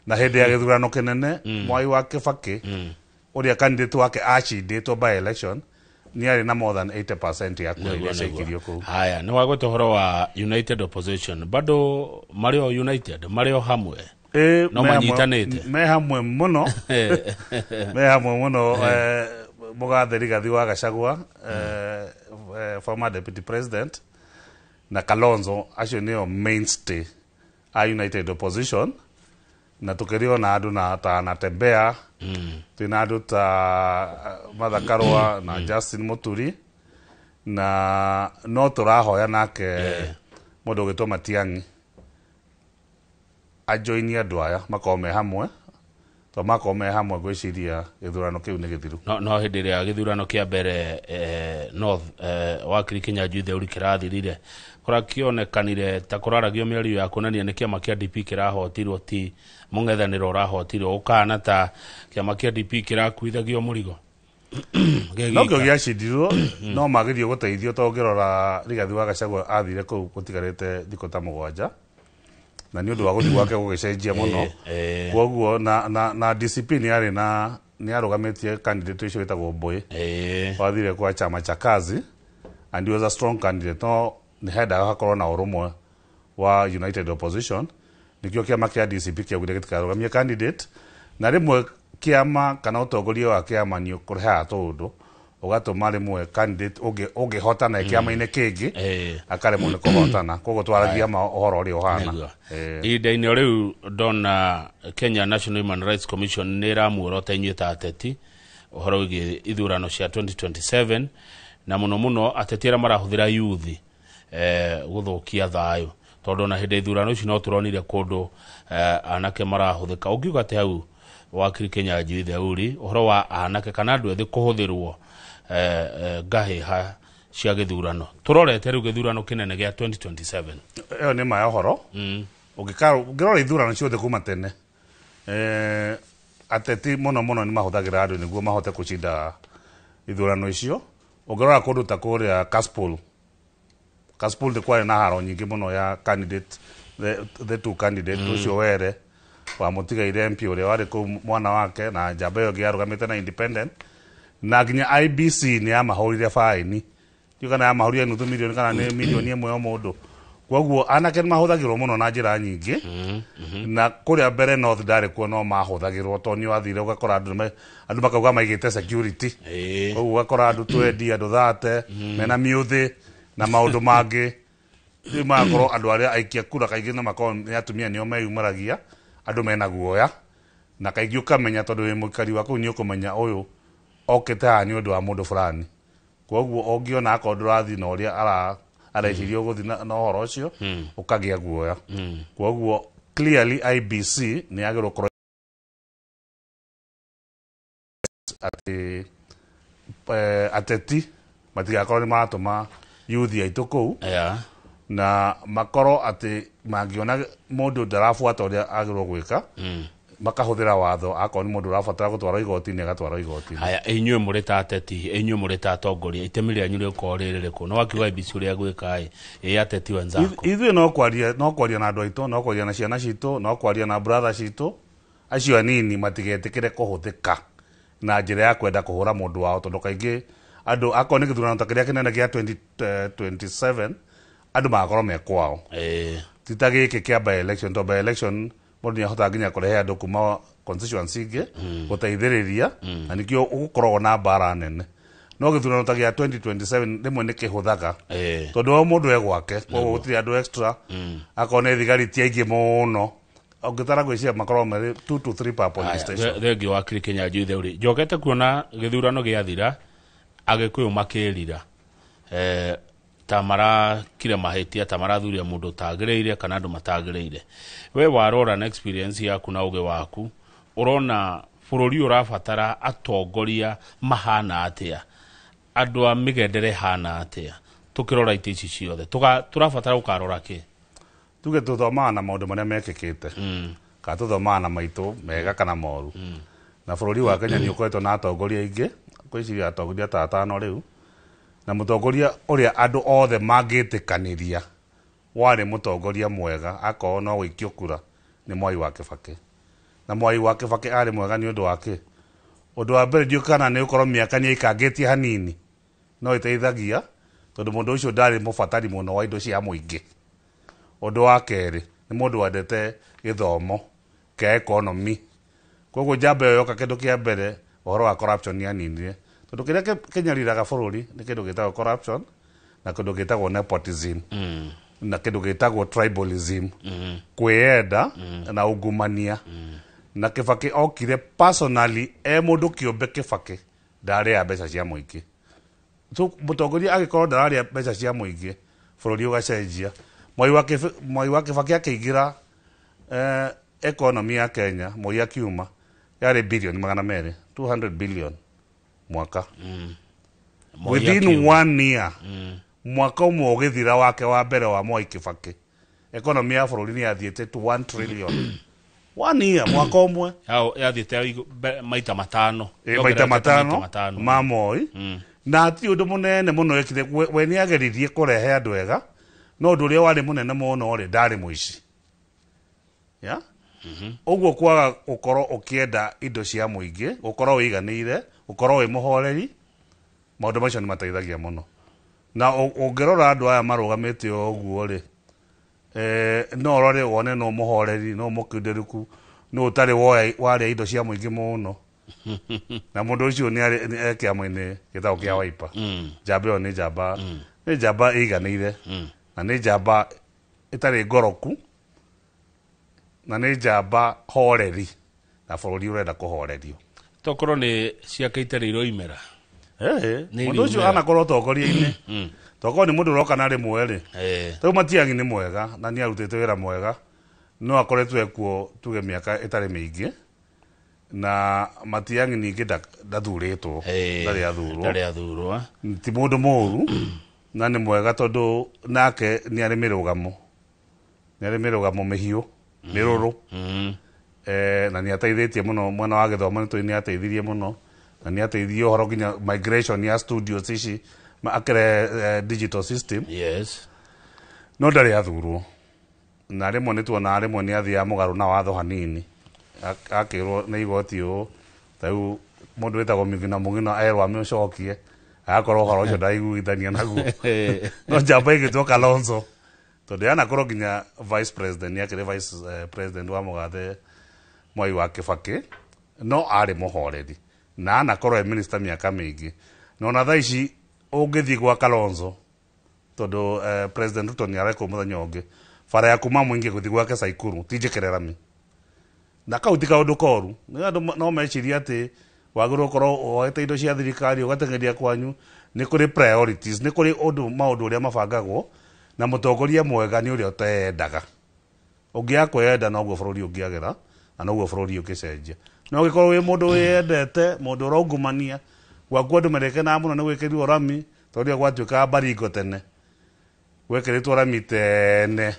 Na hĩndĩ ya gĩthurano kĩnene, Mwai wa Kibaki ũrĩa candidate wake acindĩtwo by election Nĩ arĩ na more than 80% ya kura iria ciaikirio kũu. Haya, nĩ wagweta ũhoro wa United Opposition, bado marĩ o united, marĩ o hamwe? Ĩ, no me hamwe- manyitanĩte? Me hamwe mũno, me hamwe mũno. Mũgathe Rigathi wa Gachagua, former deputy president, na Kalonzo, acio nĩo mainstay a United Opposition, na tukĩrĩ ona andũ na ta Anatembea, twĩna andũ ta Martha Karua na Justin Muturi, na no tũrahoya nake mũndũ ũgĩtwo Matiang'i ajoini andũ aya, makorwo me hamwe, tondũ makorwo me hamwe, ngwĩciria gĩthurano kĩu nĩ gĩthiru. No hĩndĩ ĩrĩa gĩthurano kĩa mbere North, Wakiri Kinyanjui Theuri kĩrathirire, kũrĩa kĩonekanire ta kũraragio mĩario ya kuonania nĩ kĩama kĩa DP kĩrahotirwo, ti mũng'ethanĩro ũrahotirwo, ũkahana ta kĩama kĩa DP kĩrakuithagio mũrigo No kĩo gĩacindirwo, no magĩrio gũteithio, tondũ ũngĩrora Rigathi wa Gachagua athire kũu gũtigarĩte thikũ ta 7, na nĩ ũndũ wa gũthiĩ gwake gũgĩcenjia mũno. Koguo na DCP nĩ arĩ na nĩ arũgamĩtie candidate ũcio wĩtagwo Mbui, wathire kwa chama cha Kazi, and he was a strong candidate, no nĩ hendaga hakorwo na ũrũmwe wa United Opposition. Nĩkĩo kĩama kĩa DCP kĩaugire gĩtikarũgamie candidate, na rĩmwe kĩama kana ũtongoria wa kĩama nĩ ũkũrehaga tũũndũ ũgatũma rĩmwe candidate ũngĩhotana kĩama-inĩ kĩngĩ akaremwo nĩ kũhotana. Koguo twaragia ma ũhoro ũrĩa ũhana. Nĩguo. Ihinda-inĩ o rĩu ndona Kenya National Human Rights Commission nĩ ĩramuorota inyuĩ ta ateti ũhoro wĩgiĩ ithurano cia 2027, na mũno mũno ateti arĩa marahũthĩra yuthi gũthũkia thayũ, tondũ ona hĩndĩ ya ithurano ici no tũronire kũndũ anake marahũthĩka. Ũngiuga atĩ hau, Wakiri Kinyanjui Theuri, ũhoro wa anake kana andũ ethĩ kũhũthĩrwo ngahĩha cia gĩthurano, tũrorete rĩu gĩthurano kĩnene gĩa 2027? Ĩyo nĩ ma ya ũhoro. Ũngĩrora ithurano ciothe kuma tene, ateti mũno mũno nĩ mahũthagĩra andũ nĩguo mahote kũcinda ithurano icio. Ũngĩrora kũndũ ta kũrĩa Kasipul, Kasipul nĩ kwarĩ na haro nyingĩ mũno ya candidate, the two candidate, ũcio Were wa mũtigaire MP ũrĩa warĩ kũu, mwana wake, na njamba ĩyo ĩngĩ yarũgamĩte na independent, na nginya IBC nĩ yamahũrire faini. Ndiũĩ kana yamahũrire nuthu milioni kana nĩ milioni 1 o mũndũ. Koguo anake nĩ mahũthagĩrwo mũno na njĩra nyingĩ, na kũrĩa mbere North ndarĩ kuo, no mahũthagĩrwo, tondũ nĩ wathire ũgakora andũ makauga maigĩte security. Koguo ũgakora andũ 20, andũ 30 mena miũthĩ na maũndũ mangĩ. Rĩu magakorwo andũ arĩa aikia kura kaingĩ no makorwo nĩ atumia, nĩo meyumĩragia, andũ mena guoya, na kaingĩ ũkamenya tondũ wĩ mũikari wa kũu, nĩ ũkũmenya ũyũ okĩte haha nĩ ũndũ wa mũndũ fulani. Koguo ũngĩona akorwo ndũrathiĩ na ũrĩa areciria ũgũthiĩ na ũhoro ũcio, ũkagĩa guoya. Koguo clearly IBC nĩ yagĩrĩirwo gũkorwo atĩ ateti matigakorwo nĩ maratũma yuthi aitũ kũu, na makorwo atĩ mangĩona mũndũ ndarabuata ũrĩa agĩrĩirwo gwĩka, makahũthĩra watho. Akorwo nĩ mũndũ ũrabatara gũtwarwo igoti-inĩ, agatwarwo igoti-inĩ. Haya, inyuĩ mũrĩ ta ateti, inyuĩ mũrĩ ta atongoria, itemi rĩanyu rĩgũkorwo rĩrĩ rĩrĩkũ? No wakiuga IBC ũrĩa gwĩka ĩ, ĩ ateti wenzako? Ithuĩ no kwaria na andũ aitũ, no kwaria na ciana citũ, no kwaria na brother citũ acio anini matigetĩkĩre kũhũthĩka na njĩra ya kwenda kũhũra mũndũ wao, tondũ kaingĩ andũ akorwo nĩ gĩthurano ta kĩrĩa kĩnene gĩa 2027, andũ magakorwo me kwao, ti ta gĩkĩ kĩa by election, tondũ by election mũndũ nĩ ahotaga nginya kũrehe andũ kuma constituency ingĩ gũteithĩrĩria, na nĩkĩo gũkoragwo na mbara nene. No gĩthurano ta gĩa 2027 rĩmwe nĩ kĩhũthaga, tondũ o mũndũ e gwake, koguo gũtirĩ andũ extra. Akorwo nĩ thigari ti aingĩ mũno, ũngĩtara gwĩciria makorwo marĩ 2 to 3 per polling station. Thengio, Wakiri Kinyanjui Theuri. Njokete kuona gĩthurano gĩathira, Agĩkũyũ makĩrira ta marakire mahĩtia, ta marathuria mũndũ ũtagĩrĩire kana andũ matagĩrĩire. We warora na experience yaku na ũgĩ waku, ũrona bũrũri ũrabatara atongoria mahana atĩa, andũ a mĩgendere hana atĩa? Tũkĩrora itĩ ici ciothe, tũrabatara gũkarora kĩ? Tuge tũthomaga na maũndũ marĩa mekĩkĩte, kana tũthomaga na maitũ mega kana moru, na bũrũri wa Kenya nĩ ũkoretwo na atongoria aingĩ, ngwĩciria atongoria ta atano rĩu, na mũtongoria ũrĩa andũ othe mangĩtĩkanĩria warĩ mũtongoria mwega, akorwo no gũikio kura, nĩ Mwai wa Kĩbakĩ. Na Mwai wa Kĩbakĩ arĩ mwega nĩ ũndũ wa kĩ? Ũndũ wa mbere, ndiũĩ kana nĩ ũkorwo mĩaka nĩ aikangĩtie hanini. No ĩteithagia tondũ mũndũ ũcio ndarĩ mũbatari mũno wa indo cia mũingĩ. Ũndũ wa kerĩ nĩ mũndũ wendete gĩthomo kĩa economy. Koguo njamba ĩyo yoka kĩndũ kĩa mbere ũhoro wa corruption nĩ aninire, tondũ kĩrĩa kĩnyariraga bũrũri nĩ kĩndũ gĩtagwo corruption na kĩndũ gĩtagwo nepotism na kĩndũ gĩtagwo tribalism, kwĩyenda na ungumania. Na Kibaki okire personally e mũndũ kĩũmbe. Kibaki ndarĩa mbeca cia mũingĩ. So mũtongoria angĩkorwo ndararĩa mbeca cia mũingĩ, bũrũri ũgacenjia. Mwai wa Kibaki akĩingĩra, economy ya Kenya Moi akiuma yarĩ bilioni 200, 200 billion mwaka. Moi Within akiuma. one year, mwaka ũmwe ũgĩthira wake wa mbere wa Mwai Kibaki, economy ya bũrũri nĩ yathiĩte to 1 trillion. One year, mwaka ũmwe. Yao yathiĩte maita matano. Maita Yongererete matano matano. Ma Moi. Na ti ũndũ mũnene mũno ekire. We nĩ ageririe kũrehe andũ ega, no ũndũ ũrĩa warĩ mũnene mũno rĩ, ndarĩ mũici ya ũguo kwaga gũkorwo ũkĩenda indo cia mũingĩ, gũkorwo wĩiganĩire, gũkorwo wĩ mũhoreri, maũndũ macio nĩ mateithagia mũno. Na ũngĩrora andũ aya marũgamĩte o ũguo rĩ, no ũrore wone no mũhoreri, no mũkindĩrĩku, no ũtarĩ woya warĩa indo cia mũingĩ mũno. Na mũndũ ũcio nĩ arĩ e kĩama-inĩ gĩtagwo kĩa Wiper. Njamba ĩyo nĩ njamba ĩiganĩire na nĩ njamba ĩtarĩ ngoroku na nĩ njamba horeri, na bũrũri ũrenda kũhorerio. Tokorwo nĩ ciake itarĩ iroimĩra. Nĩ Mũndũ ũcio iriumĩra. anakorwo ũtongoria-inĩ, tokorwo nĩ mũndũ ũroka na rĩmwe rĩ, rĩu Matiang'i nĩ mwega na nĩ arutĩte wĩra mwega, no akoretwo ekuo tuge mĩaka ĩtarĩ mĩingĩ. Na Matiang'i ningĩ ndathurĩtwo, ndarĩ athurwo. Ndarĩ athurwo. Ti mũndũ mũru na nĩ mwega, tondũ nake nĩ arĩ mĩrũgamo, nĩ arĩ mĩrũgamo mĩhiũ mĩrũrũ. Na nĩ ateithĩtie mũno mwena wa gĩthomo, nĩ tũĩ nĩ ateithirie mũno na nĩ ateithirie ũhoro nginya migration ya studios ici, akĩrehe digital system. No ndarĩ athurwo, na rĩmwe nĩ tuonaga rĩmwe nĩ athiaga mũgarũ na watho hanini. Akĩrwo nĩ igoti ũũ, ta rĩu mũndũ wĩtagwo Migina Mugina erwo amĩcokie, agakorwo ũhoro ũcio ndaraiguithania naguo. No njamba ĩgĩtwo Kalonzo, tondũ yanakorwo nginya vice president, nĩ akĩrĩ vice president wa mũgathe Mwai wa Kibaki, no arĩ mũhoreri na anakorwo e minister mĩaka mĩingĩ. Na ona thaa ici ũngĩthiĩ gwa Kalonzo, tondũ President Ruto nĩ arekwo mũthenya ũngĩ, bara ya kuma mũingĩ gũthiĩ gwake Saikuru ti njĩkĩre rami, na kau ti kaũndũ koru. Nĩ andũ no meciria atĩ wagĩrĩirwo gũkorwo woete indo cia thirikari ũgateng'eria kwanyu. Nĩ kũrĩ priorities, nĩ kũrĩ ũndũ maũndũ ũrĩa mabangagwo, na mũtongoria mwega nĩ ũrĩa ũteyendaga. Ũngĩaga kwĩyenda, noguo bũrũri ũngĩagĩra na noguo bũrũri ũngĩcenjia. No ũngĩkorwo wĩ mũndũ wĩyendete, mũndũ ũraungumania, gwaku andũ marĩkenaga mũno nĩ gwĩkĩrirwo rami, tondũ rĩrĩa gwatuĩkaga Baringo tene gwekĩrĩtwo rami tene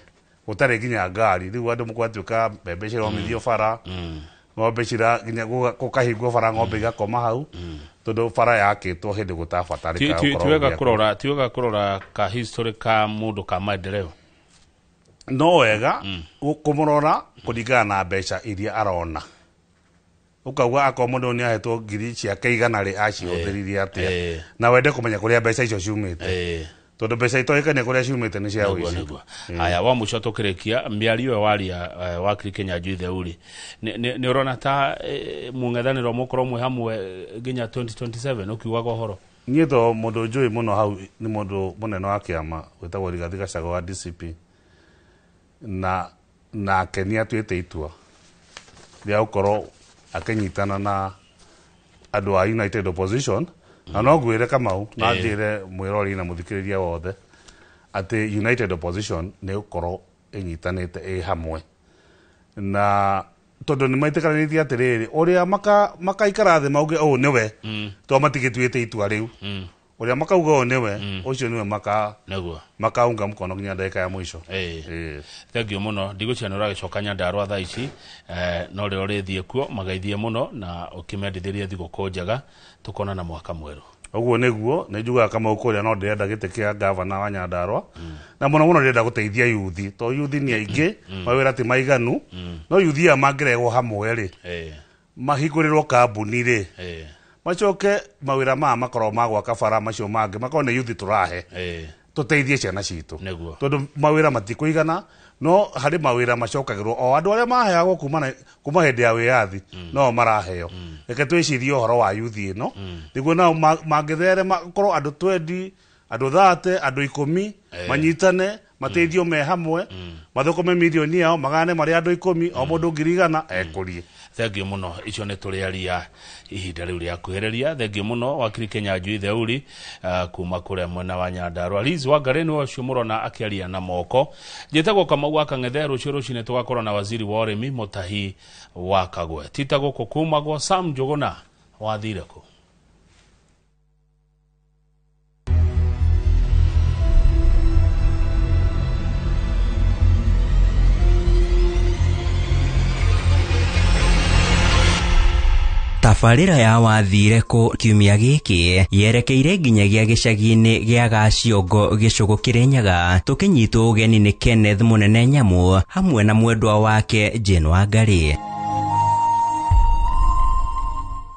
gũtarĩ nginya ngari, rĩu andũ gwatuĩka mbembe ciromithio bara, ng'ombe cira nginya gũkahingwo bara, ng'ombe igakoma hau, tondũ bara yakĩtwo hĩndĩ gũtabatarĩka Ti gũkorwo ti wega gĩakwo. Kũrora ti wega kũrora ka history ka mũndũ ka maendeleo. No wega kũmũrora kũringana na mbeca iria arona, ũkauga akorwo mũndũ nĩ ahetwo ngiri ciake 100 rĩ, acihũthĩririe atĩa, na wende kũmenya kũrĩa mbeca icio ciumĩte, tondũ mbeca itoĩkaine kũrĩa ciumĩte nĩ cia Nĩguo, ũici. Nĩguo. Haya, wa mũico tũkĩrĩkia mĩario ĩyo waria, wakiri Kĩnyanjui Theuri, nĩ ũrona ta mũng'ethanĩro mũkorwo mwĩ hamwe nginya 2027 ũkiugaga ũhoro? Niĩ to mũndũ njũĩ mũno hau nĩ mũndũ mũnene wa kĩama wĩtagwo Rigathi Gachagua wa DCP, na nake nĩ atuĩte itua rĩa gũkorwo akĩnyitana na andũ a United Opposition. Na no ngwĩre Kamau na njĩre mwĩrori na mũthikĩrĩria wothe atĩ United Opposition nĩ gũkorwo ĩnyitanĩte ĩ hamwe, na tondũ nĩ maitĩkanĩtie atĩrĩrĩ, ũrĩa makaikara thĩ mauge ũũ nĩwe, to matigĩtuĩte itua rĩu, ũrĩa makauga ũũ nĩwe, ũcio nĩwe maka makaunga mkono nginya ndagĩka ya mũico. Thank you mũno. Ndigũcia nĩ ũragĩcoka Nyandarua thaa ici, no rĩo rĩthiĩ kuo magaithie mũno na ũkĩmendithĩrie thigũkũ njega, tũkonana mwaka mwerũ. Ũguo nĩguo nĩ njugaga Kamau, kũrĩa no ndĩrenda gĩtĩ kĩa gavana wa Nyandarua, na mũno mũno ndĩrenda gũteithia yuthi, to yuthi nĩ aingĩ, mawĩra ti maiganu. No yuthi aya mangĩrehwo hamwe rĩ, mahingũrĩrwo kambuni rĩ, Macoke mawĩra maya makorwo ma gwaka bara macio mangĩ makorwo nĩ youth tũrahe tũteithie ciana citũ tondũ mawĩra matikũigana no harĩ mawĩra macokagĩrwo o andũ arĩa maheagwo kuma hĩndĩ ya wĩyathi no maraheo. Reke twĩcirie ũhoro wa youth ĩno nĩguo nao mangĩtherema korwo andũ 20 andũ 30 andũ 10 manyitane mateithio me hamwe mathũkũme mirioni yao magane marĩ andũ 10 o mũndũ 100,000 ekũrie. Thengiũ mũno icio nĩ tũrĩaria ihinda rĩu rĩa kuhĩrĩria. Thengiũ mũno wakiri Kenya Theuri kuma kũrĩa mwena wa Nyandarua. Liz Wangari nĩwe ũcio mũrona akĩaria na moko. Njĩtagwo Kamau wa Kang'ethe. Rũciũ rũcinĩ tũgakorwo na waziri wa ũrĩmi Mutahi wa Kagwe. Tita gũkũ kumagwo Sam Njũgũna wathire kũ? Tabarĩra ya wathire kũ kiumia gĩkĩ yerekeire nginyagia gĩcagi-inĩ gĩa Gaciongo gĩcũgũ Kĩrĩnyaga tũkĩnyitwo ũgeni nĩ Kenneth Mũnene Nyamũ hamwe na mwendwa wake Jane Wangari.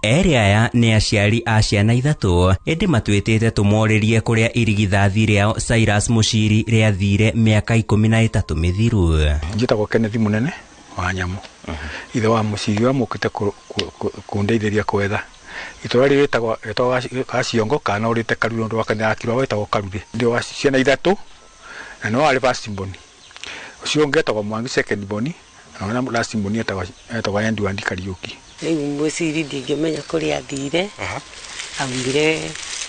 Erĩ aya nĩ aciari a ciana ithatũ ĩndĩ matwĩtĩte tũmorĩrie kũrĩa irigithathi rĩao Cyrus Muchiri rĩathire mĩaka 13 mĩthiru. Njĩtagwo Kenneth Mũnene wa Nyamũ ithe wa Muchiri wa mukite kundeithĩria kwetha itũra rĩtagwo Gaciongo kana ũrĩte Karuri ũndũ wa kanitha kirwa wetagwo Karuri. Ndĩ wa ciana ithatũ na no arĩ first born ũcio ũngĩ etagwo Mwangi second born na last born etagwo Edward Kariuki. Rĩu Muchiri ndingĩmenya kũrĩa athire, aumire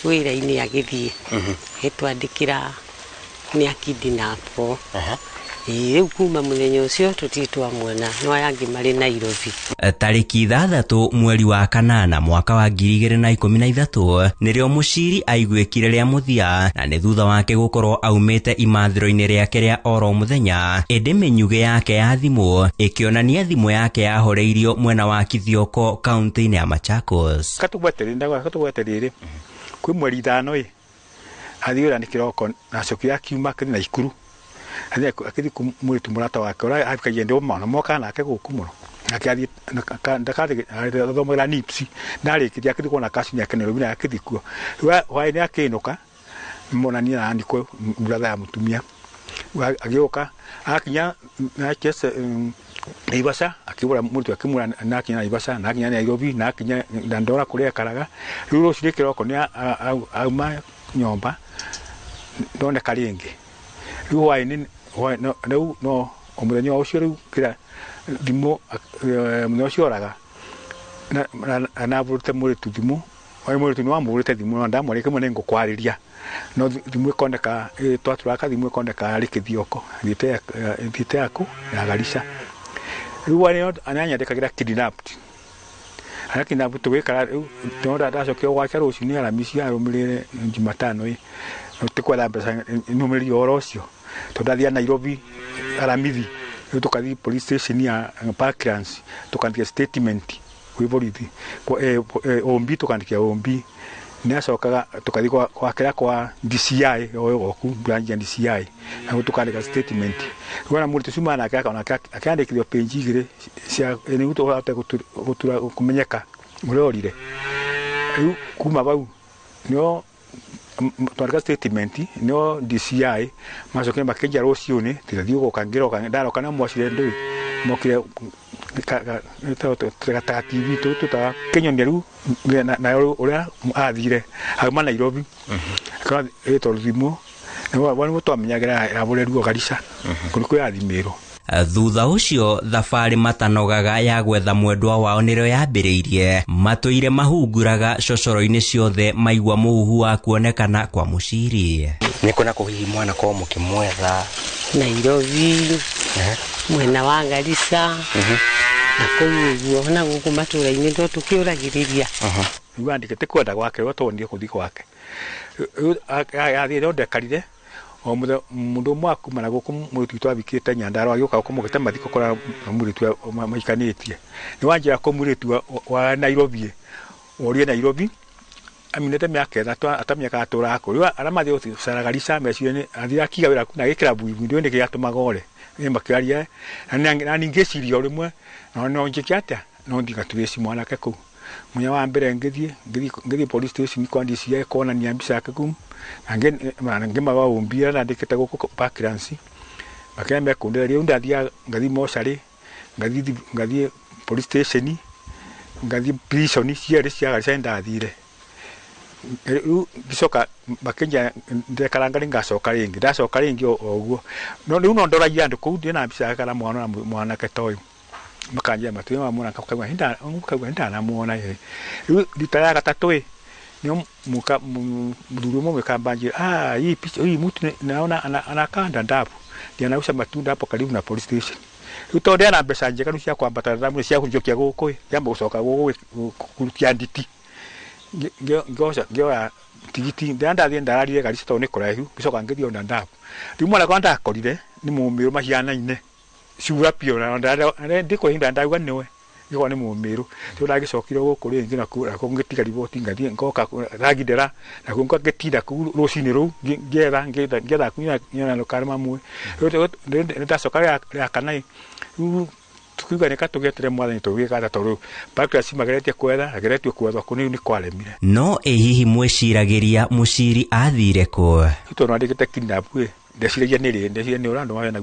wĩra-inĩ agĩthiĩ ĩtwandĩkĩra nĩ akidnapwo. Rĩu kuma mũthenya ũcio tũtirĩ twamuona no aya angĩ marĩ Nairobi. Tarĩki 6 mweri wa 8 mwaka wa 2013 nĩrĩo Muchiri aiguĩkire rĩa mũthia na nĩ thutha wake gũkorwo aumĩte imathĩro-inĩ rĩake rĩa oro mũthenya ĩndĩ mĩnyugĩ yake ya thimũ ĩkĩonania thimũ yake yahoreirio mwena wa Kithioko kaunti-inĩ ya Machakos. Katũgweterere kwĩ mweri 5 ĩ athiĩ wĩra nĩ kĩroko na acokire akiuma akĩthiĩ Naikuru akĩthiĩ mwĩrĩtu mũrata wake ũrĩa ahikagia ndĩ ona mokaga nake gũkũ mũno akĩathiĩ ndakathomagĩra NIPS ndarĩkĩria akĩthiĩ kuona cousin yake Nairobi na akĩthiĩ kuo. Rĩu hwaĩ-inĩ akĩinũka monania na andĩkwo brother ya mũtumia agĩũka akinya Naivasha akĩgũra mũrĩtu akĩmwĩra na akinya Naivasha na akinya Nairobi na akinya Dandora kũrĩa ekaraga. Rĩu rũcinĩ kĩroko nĩ auma nyũmba ndoneka rĩngĩ. Rĩu hwaĩ-inĩ rĩu no mũthenya ũcio rĩu kĩrĩa thimũ mũthenya ũcio oraga anabũrĩte mũrĩtu thimũ mũrĩtu nĩ wamũhũrĩte thimũ no ndamwarĩria kĩmwe nĩ ngũkwarĩria no thimũ ĩkoneka twatũraka thimũ ĩkoneka arĩ Kĩthioko thiĩte yaku ya Garissa. Rĩu hwaĩ-inĩ ananyandĩkagĩra kidnapped arĩa kidnapped tũgĩikara rĩu no ndacokire gwake rũcinĩ Aramisi arũmĩrĩire Jumatano ĩ tũkwetha mbeca nũmĩrĩrie ũhoro ũcio tondũ ndathiĩ Nairobi Aramithi rĩu tũkathiĩ police station ya Parklands tũkandĩka statement kwĩ borithi OMB tũkandĩkia OMB nĩ acokaga tũkathiĩ gwakĩra kwa DCI gũkũ branch ya DCI na tũkandĩka statement. Rĩu ona mũrutwo ũcio nake akĩandĩkithio page 2 cia nĩguo tũhote gũtura kũmenyeka ũrĩa orire. Rĩu kuma bau nĩo twandĩka statement nĩo DCI macokire makĩnjia rũciũ-inĩ tũgathiĩ gũka ngĩroka ndaroka na mwacire ndũĩ mokire ta TV tũtaga kĩnyonia rĩu na ũrĩa athire auma Nairobi akora ĩtwo thimũ nĩguo twamenyagĩra yabũrĩruo Garissa kũrĩ kwĩ yathimĩrwo. Thutha ũcio thabarĩ matanogaga ya gwetha mwendwa wao nĩrĩo yambĩrĩirie matũire mahunguraga cocoro-inĩ ciothe maigua mũhuhu wa kuonekana kwa Muchiri. Nĩ kũ na kũ hihi mwana korwo mũkĩmwetha? Nairobi mwena wa Garissa na kũu ũguo na gũkũ matũra-inĩ ndo tũkĩũragĩrĩria. Rĩu andĩkĩte kwenda gwake rĩu twonire kũthiĩ gwake athiĩ no ndekarire o mũndũ ũmwe akuma na gũkũ mũrĩtu witũ athikĩte Nyandarua agĩũka gũkũ mathiko kũrĩa mũrĩtu maikanĩtie nĩ wanjĩra kũ mũrĩtu wa Nairobi orie Nairobi aminete mĩaka ĩtatũ atamenyekaga atũraga kũ rĩu arĩa mathiĩ gũcera Garissa meciria athiĩ akiga wĩra na agĩkĩra buibui ndũĩ nĩkĩ gĩatũmaga ore nĩ makĩaria na ningĩ ngĩciria o rĩmwe no njĩke atĩa no ndigatũrĩci mwanake kũu Munya wa mbere ngithie police station kwa DCI kuonania mbica yake kum na ngĩmawaumbia na ndĩkĩte gũkũ Parklands makĩra mekũndĩra rĩu ndathiaga ngathiĩ mocarĩ ngathiĩ police station ngathiĩ prison cierĩ cia Garissa ndathire rĩu ngĩcoka makĩnjia ndekaranga rĩ ngacoka rĩngĩ ndacoka rĩngĩ o ũguo no rĩu no ndoragia andũ kũu ndĩna mbica yake kana mwana mwanake ta ũyũ makanjia matũ wa mwana kaigua hinda kaigua ndanamuona rĩu rita ya gatatũ ĩ nio muka mudhuru mwe kambanji hii picha hii mtu naona anakaa Dadaab ndiye anauza matunda hapo karibu na police station. Utonde na mbeca njega nu cia kwambata Dadaab cia kunjokia guku kiamba gucoka guku kurutia nditi ngioya tigiti ndandathie ndararire Garissa tondu ni kuraihu ngicoka ngithio Dadaab riu mwana kwa ndakorire ni mumiru mahianaine cura pio na ndikwihinda ndauga niwe gĩkorwo nĩ mũmĩrũ rĩu ndagĩcokire gũkũ rĩngĩ nakuo ngĩtiga riboti ngathiĩ ngoka Ragindera nakuo ngĩtinda kũu rũcinĩ rũu ngĩetha kunyona ndũkarĩ mamwe rĩu nĩndacoka rĩa kana rĩu tukiuga nĩ katũgetere mwathani tũgĩka tondũ Parklands mageretie kwetha ageretie kwethwo kũ nĩ kwaremire. No ĩ hihi mwĩciragĩria Mũciri athire kũ? Tondũ andĩkĩte kidnap ĩ ndeciragia nĩ rĩ ndeciragia nĩ ũrĩa andũ maheanaga.